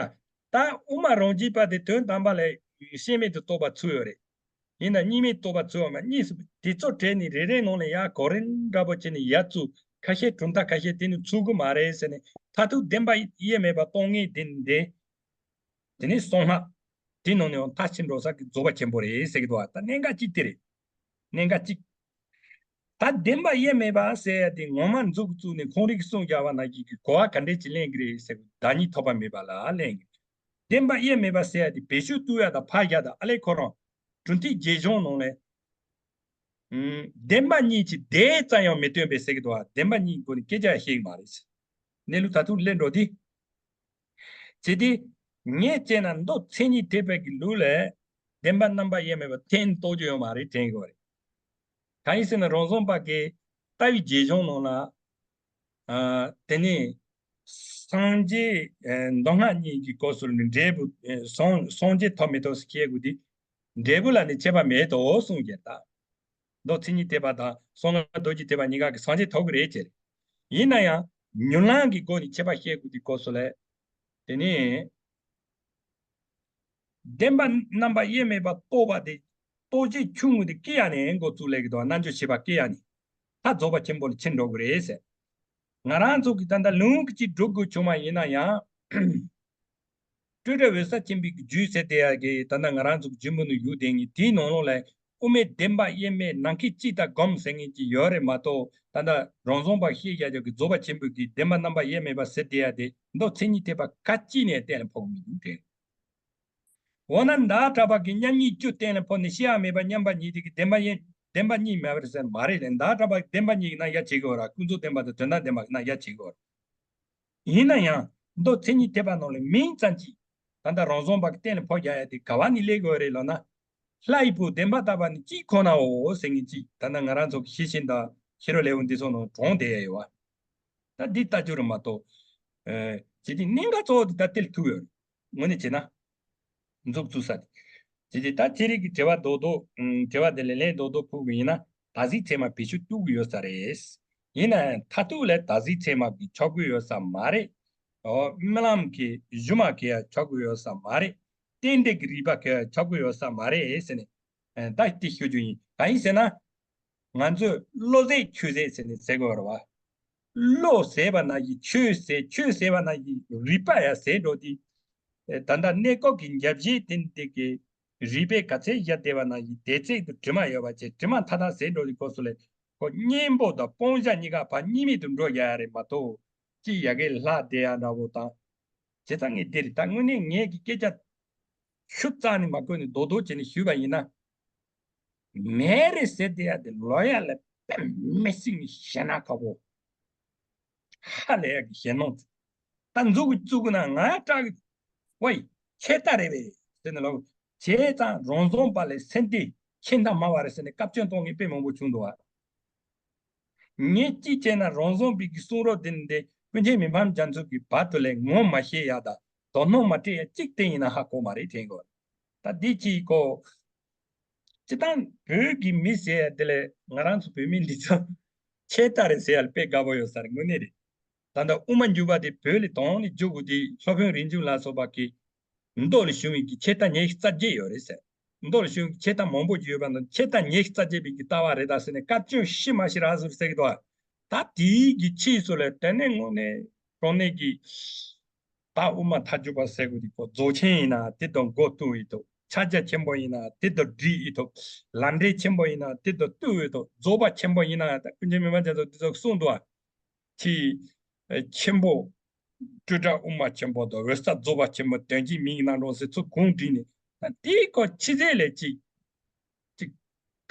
ད་དབུ་མ་རང་རྒྱུད་པ་དེ་དོན་དམ་པ་ལ་ཤེས་མེད་དུ་རྟོགས་པ་ཚུད་ཡོད་རེད། ཡིན་ན་གཉིས་མེད་རྟོགས་པ་ཚུད་ཡོད་མ་རེད། གཉིས་སུ་དེ་ཚོ་བྲལ་ནས་རེ་རེ་ནང་ལ་ཡ་གོ་རིམ་འདྲ་པོ་བྱས་ནས་ཡ་ཚུད་ཁ་ཤས་གྲུབ་མཐའ་ཁ་ཤས་དེ་ནི་ཚུད་གི་མ་རེད་ཟེར་ནས་མཐར་ཐུག་བདེན་པ་དབྱེར་མེད་པ་སྟོང་ངེས་དེ་འདི། དེ་ནས་གསང་སྔགས། དེ་ནང་ནས་ཡང་མཐར་ཕྱིན་འགྲོ་ས་གི་རྫོགས་པ་ཆེན་པོ་རེད་ཟེར་གྱི་འདུག་བ། ད་གནད་འགག་གཅིག་དེ་རེད། གནད་འགག་གཅིག་ད་བདེན་པ་དབྱེར་མེད་པ་ཟེར་ཡ་དེ་ངོ་མ་མཛུབ་བཙུགས་ནས་ཁོང་རང་གིས་གསུངས་བཞག་པ་ནང་བཞིན་གྱི་གོ་བ་ག་འདྲས་ཅིག་ལེན་གྱི་རེད་ཟེར་གྱི་བདག་ཉིད་ཐོབ་པ་མེད་པ་ལ་ལེན་གྱི་རེད། བདེན་པ་དབྱེར་མེད་པ་ཟེར་ཡ་དེ་བེད་སྤྱོད་བཏུལ་ཡ་དང་ཕར་བཞག་དང་ཨ་ལས་ཁོ་རང་གྲུབ་མཐའི་རྗེས་གཞུང་ནང་ལས། ཨུམ། བདེན་པ་གཉིས་ཀྱི་དེ་ཙམ་ཡང་མི་སྟོན་པའི་ཟེར་གྱི་འདུག་བ། བདེན་པ་གཉིས་སྒོ་ནས་སྐད་ཆ་བཤད་ཀྱི་མ་རེད། གནས་ལུགས་མཐར་ཐུག་སླེབས་འགྲོ་དུས། བྱས་ཏེ། ངས་བྱས་ན་མདོ་མཚན་ཉིད་ཐེག་པའི་གི་ལུགས་ལས། བདེན་པ་རྣམ་པ་དབྱེར་མེད་པ་ཐེངས་རྟོགས་རྒྱུ་ཡོད་མ་རེད་དྲན་གྱི་ཡོད་རེད། གང་ཡིན་ཟེར་ན་རང་བྱུང་བ་གི་ལྟ་བའི་རྗེས་གཞུང་ནང་ལ། ཨ། དེ་ནས། སངས་རྒྱས། ཨ། མདོ་སྔགས་གཉིས་ཀྱི་སྐབས་སུ་ནི་འབྲས་བུ། ཨ། སངས་སངས་རྒྱས་ཐོབ་མི་ཐོབ་ཟེར་བཤད་དགོས་དུས། འབྲས་བུ་ལ་ནི་ཁྱད་པར་མེད་དོ་གསུངས་ཀྱང་ད། མདོ་མཚན་ཉིད་ཐེག་པ་དང་གསང་སྔགས་རྡོ་རྗེ་ཐེག་པ་གཉིས་ཀ་གི་སངས་རྒྱས་ཐོབ་ཀྱི་རེད་ཅེས། ཡིན་ན་ཡང་མྱུར་ལམ་གྱི་སྒོ་ནས་ཁྱད་པར་བཤད་དགོས་དུས་སྐབས་སུ་ལས། དེ་ནས། བདེན་པ་རྣམ་པ་དབྱེར་མེད་པ་རྟོགས་པ་དེ། རྟོགས་བྱེད་ཆུང་ངུ་དེ་སྐྱེ་ཡ་ནས་འགོ་བཙུགས་ལས་ཀྱི་དང་རྣལ་འབྱོར་བྱེད་པ་སྐྱེ་ཡ་ནས། ད་རྫོགས་པ་ཆེན་པོ་ལ་ཕྱིན་འགྲོ་གི་རེད་ཟེར། ང་རང་ཚོ་གི་ད་ལྟ་ལུང་གི་ཅིག་སྒྲུབ་དགོས་བྱུང་བ་ཡིན་ན་ཡང་། སྤྲོས་བྲལ་འོད་གསལ་ཆེན་པོའི་རྒྱུད་ཟེར་དེ་ཡ་གི་ད་ལྟ་ང་རང་ཚོ་གི་རྒྱུད་མུ་ནས་ཡོད་དེ་ངེས་དེའི་ནང་ལོགས་ལ་དབུ་མའི་བདེན་པ་དབྱེར་མེད་ནམ་མཁའི་དཔྱིད་ལྟར་བསྒོམ་ཟེར་མཁན་ཅིག་ཡོད་རེད་མ་གཏོགས་ད་ལྟ་རང་བྱུང་བ་ཤེས་བྱ་རྒྱུད་ཀྱི་རྫོགས་པ་ཆེན་པོའི་གི་བདེན་པ་རྣམ་པ་དབྱེར་མེད་པ་ཟེར་དེ་ཡ་དེ་མདོ་མཚན་ཉིད་ཐེག་པ་ག་ཅི་ནས་གཏན་ལ་ཕབ་མི་འདུག་དྲན། འོ་ན་ཟླ་གྲགས་པ་གིས་མཉམ་ཉིད་བཅུ་གཏན་ལ་ཕབ་ནས་སྐྱེ་བ་མེད་པ་མཉམ་པ་ཉིད་དེ་གི་བདེན་པ་ཡིན། བདེན་པ་གཉིས་མེད་པ་རེད་ཟེར་མ་རེད་ལས། ཟླ་གྲགས་པ་གིས་བདེན་པ་གཉིས་ཀྱི་རྣམ་གཞག་བྱེད་དགོས་ར། ཀུན་རྫོབ་བདེན་པ་དང་དོན་དམ་བདེན་པ་གི་རྣམ་གཞག་བྱེད་དགོས་ར། ཡིན་ན་ཡང་མདོ་མཚན་ཉིད་ཐེག་པ་ནང་ལ་མིང་ཙམ་གྱིས་ད་ལྟ་རང་བཟང་པ་གི་གཏན་ལ་ཕབ་རྒྱག་ཡ་དེ་ག་བ་ནས་སླེབས་དགོས་རེད་ལབ་ན། ལྷ་ཡི་བུ་བདེན་པ་དག་པ་ནི་གཅིག་ཁོ་ནའོ་ཟེར་མཁན་གཅིག་ད་ལྟ་ང་རང་ཚོ་གི་ཤེས་བཞིན་དང་ཤེས་རབ་ལེའུ་འདི་ཚོ་ནང་དྲངས་བསྡད་ཡ་ཡོད་བ། ད་འདི་ལྟ་རྒྱུ་རེད་མ་གཏོགས། ཨེ། ཇི་སྟེ་གནད་འགག་གཙོ་བོ་དེ་ད་དེ་ལ་ཐུག་ཡོད་རེད། དངོས་གནས་བྱས་ན། མཛུབ་བཙུགས་ས་དེ། ཇི་སྟེ་ད་ཁྱེད་རིགས་ཀྱི་དྲི་བ་རྡོག་རྡོག་ཨུམ། དྲི་བ་དེ་ལ་ལན་རྡོག་རྡོག་ཕུལ་གི་ཡིན་ན། ད་གཟིགས་ཚད་མ་བེད་སྤྱོད་གཏོང་གི་ཡོད་ས་རེད། ཡིན་ན་ཡང་མཐར་ཐུག་ལ་ད་གཟིགས་ཚད་མ་གི་ཆོག་གི་ཡོད་ས་མ་རེད། ཨོ། རྨི་ལམ་གྱི་སྒྱུ་མ་གི་ཡང་ཆོག་གི་ཡོད་ས་མ་རེད། རྟེན་འབྲེལ་གྱི་རིགས་པ་གི་ཡང་ཆོག་གི་ཡོད་ས་མ་རེད་ཟེར་ནས། ཨེ། ད་དེ་ཤོད་རྒྱུ་ཡིན། གང་ཡིན་ཟེར་ན། ང་ཚོས་བློ་ཟད་ཆོས་ཟད་ཟེར་ནས་ཟེར་དགོས་རེད་བ། བློ་ཟད་པ་ན་ཡི་ཆོས་ཟད། ཆོས་ཟད་པ་ན་ཡི་རིག་པ་ཡང་ཟད་འགྲོ་དུས། ད་ལྟ་གནས་སྐབས་ཀྱི་འཇམ་བྱེད་དེ་འདི་གི་རིག་པའི་ག་ཚད་བཞག་བསྡད་པ་ན་ཡི་དེ་ཚད་དུ་དྲི་མ་ཡོད་པ་བྱས། དྲི་མ་མཐའ་དག་ཟད་འགྲོ་དུས་སྐབས་སུ་ལས་ཁོ་གཉེན་པོ་དང་སྤང་བྱ་གཉིས་ཀ་ཕར་གཉིས་མེད་དུ་འགྲོ་ཡ་རེད་མ་གཏོགས། ཅི་ཡ་གི་ལྷ་བསྡད་ཡ་འདྲ་བོ་དང་། བྱས་ཙང་ངས་འདིར་ད་དངོས་གནས་ངས་ཀྱི་སྐད་ཆ་ཤུགས་རྩ་ནས་མ་བཀོད་ནས་རྡོག་རྡོག་བྱས་ནས་ཞུས་པ་ཡིན་ན། མེད་རེད་ཟེར་བསྡད་ཡ་དེ་ལོ་ཡ་ལ་དཔེ་མི་སྲིད་ནས་ཞེད་སྣང་ཁ་པོ། ཧ་ལས་ཡ་གི་ཞེད་སྣང་། ད་མཛུབ་གུ་བཙུགས་ན་ང་སྐྲག་གི། ཝེ། ཁྱེད་ལྟ་རེད་པས་ཟེར་ནས་ལབ། བྱས་ཙང་རང་བཟང་པ་ལས་སེམས་གཏད་ཁྱེད་ལྟ་སྨྲ་བ་རེད་ཟེར་ནས་བཀའ་བཀྱོན་གཏོང་མཁན་དཔེ་མང་པོ་བྱུང་འདུག་བ། ངས་གཅིག་བྱས་ན་རང་བཟང་པའི་གི་གསུང་རབ་འདི་འདི་ཀུན་མཁྱེན་མི་ཕམ་རྒྱ་མཚོ་གི་བར་དུ་ལས་ངོ་མ་ཤེས་ཡ་དང་དོ་སྣང་མ་སྤྲད་ཡ་གཅིག་དེ་ཡིན་ན་ཧ་གོ་མ་རེད་དྲན་གོ། ད་འདི་གཅིག་གོ། སྤྱི་བཏང་བོད་ཀྱི་མི་ཟེར་ཡ་དེ་ལས་ང་རང་ཚོ་བོད་མི་འདི་ཚོ་ཁྱེད་ལྟ་རེད་ཟེར་ཡ་ལ་དཔེ་དགའ་པོ་ཡོད་ས་རེད། དངོས་གནས་རེད། ད་ལྟ་དབུ་མ་འཇུག་པ་དེ་བོད་ལ་དོན་ནས་འཇུག་དགོས་དེ་སློབ་དཔོན་རིག་འཛིན་ལ་སོགས་པ་གི་མདོ་ལ་ཞུགས་མི་གི་ཆོས་དང་ཉེར་རྩ་བརྒྱད་ཡོད་རེད་ཟེར། མདོ་ལ་ཞུགས་མི་གི་ཆོས་དང་མང་པོ་ཅིག་ཡོད་པ་ན་ཆོས་དང་ཉེར་རྩ་བརྒྱད་པའི་གི་ལྟ་བ་རེད་ད་ཟེར་ནས་བཀའ་བཀྱོན་ཤི་མ་ཤི་རག་ཟུར་ཟེར་གི་འདུག་ད་དེའི་གི་ཕྱིས་སུ་ལ་དེ་ནས་དངོས་གནས་དྲང་གནས་ཀྱི་ད་དབུ་མ་ཐལ་འགྱུར་བ་ཟེར་དགོས་དེ་ཁོ་རྫོགས་ཆེན་ཡིན་ན་དེ་དང་མགོ་བཏུག་ཡི་ཐོག་ཕྱག་རྒྱ་ཆེན་པོ་ཡིན་ན་དེ་དང་སྒྲིག་ཡི་ཐོག་ལམ་འབྲས་ཆེན་པོ་ཡིན་ན་དེ་དང་བཏུག་ཡི་ཐོག་རྫོགས་པ་ཆེན་པོ་ཡིན་ན་ད་ཀུན་མཁྱེན་མི་ཕམ་རྒྱ་མཚོ་དེ་ཚོ་གསུངས་འདུག་ཨ། ཆེས་ཆེན་པོ། སྤྲོས་བྲལ་དབུ་མ་ཆེན་པོ་དང་འོད་གསལ་རྫོགས་པ་ཆེན་པོ་དོན་གཅིག་མིང་གི་རྣམ་གྲངས་ཟེར་ཚུལ་གུང་བསྒྲིགས་ནས་ད་དེའི་སྐོར་ཕྱི་རྫས་ལས་ཅིག་ཅིག་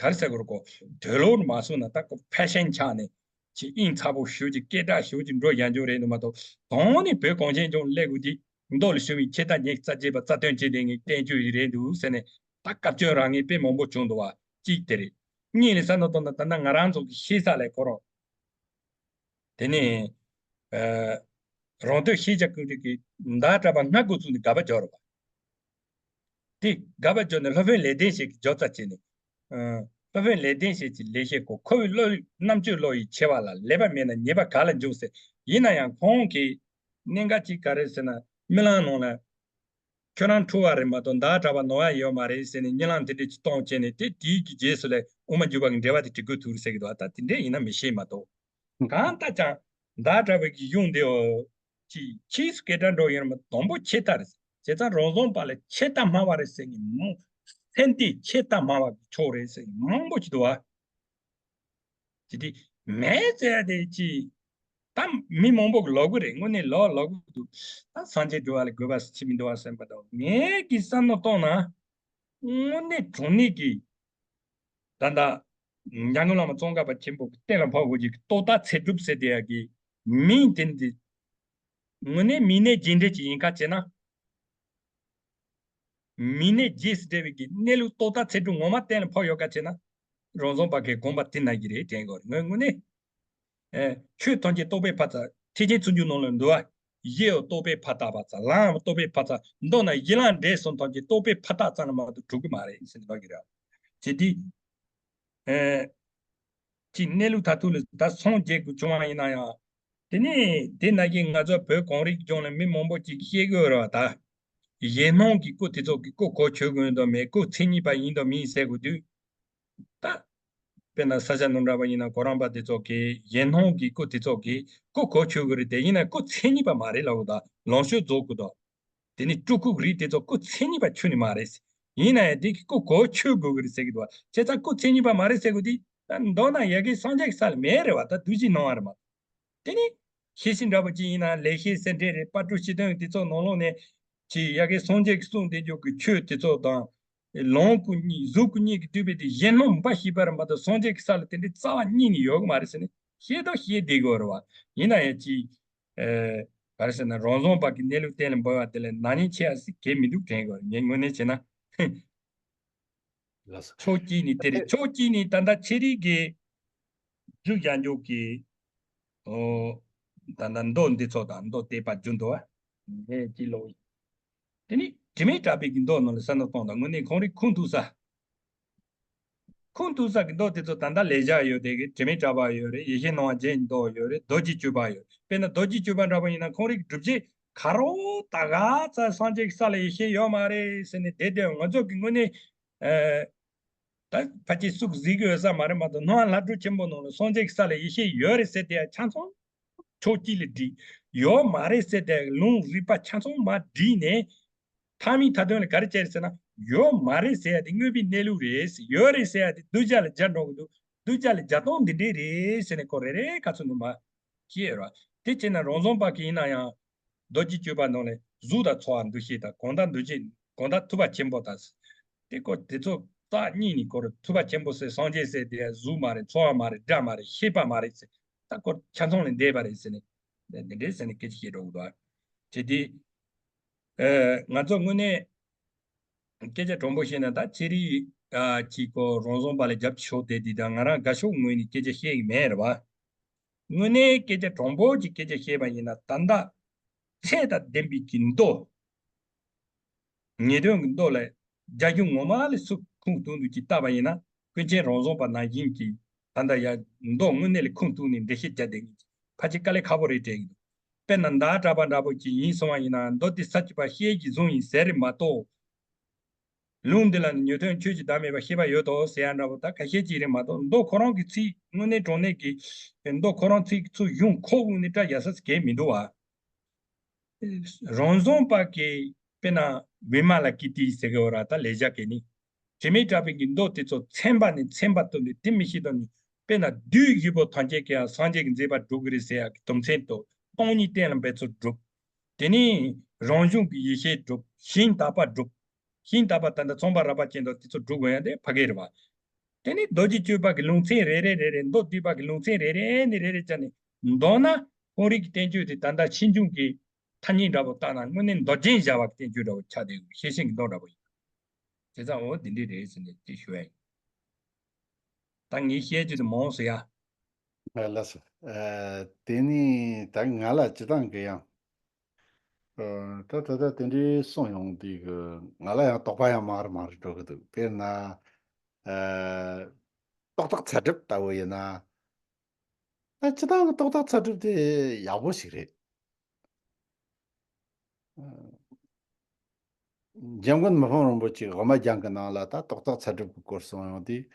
ག་རེ་ཟེར་དགོས་རེད་གོ། དོན་ལོག་མ་སོང་ན་ད་ཁོ་ཕེ་ཤན་ཆགས་ནས་ཅིག་དབྱིངས་ཚ་པོ་ཞུ་ཅིག་སྐད་གྲགས་ཞུ་ཅིག་འགྲོ་ཡ་འཇོག་རེད་འདུག་མ་གཏོགས། དོན་ནི་བོད་གངས་ཅན་ལྗོངས་སླེབས་དགོས་དེ་མདོ་ལ་ཞུགས་མི་ཆོས་དང་ཉེར་རྩ་བརྒྱད་པ་རྩ་དོན་བྱེད་བསྡད་མཁན་བསྟན་བཅོས་ཡིན་རེད་འདུག་ཟེར་ནས་ད་བཀའ་བཀྱོན་རག་མཁན་དཔེ་མང་པོ་བྱུང་འདུག་བ། གཅིག་དེ་རེད། གཉིས་ལ་བསམ་བློ་གཏོང་ན་ད་ལྟ་ང་རང་ཚོ་གི་ཤེས་ས་ལས་ཁོ་རང་། དེ་ནས། ཨ། རང་དོན་ཤེས་བྱ་ཀུན་རིག་གི་བདག་སྒྲ་པ་སྔ་འགོ་བཙུགས་ནས་དགག་པ་སྦྱོར་བ། དེ་དགག་པ་སྦྱོར་ནས་སློབ་དཔོན་ལེགས་ལྡན་འབྱེད་ཀྱི་སྦྱོར་རྩ་བྱས་ནས། ཨ། སློབ་དཔོན་ལེགས་ལྡན་འབྱེད་ཀྱི་ལེགས་བཤད་ཀོ། ཁོ་བོའི་བློ་རྣམ་དཔྱོད་བློ་ཡིས་ཕྱེ་བ་ལ་ལེགས་པ་མེད་ན་ཉེས་པ་ག་ལ་འཇུག་ཟེར། ཡིན་ན་ཡང་ཁོང་གིས་གནད་འགག་ཅིག་ག་རེ་ཟེར་ན་རྨི་ལམ་ནང་ལ། ཁྱོད་རང་འཁྲུལ་བ་རེད་མ་གཏོགས་བདག་སྒྲ་པ་ནོར་བ་ཡོད་མ་རེད་ཟེར་ནས་རྨི་ལམ་དེ་འདྲ་ཅིག་གཏོང་བྱས་ནས་དེ་དེའི་གི་རྗེས་སུ་ལས་དབུ་མ་འཇུག་པ་གི་འགྲེལ་པ་དེ་འབྲི་དགོས་ཐུག་རེད་ཟེར་གི་འདུག་ད་དེ་འདྲ་ཡིན་ན་མི་ཤེས་མ་གཏོགས། གང་ལྟར་ཀྱང་བདག་སྒྲ་པའི་གི་གཞུང་འདི་འོ། ཅིག་ཕྱིས་སུ་སྐད་གྲགས་འགྲོ་ཡོད་རེད་མ་གཏོགས་དང་པོ་ཆོས་ལྟ་རེད། བྱས་ཙང་རང་བཟང་པ་ལ་ཆོས་ལྟ་སྨྲ་བ་རེད་ཟེར་མཁན་མང་། སེམས་གཏད་ཆོས་ལྟ་སྨྲ་བ་གི་ཕྱོགས་རེད་ཟེར་མཁན་མང་པོ་ཅིག་འདུག་བ། ཅི་སྟེ། མེད་ཟེར་ཡ་དེ་ཅི། ད་མི་མང་པོ་གི་ལབ་གི་རེད། དངོས་གནས་ལབ་ལབ་གི་འདུག་ད་སངས་རྒྱས་འགྲོ་བ་ལ་དགོས་པ་ཅི་མི་འདུག་བ་ཟེར་བ་དང་ངས་ཀྱི་བསམ་བློ་གཏོང་ན། དངོས་གནས་དྲང་གནས་ཀྱི། ད་ལྟ། འཇམ་མགོན་བླ་མ་ཙོང་ཁ་པ་ཆེན་པོ་གི་གཏན་ལ་ཕབ་དགོས་ཀྱི་རྟོགས་ལྡན་ཚེ་སྒྲུབ་ཟེར་དེ་ཡ་གི། མིང་དེ་འདི། དངོས་གནས་མིང་གནས་རྗེས་འབྲེལ་ཅིག་ཡིན་ཁ་བྱས་ན། མིང་གནས་རྗེས་སུ་འབྲེལ་བའི་གི་གནས་ལུགས་རྟོགས་ལྡན་ཚེ་སྒྲུབ་ངོ་མ་གཏན་ལ་ཕབ་ཡོད་ཁ་བྱས་ན། རང་བཟང་པ་གི་དགོངས་པ་དེ་ན་གི་རེད་དྲན་དགོས་རེད། ངོས་དངོས་གནས། ཨེ། ཆོས་ཐམས་ཅད་རྟོགས་པའི་ཕ་རྩ། ཐེག་ཆེན་བརྩོན་འགྲུས་ནང་ལ་འདུལ་བ། གཞིའོ་རྟོགས་པའི་ཕ་རྟགས་པ་རྩ། ལམ་རྟོགས་པའི་ཕ་རྩ། མདོར་ན་གཞི་ལམ་འབྲས་གསུམ་ཐམས་ཅད་རྟོགས་པའི་ཕ་རྟགས་ཙམ་ལ་མ་གཏོགས་གྲུབ་ཀྱི་མ་རེད་ཟེར་ནས་ལབ་ཀྱི་རེད། ཅེས་དེ། ཨེ། ཅིག་གནས་ལུགས་མཐར་ཐུག་ལ་ད་སངས་རྒྱས་དགོས་བྱུང་བ་ཡིན་ན་ཡང་། དེ་ནས་དེ་ན་གི་ང་ཚོ་བོད་གངས་རིའི་ལྗོངས་ལ་མི་མང་པོ་ཅིག་བཤད་གི་ཡོད་རེད་བ་ད། གཞན་སྣང་གི་སྐུ་དེ་ཚོ་གི་སྐུ་གོ་ཆོད་གི་ཡིན་དང་མེད། སྐུ་མཚན་ཉིད་པ་ཡིན་དང་མིན་ཟེར་དགོས་དུས། ད། དཔེར་ན་ས་སྐྱ་སྣ་འདྲ་བ་ཡིན་ན་གོ་རམས་པ་དེ་ཚོ་གི་གཞན་སྣང་གི་སྐུ་དེ་ཚོ་གི་སྐུ་གོ་ཆོད་གི་རེད་དེ། ཡིན་ན་སྐུ་མཚན་ཉིད་པ་མ་རེད་ལབ་གི་འདུག་ལོངས་སྤྱོད་རྫོགས་གི་འདུག་དེ་ནི་སྤྲུལ་སྐུ་རིགས་དེ་ཚོ་སྐུ་མཚན་ཉིད་པ་ཁྱོན་ནས་མ་རེད། ཡིན་ན་ཡང་དེ་གི་སྐུ་གོ་ཆོད་དགོས་གི་རེད་ཟེར་གི་འདུག་བྱས་ཙང་སྐུ་མཚན་ཉིད་པ་མ་རེད་ཟེར་དགོས་དེ། ད་མདོར་ན་ཡ་གི་སངས་རྒྱས་ཀྱི་ས་ལ་མེད་རེད་བ། ད་འདུ་བྱེད་སྣང་བ་རེད་མ། དེ་ནི་ཤེས་བཞིན་འདྲ་པོ་ཅིག་ཡིན་ན་ལེགས་བཤད་སེར་འབྲས་རེད། དཔལ་སྤྲུལ་སྤྱི་དོན་དེ་ཚོ་ནང་ལོགས་ནས་ཅིག་ཡ་གི་སངས་རྒྱས་ཀྱི་གསུང་དེ་འཇོག་གི་ཆོས་དེ་ཚོ་དང་། ལོངས་སྐུ་གཉིས་གཟུགས་སྐུ་གཉིས་ཀྱི་བསྡུས་པའི་དེ་གཞན་སྣང་འབའ་ཞིག་པ་རེད་མ་གཏོགས་སངས་རྒྱས་ཀྱི་ས་ལ་དེ་འདྲའི་རྩ་བ་ཉིད་ནས་ཡོད་གི་མ་རེད་ཟེར་ནས་བཤད་དང་བཤད་བསྡད་དགོས་རེད་བ། ཡིན་ན་ཡང་ཅིག་ཨེ། ག་རེ་ཟེར་ན་རང་བཟོ་པ་གི་གནས་ལུགས་གཏན་ལ་འབེབས་པ་དེ་ལ་ནག་ཉེས་ཆེ་ཡ་ཟིག་གས་མི་འདུག་དྲན་དགོས། ངས་དངོས་གནས་བྱས་ན། ལགས་སོ། ཕྱོགས་གཅིག་ནས་དེ་རེད། ཕྱོགས་གཅིག་ནས་ད་ལྟ་ཚན་རིག་གི་རྒྱུ་རྒྱག་འཇོག་གི་ཨོ། ད་ལྟ་མདོ་འདི་ཚོ་དང་མདོ་དེ་པར་བསྒྱུར་འདུག་བ། ངས་ཅི་ལོ། དེ་ནི་དྲི་མེད་གྲགས་པའི་གི་མདོ་ནང་ལ་བསམ་བློ་གཏོང་དང་། དངོས་གནས་ཁོང་རིག་ཁུངས་ཐུབ་ས། ཁུངས་ཐུབ་ས་གི་མདོ་དེ་ཚོ་ད་ལྟ་ལས་བཞག་ཡོད་དེ་གི་དྲི་མེད་གྲགས་པ་ཡོད་རེད། ཡེ་ཤེས་སྣང་བ་རྒྱན་གྱི་མདོ་ཡོད་རེད། རྡོ་རྗེ་གཅོད་པ་ཡོད། དཔེར་ན་རྡོ་རྗེ་གཅོད་པ་འདྲ་པོ་ཡིན་ན་ཁོང་རིག་སྒྲུབ་བྱེད་ག་རོ་ད་ག་ཚ་སངས་རྒྱས་ཀྱི་ས་ལ་ཡེ་ཤེས་ཡོད་མ་རེད་ཟེར་ནས་དེ་དེ་ང་ཚོ་གི་དངོས་གནས། ད་ཕལ་ཆེར་སུ་གཟིགས་ཡོད་ས་མ་རེད་མ་གཏོགས། སྣང་བ་ལྷ་སྒྲུང་ཆེན་པོ་ནང་ལ་སངས་རྒྱས་ཀྱི་ས་ལ་ཡེ་ཤེས་ཡོད་རེད་ཟེར་དེ་ཡང་ཆ་ཚང་ཕྱོགས་གཅིག་ལ་བསྒྲིགས། ཡོད་མ་རེད་ཟེར་དེ་ལུང་རིགས་པ་ཆ་ཚང་མ་བསྒྲིགས་ནས། མཐའ་མའི་མཐའ་དོན་ལ་ག་རེ་བྱས་རེད་ཟེར་ན། ཡོད་མ་རེད་ཟེར་ཡ་དེ་དངོས་པོའི་གནས་ལུགས་རེད། ཡོད་རེད་ཟེར་ཡ་དེ་གདུལ་བྱ་ལ་སྦྱར་འགྲོ་གི་འདུག་གདུལ་བྱ་ལ་སྦྱར་སྟངས་འདི་འདྲས་རེད་ཟེར་ནས་ཁོ་རེ་རེ་ག་ཚོད་འདུག་མ་ཤེས་ར། དེ་བྱས་ན་རང་བཟོ་པ་གི་ཡིན་ན་ཡང་། རྡོ་རྗེ་གཅོད་པ་ནང་ལས་གཟུགས་དང་ཚོར་བ་འདུ་ཤེས་དང་། གང་དག་འདུ་བྱེད། གང་དག་ཐུབ་པ་ཆེན་པོ་དང་། དེ་སྐོར་དེ་ཚོ་རྩ་གཉིས་ནས་སྐོར་ཐུབ་པ་ཆེན་པོ་ཟེར་སངས་རྒྱས་ཟེར་དེ་གཟུགས་མ་རེད། ཚོར་བ་མ་རེད། སྒྲ་མ་རེད། ཤེས་པ་མ་རེད་ཟེར། ད་སྐོར་ཆ་ཚང་ལས་འདས་པ་རེད་ཟེར་ནས་འདི་འདྲས་ཟེར་ནས་སྐད་ཆ་བཤད་འགྲོ་གི་འདུག་ཨ། བྱས་དུས་ང་ཚོ་དངོས་གནས་སྐད་ཆ་དྲང་པོ་བཤད་ན། ད་ཚན་རིག་གི་སྐོར་རང་བཟོ་པ་ལ་རྒྱབ་ཕྱོགས་དེ་དེ་དང་ང་རང་དགའ་ཕྱོགས་ངོས་ནས་སྐད་ཆ་བཤད་ཀྱི་མེད་རེད་བ། དངོས་གནས་སྐད་ཆ་དྲང་པོ་ཅིག་སྐད་ཆ་བཤད་པ་ཡིན་ན། ད་ལྟ་ཚད་དང་ལྡན་པའི་གི་མདོ། ངེས་དོན་གྱི་མདོ་ལ་རྒྱ་གཞུང་ངོ་མ་ལ་སུ་ཁུངས་གཏུགས་འདུག་ཅིག་བལྟས་པ་ཡིན་ན། ཀུན་མཁྱེན་རང་བཟོ་པ་ནང་བཞིན་གྱི་ད་ལྟ་ཡ་མདོ་དངོས་གནས་ལ་ཁུངས་གཏུགས་ནས་འགྲེལ་བཤད་རྒྱག་བསྡད་མཁན་ཅིག་ཕལ་ཆེར་དཀའ་ལས་ཁག་པོ་རེད་དྲན་གྱི་འདུག་དཔེར་ན་ཟླ་གྲགས་པ་འདྲ་པོ་ཅིག་ཡིན་སོང་བ་ཡིན་ན། མདོ་དེ་ས་བཅད་པ་ཤེལ་གྱིས་བཟུང་ཡིན་ཟེར་རེད་མ་གཏོགས། ལུང་འདི་ལ་ནི་ཉན་ཐོས་ཆོས་ཀྱི་བདག་མེད་པ་ཞེས་པ་ཡོད་དོ་ཟེར་ཡ་འདྲ་པོ་ད་ཁ་ཤས་ཅིག་རེད་མ་གཏོགས། མདོ་ཁོ་རང་གི་ཚིག་དངོས་གནས་དྲང་གནས་ཀྱི་མདོ་ཁོ་རང་ཚིག་ཚུར་གཞུང་ཁོག་དབུགས་ནས་བཀྲ་རྒྱག་ས་གང་ཡང་མི་འདུག་བ། རང་བཟོ་པ་གི་དཔེར་ན་བི་མ་ལ་ཀི་ཏི་ཟེར་གི་ཡོད་ར། ད་ལས་བྱ་གི་ནི་དྲི་མེད་གྲགས་པའི་གི་མདོ་དེ་ཚོ་ཚན་པ་ནས་ཚན་པ་བཏོན་ནས་དེ་མི་ཤེས་དོན་ནི། དཔེར་ན་བདུད་བཞི་པོ་ཐམས་ཅད་ཀྱིས་ཡང་སངས་རྒྱས་ཀྱི་མཛད་པ་སྒྲུབ་གི་རེད་ཟེར་ཡ་གི་དོན་ཚན་དུ་སྟོང་ཉིད་གཏན་ལ་འབེབས་ཚུལ་སྒྲུབ། དེ་ནས་རང་བྱུང་གི་ཡེ་ཤེས་སྒྲུབ། ཞིང་དག་པ་སྒྲུབ། ཞིང་དག་པ་ད་ལྟ་ཚངས་པ་རགས་པ་ཅན་དུ་དེ་ཚོ་སྒྲུབ་དགོས་ཡ་དེ་ཕ་གི་རེད་བ། དེ་ནས་རྡོ་རྗེ་གཅོད་པ་གི་ལུང་ཚན་རེ་རེ་རེ་རེ། མདོ་སྡུད་པ་གི་ལུང་ཚན་རེ་རེ་ནས་རེ་རེ་བྱས་ནས་མདོར་ན་ཁོང་རིག་གི་བསྟན་བཅོས་དེ་ད་ལྟ་ཕྱིས་འབྱུང་གི་ཐ་སྙད་འདྲ་པོ་བལྟས་ན་དངོས་གནས་མདོ་རྒྱན་བཞག་པ་གི་བསྟན་བཅོས་འདྲ་པོ་ཆགས་བསྡད་ཡོད། ཤེར་ཕྱིན་གྱི་མདོ་འདྲ་པོ་ཡིན། བྱས་ཙང་འོ་འདི་འདྲས་རེད་ཟེར་ནས་དེ་ཞུ་ཡ་ཡིན། ད་ངས་བཤད་རྒྱུ་དེ་མང་སོང་ཡ། ལགས་སོ། ཨ། དེ་ནས་ད་ང་ལ་སྤྱིར་བཏང་གི་ཡང་། ཨ། ད་ད་ད་དེ་འདྲའི་གསུངས་ཡོང་དུས་ཀྱི་ང་ལ་ཡང་དོགས་པ་ཡང་མང་རུ་མང་རུ་འགྲོ་གི་འདུག་དཔེར་ན། ཨ། རྟོག་བཏགས་ཚད་གྲུབ་ལྟ་བུ་ཡིན་ན། ད་སྤྱིར་བཏང་གི་རྟོག་བཏགས་ཚད་གྲུབ་དེ་ཡག་པོ་ཞིག་རེད། འཇམ་མགོན་མི་ཕམ་རིན་པོ་ཆེས་དབུ་མ་རྒྱན་གྱི་ནང་ལ་ད་རྟོག་བཏགས་ཚད་གྲུབ་ཀྱི་སྐོར་གསུངས་ཡོང་དུས།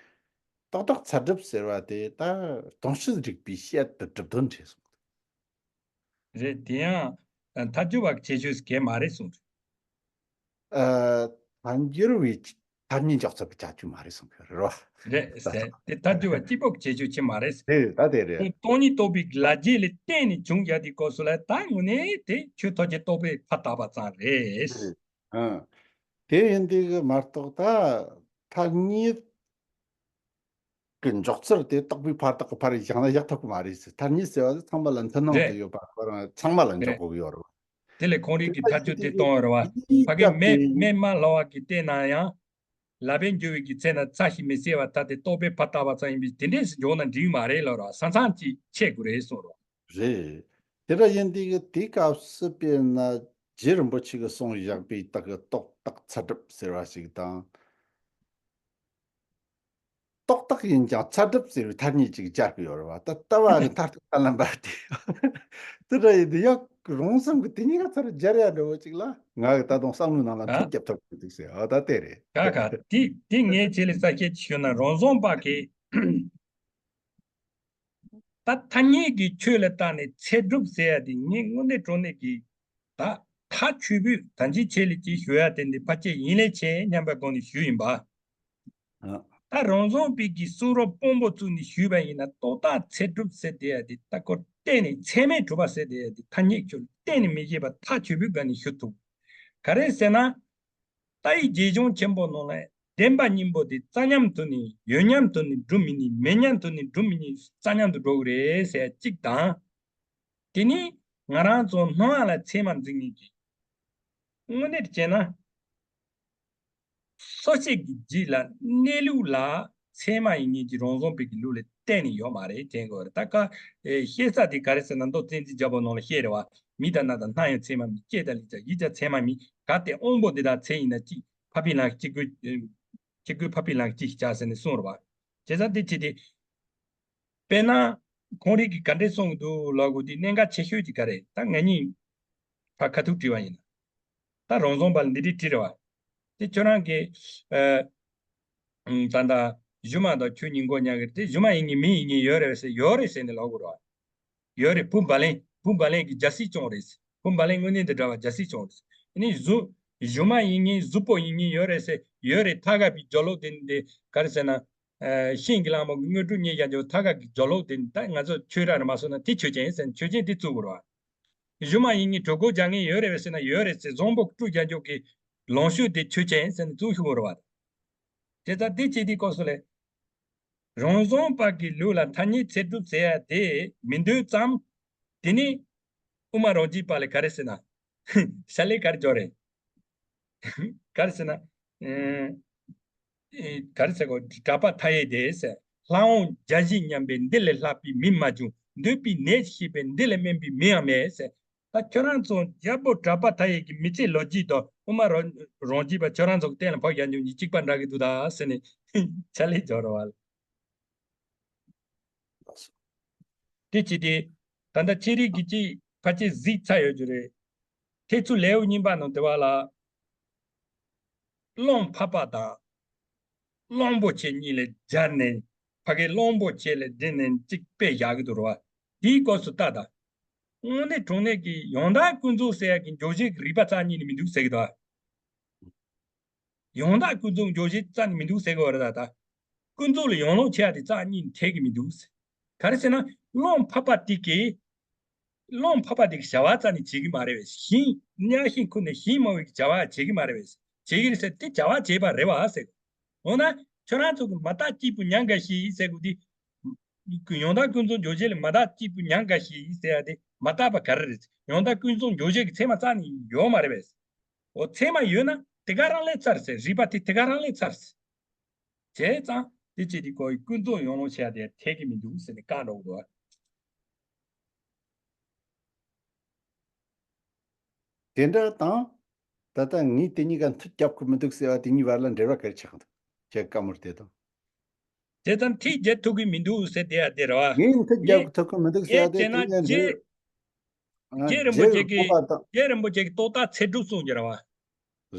རྟོག་བཏགས་ཚད་གྲུབ་ཟེར་བ་དེ་ད་དོན་སྤྱི་རིག་པའི་བཤད་པའི་གྲུབ་དོན་རེད་གསུངས། རེད། དེ་ཡང་ཐལ་འགྱུར་བ་གི་ཁྱད་ཆོས་གང་ཡང་མ་རེད་གསུངས། ཨ། ཐལ་འགྱུར་བའི་ཐ་སྙད་འཇོག་ཚུལ་གྱི་ཁྱད་ཆོས་མ་རེད་གསུངས་ཀྱི་རེད་བ། རེད་ཟེར། དེ་ཐལ་འགྱུར་བ་གཅིག་པོ་གི་ཁྱད་ཆོས་ཅིག་མ་རེད་ཟེར། རེད། ད་དེ་རེད། ཁོང་སྟོང་ཉིད་རྟོགས་པའི་ལ་རྒྱ་ལ་བརྟེན་ནས་བྱུང་བཞག་དེའི་སྐབས་སུ་ལ་ད་དངོས་གནས་དེ་ཆོས་ཐམས་ཅད་རྟོགས་པས་ཕར་བཏགས་པ་ཙམ་རེད། རེད། ཨང་། དེ་ཡིན་དུས་ཀྱི་མ་གཏོགས་ད་ཐ་སྙད་ཀྱི་འཇོག་ཚུལ་དེ་རྟོག་པས་ཕར་བཏགས་ཀྱི་ཕར་བཞག་ན་བཞག་ཐུབ་ཀྱི་མ་རེད་ཟེར། ཐ་སྙད་ཟེར་བ་དེ་ཚང་མ་ལ་མཐུན་སྣང་དུ་ཡོད་པ་ཁོ་རང་ཚང་མ་ལ་འཇོག་དགོས་ཀྱི་ཡོད་རེད་བ། དེ་ལས་ཁོང་རིག་གི་ཐལ་འགྱུར་དེ་གཏོང་བ་རེད་བ། ཕ་གི་མེ་མེ་མ་ལོང་བ་གི་བལྟས་ན་ཡང་། ལ་བས་འགྱུར་བའི་གི་ཚེ་ན་ཚ་ཞིག་མི་གསལ་བ་ལྟ་སྟེ་རྟོག་པས་ཕར་བཏགས་པ་ཙམ་ཡིན་པས་དེ་འདྲས་སུ་འཇོག་ན་འགྲིག་མ་རེད་ལབ་ར། ས་མཚམས་ཅིག་ཕྱེ་དགོས་རེད་གསུངས་རོ། རེད། དེ་འདྲ་ཡིན་དུས་ཀྱི་དེའི་སྐབས་སུ་དཔེར་ན་རྗེ་རིན་པོ་ཆེ་གིས་གསུངས་བཞག་པའི་ད་གི་རྟོག་བཏགས་ཚད་གྲུབ་ཟེར་བ་ཞིག་དང་། རྟོག་བཏགས་ཡིན་ཀྱང་ཚད་གྲུབ་ཟེར་བའི་ཐ་སྙད་ཅིག་སྦྱར་གྱི་ཡོད་རེད་བ། ད་ལྟ་བ་གི་མཐར་ཐུག་ད་ལམ་པ་དེ། དེ་འདྲ་ཡིན་དུས་ཡང་རང་སེམས་ཀྱི་དེ་གཉིས་ཀ་ཚུར་སྦྱར་ཡ་འདྲ་བོ་ཅིག་ལ་ང་གི་ད་དུང་བསམ་བློའི་ནང་ལ་ཨ། འཁྲུག་རྒྱབ་ཐུབ་ཀྱི་འདུག་ཟེར། ཨ། ད་དེ་རེད། ད་ག་དེ་དེ་ངས་ཁྱེད་ལ་གསལ་བཤད་ཅིག་ཞུ་ན། རང་བཟོ་པ་གིས་ད་ཐ་སྙད་ཀྱི་ཆོས་ལ་བརྟེན་ནས་ཚད་གྲུབ་ཟེར་ཡ་དེ་ངས་དངོས་གནས་དྲང་གནས་ཀྱི་ད་ཐག་ཆོད་པོས་ད་ཅི་ཁྱེད་ལ་ཅིག་ཞུ་ཡ་དེ་འདི་ཕལ་ཆེར་ཡིན་ལས་ཆེ་སྙམ་པའི་སྒོ་ནས་ཞུས་ཡིན་པ། ཨ། ད་རང་བཟོ་པའི་གི་གསུང་རབ་དཔང་པོ་བཙུགས་ནས་ཞུས་པ་ཡིན་ན། རྟོག་བཏགས་ཚད་གྲུབ་ཟེར་དེ་ཡ་དེ་ད་ཁོ་གཏན་ནས་ཚད་མས་གྲུབ་པ་ཟེར་དེ་ཡ་དེ་ཐ་སྙད་ཁྱོད་གཏན་ནས་མི་བཞེད་པ་ཐག་ཆོད་པོའི་སྒོ་ནས་ཞུ་ཐུབ། ག་རེ་ཟེར་ན། རྟ་ཡི་རྗེས་འཇུག་ཆེན་པོ་ནང་ལ་བདེན་པ་གཉིས་པོ་དེ་རྩ་མཉམ་དུ་ནི་ཡོད་མཉམ་དུ་ནི་སྒྲུབ་མི་ནུས། མེད་མཉམ་དུ་ནི་སྒྲུབ་མི་ནུས། རྩ་མཉམ་དུ་འགྲོ་གི་རེད་ཟེར་ཡ་གཅིག་དང་། དེ་ནི་ ང་རང་ཚོ་སྣང་བ་ལ་ཚད་མ་འཛིན་མཁན་གྱི། དངོས་གནས་བྱས་ན། སོ་སྐྱེ་གི་རྒྱུད་ལ་གནས་ལུགས་ལ་ཚད་མ་ཡིན་མཁན་གྱི་རང་བཟང་པོའི་གི་ལུགས་ལ་གཏན་ནས་ཡོད་མ་རེད་དྲན་དགོས་རེད། ད་ཀ་ཨེ་བཤད་ས་དེ་ག་རེ་ཟེར་ན། མདོ་བསྟན་འཛིན་རྒྱལ་པོ་ནང་ལ་བཤད་རེད་བ། མི་དང་གནའ་དང་སྣང་ཡང་ཚད་མ་མིན། སྐྱེ་དང་ལུས་ཀྱང་ཡིད་ཀྱང་ཚད་མ་མིན། གལ་ཏེ་དབང་པོ་འདི་དག་ཚད་ཡིན་ན། གཅིག་འཕགས་པའི་ལམ་གཅིག་པུ། གཅིག་པུ་འཕགས་པའི་ལམ་གཅིག་བྱ་ཟེར་ནས་གསུངས་རེད་བ། བྱས་ཙང་དེ་བྱས་ཏེ། དཔེར་ན། ཁོང་རིགས་ཀྱིས་ག་འདྲས་གསུངས་འདུག་ལབ་དགོས་དུས། གནད་འགག་ཆེ་ཤོས་ཅིག་ག་རེ། ད་ང་གཉིས་ཕར་ཁ་ཐུག་དྲིས་པ་ཡིན་ན། ད་རང་བཟང་པ་ལ་འདི་འདྲས་དྲིས་རེད་བ། དེ་ཁྱོད་རང་གིས་ཨ། ད་ལྟ་སྒྱུ་མ་དང་ཁྱོད་གཉིས་མགོ་མཉམ་གི་རེད། དེ་སྒྱུ་མ་ཡིན་མཁན་མི་ཡིན་མཁན་ཡོད་རེད་ཟེར། ཡོད་རེད་ཟེར་ནས་ལབ་དགོས་རེད་བ། ཡོད་རེད། བུ་བ་ལན། བུ་བ་ལན་གྱི་རྒྱལ་སྲིད་སྐྱོང་རེད། བུ་བ་ལན་དངོས་གནས་འདི་འདྲ་བ་རྒྱལ་སྲིད་སྐྱོང་རེད། ཨ་ནི་གཟུགས། སྒྱུ་མ་ཡིན་མཁན་གཟུགས་པོ་ཡིན་མཁན་ཡོད་རེད་ཟེར། ཡོད་རེད། ཐ་ག་པའི་སྦྱོར་ཀློག་དེ་འདི་ག་རེ་ཟེར་ན། ཨ། ཤིང་གི་ལྷ་མོ་གི་དངོས་གྲུབ་བརྙེས་བཞག་རྒྱུ་ཐ་ག་གི་སྦྱོར་ཀློག་དེ་འདི། ད་ང་ཚོ་ཆོས་ར་རེད་མ་སོང་ན། དེ་ཆོས་ཅན་ཟེར་ན་ཆོས་ཅན་དེ་བཙུགས་དགོས་རེད་བ། སྒྱུ་མ་ཡིན་མཁན་གྲོད་ཁོག་རྒྱག་མཁན་ཡོད་རེད་བས་ཟེར་ན། ཡོད་རེད་ཟེར། བཟང་པོ་སྤྲུལ་རྒྱག་རྒྱུ་གི་ལོངས་སྤྱོད་དེ་ཆོས་ཅན་ཟེར་ནས་བཙུགས་ཤོག་རེད་བ། དེ་ལྟར་དེ་བྱས་དུས་སྐབས་སུ་ལས། རང་བཟང་པ་གི་ལུགས་ལ་ཐ་སྙད་ཚད་གྲུབ་ཟེར་ཡ་དེ་མི་འདོད་ཙམ། དེ་ནི་དབུ་མ་རང་རྒྱུད་པ་ལ་ག་རེ་ཟེར་ན། ཤ་ལེ་ག་རེ་སྦྱོར་རེད། ག་རེ་ཟེར་ན། ཨེ། ཨེ། ག་རེ་ཟེར་གོ། གྲགས་པ་མཐའ་ཡས་དེ་ཟེར། ལྷ་དབང་བརྒྱ་བཞི་མཉམ་པའི་འདི་ལས་ལྷག་པའི་མི་མ་བྱུང་། འདོད་པའི་ནད་ཞི་བའི་འདི་ལས་དམན་པའི་མི་ཡང་མེད་ཟེར། ད་ཁྱོད་རང་ཚོ་རྒྱལ་པོ་གྲགས་པ་མཐའ་ཡས་ཀྱི་མི་ཚེ་ལོ་རྒྱུས་དང་དབུ་མ་རང་རང་རྒྱུད་པ་ཁྱོད་རང་ཚོ་གི་གཏན་ལ་ཕབ་ཡ་འཇུག་གཉིས་གཅིག་པ་འདྲ་གི་འདུག་ད་ཟེར་ནས་ཕྱག་ལས་སྦྱོར་བ། དེ་བྱས་ཏེ། ད་ལྟ་ཁྱེད་རིགས་ཀྱིས་ཅིག་ཕལ་ཆེར་གཟིགས་ཚར་ཡོད་རྒྱུ་རེད། ཐེག་མཆོག་ལེའུ་གཉིས་པ་ནང་དེ་བ་ལ། གླང་འཕགས་པ་དང་གླང་པོ་ཆེ་གཉིས་ལ་སྦྱར་ནས། ཕ་གི་གླང་པོ་ཆེ་ལ་སྦྱར་ནས་གཅིག་དཔེ་བཞག་གི་འདུག་རེད་བ། དེའི་སྐབས་སུ་ད་ལྟ་དངོས་གནས་དྲང་གནས་ཀྱི་ཡང་དག་ཀུན་རྫོབ་ཟེར་ཡ་གི་འཇོག་བྱེད་ཀྱི་རིགས་པ་རྩ་གཉིས་ནི་མི་འདུག་ཟེར་གི་འདུག་ཡང་དག་ཀུན་རྫོབ་འཇོག་བྱེད་རྩ་ནས་མི་འདུག་ཟེར་གི་ཡོད་རེད། ད་ལྟ་ཀུན་རྫོབ་ལ་ཡང་ལོག་བྱེད་ཡ་དེ་རྩ་གཉིས་ནས་འཐད་གི་མི་འདུག་ཟེར། ག་རེ་ཟེར་ན། གླང་འཕགས་པ་དེ་གིས། གླང་འཕགས་པ་དེ་གིས་བྱ་བ་རྩ་ནས་བྱེད་གི་མ་རེད་བས། ཞིང་གནས་ཤིང་ཁུར་ནས་ཞིང་རྨོ་བའི་བྱ་བ་བྱེད་གི་མ་རེད་བས། བྱེད་གི་རེད་ཟེར་དེ་བྱ་བ་བྱེད་པ་རེད་བ་ཟེར། འོ་ན་ཁྱོད་རང་ཚོ་གིས་མ་དག་གཅིག་པུ་མྱང་དགའ་ཞིག་ཟེར་དགོས་དེ། ཡང་དག་ཀུན་རྫོབ་འཇོག་བྱེད་ལ་མ་དག་གཅིག་པུ་མྱང་དགའ་ཞིག་ཟེར་ཡ་དེ་མ་དག་པ་ག་རེ་རེད། ཡང་དག་ཀུན་རྫོབ་འཇོག་བྱེད་ཀྱི་ཚད་མ་རྩ་ནས་ཡོད་མ་རེད་བས། འོ་ཚད་མ་ཡོད་ན་དེ་ག་རང་ལས་ཚར་ཟེར། རིགས་པ་དེ་དེ་ག་རང་ལས་ཚར་ཟེར། བྱས་ཙང་དེ་བྱས་དེ་ཀོ་ཡི་ཀུན་རྫོབ་ཡང་ལོག་བྱེད་ཡ་དེ་འཐད་གི་མི་འདུག་ཟེར་ནས་བཀག་འགྲོ་གི་འདུག་བ། དེ་འདྲ་དང་། ད་ལྟ་ངས་དེ་གཉིས་ཀ་མཐུད་རྒྱབ་ཀྱི་མི་འདུག་ཟེར་བ་དེ་གཉིས་བར་ལ་འབྲེལ་བ་ག་རེ་ཆགས་འདུག་ཁྱེད་བཀའ་མོལ་དེ་དང་། བྱས་ཙང་མཐུད་རྒྱབ་ཐུབ་གི་མི་འདུག་ཟེར་དེ་ཡ་དེ་རེད་བ། ངས་མཐུད་རྒྱབ་ངས་ཐུབ་གི་མི་འདུག་ཟེར་ངས་བ་དེ་བྱས་ན་དེ་ངས་རྗེ་འདི། རྗེ་རིན་པོ་ཆེ་གིས། རྗེ་རིན་པོ་ཆེ་གིས་རྟོག་པ་ཚད་གྲུབ་གསུངས་ཀྱི་རེད་བ།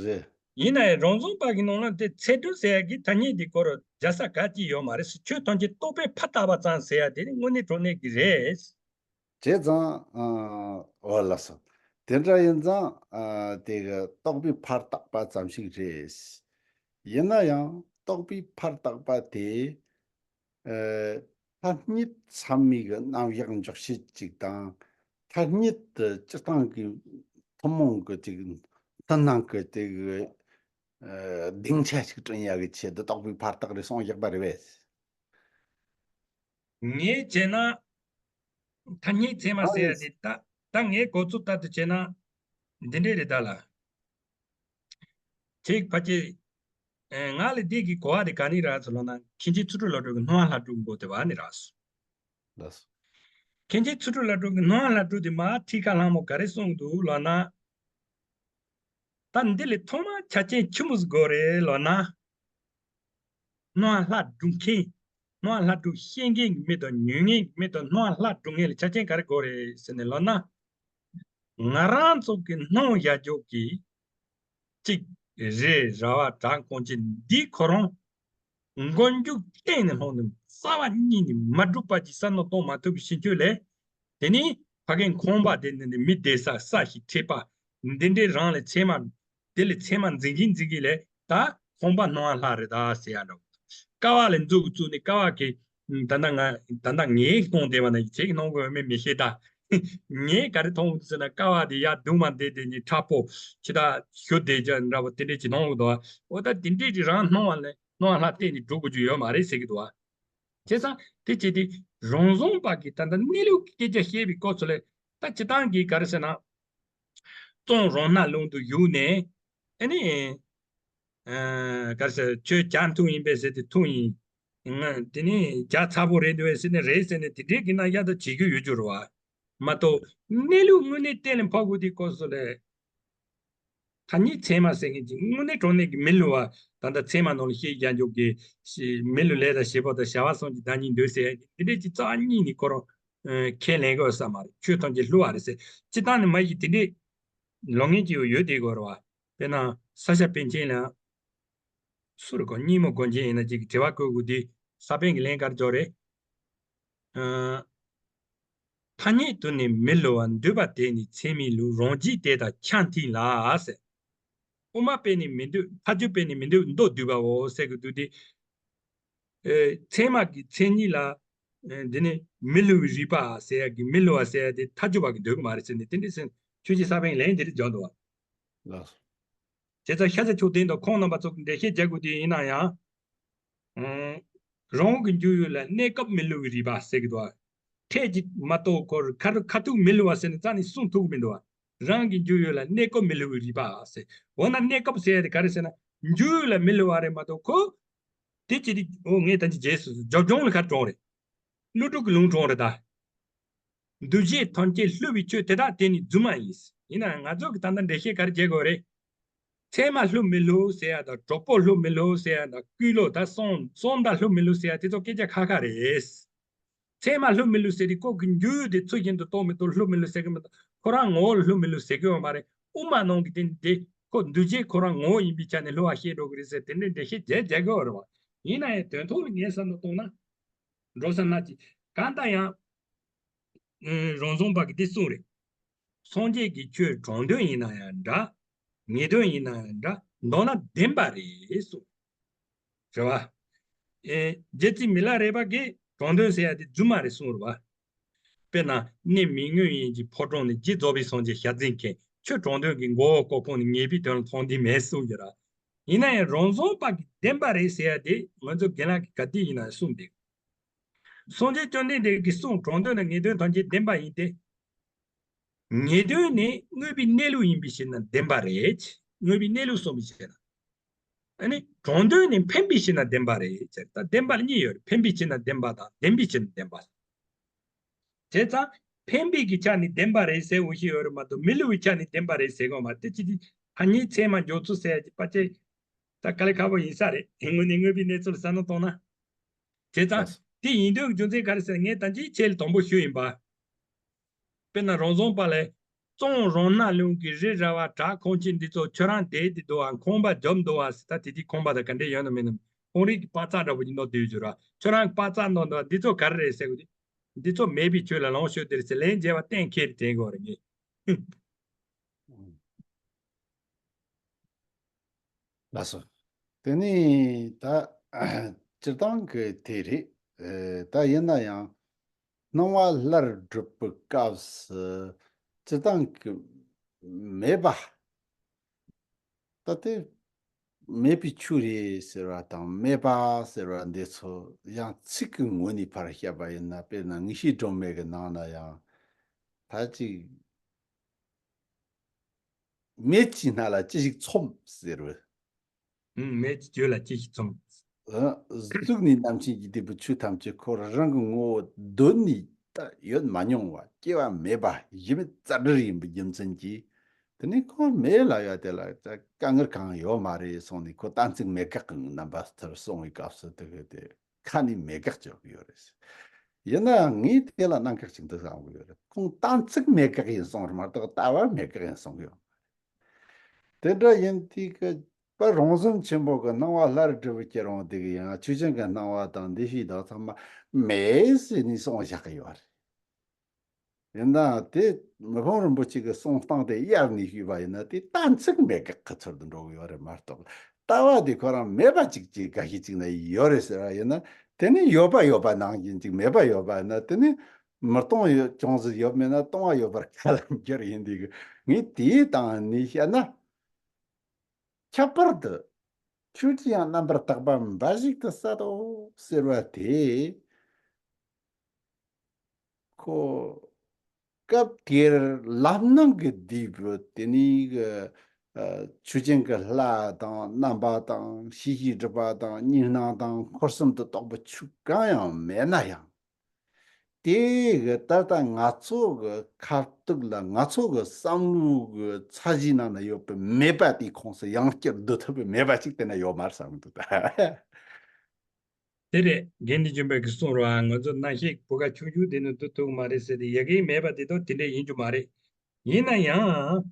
རེད། ཡིན་ན་ཡང་རང་བཟང་པ་གི་ནང་ན་དེ་ཚད་གྲུབ་ཟེར་ཡ་གི་ཐ་སྙད་དེ་སྐོར་རྒྱལ་ས་ག་ཅི་ཡོད་མ་རེད་ཟེར། ཆོས་ཐམས་ཅད་རྟོག་པས་ཕར་བཏགས་པ་ཙམ་ཟེར་ཡ་དེ་ནི་དངོས་གནས་དྲང་གནས་ཀྱི་རེད། བྱས་ཙང་། ཨ། འོ་ལགས་སོ། དེ་འདྲ་ཡིན་ཙང་། ཨ། དེ་གི་རྟོག་པས་ཕར་བཏགས་པ་ཙམ་ཞིག་རེད། ཡིན་ན་ཡང་རྟོག་པས་ཕར་བཏགས་པ་དེ། ཨ། ཐ་སྙད་ཚད་མའི་གི་རྣམ་གཞག་འཇོག་བྱེད་ཅིག་དང་། ཐ་སྙད་དུ་སྤྱིར་བཏང་གི་ཐུན་མོང་གི་ཅིག་མཐུན་སྣང་གི་དེ་གི། ཨ། སྡིངས་ཆ་ཞིག་བསྐྲུན་ཡ་གི་ཆེད་དུ་རྟོག་པས་ཕར་བཏགས་རེད་གསུངས་བཞག་པ་རེད་པས། ངས་བྱས་ན། ཐ་སྙད་ཚད་མ་ཟེར་ཡ་དེ་ད། ད་ངས་གོ་ཚུལ་ལྟར་དུ་བྱས་ན། འདི་འདྲས་རེད་ད་ལ། ཁྱེད་ཕལ་ཆེར། ཨེ། ང་ལ་འདི་གི་གོ་བ་དེ་ག་ནས་རག་སོང་ལབ་ན། མཁན་ཆེན་ཚུལ་ཁྲིམས་བློ་གྲོས་ཀྱི་སྣང་བ་ལྷ་སྒྲུང་མགོ་དེ་བ་ནས་རག་སོང་། ལགས་སོ། མཁན་ཆེན་ཚུལ་ཁྲིམས་བློ་གྲོས་ཀྱི་སྣང་བ་ལྷ་སྒྲུང་དེ་མར་ཁྲིད་ཁ་ལྷ་མོ་ག་རེ་གསུངས་འདུག་ལབ་ན། ད་འདི་ལས་ཐོག་མར་ཆ་རྐྱེན་ཆི་མོ་ཟིག་དགོས་རེད་ལབ་ན། སྣང་བ་ལྷ་སྒྲུང་མཁན། སྣང་བ་ལྷ་སྒྲུང་ཤེས་མཁན་གྱི་མི་དང་ཉོན་མཁན་གྱི་མི་དང་སྣང་བ་ལྷ་སྒྲུང་མཁན་ལ་ཆ་རྐྱེན་ག་རེ་དགོས་རེད་ཟེར་ནས་ལབ་ན། ང་རང་ཚོ་གི་སྣང་བ་ཡག་རྒྱུ་གི་གཅིག་རེད། ར་བ་བྲག་འགོ་ཅན་འདི་ཁོ་རང་མགོ་མཇུག་གཏན་ནས་ལྷུང་ནས་རྩ་བ་ཉིད་ནས་མ་གྲུབ་པ་ཅིག་བསམ་བློ་གཏོང་མ་ཐུབ་པའི་ཕྱིན་ཆད་ལས། དེ་ནི་ཕ་གིའི་ཁང་པ་དེ་ནི་མི་བསྡད་ས་ས་ཞིག་འཁྲིད་པ། འདི་འདྲའི་རང་ལ་ཚད་མ། དེ་ལས་ཚད་མ་འཛིན་གྱིན་འཛིན་གྱིན་ལས་ད་ཁང་པ་སྣང་བ་ལྷ་རེད་ད་ཟེར་ཡ་འདྲ་བོ། ཀ་བ་ལ་མཛུབ་གུ་བཙུགས་ནས་ཀ་བ་གི། ད་ལྟ་ང་ད་ལྟ་ངས་མཐོང་བསྡད་པ་ན་ཁྱེད་ཀྱིས་མཐོང་གི་ཡོད་མེད་མི་ཤེས་ད། ངས་ག་རེ་མཐོང་གི་འདུག་ཟེར་ན། ཀ་བ་དེ་ཡར་མདུང་མ་བསྡད་དེ་ནི་མཁྲེགས་པོ་ཕྱི་ད་ཞུ་བསྡད་ཀྱི་འདྲ་བོ་དེ་འདྲས་ཅིག་མཐོང་གི་འདུག་འོ་ད་དེ་འདྲས་ཀྱི་རང་སྣང་བ་ལས་སྣང་བ་ལྷ་གཏན་ནས་འགྲོ་དགོས་རྒྱུ་ཡོད་མ་རེད་ཟེར་གྱི་འདུག་བ། བྱས་ཙང་དེ་བྱས་ཏེ་རང་བཟང་པ་གིས་ད་ལྟ་གནས་ལུགས་ཀྱི་སྐད་ཆ་བཤད་པའི་སྐབས་སུ་ལས། ད་སྤྱིར་བཏང་གི་ག་རེ་ཟེར་ན། བཙོན་རང་སྣང་ལུང་དུ་བཞུགས་ནས། ཨ་ནི། ཨ། ག་རེ་ཟེར། ཁྱོད་ཇ་འཐུང་ཡིན་པས་ཟེར་ཏེ་འཐུང་ཡིན། ང་དེ་ནི་ཇ་ཚ་པོ་རེད་འདུག་ཟེར་ནས་རེད་ཟེར་ནས་དེ་འདྲའི་གི་རྣམ་གཞག་དང་བྱེད་རྒྱུ་ཡོད་རྒྱུ་རེད་བ། མ་གཏོགས་གནས་ལུགས་དངོས་གནས་གཏན་ལ་ཕབ་དགོས་དུས་སྐབས་སུ་ལས། ཐ་སྙད་ཚད་མ་ཟེར་མཁན་གྱི་དངོས་གནས་དྲང་གནས་ཀྱི་མི་སླུ་བ། ད་ལྟ་ཚད་མ་ནང་ལ་བཤད་རྒྱ་འཇུག་གི། མི་སླུ་ལས་དང་བྱེད་པ་དང་བྱ་བ་གསུམ་གྱི་བདག་ཉིད་འདོད་ཟེར་ཡ་གི་དེ་འདྲའི་ཅིག་རྩ་བ་ཉིད་ནས་ཁོ་རང་ཁས་ལེན་དགོས་ས་མ་རེད། ཆོས་ཐམས་ཅད་སླུ་བ་རེད་ཟེར། སྤྱིར་བཏང་ནས་མ་གཞི་དེ་འདྲའི་ལོ་ངན་གྱི་ཡོད་དེ་དགོས་རེད་བ། དཔེར་ན་ས་སྐྱ་པཎ་ཆེན་ལ། སུ་རེད་གོ། སྙིང་མོ་དགོན་ཆེན་ཡིན་ན་ཅིག་དྲི་བ་བཀོད་དགོས་དུས། ས་པཎ་གྱི་ལན་ག་རེ་འཇོག་རེད། ཨ། ཐ་སྙད་དུ་ནི་མི་སླུ་བ། འདོད་པ་དེ་ནི་ཚད་མའི་ལུགས། རང་རྒྱུད་དེ་དག་ཆ་མཐུན་ལ་ཟེར། དབུ་མ་པས་ནི་མི་འདོད། མཐའ་འཇུག་པས་ནི་མི་འདོད། མདོར་བསྡུས་པའོ་ཟེར་གི་འདུག་སྟེ། ཨེ། ཚད་མ་གི་མཚན་ཉིད་ལ། ཨེ། འདི་ནི་མི་སླུ་བའི་རིགས་པ་ཟེར་ཡ་གི་མི་སླུ་བ་ཟེར་ཡ་དེ་མཐའ་འཇུག་པ་གི་འདོད་གི་མ་རེད་ཟེར་ནས་དེ་འདྲ་ཟེར། ཆོས་རྗེ་ས་པཎ་ལན་དེ་འདྲ་བརྒྱབ་འདུག་བ། ལགས་སོ། བྱས་ཙང་ཤཱཀྱ་མཆོག་ལྡན་དང་ཁོང་རྣམ་པ་ཚོ་གི་འགྲེལ་བཤད་རྒྱག་དགོས་དུས་ཡིན་ན་ཡང་། ཨང་། རང་གི་འཇུག་ཡུལ་ལ་གནས་སྐབས་མི་སླུ་བའི་རིགས་པ་ཟེར་གི་འདུག་བ། འཕྲལ་གྱི་མ་གཏོགས་ཁོ་རང་ཁ་ཁ་ཐུག་མི་སླུ་བ་ཟེར་ནས་རྩ་ནས་གསུངས་ཐུབ་ཀྱི་མི་འདུག་བ། རང་གི་འཇུག་ཡུལ་ལ་གནས་སྐབས་མི་སླུ་བའི་རིགས་པ་ཟེར། འོ་ན་གནས་སྐབས་ཟེར་ཡ་དེ་ག་རེ་ཟེར་ན། འཇུག་ཡུལ་ལ་མི་སླུ་བ་རེད་མ་གཏོགས་ཁོ། དེ་ཅི་སྟེ། འོ་ངས་ད་ཅི་རྗེས་སུ་སྦྱོར་སྦྱོང་ལ་ག་རེ་དྲངས་རེད། ཀླུ་སྒྲུབ་ཀྱི་ལུང་དྲངས་རེད་ད། འདུ་བྱེད་ཐམས་ཅད་སླུ་བའི་ཆོས་དེ་དག་དེ་ནི་རྫུན་མ་ཡིན། ཡིན་ནའང་ང་ཚོ་གི་ད་ལྟ་འགྲེལ་བཤད་ག་རེ་བྱེད་དགོས་རེད། ཚད་མ་སླུ་མི་སླུ་ཟེར་ཡ་དང་གྲོགས་པོ་སླུ་མི་སླུ་ཟེར་ཡ་དང་ཀུན་སློང་དང་བསམ་བསམ་དག་སླུ་མི་སླུ་ཟེར་ཡ་དེ་ཚོ་སྐད་ཆ་ཁ་ཁ་རེད། ཚད་མ་སླུ་མི་སླུ་ཟེར་དུས་ཁོ་གི་འཇུག་ཡུལ་དེ་ཚུལ་བཞིན་དུ་རྟོགས་མི་རྟོགས་སླུ་མི་སླུ་ཟེར་གི་མི་འདུག་ཁོ་རང་ངོ་བོ་ལ་སླུ་མི་སླུ་ཟེར་གི་ཡོད་མ་རེད། དབུ་མ་ནང་གི་དེ་དེ་ཁོ་འདུ་བྱེད་ཁོ་རང་ངོ་བོ་ཡིན་པའི་ཆ་ནས་སླུ་བ་བཤད་འགྲོ་གི་རེད་ཟེར་དེ་འདྲའི་འགྲེལ་བཤད་བྱས་བྱས་གི་ཡོད་རེད་བ། ཡིན་ན་ཡང་དོན་ཐོག་ལ་ངས་བསམ་བློ་གཏོང་ན། འགྲོ་ས་ན་ཅི། གང་ལྟར་ཡང་། ཨེ། རང་བྱུང་བ་གི་འདི་གསུངས་རེད། སངས་རྒྱས་ཀྱི་ཆོས་དྲང་དོན་ཡིན་ན་ཡང་འདྲ། ངེས་དོན་ཡིན་ན་ཡང་འདྲ། མདོར་ན་བདེན་པ་རེད་གསུངས། རེད་བ། ཨེ། རྗེ་བཙུན་མི་ལ་རས་པ་གིས་དྲང་དོན་ཟེར་ཡ་དེ་རྫུན་མ་རེད་གསུངས་རེད་བ། དཔེར་ན་གནས་མི་མངོན་དབྱིངས་ཀྱི་ཕོ་བྲང་ནས། རྗེ་རྫོགས་པའི་སངས་རྒྱས་ཞལ་འཛིན་མཁན། ཆོས་དྲང་དོན་གྱི་མགོ་བོ་བཀོག་ཕོག་ནས། ངེས་པའི་དོན་ལ་མཐོང་ལྡན་མེད་གསུངས་ཀྱི་ར། ཡིན་ན་ཡང་རང་བྱུང་བ་གི་བདེན་པ་རེད་ཟེར་ཡ་དེ་ང་ཚོ་རྒན་ལགས་ཀྱིས་ག་དུས་ཡིན་ན་གསུངས་འདུག་སངས་རྒྱས་བཅོམ་ལྡན་འདས་ཀྱིས་གསུངས། དྲང་དོན་ནི་ངེས་དོན་ཐམས་ཅད་བདེན་པ་ཡིན་ཏེ། ངེས་དོན་ནི་དངོས་པོའི་གནས་ལུགས་ཡིན་པའི་ཕྱིར་ན་བདེན་པ་རེད། དངོས་པོའི་གནས་ལུགས་གསུངས་པའི་ཕྱིར་ན། ཨ་ནི་དྲང་དོན་ནི་འཕེན་པའི་ཕྱིར་ན་བདེན་པ་རེད་ཟེར། ད་བདེན་པ་ལ་གཉིས་ཡོད་རེད། འཕེན་པའི་ཕྱིར་ན་བདེན་པ་དང་བདེན་པའི་ཕྱིར་ན་བདེན་པ། བྱས་ཙང་འཕེན་པའི་གི་ཆ་ནས་བདེན་པ་རེད་ཟེར་འོས་ཤིག་ཡོད་རེད་མ་གཏོགས་མི་སླུ་བའི་ཆ་ནས་བདེན་པ་རེད་ཟེར་གོ་མ། དེ་ཅི་སྟེ་ཐ་སྙད་ཚད་མ་འཇོག་ཚུལ་ཟེར་ཡ་ཅིག་ཕལ་ཆེར་ད་དཀའ་ལས་ཁག་པོ་ཡིན་ས་རེད། དངོས་གནས་དངོས་པོའི་གནས་ཚུལ་ལ་བསམ་བློ་གཏོང་ན། བྱས་ཙང་དེ་ཡིན་དོན་རྒྱུ་མཚན་ག་རེ་ཟེར་ན། ངས་ད་ཅི་ཁྱེད་ལ་དང་པོ་ཞུས་ཡིན་པ། དཔེར་ན་རང་བྱུང་བ་ལས། བཙོན་རང་སྣང་ལུང་གི་རི་ར་བ་བྲག་ཁང་ཆེན་འདི་ཚོ་ཁྱོད་རང་བསྡད་དེ་འདུག་ཨ། ཁང་པ་རྒྱབ་འདུག་ཨ་ཟེར། ད་དེ་དུས་ཁང་པ་དང་ག་འདྲས་ཡོད་ན་མེད་ན། ཁོང་རང་གི་པ་ཙག་འདྲ་པོ་ཅིག་མནོ་བསྡད་ཡོད་ར། ཁྱོད་རང་གི་པ་ཙག་མནོ་འདུག་ཨ། འདི་ཚོ་ག་རེ་རེད་ཟེར་གི་འདུག་འདི་ཚོ་མེད་པའི་ཆོས་ལ་ལོངས་སྤྱོད་དེ་རེད་ཟེར་ལན་འཇལ་བ་གཏན་འཁེལ་རེད་དྲན་གི་ཡོད་རེད་ངས། ལགས་སོ། དེ་ནས་ད་སྤྱིར་བཏང་གི་དེ་རེད། ཨེ། ད་ཡིན་ན་ཡང་སྣང་བ་སླར་སྒྲུབ་པའི་སྐབས་སུ་སྤྱིར་བཏང་གི་མེད་པ། ད་དེ་མེད་པའི་ཆོས་རེད་ཟེར་བ་དང་མེད་པ་ཟེར་བ་འདི་ཚོ་ཡང་ཚིག་གི་ངོས་ནས་ཕར་བཤད་པ་ཡིན་ན། དཔེར་ན་ངེས་ཤེས་སྒྲོན་མེ་གི་ནང་ན་ཡང་ད་ཅིག་མེད་ཀྱི་སྣང་ལ་ཅི་ཞིག་ཚོམས་ཟེར་བས། ཨང་། མེད་ཀྱི་རྒྱུད་ལ་ཅི་ཞིག་ཚོམས། ཨ། གཟུགས་ནས་རྣམ་མཁྱེན་གྱི་སྟེགས་བུ་ཆོས་ཐམས་ཅད་ཁོ་རང་གི་ངོ་བོ་གདོད་ནས་ད་ཡོད་མ་མྱོང་བ། སྐྱེ་བ་མེད་པ་གཞི་མེད་རྩ་བྲལ་ཡིན་པའི་རྒྱུ་མཚན་གྱིས། དེ་ནས་ཁོ་མེད་ལབ་ཡ་དེ་ལ་དཀའ་ངལ་གང་ཡོད་མ་རེད་གསུངས་ནས། ཁོ་གཏན་ཚིགས་མེད་དགག་གི་རྣམ་པ་ལྟར་གསུངས་པའི་སྐབས་སུ་དེ་གི་དེ། ཁ་ནས་མེད་དགག་བྱེད་ཀྱི་ཡོད་རེད། ཡིན་ནའང་ངས་དེ་ལ་གནད་འགག་ཅིག་འདུག་བསམ་གྱི་ཡོད་རེད། ཁོང་གཏན་ཚིགས་མེད་དགག་ཡིན་གསུངས་རེད་མ་གཏོགས་ལྟ་བ་མེད་དགག་ཡིན་གསུངས་ཡོད་མ་རེད། དེ་འདྲ་ཡིན་དུས་ཀྱི་པ་རང་བྱུང་ཆེན་པོ་གི་སྣང་བ་སླར་སྒྲུབ་པའི་ཁྱེད་རང་དེ་གི་ཡང་ཆོས་ཅན་གྱི་སྣང་བ་དང་འདུ་ཤེས་དང་ཚང་མ་མེད་ཟེར་ནས་གསུངས་བཞག་གི་ཡོད་རེད། ཡིན་ནའང་དེ་མི་ཕམ་རིན་པོ་ཆེ་གི་གསུང་སྟངས་དེ་གཡར་ནས་ཞུས་པ་ཡིན་ན། དེ་གཏན་ཚིགས་མེད་དགག་གི་ཚུལ་དུ་འགྲོ་གི་ཡོད་རེད་མ་གཏོགས། ལྟ་བ་དེ་ཁོ་རང་མེད་པ་ཅིག་ཅིག་འགའ་ཤས་ཅིག་ན་ཡོད་རེད་ཟེར་བ་ཡིན་ན། དེ་ནི་ཡོད་པ་ཡོད་པ་ནང་བཞིན་ཅིག་མེད་པ་ཡོད་པ་ཡིན་ན། དེ་ནི་མི་སྟོང་ཡོད་ཅུང་ཟད་ཡོད་མེད་ན་སྟོང་བ་ཡོད་པར་ཁས་ལེན་རྒྱུ་ཡིན་དུས། ངས་དེའི་སྟེང་ནས་བཤད་ན། ཁྱད་པར་དུ་ཆོས་ཀྱི་ཡང་རྣམ་པར་དག་པ་འབའ་ཞིག་ཏུ་གསལ་ཏོ་ཟེར་བ་དེ། ཁོ་ སྐབས་དེར་ལབ་སྣང་གི་སྡེ་པོ་དེ་ནི་གི་ཨ་ཆོས་ཅན་གྱི་ལྷ་དང་རྣམ་པ་དང་ཤེས་བྱའི་སྒྲིབ་པ་དང་གཉིས་སྣང་དང་འཁོར་གསུམ་དུ་གཏོགས་པའི་ཆོས་གང་ཡང་མེད་ན་ཡང་། དེ་གི་ད་ལྟ་ང་ཚོ་གི་ཁ་ཐུག་ལ་ང་ཚོ་གི་བསམ་བློ་གི་ཚད་གཞིའི་ནང་ན་ཡོད་པའི་མེད་པ་དེའི་ཁོངས་སུ་ཡང་བསྐྱར་བསྡུ་ཐུབ་པའི་མེད་པ་ཅིག་དེ་ན་ཡོད་མ་རེད་བསམ་གི་འདུག་ད། དེ་རེད། དགེ་འདུན་ཆོས་འཕེལ་གྱིས་གསུངས་རོགས་ཨ། ང་ཚོ་རྣམ་ཤེས་བུ་ག་ཆུང་ཆུང་དེ་ནི་བསྡུ་ཐུབ་མ་རེད་ཟེར་ཏེ་ཡ་གིའི་མེད་པ་དེ་དག་དེ་འདྲ་ཡིན་རྒྱུ་མ་རེད། ཡིན་ན་ཡང་།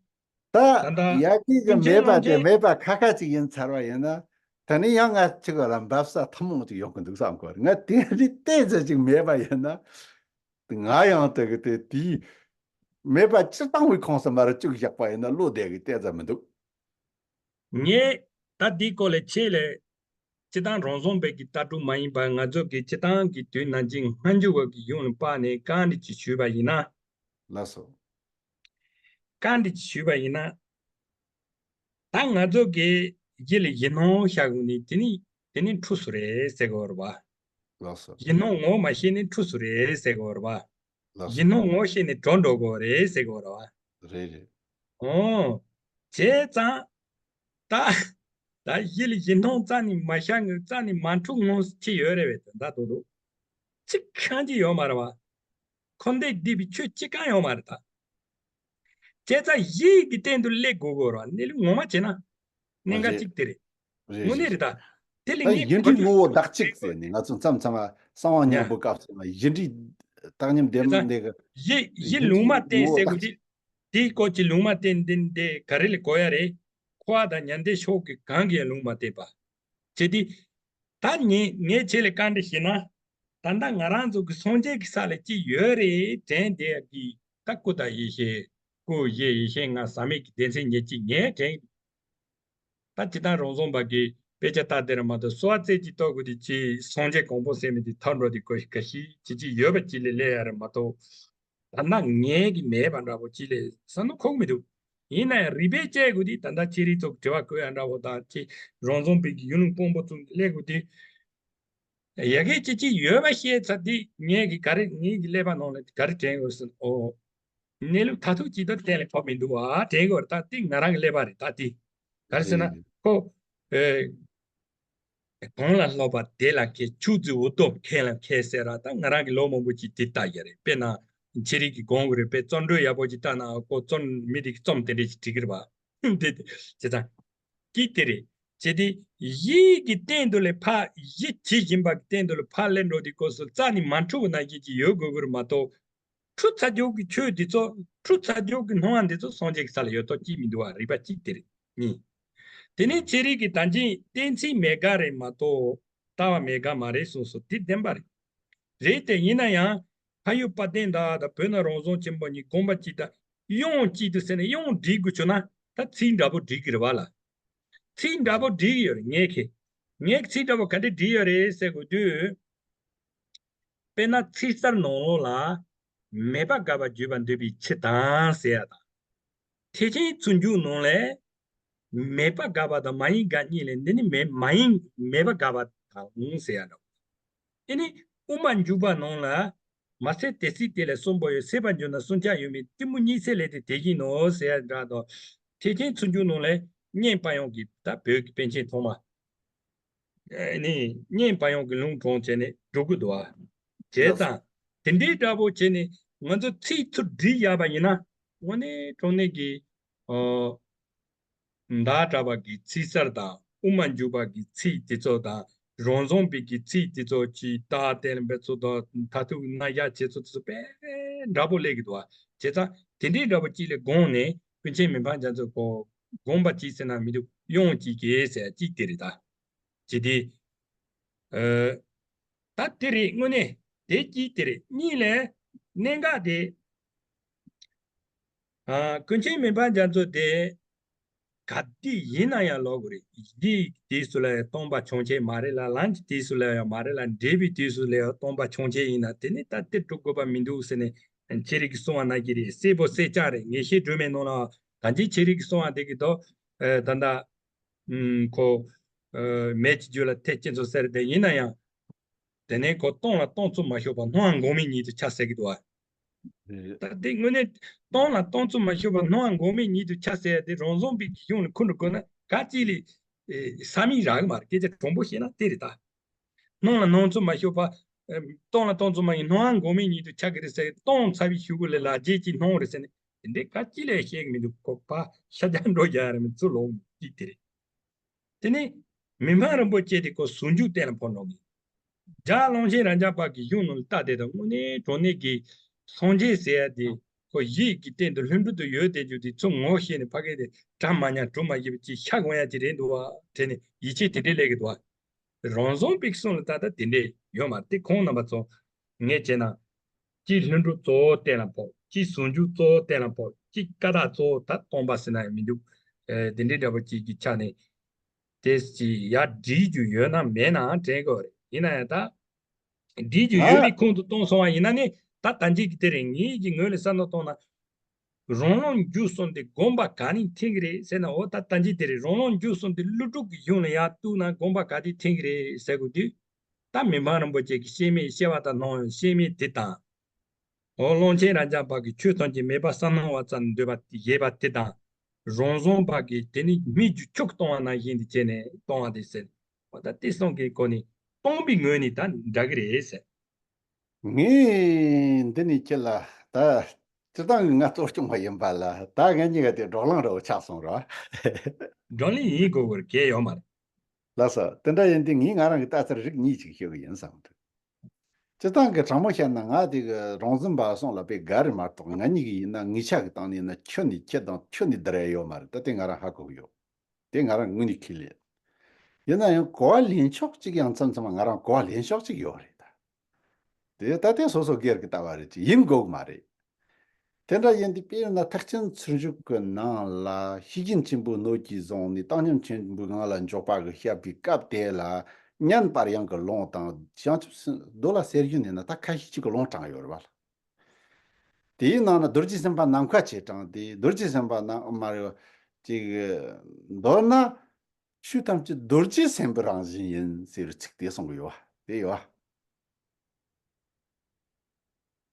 ད་ད་ལྟ་ཡ་གི་གི་ཀུན་མཁྱེན་མེད་པ་རྣམ་དེ་རྒྱལ་མེད་པ་ཁ་ཁ་ཅིག་ཡིན་ཚར་བ་ཡིན་ན། ད་ནི་ཡང་ང་ཅིག་ལ་འབབ་ས་ཐུན་མོང་ཅིག་ཡོང་གི་འདུག་བསམ་གོ། ང་དེ་རིགས་ཏོག་ཙམ་ཅིག་མེད་པ་ཡིན་ན། ང་ཡང་དེ་གི་དེ་དེའི་མེད་པ་སྤྱིར་བཏང་བའི་ཁོངས་སུ་མར་བཅུག་བཞག་པ་ཡིན་ན་བློ་བདེ་གི་ཏོག་ཙམ་མི་འདུག་ངས་ད་འདིའི་སྐོར་ལ་ཆེད་ལས་སྤྱིར་བཏང་རང་བཟང་པའི་གི་ལྟ་གྲུབ་མ་ཡིན་པ་ང་ཚོ་གི་སྤྱིར་བཏང་གི་དུས་ནམ་རྒྱུན་སྔ་འགྱུར་བ་གི་ཡུམ་ལ་དཔག་ནས་བཀའ་འདྲི་ཅིག་ཞུས་པ་ཡིན་ན། ལགས་སོ། བཀའ་འདྲི་ཅིག་ཞུས་པ་ཡིན་ན། ད་ང་ཚོ་གི་ཡིད་ལ་ཡིད་སྣང་ཤར་དགོས་ནི་དེ་ནི་དེ་ནི་འཁྲུལ་སོ་རེད་ཟེར་དགོས་རེད་བ། ལགས་སོ། ཡིད་སྣང་ངོ་མ་ཤེས་ནི་འཁྲུལ་སོ་རེད་ཟེར་དགོས་རེད་བ། ལགས་སོ། ཡིད་སྣང་ངོ་ཤེས་ནི་གྲོལ་འགྲོ་དགོས་རེད་ཟེར་དགོས་རེད་བ། རེད་རེད། ཨོ། བྱས་ཙང་། ད། ད་ཡིད་ལ་ཡིད་སྣང་རྩ་ནས་མ་ཤར་ངོ་རྩ་ནས་མ་འཁྲུལ་ངོ་ཅི་ཡོད་རེད་བས་ད་དོ་དོ། ཅི་གང་ཅི་ཡོད་མ་རེད་བ། འཁོར་འདས་སྡུད་པའི་ཆོས་ཅི་གང་ཡོད་མ་རེད་ད། བྱས་ཙང་ཡིད་ཀྱི་སྟེང་དུ་སླེབས་དགོས་དགོས་རེད་བ། གནས་ལུགས་ངོ་མ་བྱས་ན། གནད་འགག་རེད། གཅིག་དེ་རེད། རེད་དངོས་གནས་རེད། རེད་ད། དེ་ལ་ད་ངས་ཡིད་གོ་འདྲི་རྒྱུ་ངོ་བོ་བདག་གཅིག་ཟེར་ནས་ང་ཚོ་མཚམས་མཚམས་ལ་གསང་བ་སྙིང་པོའི་སྐབས་སུ་ཡིད་འདྲི་བདག་ཉིད་བདེན་ད་འདི་གི་ཡིད་ཡིད་ཡིད་ལུང་མ་འདྲི་བསྟན་ངོ་བོ་ཟེར་དགོས་བདག་དེ། གཅིག་དེའི་སྐོར་གྱི་ལུང་མ་བསྟན་འདི་འདི་ག་རེ་ལ་གོ་ཡ་རེད། འཁོར་བ་དང་མྱང་འདས་ཕྱོགས་ཀྱི་གང་གིས་ལུང་མ་བསྟན་པ། ཅེས་ཏེ། ད་ངས་ངས་ཁྱེད་ལ་བཀའ་འདྲི་ཞུས་ན། ད་ལྟ་ང་རང་ཚོ་གི་སངས་རྒྱས་ཀྱི་ས་ལ་ཅི་ཡོད་རེད་དྲན་བསྡད་ཀྱི་ད་སྐུ་དང་ཡེ་ཤེས། སྐུ་ཡེ་ཡེ་ཤེས་ལྔ་ཟག་མེད་ཀྱི་སྡེ་ཚན་ཉེར་གཅིག་ངས་དྲན། ད་ཇི་ལྟར་རང་བཟང་པ་གི་དཔེ་ཆ་ལྟ་དེ་ར་མ་གཏོགས་གསོལ་བ་རྩེ་གཅིག་གཏོང་དགོས་དེ་ཅི་སངས་རྒྱས་གང་པོ་ཟེར་མི་དེ་ཐར་འགྲོ་དེ་གོ་ཞིག་ག་ཤི་ཅི་ཅི་ཡོད་པ་ཅི་ལས་ལས་ཡ་ར་མ་གཏོགས། ད་ནང་ངས་ཀྱི་མེད་པ་འདྲ་པོ་ཅི་ལས་བསམ་བློ་འཁོར་གི་མི་འདུག་ཡིན་ན་ཡང་རིགས་པས་དཔྱད་དགོས་དུས་ད་ལྟ་ཅི་རིགས་ཚོ་དྲི་བ་བཀོད་ཡ་འདྲ་པོ་དང་ཅི་རང་བཟང་པའི་གི་ཡུལ་ལུང་དཔང་པོ་ཚོ་སླེབས་དགོས་དུས། ཡ་གི་ཅི་ཅི་ཡོད་པ་ཤེས་ཚར་དུས་ངས་ཀྱི་ག་རེ་ངས་ཀྱི་ཀླད་པ་ནང་ལ་ག་རེ་དྲན་དགོས་ཟེར་ཨོ། གནས་ལུགས་མཐར་ཐུག་ཅི་ལྟར་གཏན་ལ་ཕབ་མི་འདུག་ཨ་དྲན་དགོས་རེད་ད་དེ་ང་རང་གི་ཀླད་པ་རེད་ད་དེ། ག་རེ་ཟེར་ན་ཁོ། ཨེ། གང་ལ་སློབ་པ་དེ་ལ་མཁས། ཆོས་ཚུལ་འུ་སྟོབས་མཁས་ལ་མཁས་ཟེར་ར་ད་ང་རང་གི་ལོ་མང་པོ་ཅིག་དེ་ལྟ་ཡ་རེད་དཔེར་ན། ཆེ་རིགས་ཀྱི་དགོངས་གི་རེད་དཔེ་རྩོམ་འགྲོས་ཡག་པོ་ཅིག་ལྟ་ན་ཁོ་རྩོམ་མི་དེ་གི་རྩོམ་དེ་འདྲས་ཅིག་བྲིས་གི་རེད་བ། དེ་དེ་བྱས་ཙང་། ཀྱི་དེ་རེད། བྱས་ཏེ་ཡིད་ཀྱི་སྟེང་དུ་ལས་ཕར་ཡིད་ཇི་བཞིན་པ་གི་སྟེང་དུ་ལས་ཕར་ལས་འགྲོ་དེ་སྐབས་སུ་རྩ་ནས་མ་འཁྲུལ་བ་ནང་བཞིན་ཅིག་ཡོད་དགོས་གི་རེད་མ་གཏོགས། འཁྲུལ་ཚར་རྒྱུ་གི་ཆོས་འདི་ཚོ་འཁྲུལ་ཚར་རྒྱུ་གི་སྣང་བ་འདི་ཚོ་སངས་རྒྱས་ཀྱི་ས་ལ་ཡོད་ཐོག་གཅིག་མི་འདུག་བ་རིགས་པ་གཅིག་དེ་རེད། གཉིས། དེ་ནས་ཚན་རིག་གི་དང་ཅིག་གཏན་ཚིགས་མེད་དགག་རེད་མ་གཏོགས་ལྟ་བ་མེད་དགག་མ་རེད་གསུངས་སོ་དེ་བདེན་པ་རེད། རེད་དེ་ཡིན་ན་ཡང་ཕ་ཡུལ་དཔལ་ལྡན་དག་དང་བོད་ན་རང་བཟང་ཆེན་པོ་གཉིས་དགོངས་པ་གཅིག་དང་དབྱངས་གཅིག་ཏུ་ཟེར་ནས་དབྱངས་འབྲི་དགོས་བྱུང་ན་ད་ཚིག་འདྲ་པོ་འབྲི་གི་རེད་བ་ལ། ཚིག་འདྲ་པོ་འབྲི་གི་ཡོད་རེད་ངས་ཁེ། ངས་ཚིག་འདྲ་པོ་ག་འདྲ་འབྲི་ཡོད་རེད་ཟེར་དགོས་དུས། དཔེར་ན་ཚིག་གསར་ནང་ལོགས་ལ་མེད་པ་དགག་པ་བརྗོད་པ་འདོད་པའི་ཕྱིར་དང་ཟེར་ཡ་དང་། ཐེག་ཆེན་ཚུལ་འཇུག་ནང་ལས་མེད་པ་དགག་པ་དང་མ་ཡིན་དགག་གཉིས་ལས་འདི་ནི་མེད་མ་ཡིན་མེད་པ་དགག་པ་དང་ཟེར་ཡ་འདྲ་བོ། དེ་ནི་དབུ་མ་འཇུག་པ་ནང་ལ་མ་ཟད་དེ་སྲིད་དེ་ལས་གསུམ་པོ་ཡོད་སྲེད་པར་འགྱུར་ན་གསུམ་ཆར་ཡོད་མིན་གཏི་མུག་གཉིད་སད་ལས་ཏེ་དེ་བཞིན་ནོ་ཟེར་ཡ་འདྲ་དང་། ཐེག་ཆེན་ཚུལ་འཇུག་ནང་ལས་གཉེན་པ་ཡང་གི་ད་བོད་ཀྱི་པཎ་ཆེན་ཐོག་མ། ནི་གཉེན་པ་ཡང་གི་ལུང་དྲངས་བྱས་ནས་འགྲོ་གི་འདུག་བ། བྱས་ཙང་དེ་འདྲའི་འདྲ་པོ་བྱས་ནས་ང་ཚོ་ཚིག་ཚུར་བསྒྲིགས་ཡག་པ་ཡིན་ན་དངོས་གནས་དྲང་གནས་ཀྱི་ཨོ། མདའ་གྲགས་པ་གི་ཚིག་གསར་དང་དབུ་མ་འཇུག་པ་གི་ཚིག་དེ་ཚོ་དང་རང་བཟང་པའི་གི་ཚིག་དེ་ཚོ་ཅིག་རྟགས་གཏན་ལ་འབེབས་ཚུལ་དང་མཐར་ཐུག་རྣམ་གཞག་བྱེད་ཚུལ་དེ་ཚོ་དཔེ་འདྲ་པོ་སླེབས་ཀྱི་འདུག་བ། བྱས་ཙང་དེ་འདྲའི་འདྲ་པོ་གཅིག་ལ་དགོངས་ནས་ཀུན་མཁྱེན་མི་ཕམ་རྒྱ་མཚོས་གོ་དགོངས་པ་གཅིག་ཟེར་ན་མི་འདུག་དབྱངས་གཅིག་གིས་ཟེར་གཅིག་དེ་རེད་ད། ཇི་སྟེ། ཨ། ད་དེ་རེད་དངོས་གནས་དེ་གཅིག་དེ་རེད་གཉིས་ལས་གནད་འགག་དེ། ཨ། ཀུན་མཁྱེན་མི་ཕམ་རྒྱ་མཚོ་དེ་ག་དུས་ཡིན་ན་ཡང་ལོག་དགོས་རེད། ཡིད་ཀྱི་དུས་སུ་ལ་ཡང་སྟོང་པ་ཕྱོགས་ཆད་མ་རེད་ལ་ལམ་གྱི་དུས་སུ་ལ་ཡང་མ་རེད་ལ་འབྲས་བུའི་དུས་སུ་ལ་ཡང་སྟོང་པ་ཕྱོགས་ཆད་ཡིན་ན་དེ་ནི་ད་དེ་སྒྲུབ་དགོས་པ་མི་འདུག་ཟེར་ནས་ཁྱེད་རིགས་ཀྱི་གསུང་བ་ནང་བཞིན་རེད། གསལ་པོ་གསལ་རྐྱང་རེད། ངེས་ཤེས་སྒྲོན་མེའི་ནང་ལ་གང་ཅི་ཁྱེད་རིགས་ཀྱི་གསུང་བ་དེ་གི་དོ། ཨ། ད་ལྟ། ཨུམ། ཁོ། ཨ། མེད་ཀྱི་རྒྱུད་ལ་ཐེག་ཆེན་ཚོ་ཟེར་དེ་ཡིན་ན་ཡང་། དེ་ནས་ཁོ་སྟོང་ལ་སྟོང་ཚུལ་མ་ཤོར་བར་སྣང་བ་འགོག་མེད་ཉིད་དུ་ཆ་ཟེར་གྱི་འདུག་བ། ད་དེ་དངོས་གནས་སྟོང་ལ་སྟོང་ཙམ་མ་ཞུགས་པར་སྣང་བ་འགོག་མེད་ཉིད་དུ་འཆར་ཟེར་ཡ་དེ་རང་བྱུང་པའི་གི་གཞུང་ལ་འཁོར་འགྲོ་དགོས་ན་ག་ཅི་ལས་ས་མིང་རག་གི་མ་རེད། སྐད་ཆ་དྲང་པོ་བཤད་ན་དེ་རེད་ད། སྣང་ལ་སྣང་ཙམ་མ་ཞུགས་པ། སྟོང་ལ་སྟོང་ཙམ་མ་ཡིན་སྣང་བ་འགོག་མེད་ཉིད་དུ་འཆར་གི་རེད་ཟེར། སྟོང་ཚར་བའི་གཞུག་གུ་ལ་ལ་རྗེས་ཀྱི་སྣང་བ་རེད་ཟེར་ནས་དེ་འདྲའི་ག་ཅི་ལས་བཤད་གི་མི་འདུག་ཁོ་པ་ཤ་རྒྱག་འགྲོ་རྒྱག་རེད་མི་ཚུར་ལོག་གཅིག་དེ་རེད། དེ་ནས་མི་ཕམ་རིན་པོ་ཆེ་དེ་ཁོ་ཟུང་འཇུག་གཏན་ལ་ཕབ་འགྲོ་གི། རྒྱལ་བ་ཀློང་ཆེན་རབ་འབྱམས་པ་གི་གཞུང་ནང་ལ་ལྟ་དེ་དང་དངོས་གནས་དྲང་གནས་ཀྱི་སངས་རྒྱས་ཟེར་ཡ་དེ་ཁོ་ཡིད་ཀྱི་སྟེང་དུ་ལྷུན་གྲུབ་ཏུ་ཡོད་དེ་རྒྱུ་དེ་ཚུར་ངོ་ཤེས་ནས་ཕ་གི་དེ་གྲ་མ་ཉར་གྲུ་མ་བཞེས་པ་ཅིག་ཤ་གོང་ཡ་ཅིག་རེད་འདུག་བ་དྲན་ནས་ཡིད་ཆེས་དེ་འདྲས་སླེབས་གི་འདུག་བ། རང་བྱུང་པའི་གསུང་ལ་ད་ལྟ་དེ་འདྲས་ཡོད་མ་རེད། དེ་ཁོང་རྣམ་པ་ཚོ་ངས་བྱས་ན་གཅིག་ལྷུན་གྲུབ་གཙོ་བོ་གཏན་ལ་ཕབ། གཅིག་ཟུང་འཇུག་གཙོ་བོ་གཏན་ལ་ཕབ། གཅིག་ཀ་དག་གཙོ་བོ་ད་སྟོང་པ་ཟེར་ན་ཡང་མི་འདུག་ཨེ། དེ་འདྲའི་འདྲ་པོ་གཅིག་གི་ཆ་ནས་དེ་ཅི་ཡར་སྒྲིལ་རྒྱུ་ཡོད་ན་མེད་ནའང་དྲན་དགོས་རེད། ཡིན་ན་ཡང་ད་སྒྲིལ་རྒྱུ་ཡོད་པའི་ཁོངས་སུ་གཏོང་སོང་བ་ཡིན་ན་ནི་ད་ད་འཇིག་གི་དེ་རེད། ངེད་ཀྱི་ངོས་ལ་བསམ་བློ་གཏོང་ན། རང་ལམ་འཇུག་གསུམ་དེ་དགོངས་པ་ག་ནས་འཐེན་གི་རེད་ཟེར་ན། འོ་ད་ལྟ་འཇིག་དེ་རེད། རང་ལམ་འཇུག་གསུམ་དེ་ཀླུ་སྒྲུབ་ཀྱི་གཞུང་ལ་ཡར་གཏུགས་ན་དགོངས་པ་ག་དེ་འཐེན་གི་རེད་ཟེར་དགོས་དུས། ད་མི་ཕམ་རིན་པོ་ཆེ་གི་སྐྱེ་མེད་སྐྱེ་བ་དང་སྣང་བའི་སྐྱེ་མེད་དེ་དང་། འོ་ཀློང་ཆེན་རབ་འབྱམས་པ་གི་ཆོས་ཐམས་ཅད་མེད་པར་བསམ་སྣང་བ་ཙམ་འདོད་པ་ཞེས་པ་དེ་དང་། རང་བྱུང་པ་གི་དེ་ནི་སྨིག་རྒྱུ་ཆུ་གཏོང་བ་ནང་བཞིན་དུ་བྱས་ནས་གཏོང་བ་དེ་ཟེར། འོ་ད་དེ་གསུམ་གི་སྒོ་ནས་སྟོང་པའི་ངོས་ནས་ད་འདྲ་གི་རེད་ཟེར། ངས་འདི་ནས་ཁྱེད་ལ་ད་སྤྱིར་བཏང་གི་ང་གཙོ་སྐྱོང་བ་ཡིན་པ་ལ་ད་ངེད་གཉིས་ཀ་དེ་བགྲོ་གླེང་འདྲ་བོ་ཆགས་སོང་ར། བགྲོ་གླེང་ཡིན་དགོས་པར་གལ་ཡོད་མ་རེད། ལགས་སོ། དེ་འདྲ་ཡིན་དུས་ངས་ང་རང་གི་ལྟ་ཚུལ་རིགས་གཉིས་ཅིག་ཤོད་གི་ཡིན་བསམ་འདུག་སྤྱིར་བཏང་གི་དྲང་མོ་བཤད་ན་ང་དེ་གི་རང་བཙན་པ་སོང་ལ་དཔེ་དགའ་རེ་མ་གཏོགས། ང་གཉིས་ཀྱི་ཡིན་ན་ངེད་ཅག་གི་སྟེང་ནས་ཡིན་ན་ཁྱོད་ནས་ཁྱེད་དང་ཁྱོད་ནས་བསྡུར་ཡ་ཡོད་མ་རེད། ད་དེ་ང་རང་ཧ་གོ་གི་ཡོད། དེ་ང་རང་དངོས་གནས་ཁས་ལེན། ཡིན་ན་ཡང་གོ་བ་ལེན་ཕྱོགས་གཅིག་ཡང་མཚམས་མཚམས་ང་རང་གོ་བ་ལེན་ཕྱོགས་གཅིག་ཡོད་རེད་ད། དེ་ད་ལྟའི་སོ་སོ་སྒེར་གྱི་ལྟ་བ་རེད། ཅི་ཡིན་དགོས་ཀྱི་མ་རེད། དེ་འདྲ་ཡིན་དུས་དཔེར་ན་ཐེག་ཆེན་ཚུལ་འཇུག་གི་ནང་ལ་ཤེས་བཞིན་ཆེན་པོའི་སྣོད་ཀྱིས་བཟུང་ནས་བཏང་སྙོམས་ཆེན་པོའི་ངང་ལ་འཇོག་པ་གི་བཤད་པའི་སྐབས་དེ་ལ་མཉན་པར་ཡང་གི་ལུང་དང་བྱང་ཆུབ་སེམས་མདོ་ལ་གསེར་ཞུན་ཡིན་ན་ད་ཁ་ཤས་ཅིག་གི་ལུང་དྲངས་ཡོད་རེད་བ། དེའི་ནང་ན་རྡོ་རྗེ་སེམས་དཔའ་ནམ་མཁའ་ཆེ་དྲངས་ཏེ། རྡོ་རྗེ་སེམས་དཔའ་ནམ་མ་རེད་ཅིག་མདོར་ན་ཆོས་ཐམས་ཅད་རྡོ་རྗེ་སེམས་དཔའི་རང་བཞིན་ཡིན་ཟེར་བའི་ཚིག་དེ་གསུང་གི་ཡོད་བ། དེ་ཡོད་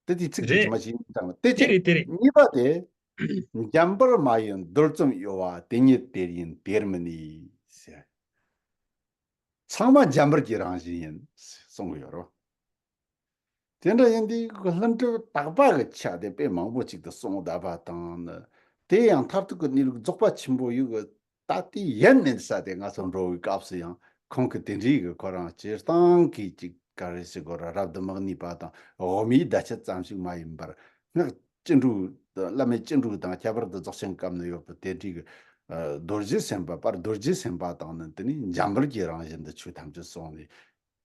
བ། དེ་དེའི་ཚིག་དེ་རྗེས་མ་ཞིག་དྲངས་པ་དེ་དེ་ཅི། རེད་དེ་རེད། གཉིས་པ་དེ། འཇམ་པར་མ་ཡིན་རྡུལ་ཙམ་གཡོ་བ། དེ་ཉིད་དེར་ཡིན་དེར་མི་གནས་ཟེར། ཚང་མ་འཇམ་པར་གྱི་རང་བཞིན་ཡིན་གསུང་གི་ཡོད་རེད། དེ་འདྲ་ཡིན་དུས་ལྷུན་གྲུབ་དག་པ་གི་ཆ་དེ་དཔེ་མང་པོ་ཅིག་ཏུ་གསུངས་བསྡད་པ་དང་ནི། དེ་ཡང་མཐར་ཐུག་གི་གནས་ལུགས་རྫོགས་པ་ཆེན་པོ་ཡོད་གི། ད་ལྟའི་ཡན་ནས་ས་དེ་ང་ཚོ་འགྲོ་བའི་སྐབས་སུ་ཡང་ཁོང་གི་དེ་འདྲའི་གི་ཁོ་རང་སྤྱིར་བཏང་གི་ཅིག་ག་རེ་ཟེར་དགོས་ར། རབ་ཏུ་མི་གནས་པ་དང་དབུ་མའི་བརྡ་ཆད་ཙམ་ཞིག་མ་ཡིན་པར་སྔགས་སྤྱི་འགྲོས། བླ་མེད་སྤྱི་འགྲོས་དང་ཁྱད་པར་དུ་རྫོགས་ཆེན་སྐབས་ན་ཡོད་པའི་དེ་འདྲའི་གི་རྡོ་རྗེ་སེམས་དཔའ། དཔལ་རྡོ་རྗེ་སེམས་དཔའ་དང་ནི་དེ་ནི་འཇམ་དཔལ་གྱི་རང་བཞིན་དུ་ཆོས་ཐམས་ཅད་གསུངས་ནས།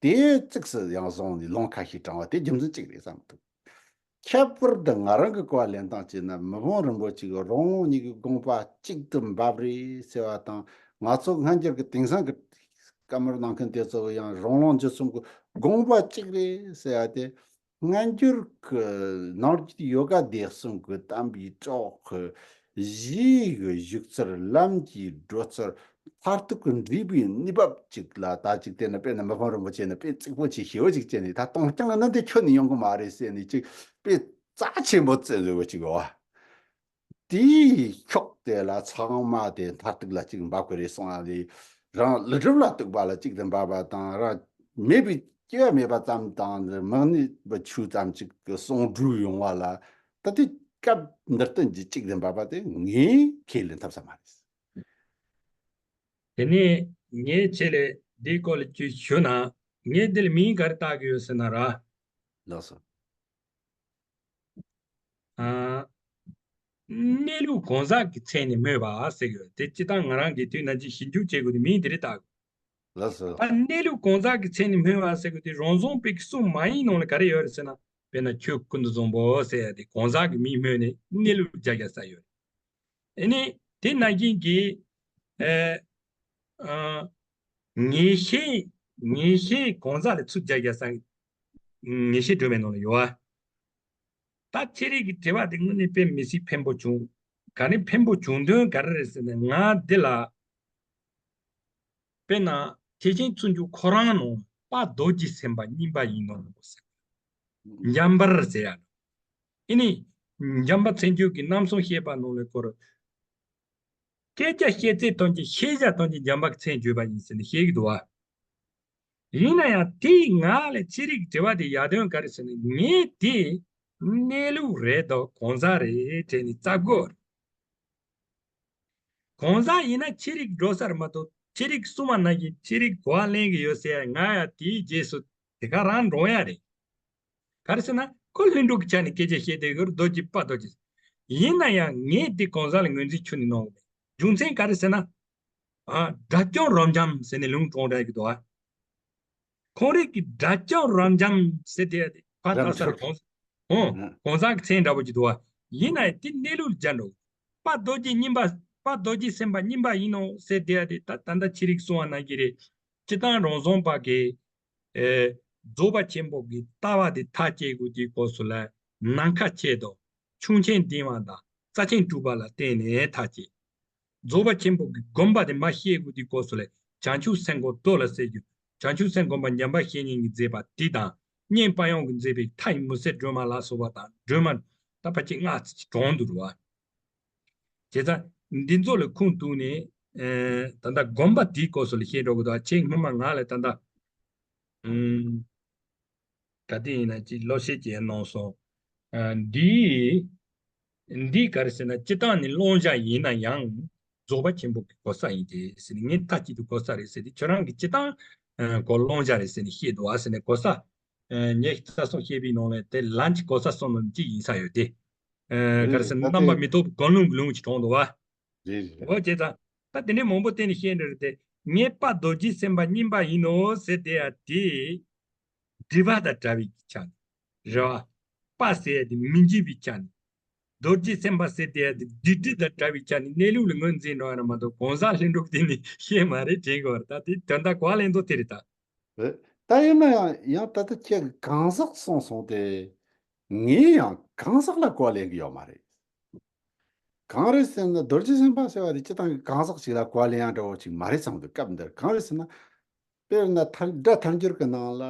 དེ་གཙིགས་སུ་ཡང་བཟུང་ནས་ལུང་ཁ་ཤས་དྲངས་པ་དེ་རྒྱུ་མཚན་གཅིག་རེད་བསམ་འདུག་ཁྱད་པར་དུ་ང་རང་གི་གོ་བ་ལེན་སྟངས་བྱས་ན་མི་ཕམ་རིན་པོ་ཆེ་གི་རང་ལུགས་གཉིས་ཀྱི་དགོངས་པ་གཅིག་ཏུ་འབབ་རེད་ཟེར་བ་དང་། ང་ཚོ་སྔ་འགྱུར་གྱི་དེང་སང་གི་བཀའ་མོལ་གནང་མཁན་དེ་ཚོ་ཡང་རང་ལུགས་འཇུག་གསུམ་གྱི་དགོངས་པ་གཅིག་རེད་ཟེར་བ་དེ། སྔ་འགྱུར་གྱི་ནང་གི་ཡོ་ག་སྡེ་གསུམ་གྱི་དམ་པའི་གྲོགས་ཀྱི་གཞིའི་གི་བཞུགས་ཚུལ། ལམ་གྱི་བགྲོད་ཚུལ། མཐར་ཐུག་གི་འགྲུབ་པའི་གནས་བབ་ཅིག་ལ་ད་ཅིག་བལྟས་ན། དཔེར་ན་མི་ཕམ་རིན་པོ་ཆེ་ནི་དཔེ་རྩིག་པོ་ཆེ་ཞེ་བོ་ཅིག་བྱས་ནས། ད་སྟོང་རྐྱང་ནི་དེ་ཁྱོན་ནས་ཡོང་གི་མ་རེད་ཟེར་ནས་ཅིག་དཔེ་རྩ་ཆེན་པོ་བརྩི་བཟོ་བོ་ཅིག་ཡོད་བ། དེའི་ཕྱོགས་དེ་ལ་ཚང་མ་དེ་མཐར་ཐུག་ལ་ཅིག་འབབ་ཀྱི་རེད་གསུང་ཡ་ལས། རང་ཀླུ་སྒྲུབ་ལ་གཏུགས་པ་ལ་གཅིག་ཏུ་འབབ་པ་དང་། རང་མེད་པའི་སྐྱེ་བ་མེད་པ་ཙམ་དང་མི་གནས་པའི་ཆོས་ཙམ་ཅིག་གི་གསུང་སྒྲོས་ཡོང་བ་ལ། ད་དེ་སྐབས་འདིར་བསྟན་གྱི་གཅིག་ཏུ་འབབ་པ་དེ་ངས་ཁས་ལེན་ཐུབ་ས་མ་རེད། དེ་ནས་ངས་ཁྱེད་ལ་འདིའི་སྐོར་ལ་ཅིག་ཞུ་ན། ངས་འདི་ལ་མིང་ག་རེ་བཏགས་ཀྱི་ཡོད་ཟེར་ན་ར། ལགས་སོ། ཨ། གནས་ལུགས་གང་ཟག་གི་མཚན་ནས་སྨོས་པ་ཟེར་གྱི་ཡོད། དེ་སྤྱིར་བཏང་ང་རང་གིས་དུས་ནམ་ཅིག་ཞིབ་འཇུག་བྱེད་དགོས་དུས་མིང་དེ་རེད་བཏགས། ལགས་སོ། ད་གནས་ལུགས་གང་ཟག་གི་མཚན་ནས་སྨོས་པ་ཟེར་དགོས་དུས། རང་བྱུང་པའི་གི་གསུང་མ་ཡིན་ནང་ལ་ག་རེ་ཡོད་རེད་ཟེར་ན། དཔེར་ན་ཆོས་ཀུན་ཏུ་བཟང་པོ་ཟེར་ཡ་དེ་གང་ཟག་གི་མིང་སྨོས་ནས་གནས་ལུགས་སྦྱར་ཡ་ས་ཡོད་རེད། ཨ་ནི་དེ་ནང་བཞིན་གྱི། ཨ། ཨ། ངེས་ཤེས། ངེས་ཤེས་གང་ཟག་ལ་ཚུར་སྦྱར་ཡ་ས། ངེས་ཤེས་སྒྲོན་མེའི་ནང་ལ་ཡོད་བ། ད་ཁྱེད་རང་གི་དྲི་བ་དེ་དངོས་གནས་དཔེ་མི་སྲིད་ཕན་པོ་བྱུང་། ག་ནས་ཕན་པོ་བྱུང་དོན་ག་རེ་རེད་ཟེར་ན། ང་འདི་ལ་དཔེར་ན་ཐེག་ཆེན་ཚུལ་འཇུག་ཁོ་རང་ནང་དཔལ་རྡོ་རྗེ་སེམས་དཔའ་སྙིང་པོ་ཡིན་ནོ་ཟེར། འཇམ་དཔལ་ཟེར་ཡ། ཨ་ནི་ འཇམ་དཔལ་མཚན་བརྗོད་ཀྱི་རྣམ་གསུམ་བཤད་པ་ནང་ལ་སྐོར། སྐད་ཆ་བཤད་ཚད་ཐམས་ཅད་ཤེས་བྱ་ཐམས་ཅད་འཇམ་དཔལ་གྱི་མཚན་བརྗོད་པ་ཡིན་ཟེར་ནས་བཤད་ཀྱི་འདུག་བ། ཡིན་ན་ཡང་དེའི་ངག་ལས་ཅི་རིགས་དྲི་བ་དེ་ཡར་དོན་ག་རེ་ཟེར་ན། ངས་དེ་གནས་ལུགས་རེད་དོ་གང་ཟག་རེད་དྲན་ནས་བཙལ་དགོས་རེད། གང་ཟག་ཡིན་ན་ཅི་རིགས་འགྲོ་ས་རེད་མ་གཏོགས། ཅི་རིགས་གསུངས་པ་ནང་བཞིན་ཅི་རིགས་གོ་བ་ལེན་གྱི་ཡོད་ཟེར་ཡ། ང་ཡང་དེའི་རྗེས་སུ་དེ་ག་རང་འགྲོ་ཡ་རེད། ག་རེ་ཟེར་ན། ཁོ་ལྷུན་གྲུབ་ཀྱི་ཆ་ནས་སྐད་ཆ་བཤད་བསྡད་ཡོད་རེད། རྡོ་རྗེ་དཔལ་རྡོ་རྗེ། ཡིན་ན་ཡང་ངས་དེ་གང་ཟག་ལ་ངོས་འཛིན་ཁྱོན་ནས་གནང་གི་མེད། རྒྱུ་མཚན་ག་རེ་ཟེར་ན། ཨ། དགྲ་བཅོམ་རབ་འབྱམས་ཟེར་ནས་ལུང་དྲངས་བསྡད་ཀྱི་འདུག་ཨ། ཁོང་རང་གིས་དགྲ་བཅོམ་རབ་འབྱམས་ཟེར་དེ་ཕར་ལྟ་ས་ར་གང་། ཨོ། ཨ། གང་ཟག་གི་མཚན་འདྲ་པོ་ཅིག་འདུག་བ། ཡིན་ན་ཡང་དེ་གནས་ལུགས་ལ་སྦྱར་འགྲོ། དཔལ་རྡོ་རྗེ་སྙིམ་པ། དཔལ་རྡོ་རྗེ་སེམས་དཔའ་སྙིམ་པ་ཡིན་ནོ་ཟེར་དེ་ཡ་དེ་ད་ད་ལྟ་ཅི་རིགས་གསུང་བ་ནང་བཞིན་རེད། སྤྱིར་བཏང་རང་བྱུང་བ་གི། ཨེ། རྫོགས་པ་ཆེན་པོ་གི་ལྟ་བ་དེ་མཐའ་བཅད་དགོས་དེ་སྐོར་སོགས་ལ་ནམ་མཁའ་ཁྱད་དང་ཁྱུང་ཆེན་ལྡིང་བ་དང་རྩ་ཆེན་སྤྲུལ་པ་ལ་བརྟེན་ནས་མཐའ་བཅད། རྫོགས་པ་ཆེན་པོ་གི་སྒོམ་པ་དེ་མར་བཤད་དགོས་དུས་སྐབས་སུ་ལ། བྱང་ཆུབ་སེམས་སྒོམ་རྡོ་ལ་ཟེར་རྒྱུ། བྱང་ཆུབ་སེམས་སྒོམ་པ་འཇམ་དཔལ་བཤེས་གཉེན་གྱིས་མཛད་པ་དེ་དང་། གཉན་པ་ཡང་གིས་མཛད་པའི་མཐའ་ཡི་མུན་སེལ་སྒྲོན་མ་ལ་སོགས་པ་དང་སྒྲོན་མ་ད་ཕལ་ཆེར་ལྔ་ཙམ་ཅིག་དྲངས་འདུག་རེད་བ། བྱས་ཙང་འདི་ཚོ་ལ་ཁུངས་གཏུགས་ནས། ཨེ། ད་ལྟ་སྒོམ་པ་དེའི་སྐོར་སོགས་ལ་བཤད་འགྲོ་གི་འདུག་བ། ཁྱེད་སྔོན་མ་ང་ལ་ད་ལྟ། ཨུམ། ག་དུས་ཡིན་ན་ཅིག་ཀློག་བཤད་ཅིག་གནང་སོང་། ཨ། འདི། འདི་ག་རེ་ཟེར་ན། སྤྱིར་བཏང་ནི་བླང་བྱ་ཡིན་ན་ཡང་རྫོགས་པ་ཆེན་པོ་གི་གོ་ས་ཡིན་ཏེ་ཟེར་ནས། ངས་མཐའ་གཅིག་ཏུ་གོ་ས་རེད་ཟེར་ཏེ། ཁྱོད་རང་གིས་སྤྱིར་བཏང་། ཨ། གོ་བླང་བྱ་རེད་ཟེར་ནས་བཤད་འདུག་བ་ཟེར་ནས་གོ་ས། ཨ། ངས་རྩ་གསུམ་བཤད་པའི་ནང་ལ་དེ་ལན་གཅིག་གོ་ས་གསུམ་ནང་གཅིག་ཡིན་ས་ཡོད་དེ། ཨ། ག་རེ་ཟེར་ན། རེད། ད་རྣམ་པ་དེ་མི་རྟོག་པའི་གང་ལུང་གི་ལུང་ཅིག་དྲངས་འདུག་བ། རེད་རེད། འོ། བྱས་ཙང་ད་དེ་འདྲའི་མང་པོ་བསྟན་ནས་བཤད་འདྲ་རེད་དེ། ངས་དཔལ་རྡོ་རྗེ་སེམས་དཔའ་སྙིམ་པ་ཡིན་ནོ་ཟེར་དེ་ཡ་དེ། སྒྲིབ་པ་དང་བྲལ་བའི་ཆ་ནས་རེད་བ། དཔལ་ཟེར་ཡ་དེ་མི་འཇིགས་པའི་ཆ་ནས། རྡོ་རྗེ་སེམས་དཔའ་ཟེར་དེ་ཡ་དེ་སྡིག་སྒྲིབ་དང་བྲལ་བའི་ཆ་ནས་གནས་ལུགས་ལ་ངོས་འཛིན་འགྲོ་ཡ་རེད་མ་གཏོགས། གང་ཟག་ལྷུན་གྲུབ་དེ་ནི་བཤད་མ་རེད་དྲན་དགོས་པ་རེད། ད་དེ་དོན་དག་གོ་བ་ལེན་ཚུལ་དེ་རེད་ད། རེད། ད་ཡིན་ན་ཡང་ཡང་ད་ལྟ་ཁྱེད་ཀྱིས་གང་ཟག་གསུངས་སོང་སྟེ། ངས་ཡང་གང་ཟག་ལ་གོ་བ་ལེན་གྱི་ཡོད་མ་རེད། གང་རེད་ཟེར་ན། རྡོ་རྗེ་སེམས་དཔའ་ཟེར་བ་དེ་སྤྱིར་བཏང་གི་གང་ཟག་ཅིག་ལ་གོ་བ་ལེན་ཡ་འདྲ་བོ་ཅིག་མ་རེད་བསམ་གི། སྐབས་འདིར་གང་རེད་ཟེར་ན། དཔེར་ན་ཐལ། སྒྲ་ཐལ་འགྱུར་གྱི་ནང་ལ་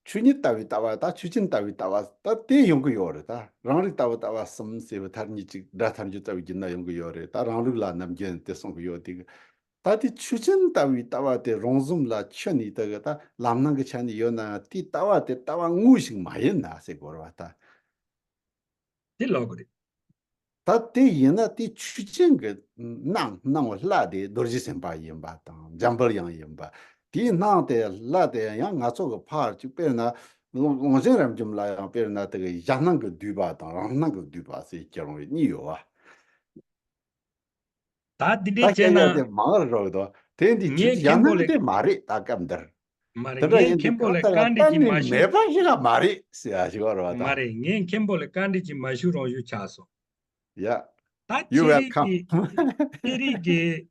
ཆོས་ཉིད་ལྟ་བའི་ལྟ་བ་དང་ཆོས་ཅན་ལྟ་བའི་ལྟ་བ་ད་དེ་ཡོང་གི་ཡོད་རེད། ད་རང་རིག་ལྟ་བུ་ལྟ་བ་གསུམ་ཟེར་བའི་ཐ་སྙད་ཅིག་སྒྲ་ཐལ་འགྱུར་ལྟ་བུའི་རྒྱུད་ན་ཡོང་གི་ཡོད་རེད། ད་རང་རིག་ལ་ནམ་རྒྱུན་དེ་གསུང་གི་ཡོད་དེ། ད་དེ་ཆོས་ཅན་ལྟ་བུའི་ལྟ་བ་དེ་རང་བཟུང་ལ་ཁྱོན་ནས་ད་གི་ད་ལམ་སྣ་གི་ཆ་ནས་ཡོད་ན་ཡང་། དེའི་ལྟ་བ་དེ་ལྟ་བ་དངོས་ཤིག་མ་ཡིན་ན་ཟེར་དགོས་རེད་བ་ད། དེ་ལོག་གི་རེད། ད་དེ་ཡིན་ན་དེ་ཆོས་ཅན་གྱི་སྣང་སྣང་བ་ལྷ་དེ་རྡོ་རྗེ་སེམས་དཔའ་ཡིན་པ་དང་། འཇམ་དཔལ་དབྱངས་ཡིན་པ། དེའི་སྣང་དེ་ལྷ་དེ་ཡང་ང་ཚོ་གི་ཕར་ཅིག་དཔེར་ན་ལུང་ལུང་ཞིང་རབ་འབྱམས་ལ་ཡང་དཔེར་ན་དེ་གི་གཞན་སྣང་གི་བསྡུས་པ་དང་རང་སྣང་གི་བསྡུས་པ་ཟེར་ཁྱེད་རང་གི་གཉིས་ཡོད་བ། ད་འདི་འདྲའི་ད་བྱས་ན། ཁྱེད་ཡང་དེ་མང་རོགས་དོ། དེ་འདི་ངས་ཆོས་ཅན་གཞན་མཁན་པོ་སྣང་ལ། དེ་མ་རེད་ད་སྐབས་འདིར། མ་རེད། དེ་འདྲ་ངས་ཡིན་དུས་མཁན་པོ་ལ་གང་ལྟར་ལ་བཀའ་འདྲི་གཏན་ཅིག་ནས་མ་ཞུ། མེད་པ་ཞིག་ལ་མ་རེད་ཟེར་ཡ་ཞིག་བར་བ་དང་། མ་རེད། ངས་མཁན་པོ་ལ་བཀའ་འདྲི་ཅིག་མ་ཞུ་རང་ཞུ་ཆགས་སོང་། ཡ། ད་You ཁྱེད་རིགས་welcome. ཀྱི། ཁྱེད་རིགས་ཀྱི།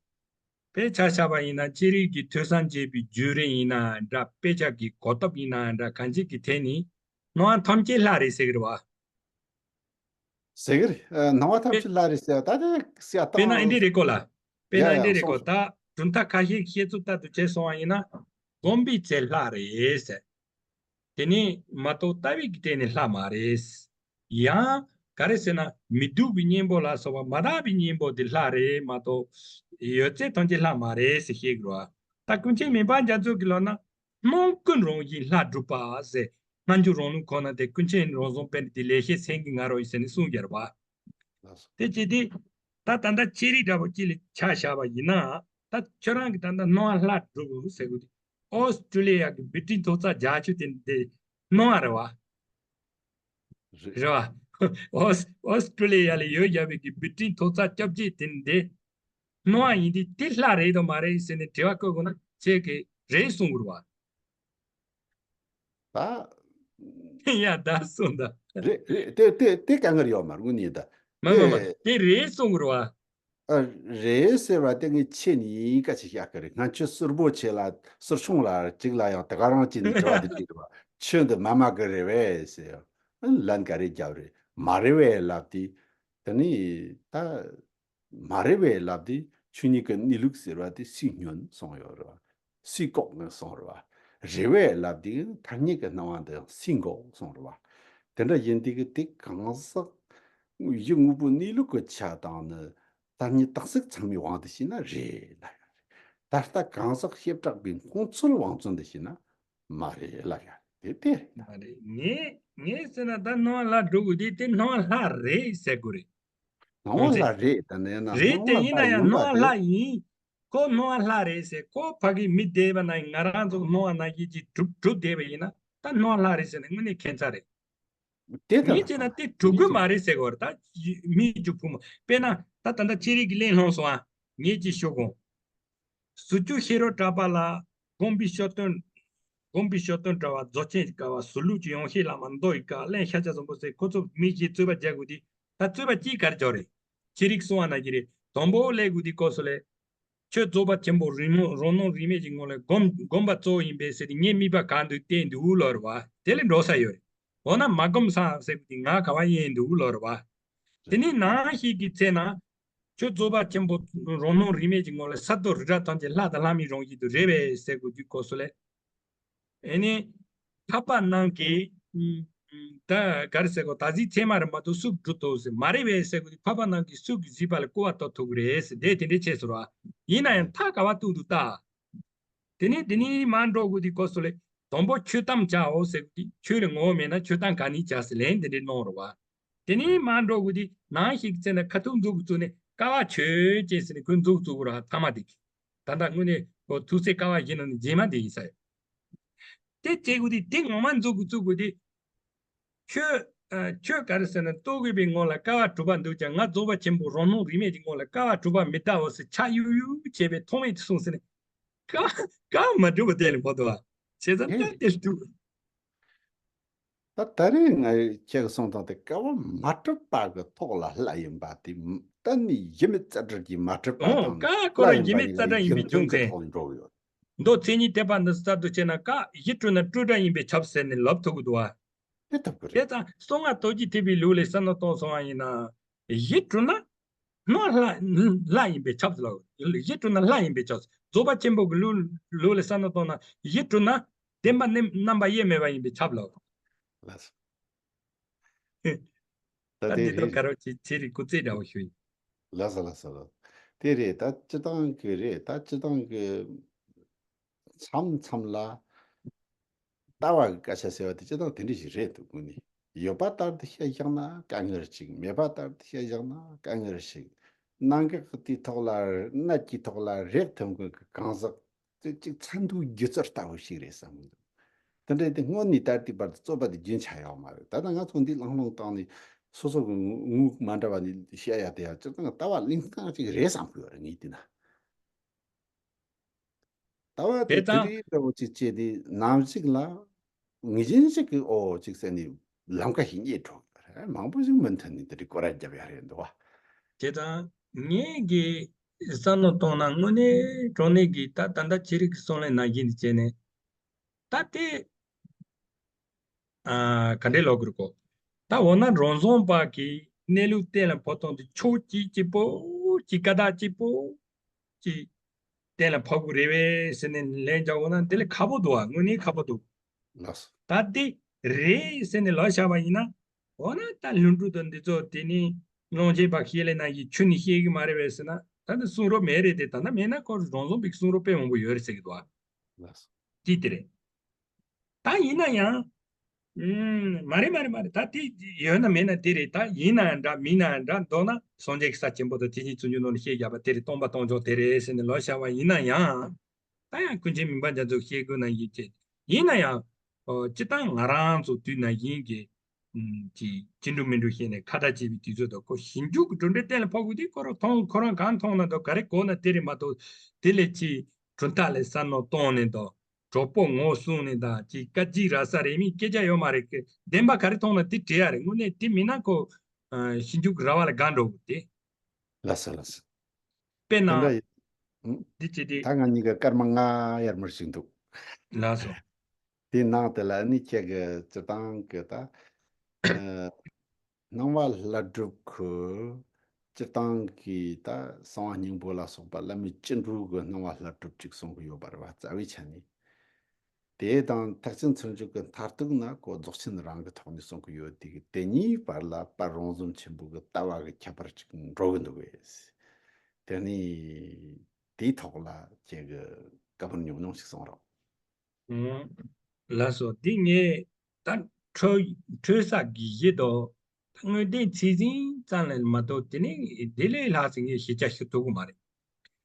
དཔེ་ཆ་བཞག་པ་ཡིན་ན་ཁྱེད་རིགས་ཀྱི་ཐོས་བསམ་བྱེད་པའི་བརྒྱུད་རིམ་ཡིན་ན་འདྲ། དཔེ་ཆ་གི་གོ་སྟོབས་ཡིན་ན་འདྲ། གང་ཅིའི་ཐད་ནས་སྣང་བ་ཐམས་ཅད་ལྷ་རེད་ཟེར་གི་རེད་བ། ཟེར་གི་རེད། ཨ། སྣང་བ་ཐམས་ཅད་ལྷ་རེད་ཟེར་བ་ད་དེ་ཟེར་དཔེར་ན་སྟངས། འདི་རེད་གོ་ལ། དཔེར་ན་ཡ་ཡ་འདི་རེད་གོ། སོང་སོང་། ད་གྲུབ་མཐའ་ཁ་ཤས་བཤད་ཚུལ་ལྟར་དུ་བྱས་སོང་བ་ཡིན་ན། སྒོམ་པའི་ཚེ་ལྷ་རེད་ཟེར། དེ་ནི་མ་གཏོགས་ལྟ་བའི་གི་སྟེང་ནས་ལྷ་མ་རེད། ཡང་ག་རེ་ཟེར་ན། མི་སྡུག་པའི་གཉེན་པོ་ལ་སོགས་པ་མ་དག་པའི་གཉེན་པོ་དེ་ལྷ་རེད་མ་གཏོགས། ཡོད་ཚད་ཐམས་ཅད་ལྷ་མ་རེད་ཟེར་བཤད་གི་རེད་བ། ད་ཀུན་མཁྱེན་མེ་འབར་རྒྱ་མཚོ་གི་ལོ་ན། སྣང་ཀུན་རང་བཞིན་ལྷ་གྲུབ་པ་ཟེར། སྔ་འགྱུར་རང་ལུགས་ཁོ་ན་དེ་ཀུན་མཁྱེན་རང་བྱུང་པཎྜི་ཏའི་ལེགས་བཤད་སེང་གེ་ང་རོ་ཡིས་ཟེར་ནས་གསུངས་ཡོད་རེད་བ། ལགས་སོ། དེ་བྱས་ཏེ། ད་ད་ལྟ་ཁྱེད་རིགས་འདྲ་པོ་གཅིག་ལ་ཆ་བཞག་པ་ཡིན་ན། ད་ཁྱོད་རང་གིས་ད་ལྟ་སྣང་བ་ལྷ་གྲུབ་ཟེར་གོ་དེ། ཨོ་སི་ཀྲུ་ལི་ཡ་གི་བི་ཊིན་ཐོག་རྩེག་རྒྱ་ཆེ་དེ་འདི་སྣང་བ་རེད་བ། རེད། རེད་བ། ཨོ་སི་ཨོ་སི་ཀྲུ་ལི་ཡ་ལ་ཡོད་བཞག་པའི་གི་བི་ཊིན་ཐོག་རྩེག་སྐྱོ་བརྗིད་དེ་འདི་སྣང་བ་ཡིན་དུས། དེ་ལྷ་རེད་དམ་མ་རེད་ཟེར་ནས་དྲི་བ་བཀོད་དགོས་ན། ཁྱེད་ཀྱིས་རེད་གསུང་དགོས་རེད་བ། ད། ཡ། ད་གསུངས་ད། རེད་རེད། དེ་དེ་དེ་དཀའ་ངལ་ཡོད་མ་རེད། དངོས་གནས་ད། མ་མ་མ། དེ། དེ་རེད་གསུང་དགོས་རེད་བ། ཨ། རེད་ཟེར་བ་དེ་ངས་ཁྱེད་ནས་སྐད་ཆ་བཤད་ཀྱི་རེད། སྔ་ཆོས་ཟུར་པོ་ཆེ་ལ་ཟུར་ཆུང་ལ་གཅིག་ལ་ཡང་དེ་ག་རང་བྱས་ནས་དྲི་བ་དེ་དྲིས་རེད་བ། ཆོས་འདི་མ་མ་གི་རེད་པས་ཟེར། ཨ། ལན་ག་རེ་རྒྱབ་རེད། མ་རེད་པས་ལབ་དུས། དེ་ནས་ད། མ་རེད་པས་ལབ་དུས་ཆོས་ཉིད་ཀྱི་གནས་ལུགས་ཟེར་བ་དེ་སུས་ཉོན་གསུངས་ཡོད་རེད་བ། སུས་ལྐོག་ནས་གསུངས་རེད་བ། རེད་པས་ལབ་དུས་ཐ་སྙད་ཀྱི་སྣང་བ་འདི་ཡང་སུས་འགོག་གསུངས་རེད་བ། དེ་འདྲ་ཡིན་དུས་ཀྱི་དེ་གང་ཟག་ གཞི་དངོས་པོ་གནས་ལུགས་ཀྱི་ཆ་དང་ནི། ད་ནི་རྟགས་གཟུགས་ཚང་མའི་དབང་དུ་བྱས་ན་རེད་ལབ་ཡོད་རེད། ད་ལྟ་གང་ཟག་བྱེ་བྲག་པའི་སྔོན་ཚུལ་དབང་བཙོན་དུ་བྱས་ན་མ་རེད་ལབ་ཡོད་རེད། དེ་དེ་རེད། མ་རེད། ངས་ངས་ཟེར་ན་ད་སྣང་བ་ལྷ་སྒྲུབ་དགོས་དུས་དེ་སྣང་བ་ལྷ་རེད་ཟེར་དགོས་རེད། སྣང་བ་ལྷ་རེད། ད་ནས་ན་རེད་སྣང་དེ། བ་ཡིན་ལྷ་ན་ཡང་ཡིན་པ་སྣང་བ་ལྷ་རེད། ཡིན། ཁོ་སྣང་བ་ལྷ་རེད་ཟེར། ཁོ་ཕ་གི་མི་བསྡད་པ་ན་ང་རང་ཚོ་སྣང་བ་ན་ཡིད་ཀྱིས་གྲུབ་གྲུབ་བསྡད་པ་ཡིན་ན་ད་སྣང་བ་ལྷ་རེད་ཟེར་ན་དངོས་གནས་ཁྱད་མཚར་རེད། དེ་ལྟར་ངས་བྱས་ན་དེ་གྲུབ་གི་མ་རེད་ཟེར་གི་བར་ད་མིའི་རྒྱུ་བུ་མོ་དཔེར་ན་ད་ད་ལྟ་ཅི་རིགས་ཀྱི་གླེང་སློང་སོང་ཨ། ངས་ཅིག་ཞུ་གོང་། ཟུར་བཅུ་ཤེས་རབ་གྲགས་པ་ལ་དགོངས་པའི་ཞུ་དོན། དགོངས་པའི་ཞུ་དོན་དྲ་བ་རྫོགས་ཆེན་གྱི་ཀ་བ་ཟུར་ལུགས་ཀྱི་ཡོངས་ཤེས་བླ་མ་མདོ་ཡི་བཀའ་གླེང་ཤཱཀྱ་བཟང་པོ་ཟེར། ཁོ་ཚོ་མི་གཅིག་རྩོད་པ་རྒྱག་དགོས་དུས་ད་རྩོད་པ་གཅིག་གར་འཇོག་རེད། ཅི་རིགས་གསུང་བ་ན་གི་རེད། དང་པོ་ལས་དགོས་དུས་སྐབས་སུ་ལས། ཁྱོད་རྫོགས་པ་ཆེན་པོ་རིང་མོ་རང་སྣང་རིས་མེད་ཀྱི་ངང་ལ་སྒོམ་སྒོམ་པ་གཙོ་བོ་ཡིན་པས་ཟེར་ཏེ་ངའི་དམིགས་པ་ག་འདུག་བལྟས་འདུག་ལོ་རེད་བ། དེ་ལས་འགྲོ་ས་ཡོད་རེད། འོ་ན་མ་སྒོམ་སང་ཟེར་དུས་ང་ག་བ་ཡིན་འདུག་ལོ་རེད་བ། དེ་ནས་ནང་ཞིག་གི་ཚེ་ན། ཁྱོད་རྫོགས་པ་ཆེན་པོ་རང་སྣང་རིས་མེད་ཀྱི་ངང་ལ་ས་རྡོ་རི་བྲག་ཐམས་ཅད་ལྷ་དང་ལྷ་མིན་རང་བཞིན་དུ་རེད་པས་ཟེར་དགོས་དུས་སྐབས་སུ་ལས། ཨེ་ནི། འཕགས་པ་རྣམས་ཀྱིས། ཨུམ། ཨུམ། ད་ག་རེ་ཟེར་གོ། ད་གཟོད་ཚད་མ་རིམ་པ་དུ་སུས་སྒྲུབ་ཐུབ་ཟེར། མ་རེད་པས་ཟེར་དགོས་དུས་འཕགས་པ་རྣམས་ཀྱིས་སུ་གིས་གཟིགས་པ་ལ་སྐུར་བ་བཏབ་ཐུབ་ཀྱི་རེད་ཟེར། དེ་དེ་འདྲའི་ཆེ་ཟེར་བ། ཡིན་ན་ཡང་མཐའ་ག་བ་གཏུགས་འདུག་ད། དེ་ནས་དེ་ནས་མར་འགྲོ་དགོས་དུས་སྐབས་སུ་ལས། དང་པོ་ཆོས་གཏམ་བྱའོ་ཟེར་དགོས་དུས་ཆོས་ལ་ངོ་བོ་མེད་ན་ཆོས་གཏམ་ག་ནས་བྱ་ཟེར་ལན་དེ་འདྲའི་གནང་རེད་བ། དེ་ནས་མར་འགྲོ་དགོས་དུས་ནང་ཞིག་ཚེ་ན་ཁ་ཐུག་མཛུབ་གུ་བཙུགས་ནས་ཀ་བ་ཆོས་ཅན་ཟེར་ནས་ཁོས་མཛུབ་གུ་བཙུགས་དགོས་ར་ཐ་མ་དེ་གི། ད་ལྟ་དངོས་གནས་ཁོ་ཐུགས་སྲས་ཀ་བ་བཞི་ནང་ནས་རྗེས་མ་དེ་ཡིན་ས་ཡོད། དེ་བྱེད་དགོས་དུས་དེ་ངོ་མ་མཛུབ་གུ་བཙུགས་དགོས་དུས། ཁྱོད། ཨ། ཁྱོད་ག་རེ་ཟེར་ན་རྟོག་གེ་པའི་ངང་ལ་ཀ་བ་གྲུབ་པ་འདུག་ཀྱང་ང་རྫོགས་པ་ཆེན་པོ་རང་སྣང་རིས་མེད་ཀྱི་ངང་ལ་ཀ་བ་གྲུབ་པ་མི་ལྟ་འོ་ཟེར་ཆ་གཡུག་གཡུག་བྱས་པའི་ཐོག་མེད་དུ་སོང་ཟེར་ནས། ཀ་ཀ་བ་མ་གྲུབ་པ་དེ་ལ་བབ་འདུག་བ། བྱས་ཙང་ཀ་དེ་གྲུབ། ད་ད་རེས་ང་ཁྱེད་ཀྱི་གསུང་སྟངས་དེ་ཀ་བ་མ་གྲུབ་པ་གི་ཐོག་ལ་ལྷ་ཡིན་པ་དེ་གཏན་ནས་གཞི་མེད་རྩ་བྲལ་གྱིས་མ་གྲུབ་པ་ཨོ་དང་ཀ་ལྷ་ཁོ་རང་ཡིན་གཞི་མེད་རྩ་བྲལ་ཡིན་པའི་རྒྱུ་མཚན། ཐོག་ལ་འགྲོ་གི་ཡོད། མདོ་མཚན་ཉིད་ཐེག་པ་འདི་གསར་དུ་བྱས་ན་ཀ་གཞི་གྲུབ་ན་སྤྲོས་བྲལ་ཡིན་པས་ཁྱབ་ཟེར་ནས་ལབ་ཐུབ་ཀྱི་འདུག་བ། དེ་ཐུབ་ཀྱི་རེད། དེ་ཙང་གསང་སྔགས་རྡོ་རྗེ་ཐེག་པའི་ལུགས་ལས་བསམ་མནོ་བཏང་སོང་བ་ཡིན་ན། གཞི་གྲུབ་ན་སྣང་ལྷ་ལྷ་ཡིན་པས་ཁྱབ་ཟེར་ལ། གཞི་གྲུབ་ན་ལྷ་ཡིན་པས་ཁྱབ་ཟེར། རྫོགས་པ་ཆེན་པོ་གི་ལུགས་ལུགས་ལས་བསམ་མནོ་བཏང་ན་གཞི་གྲུབ་ན་བདེན་པ་རྣམ་རྣམ་པ་དབྱེར་མེད་པ་ཡིན་པས་ཁྱབ་ལ། ལགས་སོ། ད་ད་དེ་འདི་དང་རེད། ག་རེ་བྱེད་བྱེད་རིགས་སྐུ་རྩེད་འདྲ་བོ་ཞུ་ཡིན། ལགས་སོ་ལགས་སོ་ལགས། དེ་རེད། ད་སྤྱི་བཏང་གི་རེད། ད་སྤྱི་བཏང་གི་མཚམས་མཚམས་ལ་ལྟ་བ་གི་སྐད་ཆ་ཟེར་བ་དེ་སྤྱི་བཏང་དེ་འདྲ་ཞིག་རེད་འདུག་དངོས་གནས། ཡོད་པ་ལྟར་དུ་བཤད་བཞག་ན་དཀའ་ངལ་ཞིག་མེད་པ་ལྟར་དུ་བཤད་བཞག་ན་དཀའ་ངལ་ཞིག་གནད་འགག་གི་དེའི་ཐོག་ལ་གནད་ཀྱི་ཐོག་ལ་རེག་ཐུབ་མཁན་གྱི་གང་ཟག་དེ་གཅིག་མཚན་ཐོའི་སྒྱུ་རྩལ་ལྟ་བུ་ཞིག་རེད་བསམ་གྱི་འདུག་དེ་འདྲ་དེ་སྔོན་ནས་ད་ལྟའི་བར་དུ་རྩོད་པ་དེ་རྒྱུན་ཆད་ཡོད་མ་རེད། ད་ལྟ་ང་ཚོ་འདི་བླངས་བླངས་བཏང་ནས་སོ་སོ་གི་ངོ་མ་འདྲ་བ་ནས་བཤད་ཡ་དེ་ཡང་སྤྱིར་བཏང་ལྟ་བ་གླེང་སྟངས་ཅིག་རེད་བསམ་གྱི་ཡོད་རེད་ངས་བལྟས་ན། ལྟ་བ་དེ་དེ་དེ་ཙང་རིགས་འདྲ་བོ་ཅིག་བྱས་ཏེ་ནམ་ཞིག་ལ་ངེས་ཅན་ཞིག་གི་ཨོ་ཅིག་ཟེར་ནས་ལམ་ཁ་ཞིག་རྙེད་འགྲོ་གི་ཡོད་རེད། མང་པོ་ཞིག་མུ་མཐུད་ནས་དེ་འདྲའི་སྐོར་ར་རྒྱབ་ཡ་རེད་འདུག་བ། དེ་ཙང་ངས་གི་བསམ་བློ་གཏོང་ན་དངོས་གནས་དྲང་གནས་ཀྱི་ད་ད་ལྟ་ཁྱེད་རིགས་ཀྱི་གསུང་ལན་ནང་བཞིན་དུ་བྱས་ནས་ད་དེ་ཨ་ག་འདྲའི་ལོག་གི་རེད་གོ། ད་འོ་ན་རང་བཟང་པ་གི་གནས་ལུགས་གཏན་ལ་ཕབ་སྟངས་དེ་ཕྱོགས་གཅིག་གཅིག་པོ་གཅིག་ཀ་དག་གཅིག་པོ་གཅིག་གཏན་ལ་ཕབ་དགོས་རེད་པས་ཟེར་ནས་ལན་རྒྱག་འོ་ན་དེ་ལས་ཁག་པོ་འདུག་བ། དངོས་གནས་ཁག་པོ་འདུག་ལགས་སོ། ད་དེ་རེད་ཟེར་ནས་ལབ་བཞག་པ་ཡིན་ན། འོ་ན་ད་ལྷུན་གྲུབ་དང་འདི་ཚོ་དེ་ནི་སློབ་མཆེད་པ་ཤེས་ལེ་ན་ཡིན་ཁྱོད་ནི་ཤེས་གི་མ་རེད་པས་ཟེར་ན་ད་ནི་གསུང་རོགས་མེད་རེད་དེ། ད་ལྟ་མེད་ན་ཁོ་རང་བཟང་པའི་གསུང་རོགས་དཔེ་མང་པོ་ཡོད་རེད་ཟེར་གི་འདུག་ཨ། ལགས་སོ། དེ་དེ་རེད། ད་ཡིན་ན་ཡང་། ཨུམ། མ་རེད་མ་རེད་མ་རེད། ད་དེ་ཡོད་ན་མེད་ན་དེ་རེད། ད་ཡིན་ན་ཡང་འདྲ་མིན་ན་ཡང་འདྲ་མདོར་ན་སངས་རྒྱས་ཀྱི་ས་ཆེན་པོ་དང་དེ་བཞིན་བྱང་ཆུབ་ནོར་ལ་བཤད་བཞག་པ་དེ་རེད། སྟོང་པ་སྟོང་ཕྱོགས་དེ་རེད་ཟེར་ནས་ལབ་བཞག་པ་ཡིན་ན་ཡང་། ད་ཡང་ཀུན་མཁྱེན་མིང་པ་རྒྱ་མཚོས་བཤད་དགོས་ན་ཡིན་ཅེས། ཡིན་ན་ཡང་། ཨོ། སྤྱིར་བཏང་ང་རང་ཚོ་དུས་ན་ཡིན་གྱི། ཨུམ། ཅི་ཅི་འགྲོ་མི་འགྲོ་བཤད་ནས་ཁ་བརྡ་བྱེད་པའི་དུས་ཚོད་དང་ཁོ་ཞིབ་འཇུག་གི་གྲུབ་འབྲས་གཏན་ལ་ཕབ་དགོས་དུས་ཁོ་རང་མཐོང་ཁོ་རང་གང་མཐོང་ན་འདུག་ག་རེ་གོ་ན་དེ་རེད་མ་གཏོགས་དེ་ལས་ཅི་གྲུབ་མཐའ་ལ་བསམ་མནོ་གཏོང་ནས་དང་གྲོགས་པོ་ངོ་སྲུང་ནས་དང་ཅི་སྐད་ཅིག་ར་ས་རེ་མིག་སྐད་ཆ་ཡོད་མ་རེད་གི། བདེན་པ་ག་རེ་མཐོང་ན་དེ་བྲིས་ཡ་རེད། དངོས་གནས་དེ་མིན་ན་ཁོ་ཞིབ་འཇུག་གི་ར་བ་ལ་དགའ་འགྲོ་གི་དེ། ལགས་སོ་ལགས་སོ། དཔེར་ན། དེ་འདྲ་ཡིན། འདི་བྱས་ཏེ། ད་ང་གཉིས་ཀ་སྐར་མ་ལྔ་ཡར་མར་ཞིག་འདུག་ལགས་སོ། དེའི་ནང་དེ་ལ་ནི་ཁྱེད་ཀྱི་སྤྱིར་བཏང་གི་ད། ཨ། སྣང་བ་ལྷ་སྒྲུབ་ཁུལ། སྤྱིར་བཏང་གི་ད་གསང་བ་སྙིང་པོ་ལ་སོགས་པ་བླ་མེད་སྤྱི་འགྲོའི་གི་སྣང་བ་ལྷ་སྒྲུབ་ཅིག་གསུང་གི་ཡོད་པ་རེད་བ། རྩ་བའི་ཆ་ནས། དེ་དང་ཐེག་ཆེན་ཚུལ་འཇུག་གི་མཐར་ཐུག་ན་ཁོ་རྫོགས་ཆེན་རང་གི་ཐོག་ནས་གསུང་གི་ཡོད་དེ། དེ་གཉིས་བར་ལ་དཔལ་རོང་ཟོམ་ཆེན་པོ་གི་ལྟ་བ་གི་ཁྱད་པར་ཅིག་འགྲོ་གི་འདུག་གས། དེ་ནས་དེའི་ཐོག་ལ་ཁྱེད་ཀྱི་བཀའ་མོལ་ཉུང་ཉུང་ཞིག་གསུང་རོགས། ཨང་། ལགས་སོ། འདི་ངས་ད་འཕྲོས་འཕྲོས་ས་གི་གཞི་དང་དངོས་བསྟན་ཚིག་ཟིན་ཙམ་ལས་མ་གཏོགས། དེ་ནས་དེ་ལས་ལྷག་ཙམ་ངས་ཞིབ་ཆ་ཞུ་ཐུབ་ཀྱི་མ་རེད།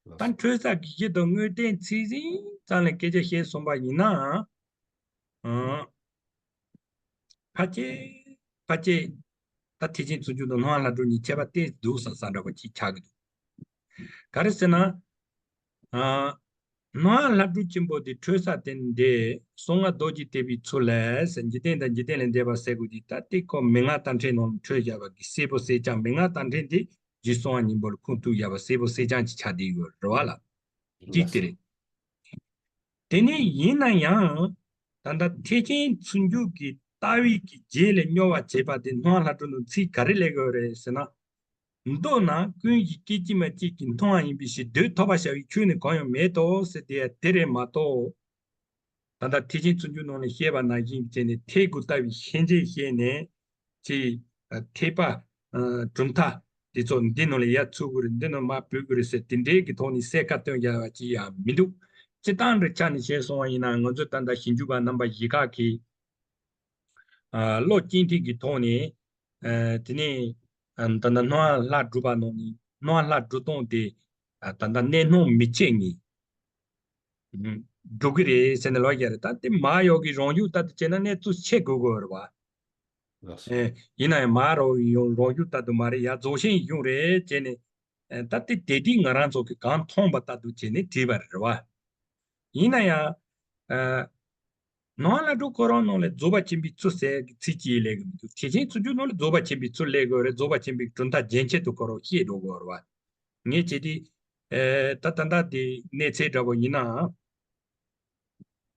ལགས་ད་སོ། འཕྲོས་ས་གི་གཞི་དང་དངོས་བསྟན་ཚིག་ཟིན་ཙམ་ལས་སྐད་ཆ་བཤད་སོང་པ་ཡིན་ན། ཨང་། ཕལ་ཆེར་ཕལ་ཆེར་ད་ཐེག་ཆེན་ཚུལ་འཇུག་དང་སྣང་བ་ལྷ་སྒྲུབ་གཉིས་ཁྱད་པར་ཏོག་ཙམ་འདུག་ས་ས་འདྲ་པོ་ཅིག་ཆགས་ཀྱི་འདུག་ག་རེ་ཟེར་ན། ཨ། སྣང་བ་ལྷ་སྒྲུབ་ཆེན་པོ་དེ་འཕྲོས་ས་དེ་འདི་གསང་སྔགས་རྡོ་རྗེ་ཐེག་པའི་ཚུལ་ལས་ཟེར། འཇིག་རྟེན་དང་འཇིག་རྟེན་ལས་འདས་པ་ཟེར་དགོས་དེ། ད་དེ་ཁོ་མན་ངག་རྟ་ཕྲེང་ནང་འཕྲོས་བཞག་པ་གི་སྲས་པོ་སྲས་ལྕམ། མན་ངག་རྟ་ཕྲེང་དེ་རྗེ་བཙུན་པ་སྙིང་པོ་ལ་ཁུངས་གཏུགས་བཞག་པ་སྲས་པོ་སྲས་ལྕམ་གྱི་ཆ་དེ་ཡོད་རེད་བ་ལ། གཅིག་དེ་རེད། དེ་ནས་ཡིན་ན་ཡང་ད་ལྟ་ཐེག་ཆེན་ཚུལ་འཇུག་གི་ལྟ་བའི་གི་རྗེས་ལ་སྨྱོ་བ་བྱེད་པ་དེ་སྣང་བ་ལྷ་སྒྲུབ་ནང་ཚིག་ག་རེ་སླེབས་ཡོད་རེད་ཟེར་ན། མདོར་ན་ཀུན་གཞི་སྐད་ཅིག་མ་གཅིག་གིས་མཐོང་བ་ཡིན་པའི་ཕྱིར། དེ་ཐོབ་པར་བྱ་བའི་ཆོས་ནི་གང་ཡང་མེད་དོ་ཟེར་དེ་ཡང་དེ་རེད་མ་གཏོགས། ད་ལྟ་ཐེག་ཆེན་ཚུལ་འཇུག་ནང་ནས་བཤད་པ་ནང་བཞིན་བྱས་ནས་ཐེག་དགུ་ལྟ་བུའི་ཤན་འབྱེད་བཤད་ནས་ཅིག་ཐེག་པ་གྲུབ་མཐའ་དེ་ཚོ་འདི་ནང་ལ་ཡར་ཚུད་དགོས་རེད། འདི་ནང་མར་བུད་དགོས་རེད་ཟེར་དེ་འདྲའི་གི་ཐོག་ནས་གསལ་ཁ་སྟོན་རྒྱག་པ་ཅིག་ཡང་མི་འདུག་སྤྱིར་བཏང་གི་ཆ་ནས་བཤད་སོང་བ་ཡིན་ན། ང་ཚོས་ད་ལྟ་ཞིབ་འཇུག་པ་རྣམ་པ་བཞི་ཁག་གིས་ཨ། བློ་སྐྱེད་མཐུན་གྱི་ཐོག་ནས། ཨ། དེ་ནས་ཨ། ད་ལྟ་སྣང་བ་ལྷ་སྒྲུབ་པ་ནང་ནས་སྣང་བ་ལྷ་སྒྲུབ་སྟངས་དེ་ཨ། ད་ལྟ་གནས་སྣང་མི་ཕྱེད་ངེས་སྒྲུབ་ཀྱི་རེད་ཟེར་ནས་ལབ་ཡོད་རེད། ད་དེ་མར་ཡོང་གི་རང་བཞིན་ལྟར་དུ་བྱས་ན་གནས་ཚུལ་ཕྱེད་དགོས་དགོས་རེད་བ། ལགས་སོ། ཨེ། ཡིན་ན་ཡང་མར་ཡོང་རང་བཞིན་ལྟར་དུ་མ་རེད། ཡར་རྫོགས་ཆེན་གཞུང་རེད་བྱས་ནས། ཨེ། ད་དེ་དེ་དུས་ང་རང་ཚོ་གིས་གང་མཐོང་བ་ལྟར་དུ་བྱས་ནས་བྲིས་པ་རེད་བ། ཡིན་ན་ཡང་། ཨ། སྣང་བ་ལྷ་སྒྲུབ་ཁོ་རང་ནང་ལ་རྫོགས་པ་ཆེན་པོའི་ཚུལ་ཟེར་གྱི་ཚིག་གཅིག་སླེབས་ཀྱི་མི་འདུག་ཐེག་ཆེན་ཚུལ་འཇུག་ནང་ལ་རྫོགས་པ་ཆེན་པོའི་ཚུལ་སླེབས་དགོས་རེད། རྫོགས་པ་ཆེན་པོའི་གྲུབ་མཐའ་རྒྱན་ཆེད་དུ་ཁོ་རང་བཤད་འགྲོ་དགོས་རེད་བ། ངས་བྱས་ཏེ། ཨེ། ད་ད་ལྟ་དེ་གནས་ཚད་འདྲ་པོ་ཡིན་ན།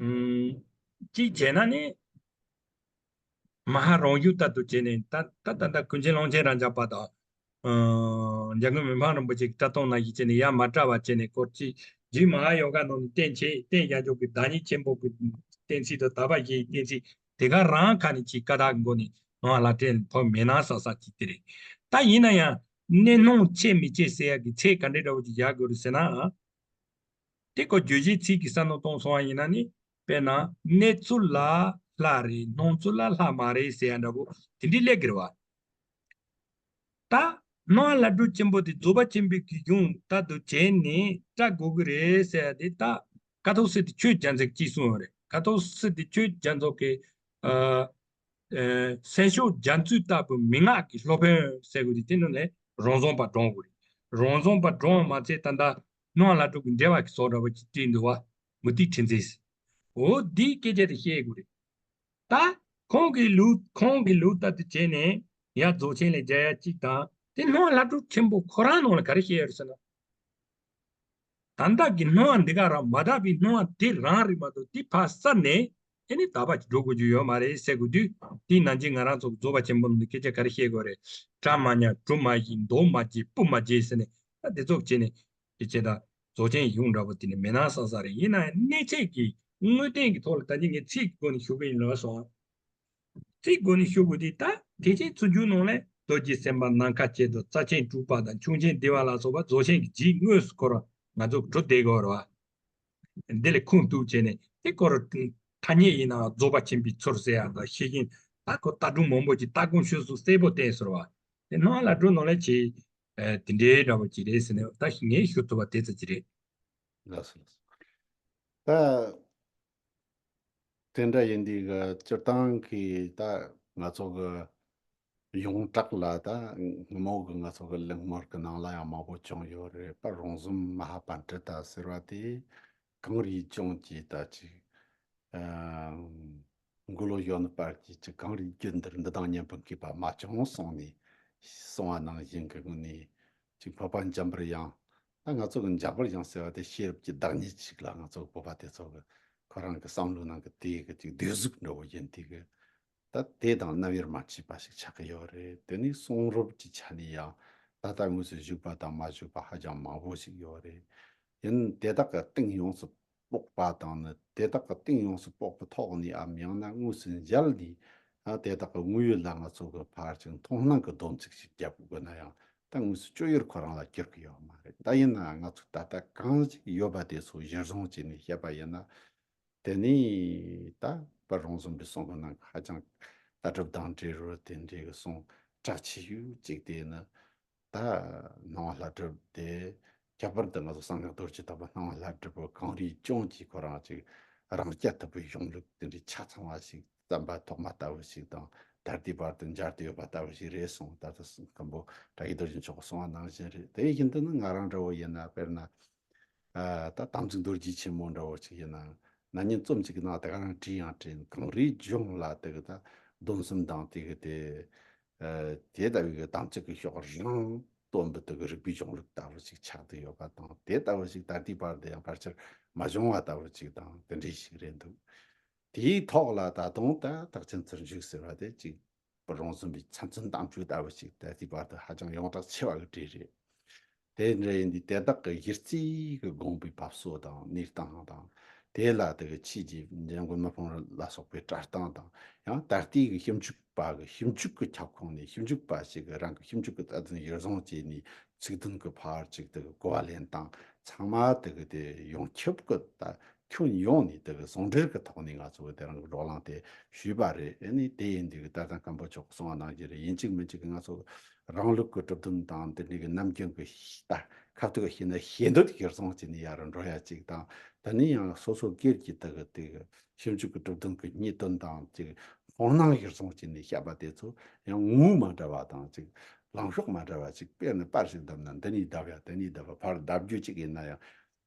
ཨུམ། གཅིག་བྱས་ན་ནི། མ་ཧཱ་རང་བཞིན་ལྟར་དུ་བྱས་ནས། ད་ད་ད་ལྟ་ཀུན་མཁྱེན་ཀློང་ཆེན་རབ་འབྱམས་པ་དང་། ཨ། འཇམ་མགོན་མི་ཕམ་རིན་པོ་ཆེ་གི་བཀྲ་ཐང་ནང་བཞིན་བྱས་ནས་ཡར་མ་བཀྲལ་བ་བྱས་ནས། སྐོར་གཅིག་རྗེ་མ་ཧཱ་ཡོ་ག་ནང་ནས་བསྟན་བྱས། བསྟན་བཞག་ཆོག་གི་བདག་ཉིད་ཆེན་པོ་གི་བསྟན་ཚིག་དང་། དག་པ་བཞིའི་བསྟན་ཚིག་དེ་ག་རང་ཁ་ནས་ཅིག་བཀའ་རྟགས་ཀྱི་སྒོ་ནས་སྣང་བ་ལྷ་ཕྲེང་ཕབ་མེད་ན་བསམ་བསམ་ཅིག་དེ་རེད། ད་ཡིན་ན་ཡང་གནས་སྣང་ཕྱེད་མི་ཕྱེད་ཟེར་ཡག་གི་ཚད་ག་འདྲའི་འདྲ་བོ་ཅིག་བཞག་དགོས་རེད་ཟེར་ན། དེ་ཁོ་བརྗོད་བྱའི་ཚིག་གི་བསམ་བློ་གཏོང་སོང་བ་ཡིན་ན་ནི། དཔེར་ན་གནས་ཚུལ་ལ་ལྷ་རེད། སྣང་ཚུལ་ལ་ལྷ་མ་རེད་ཟེར་ཡག་འདྲ་པོ་དེ་འདྲའི་སླེབས་ཀྱི་རེད་བ། ད་སྣང་བ་ལྷ་སྒྲུབ་ཆེན་པོ་དེ་རྫོགས་པ་ཆེན་པོའི་གི་གཞུང་ལྟར་དུ་བྱས་ནས་བཀྲལ་དགོས་ཀྱི་རེད་ཟེར་ཡག་དེ། ད་ཀཿཐོག་སི་ཏུ་ཆོས་རྒྱལ་མཚན་གྱིས་གསུངས་ཡོད་རེད། ཀཿཐོག་སི་ཏུ་ཆོས་རྒྱལ་མཚན་གྱིས། ཨ། ཨེ། སེང་ཤོག་རྒྱ་མཚོ་ལྟ་བུའི་མན་ངག་གི་སློབ་དཔོན་ཟེར་དགོས་དེ། དེ་ནང་ནས་རང་བྱུང་པ་བགྲང་དགོས་རེད། རང་བྱུང་པ་བགྲང་བ་མ་ཚད་ད་ལྟ་སྣང་བ་ལྷ་སྒྲུབ་ཀྱི་འགྲེལ་པ་གི་སོགས་འདྲ་བོ་ཅིག་བྲིས་འདུག་བ། མུ་སྟེགས་ཁྲི་འཛིན། འོ་འདིའི་སྐད་ཆ་དེ་བཤད་དགོས་རེད། ད་ཁོང་གི་ལུགས། ཁོང་གི་ལུགས་ལྟར་དུ་བྱས་ནས་ཡར་རྫོགས་ཆེན་ལ་སྦྱར་ཡག་གཅིག་དང་། དེ་སྣང་བ་ལྷ་སྒྲུབ་ཆེན་པོ་ཁོ་རང་ནང་ལ་ག་རེ་བཤད་ཡོད་རེད་ཟེར་ན། ད་ལྟ་གི་སྣང་བ་འདི་ག་རང་མ་དག་པའི་སྣང་བ་དེ་རང་རེད་མ་གཏོགས། དེ་ཕར་བསལ་ནས་ཨེ་ནི་དག་པ་ཅིག་འགྲོ་དགོས་རྒྱུ་ཡོད་མ་རེད་ཟེར་དགོས་དུས། དེའི་ནང་བཞིན་ང་རང་ཚོ་རྫོགས་པ་ཆེན་པོ་ནང་དུ་སྐད་ཆ་ག་རེ་བཤད་དགོས་རེད། གྲ་མ་ཉར། གྲུ་མ་བཞེངས། མདོག་མ་བརྗེ། སྤུ་མ་བརྗེ་ཟེར་ནས། ད་དེ་ཚོ་བྱས་ནས་སྐད་ཆ་ད་རྫོགས་ཆེན་གཞུང་འདྲ་པོ་དེ་ནི་མེད་ན་བསམ་བསམ་རེད། ཡིན་ན་ཡང་གནས་ཚད་ཀྱི་དངོས་བསྟན་གྱི་ཐོག་ལ་ད་ནི་ངས་ཚིག་གི་སྒོ་ནས་ཞུ་གི་ཡིན་ལབ་སོང་། ཚིག་གི་སྒོ་ནས་ཞུ་དགོས་དེ། ད་ཐེག་ཆེན་ཚུལ་འཇུག་ནང་ལས་རྡོ་རྗེ་སེམས་དཔའ་ནམ་མཁའ་སྤྱོད་དང་། རྩ་ཆེན་དྲུག་པ་དང་། ཁྱུང་ཆེན་བདེ་བ་ལ་སོགས་པ་རྫོགས་ཆེན་གྱི་རྗེས་དངོས་སུ་ཁོ་རང་ང་ཚོ་གྲུབ་བསྡད་དགོས་རེད་བ། འདི་ལ་ཁུངས་གཏུགས་བྱས་ནས་དེ་སྐོར་ཐ་སྙད་ཡིན་ན་རྫོགས་པ་ཆེན་པོའི་ཚུལ་ཟེར་ཡག་དང་། ཤེས་བཞིན་ད་ཁོ་ལྟ་གྲུབ་མང་པོ་ཅིག་ལྟ་སྒོམ་སྤྱོད་གསུམ་གསལ་པོ་བསྟན་ཟེར་བ། དེ་སྣང་བ་ལྷ་སྒྲུབ་ནང་ལས་ཅིག་ཨ། དེ་འདྲའི་འདྲ་བོ་ཅིག་རེད་ཟེར་ནས་ད་ངས་ཞུ་ཐུབ་པ་དེ་ཙམ་ཅིག་རེད། ལགས་སོ། ལགས་སོ། ད་དེ་འདྲ་ཡིན་དུས་གི་སྤྱིར་བཏང་གི་ད་ང་ཚོ་གི་ཡོངས་གྲགས་ལ་ད་སྔ་མོ་གི་ང་ཚོ་གི་གླེང་མོལ་གི་ནང་ལ་ཡང་མང་པོ་བྱུང་ཡོད་རེད། དཔལ་རོང་ཟོམ་མ་ཧཱ་པཎྜི་ཏ་ཟེར་བ་དེ་གངས་རིའི་ལྗོངས་ཀྱི་ད་ཅིག་ཨ། མགོ་ལོག་གཞོན་ནུ་དཔལ་གྱིས་ཅིག་གངས་རིའི་རྒྱུད་འདིར་འདི་དང་མཉམ་པའི་མཁས་པ་མ་བྱུང་གསུངས་ནས། གསུངས་པ་ནང་བཞིན་གྱི་ངོས་ནས་ཅིག་འཕགས་པ་འཇམ་པར་དབྱངས། ད་ང་ཚོ་གི་འཇམ་པར་དབྱངས་ཟེར་བ་དེ་ཤེས་རབ་ཀྱི་བདག་ཉིད་ཅིག་ལ་ང་ཚོ་བོད་པ་དེ་ཚོ་གི་ཁོ་རང་གི་བསམ་བློའི་ནང་གི་དེ་གི་ཅིག་བསྡུས་གཟུགས་འདྲ་བོ་ཡིན་དུས་གི། ད་དེ་དང་རྣམ་དབྱེར་མ་མཆིས་པ་ཞིག་ཆགས་ཀྱི་ཡོད་རེད། དེ་ནས་གསུང་རབ་ཀྱི་ཆ་ནས་ཡང་ད་ལྟ་དངོས་སུ་བཞུགས་པ་དང་མ་བཞུགས་པ་ཧ་ཅང་མང་པོ་ཞིག་ཡོད་རེད། ཡིན་དེ་དག་གི་སྟེང་ཡོངས་སུ་ དཔོག་པ་དང་ནི་དེ་དག་གི་གཏིང་ཡོངས་སུ་དཔོག་པའི་ཐོག་ནས་འམ་ཡང་ན་དངོས་སུ་མཇལ་ནས་ཨ་དེ་དག་གི་དངོས་ཡོད་ལ་ང་ཚོ་གི་ཕར་ཅིག་མཐོང་སྣང་གི་སྡོམ་ཚིག་ཅིག་བརྒྱབ་དགོས་ན་ཡང་ད་དངོས་སུ་སྤྱོད་ཡུལ་ཁོ་རང་ལ་གྱུར་གི་ཡོད་མ་རེད། ད་ཡིན་ན་ང་ཚོ་ད་ལྟ་གང་ཞིག་ཡོད་པ་དེ་ཚོ་གཞིར་བཟུང་བྱས་ནས་བཤད་པ་ཡིན་ན། དེ་ནས་ད་པར་རོང་ཟོམ་པའི་གསུང་གི་ནང་གི་ཧ་ཅང་ལྷ་སྒྲུབ་དང་འབྲེལ་རོ་དེ་འདྲའི་གི་གསུང་གྲགས་ཆེ་ཤོས་གཅིག་དེ་ནི་ད་སྣང་བ་ལྷ་སྒྲུབ་དེ་ཁྱད་པར་དུ་ང་ཚོ་གསང་སྔགས་རྡོ་རྗེ་ཐེག་པ་སྣང་བ་ལྷ་སྒྲུབ་པོ་གངས་རིའི་ལྗོངས་ཀྱི་ཁོ་རང་ཅིག་རང་རྐྱ་ཐུབ་པའི་གཞུང་ལུགས་དེ་འདྲའི་ཆ་ཚང་བ་ཞིག་བརྩམས་པ་ཐོག་མ་ལྟ་བུ་ཞིག་དང་ད་ལྟའི་བར་དུ་མཇལ་དུ་ཡོད་པ་ལྟ་བུ་ཞིག་རེད་གསུངས། ད་ལྟ་མཁན་པོ་བཀྲ་ཤིས་རྡོ་རྗེ་མཆོག་གི་གསུང་བ་ནང་བཞིན་རེད། དེ་བཞིན་དུ་ནི་ང་རང་འདྲ་བོ་ཡིན་ན་དཔེར་ན། ཨ་ད་དམ་ཚིག་རྡོ་རྗེ་ཆེན་མོ་འདྲ་བོ་ཅིག་ཡིན་ན་ན་ནིང་རྩོམ་ཅིག་གི་ནང་དེ་ག་རང་བྲིས་ཡང་བྲིས་གངས་རིའི་ལྗོངས་ལ་དེ་གི་ད་སྡོམ་གསུམ་དང་དེ་གི་དེ་ཨ་དེ་ལྟ་བུའི་གི་དམ་ཚིག་གི་ཕྱོགས་རང་སྟོན་པའི་དེ་གི་རིག་པའི་གཞུང་ལུགས་ལྟ་བུ་ཅིག་ཆགས་བསྡད་ཡོད་པ་དང་དེ་ལྟ་བུ་ཅིག་ད་ལྟའི་བར་དུ་ཡང་ཕལ་ཆེར་མ་བྱུང་བ་ལྟ་བུ་ཅིག་དང་དེ་འདྲའི་ཞིག་རེད་འདུག་དེའི་ཐོག་ལ་ད་དུང་ད་རྟགས་ཅན་ཚུལ་འཇུག་ཟེར་བ་དེ་ཅིག་རོང་ཟོམ་པའི་ཚན་ཚུན་དམ་ཆོས་ལྟ་བུ་ཞིག་ད་ལྟའི་བར་དུ་ཧ་ཅང་ཡོངས་གྲགས་ཆེ་བ་གི་གྲས་རེད། དེ་འདྲ་ཡིན་དུས་དེ་དག་གི་གཞི་རྩའི་གི་དགོངས་པའི་བབས་སོ་དང་གནས་སྟངས་དང་དེ་ལ་དེ་གི་ཆོས་ཀྱི་འཇམ་མགོན་མི་ཕམ་ལ་སོགས་པའི་སྒྲ་གདངས་དང་ཡང་ད་ལྟའི་གི་ཞིབ་འཇུག་པ་གི་ཞིབ་འཇུག་གི་ཁྱབ་ཁོངས་ནས་ཞིབ་འཇུག་པ་ཞིག་གི་རང་གི་ཞིབ་འཇུག་གི་རྩ་དོན་གཞིར་བཟུང་བྱས་ནས་ཚིག་དོན་གི་ཕར་ཅིག་དེ་གི་གོ་བ་ལེན་སྟངས་ཚང་མ་དེ་གི་དེ་ཡོངས་ཁྱབ་གི་ད་ཁྱོན་ཡོངས་ནས་དེ་གི་ཟུང་འབྲེལ་གྱི་ཐོག་ནས་ང་ཚོ་གི་དེ་རིང་གི་བགྲོ་གླེང་དེ་ཞུས་པ་རེད། ཨ་ནི་དེ་ཡིན་དུས་གི་ད་ལྟ་མཁན་པོ་མཆོག་གིས་གསུངས་པ་ནང་བཞིན་རེད། ཡིན་གཅིག་མིན་གཅིག་གི་ང་ཚོ་རང་ལུགས་ཀྱི་གྲུབ་དོན་དང་དེ་འདྲའི་གི་ནམ་རྒྱུན་གྱི་ཤ་ད་ཁ་ཐུག་ཤེས་ན་ཤེས་འདོད་ཀྱི་བཟུང་བྱས་ནས་ཡར་འགྲོ་ཡ་གཅིག་དང་དེ་ནས་ཡང་སོ་སོ་སྒེར་གྱི་དེ་གི་དེ་གི་ཞིབ་འཇུག་གི་གྲུབ་དོན་གྱི་རྙེད་དོན་དང་ཅིག་མཐོང་སྣང་གི་བཟུང་བྱས་ནས་བཤད་པ་དེ་ཚོ་ཡང་ངོ་བོ་མ་འདྲ་བ་དང་ཅིག་ལངས་ཕྱོགས་མ་འདྲ་བ་ཅིག་དཔེར་ན་པར་ཞིག་བརྡབས་ན་འདི་ནས་བརྡབས་ཡ་དེ་ནས་བརྡབས་པ་ཕར་བརྡབས་རྒྱུ་ཅིག་ཡིན་ན་ཡང་།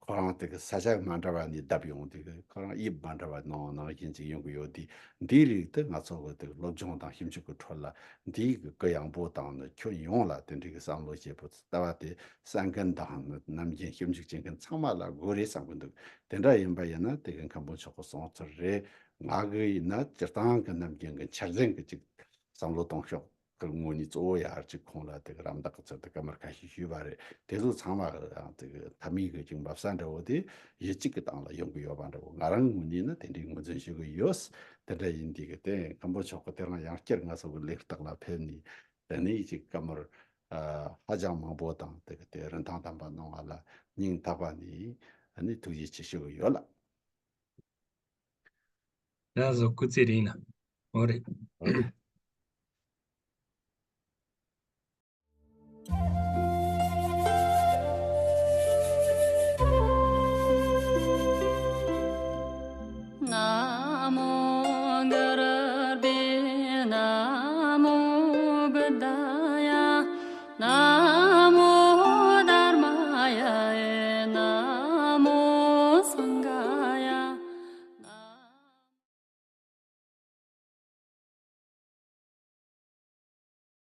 ཁོ་རང་དེ་གི་ས་ཆ་མ་འདྲ་བ་ནས་བརྡབས་ཡོང་དེ་གི་ཁོ་རང་དབྱིབས་མ་འདྲ་བ་ནང་ནང་བཞིན་ཅིག་ཡོང་གི་ཡོད་དེ། འདིའི་རིགས་དེ་ང་ཚོ་གི་དེ་གི་སློབ་སྦྱོང་དང་ཞིབ་འཇུག་གི་ཁྲོད་ལ་འདིའི་གི་གུ་ཡངས་པོ་དང་ནི་ཁྱོན་ཡོངས་ལ་དེ་འདྲའི་གི་བསམ་བློ་བྱེད་པོ་ལྟ་བ་དེ་གསན་མཁན་དང་ནི་ནམ་རྒྱུན་ཞིབ་འཇུག་བྱེད་མཁན་ཚང་མ་ལ་དགོས་རེད་བསམ་གི་འདུག་དེ་འདྲ་ཡིན་པ་ཡིན་ན་དེ་གི་མཁན་པོ་མཆོག་གི་གསུང་ཚུལ་རེད། ང་གི་ཡིན་ན་སྤྱིར་བཏང་གི་ནམ་རྒྱུན་གི་འཆར་ཟིན་གི་ཅིག་བསམ་བློ་གཏོང་ཕྱོགས། གི་ངོས་ནས་གཙོ་བོ་ཡར་གཅིག་ཁོང་ལ་དེ་གི་རམ་འདེགས་ཀྱི་ཚུལ་དུ་བཀའ་མོལ་ཁ་ཤས་ཞུས་པ་རེད། དེ་ཚོ་ཚང་མ་གི་ཡང་དེ་གི་མཐའ་མའི་གི་ཅིག་འབབ་ས་འདྲ་བོ་དེ་གཞི་གཅིག་གི་སྟེང་ལ་ཡོང་གི་ཡོད་པ་འདྲ་བོ་ང་རང་ངོས་ནས་ནི་དེ་འདྲའི་ངོས་འཛིན་ཞུ་གི་ཡོད། དེ་འདྲ་ཡིན་དུས་གི་དེ་མཁན་པོ་མཆོག་གི་དེ་རིང་ཡང་བསྐྱར་ང་ཚོ་གི་ལས་རྟགས་ལ་ཕེབས་ནས་དེ་ནས་ཅིག་བཀའ་མོལ་ཧ་ཅང་མང་པོ་དང་དེ་གི་དེ་རིན་ཐང་ལྡན་པ་གནང་བ་ལ་སྙིང་ཐག་པ་ནས་ཐུགས་རྗེ་ཆེ་ཞུ་གི་ཡོད་ལགས། ཡ་བཟོ་སྐུ་ཚེ་རིང་ལ། འོ་རེད།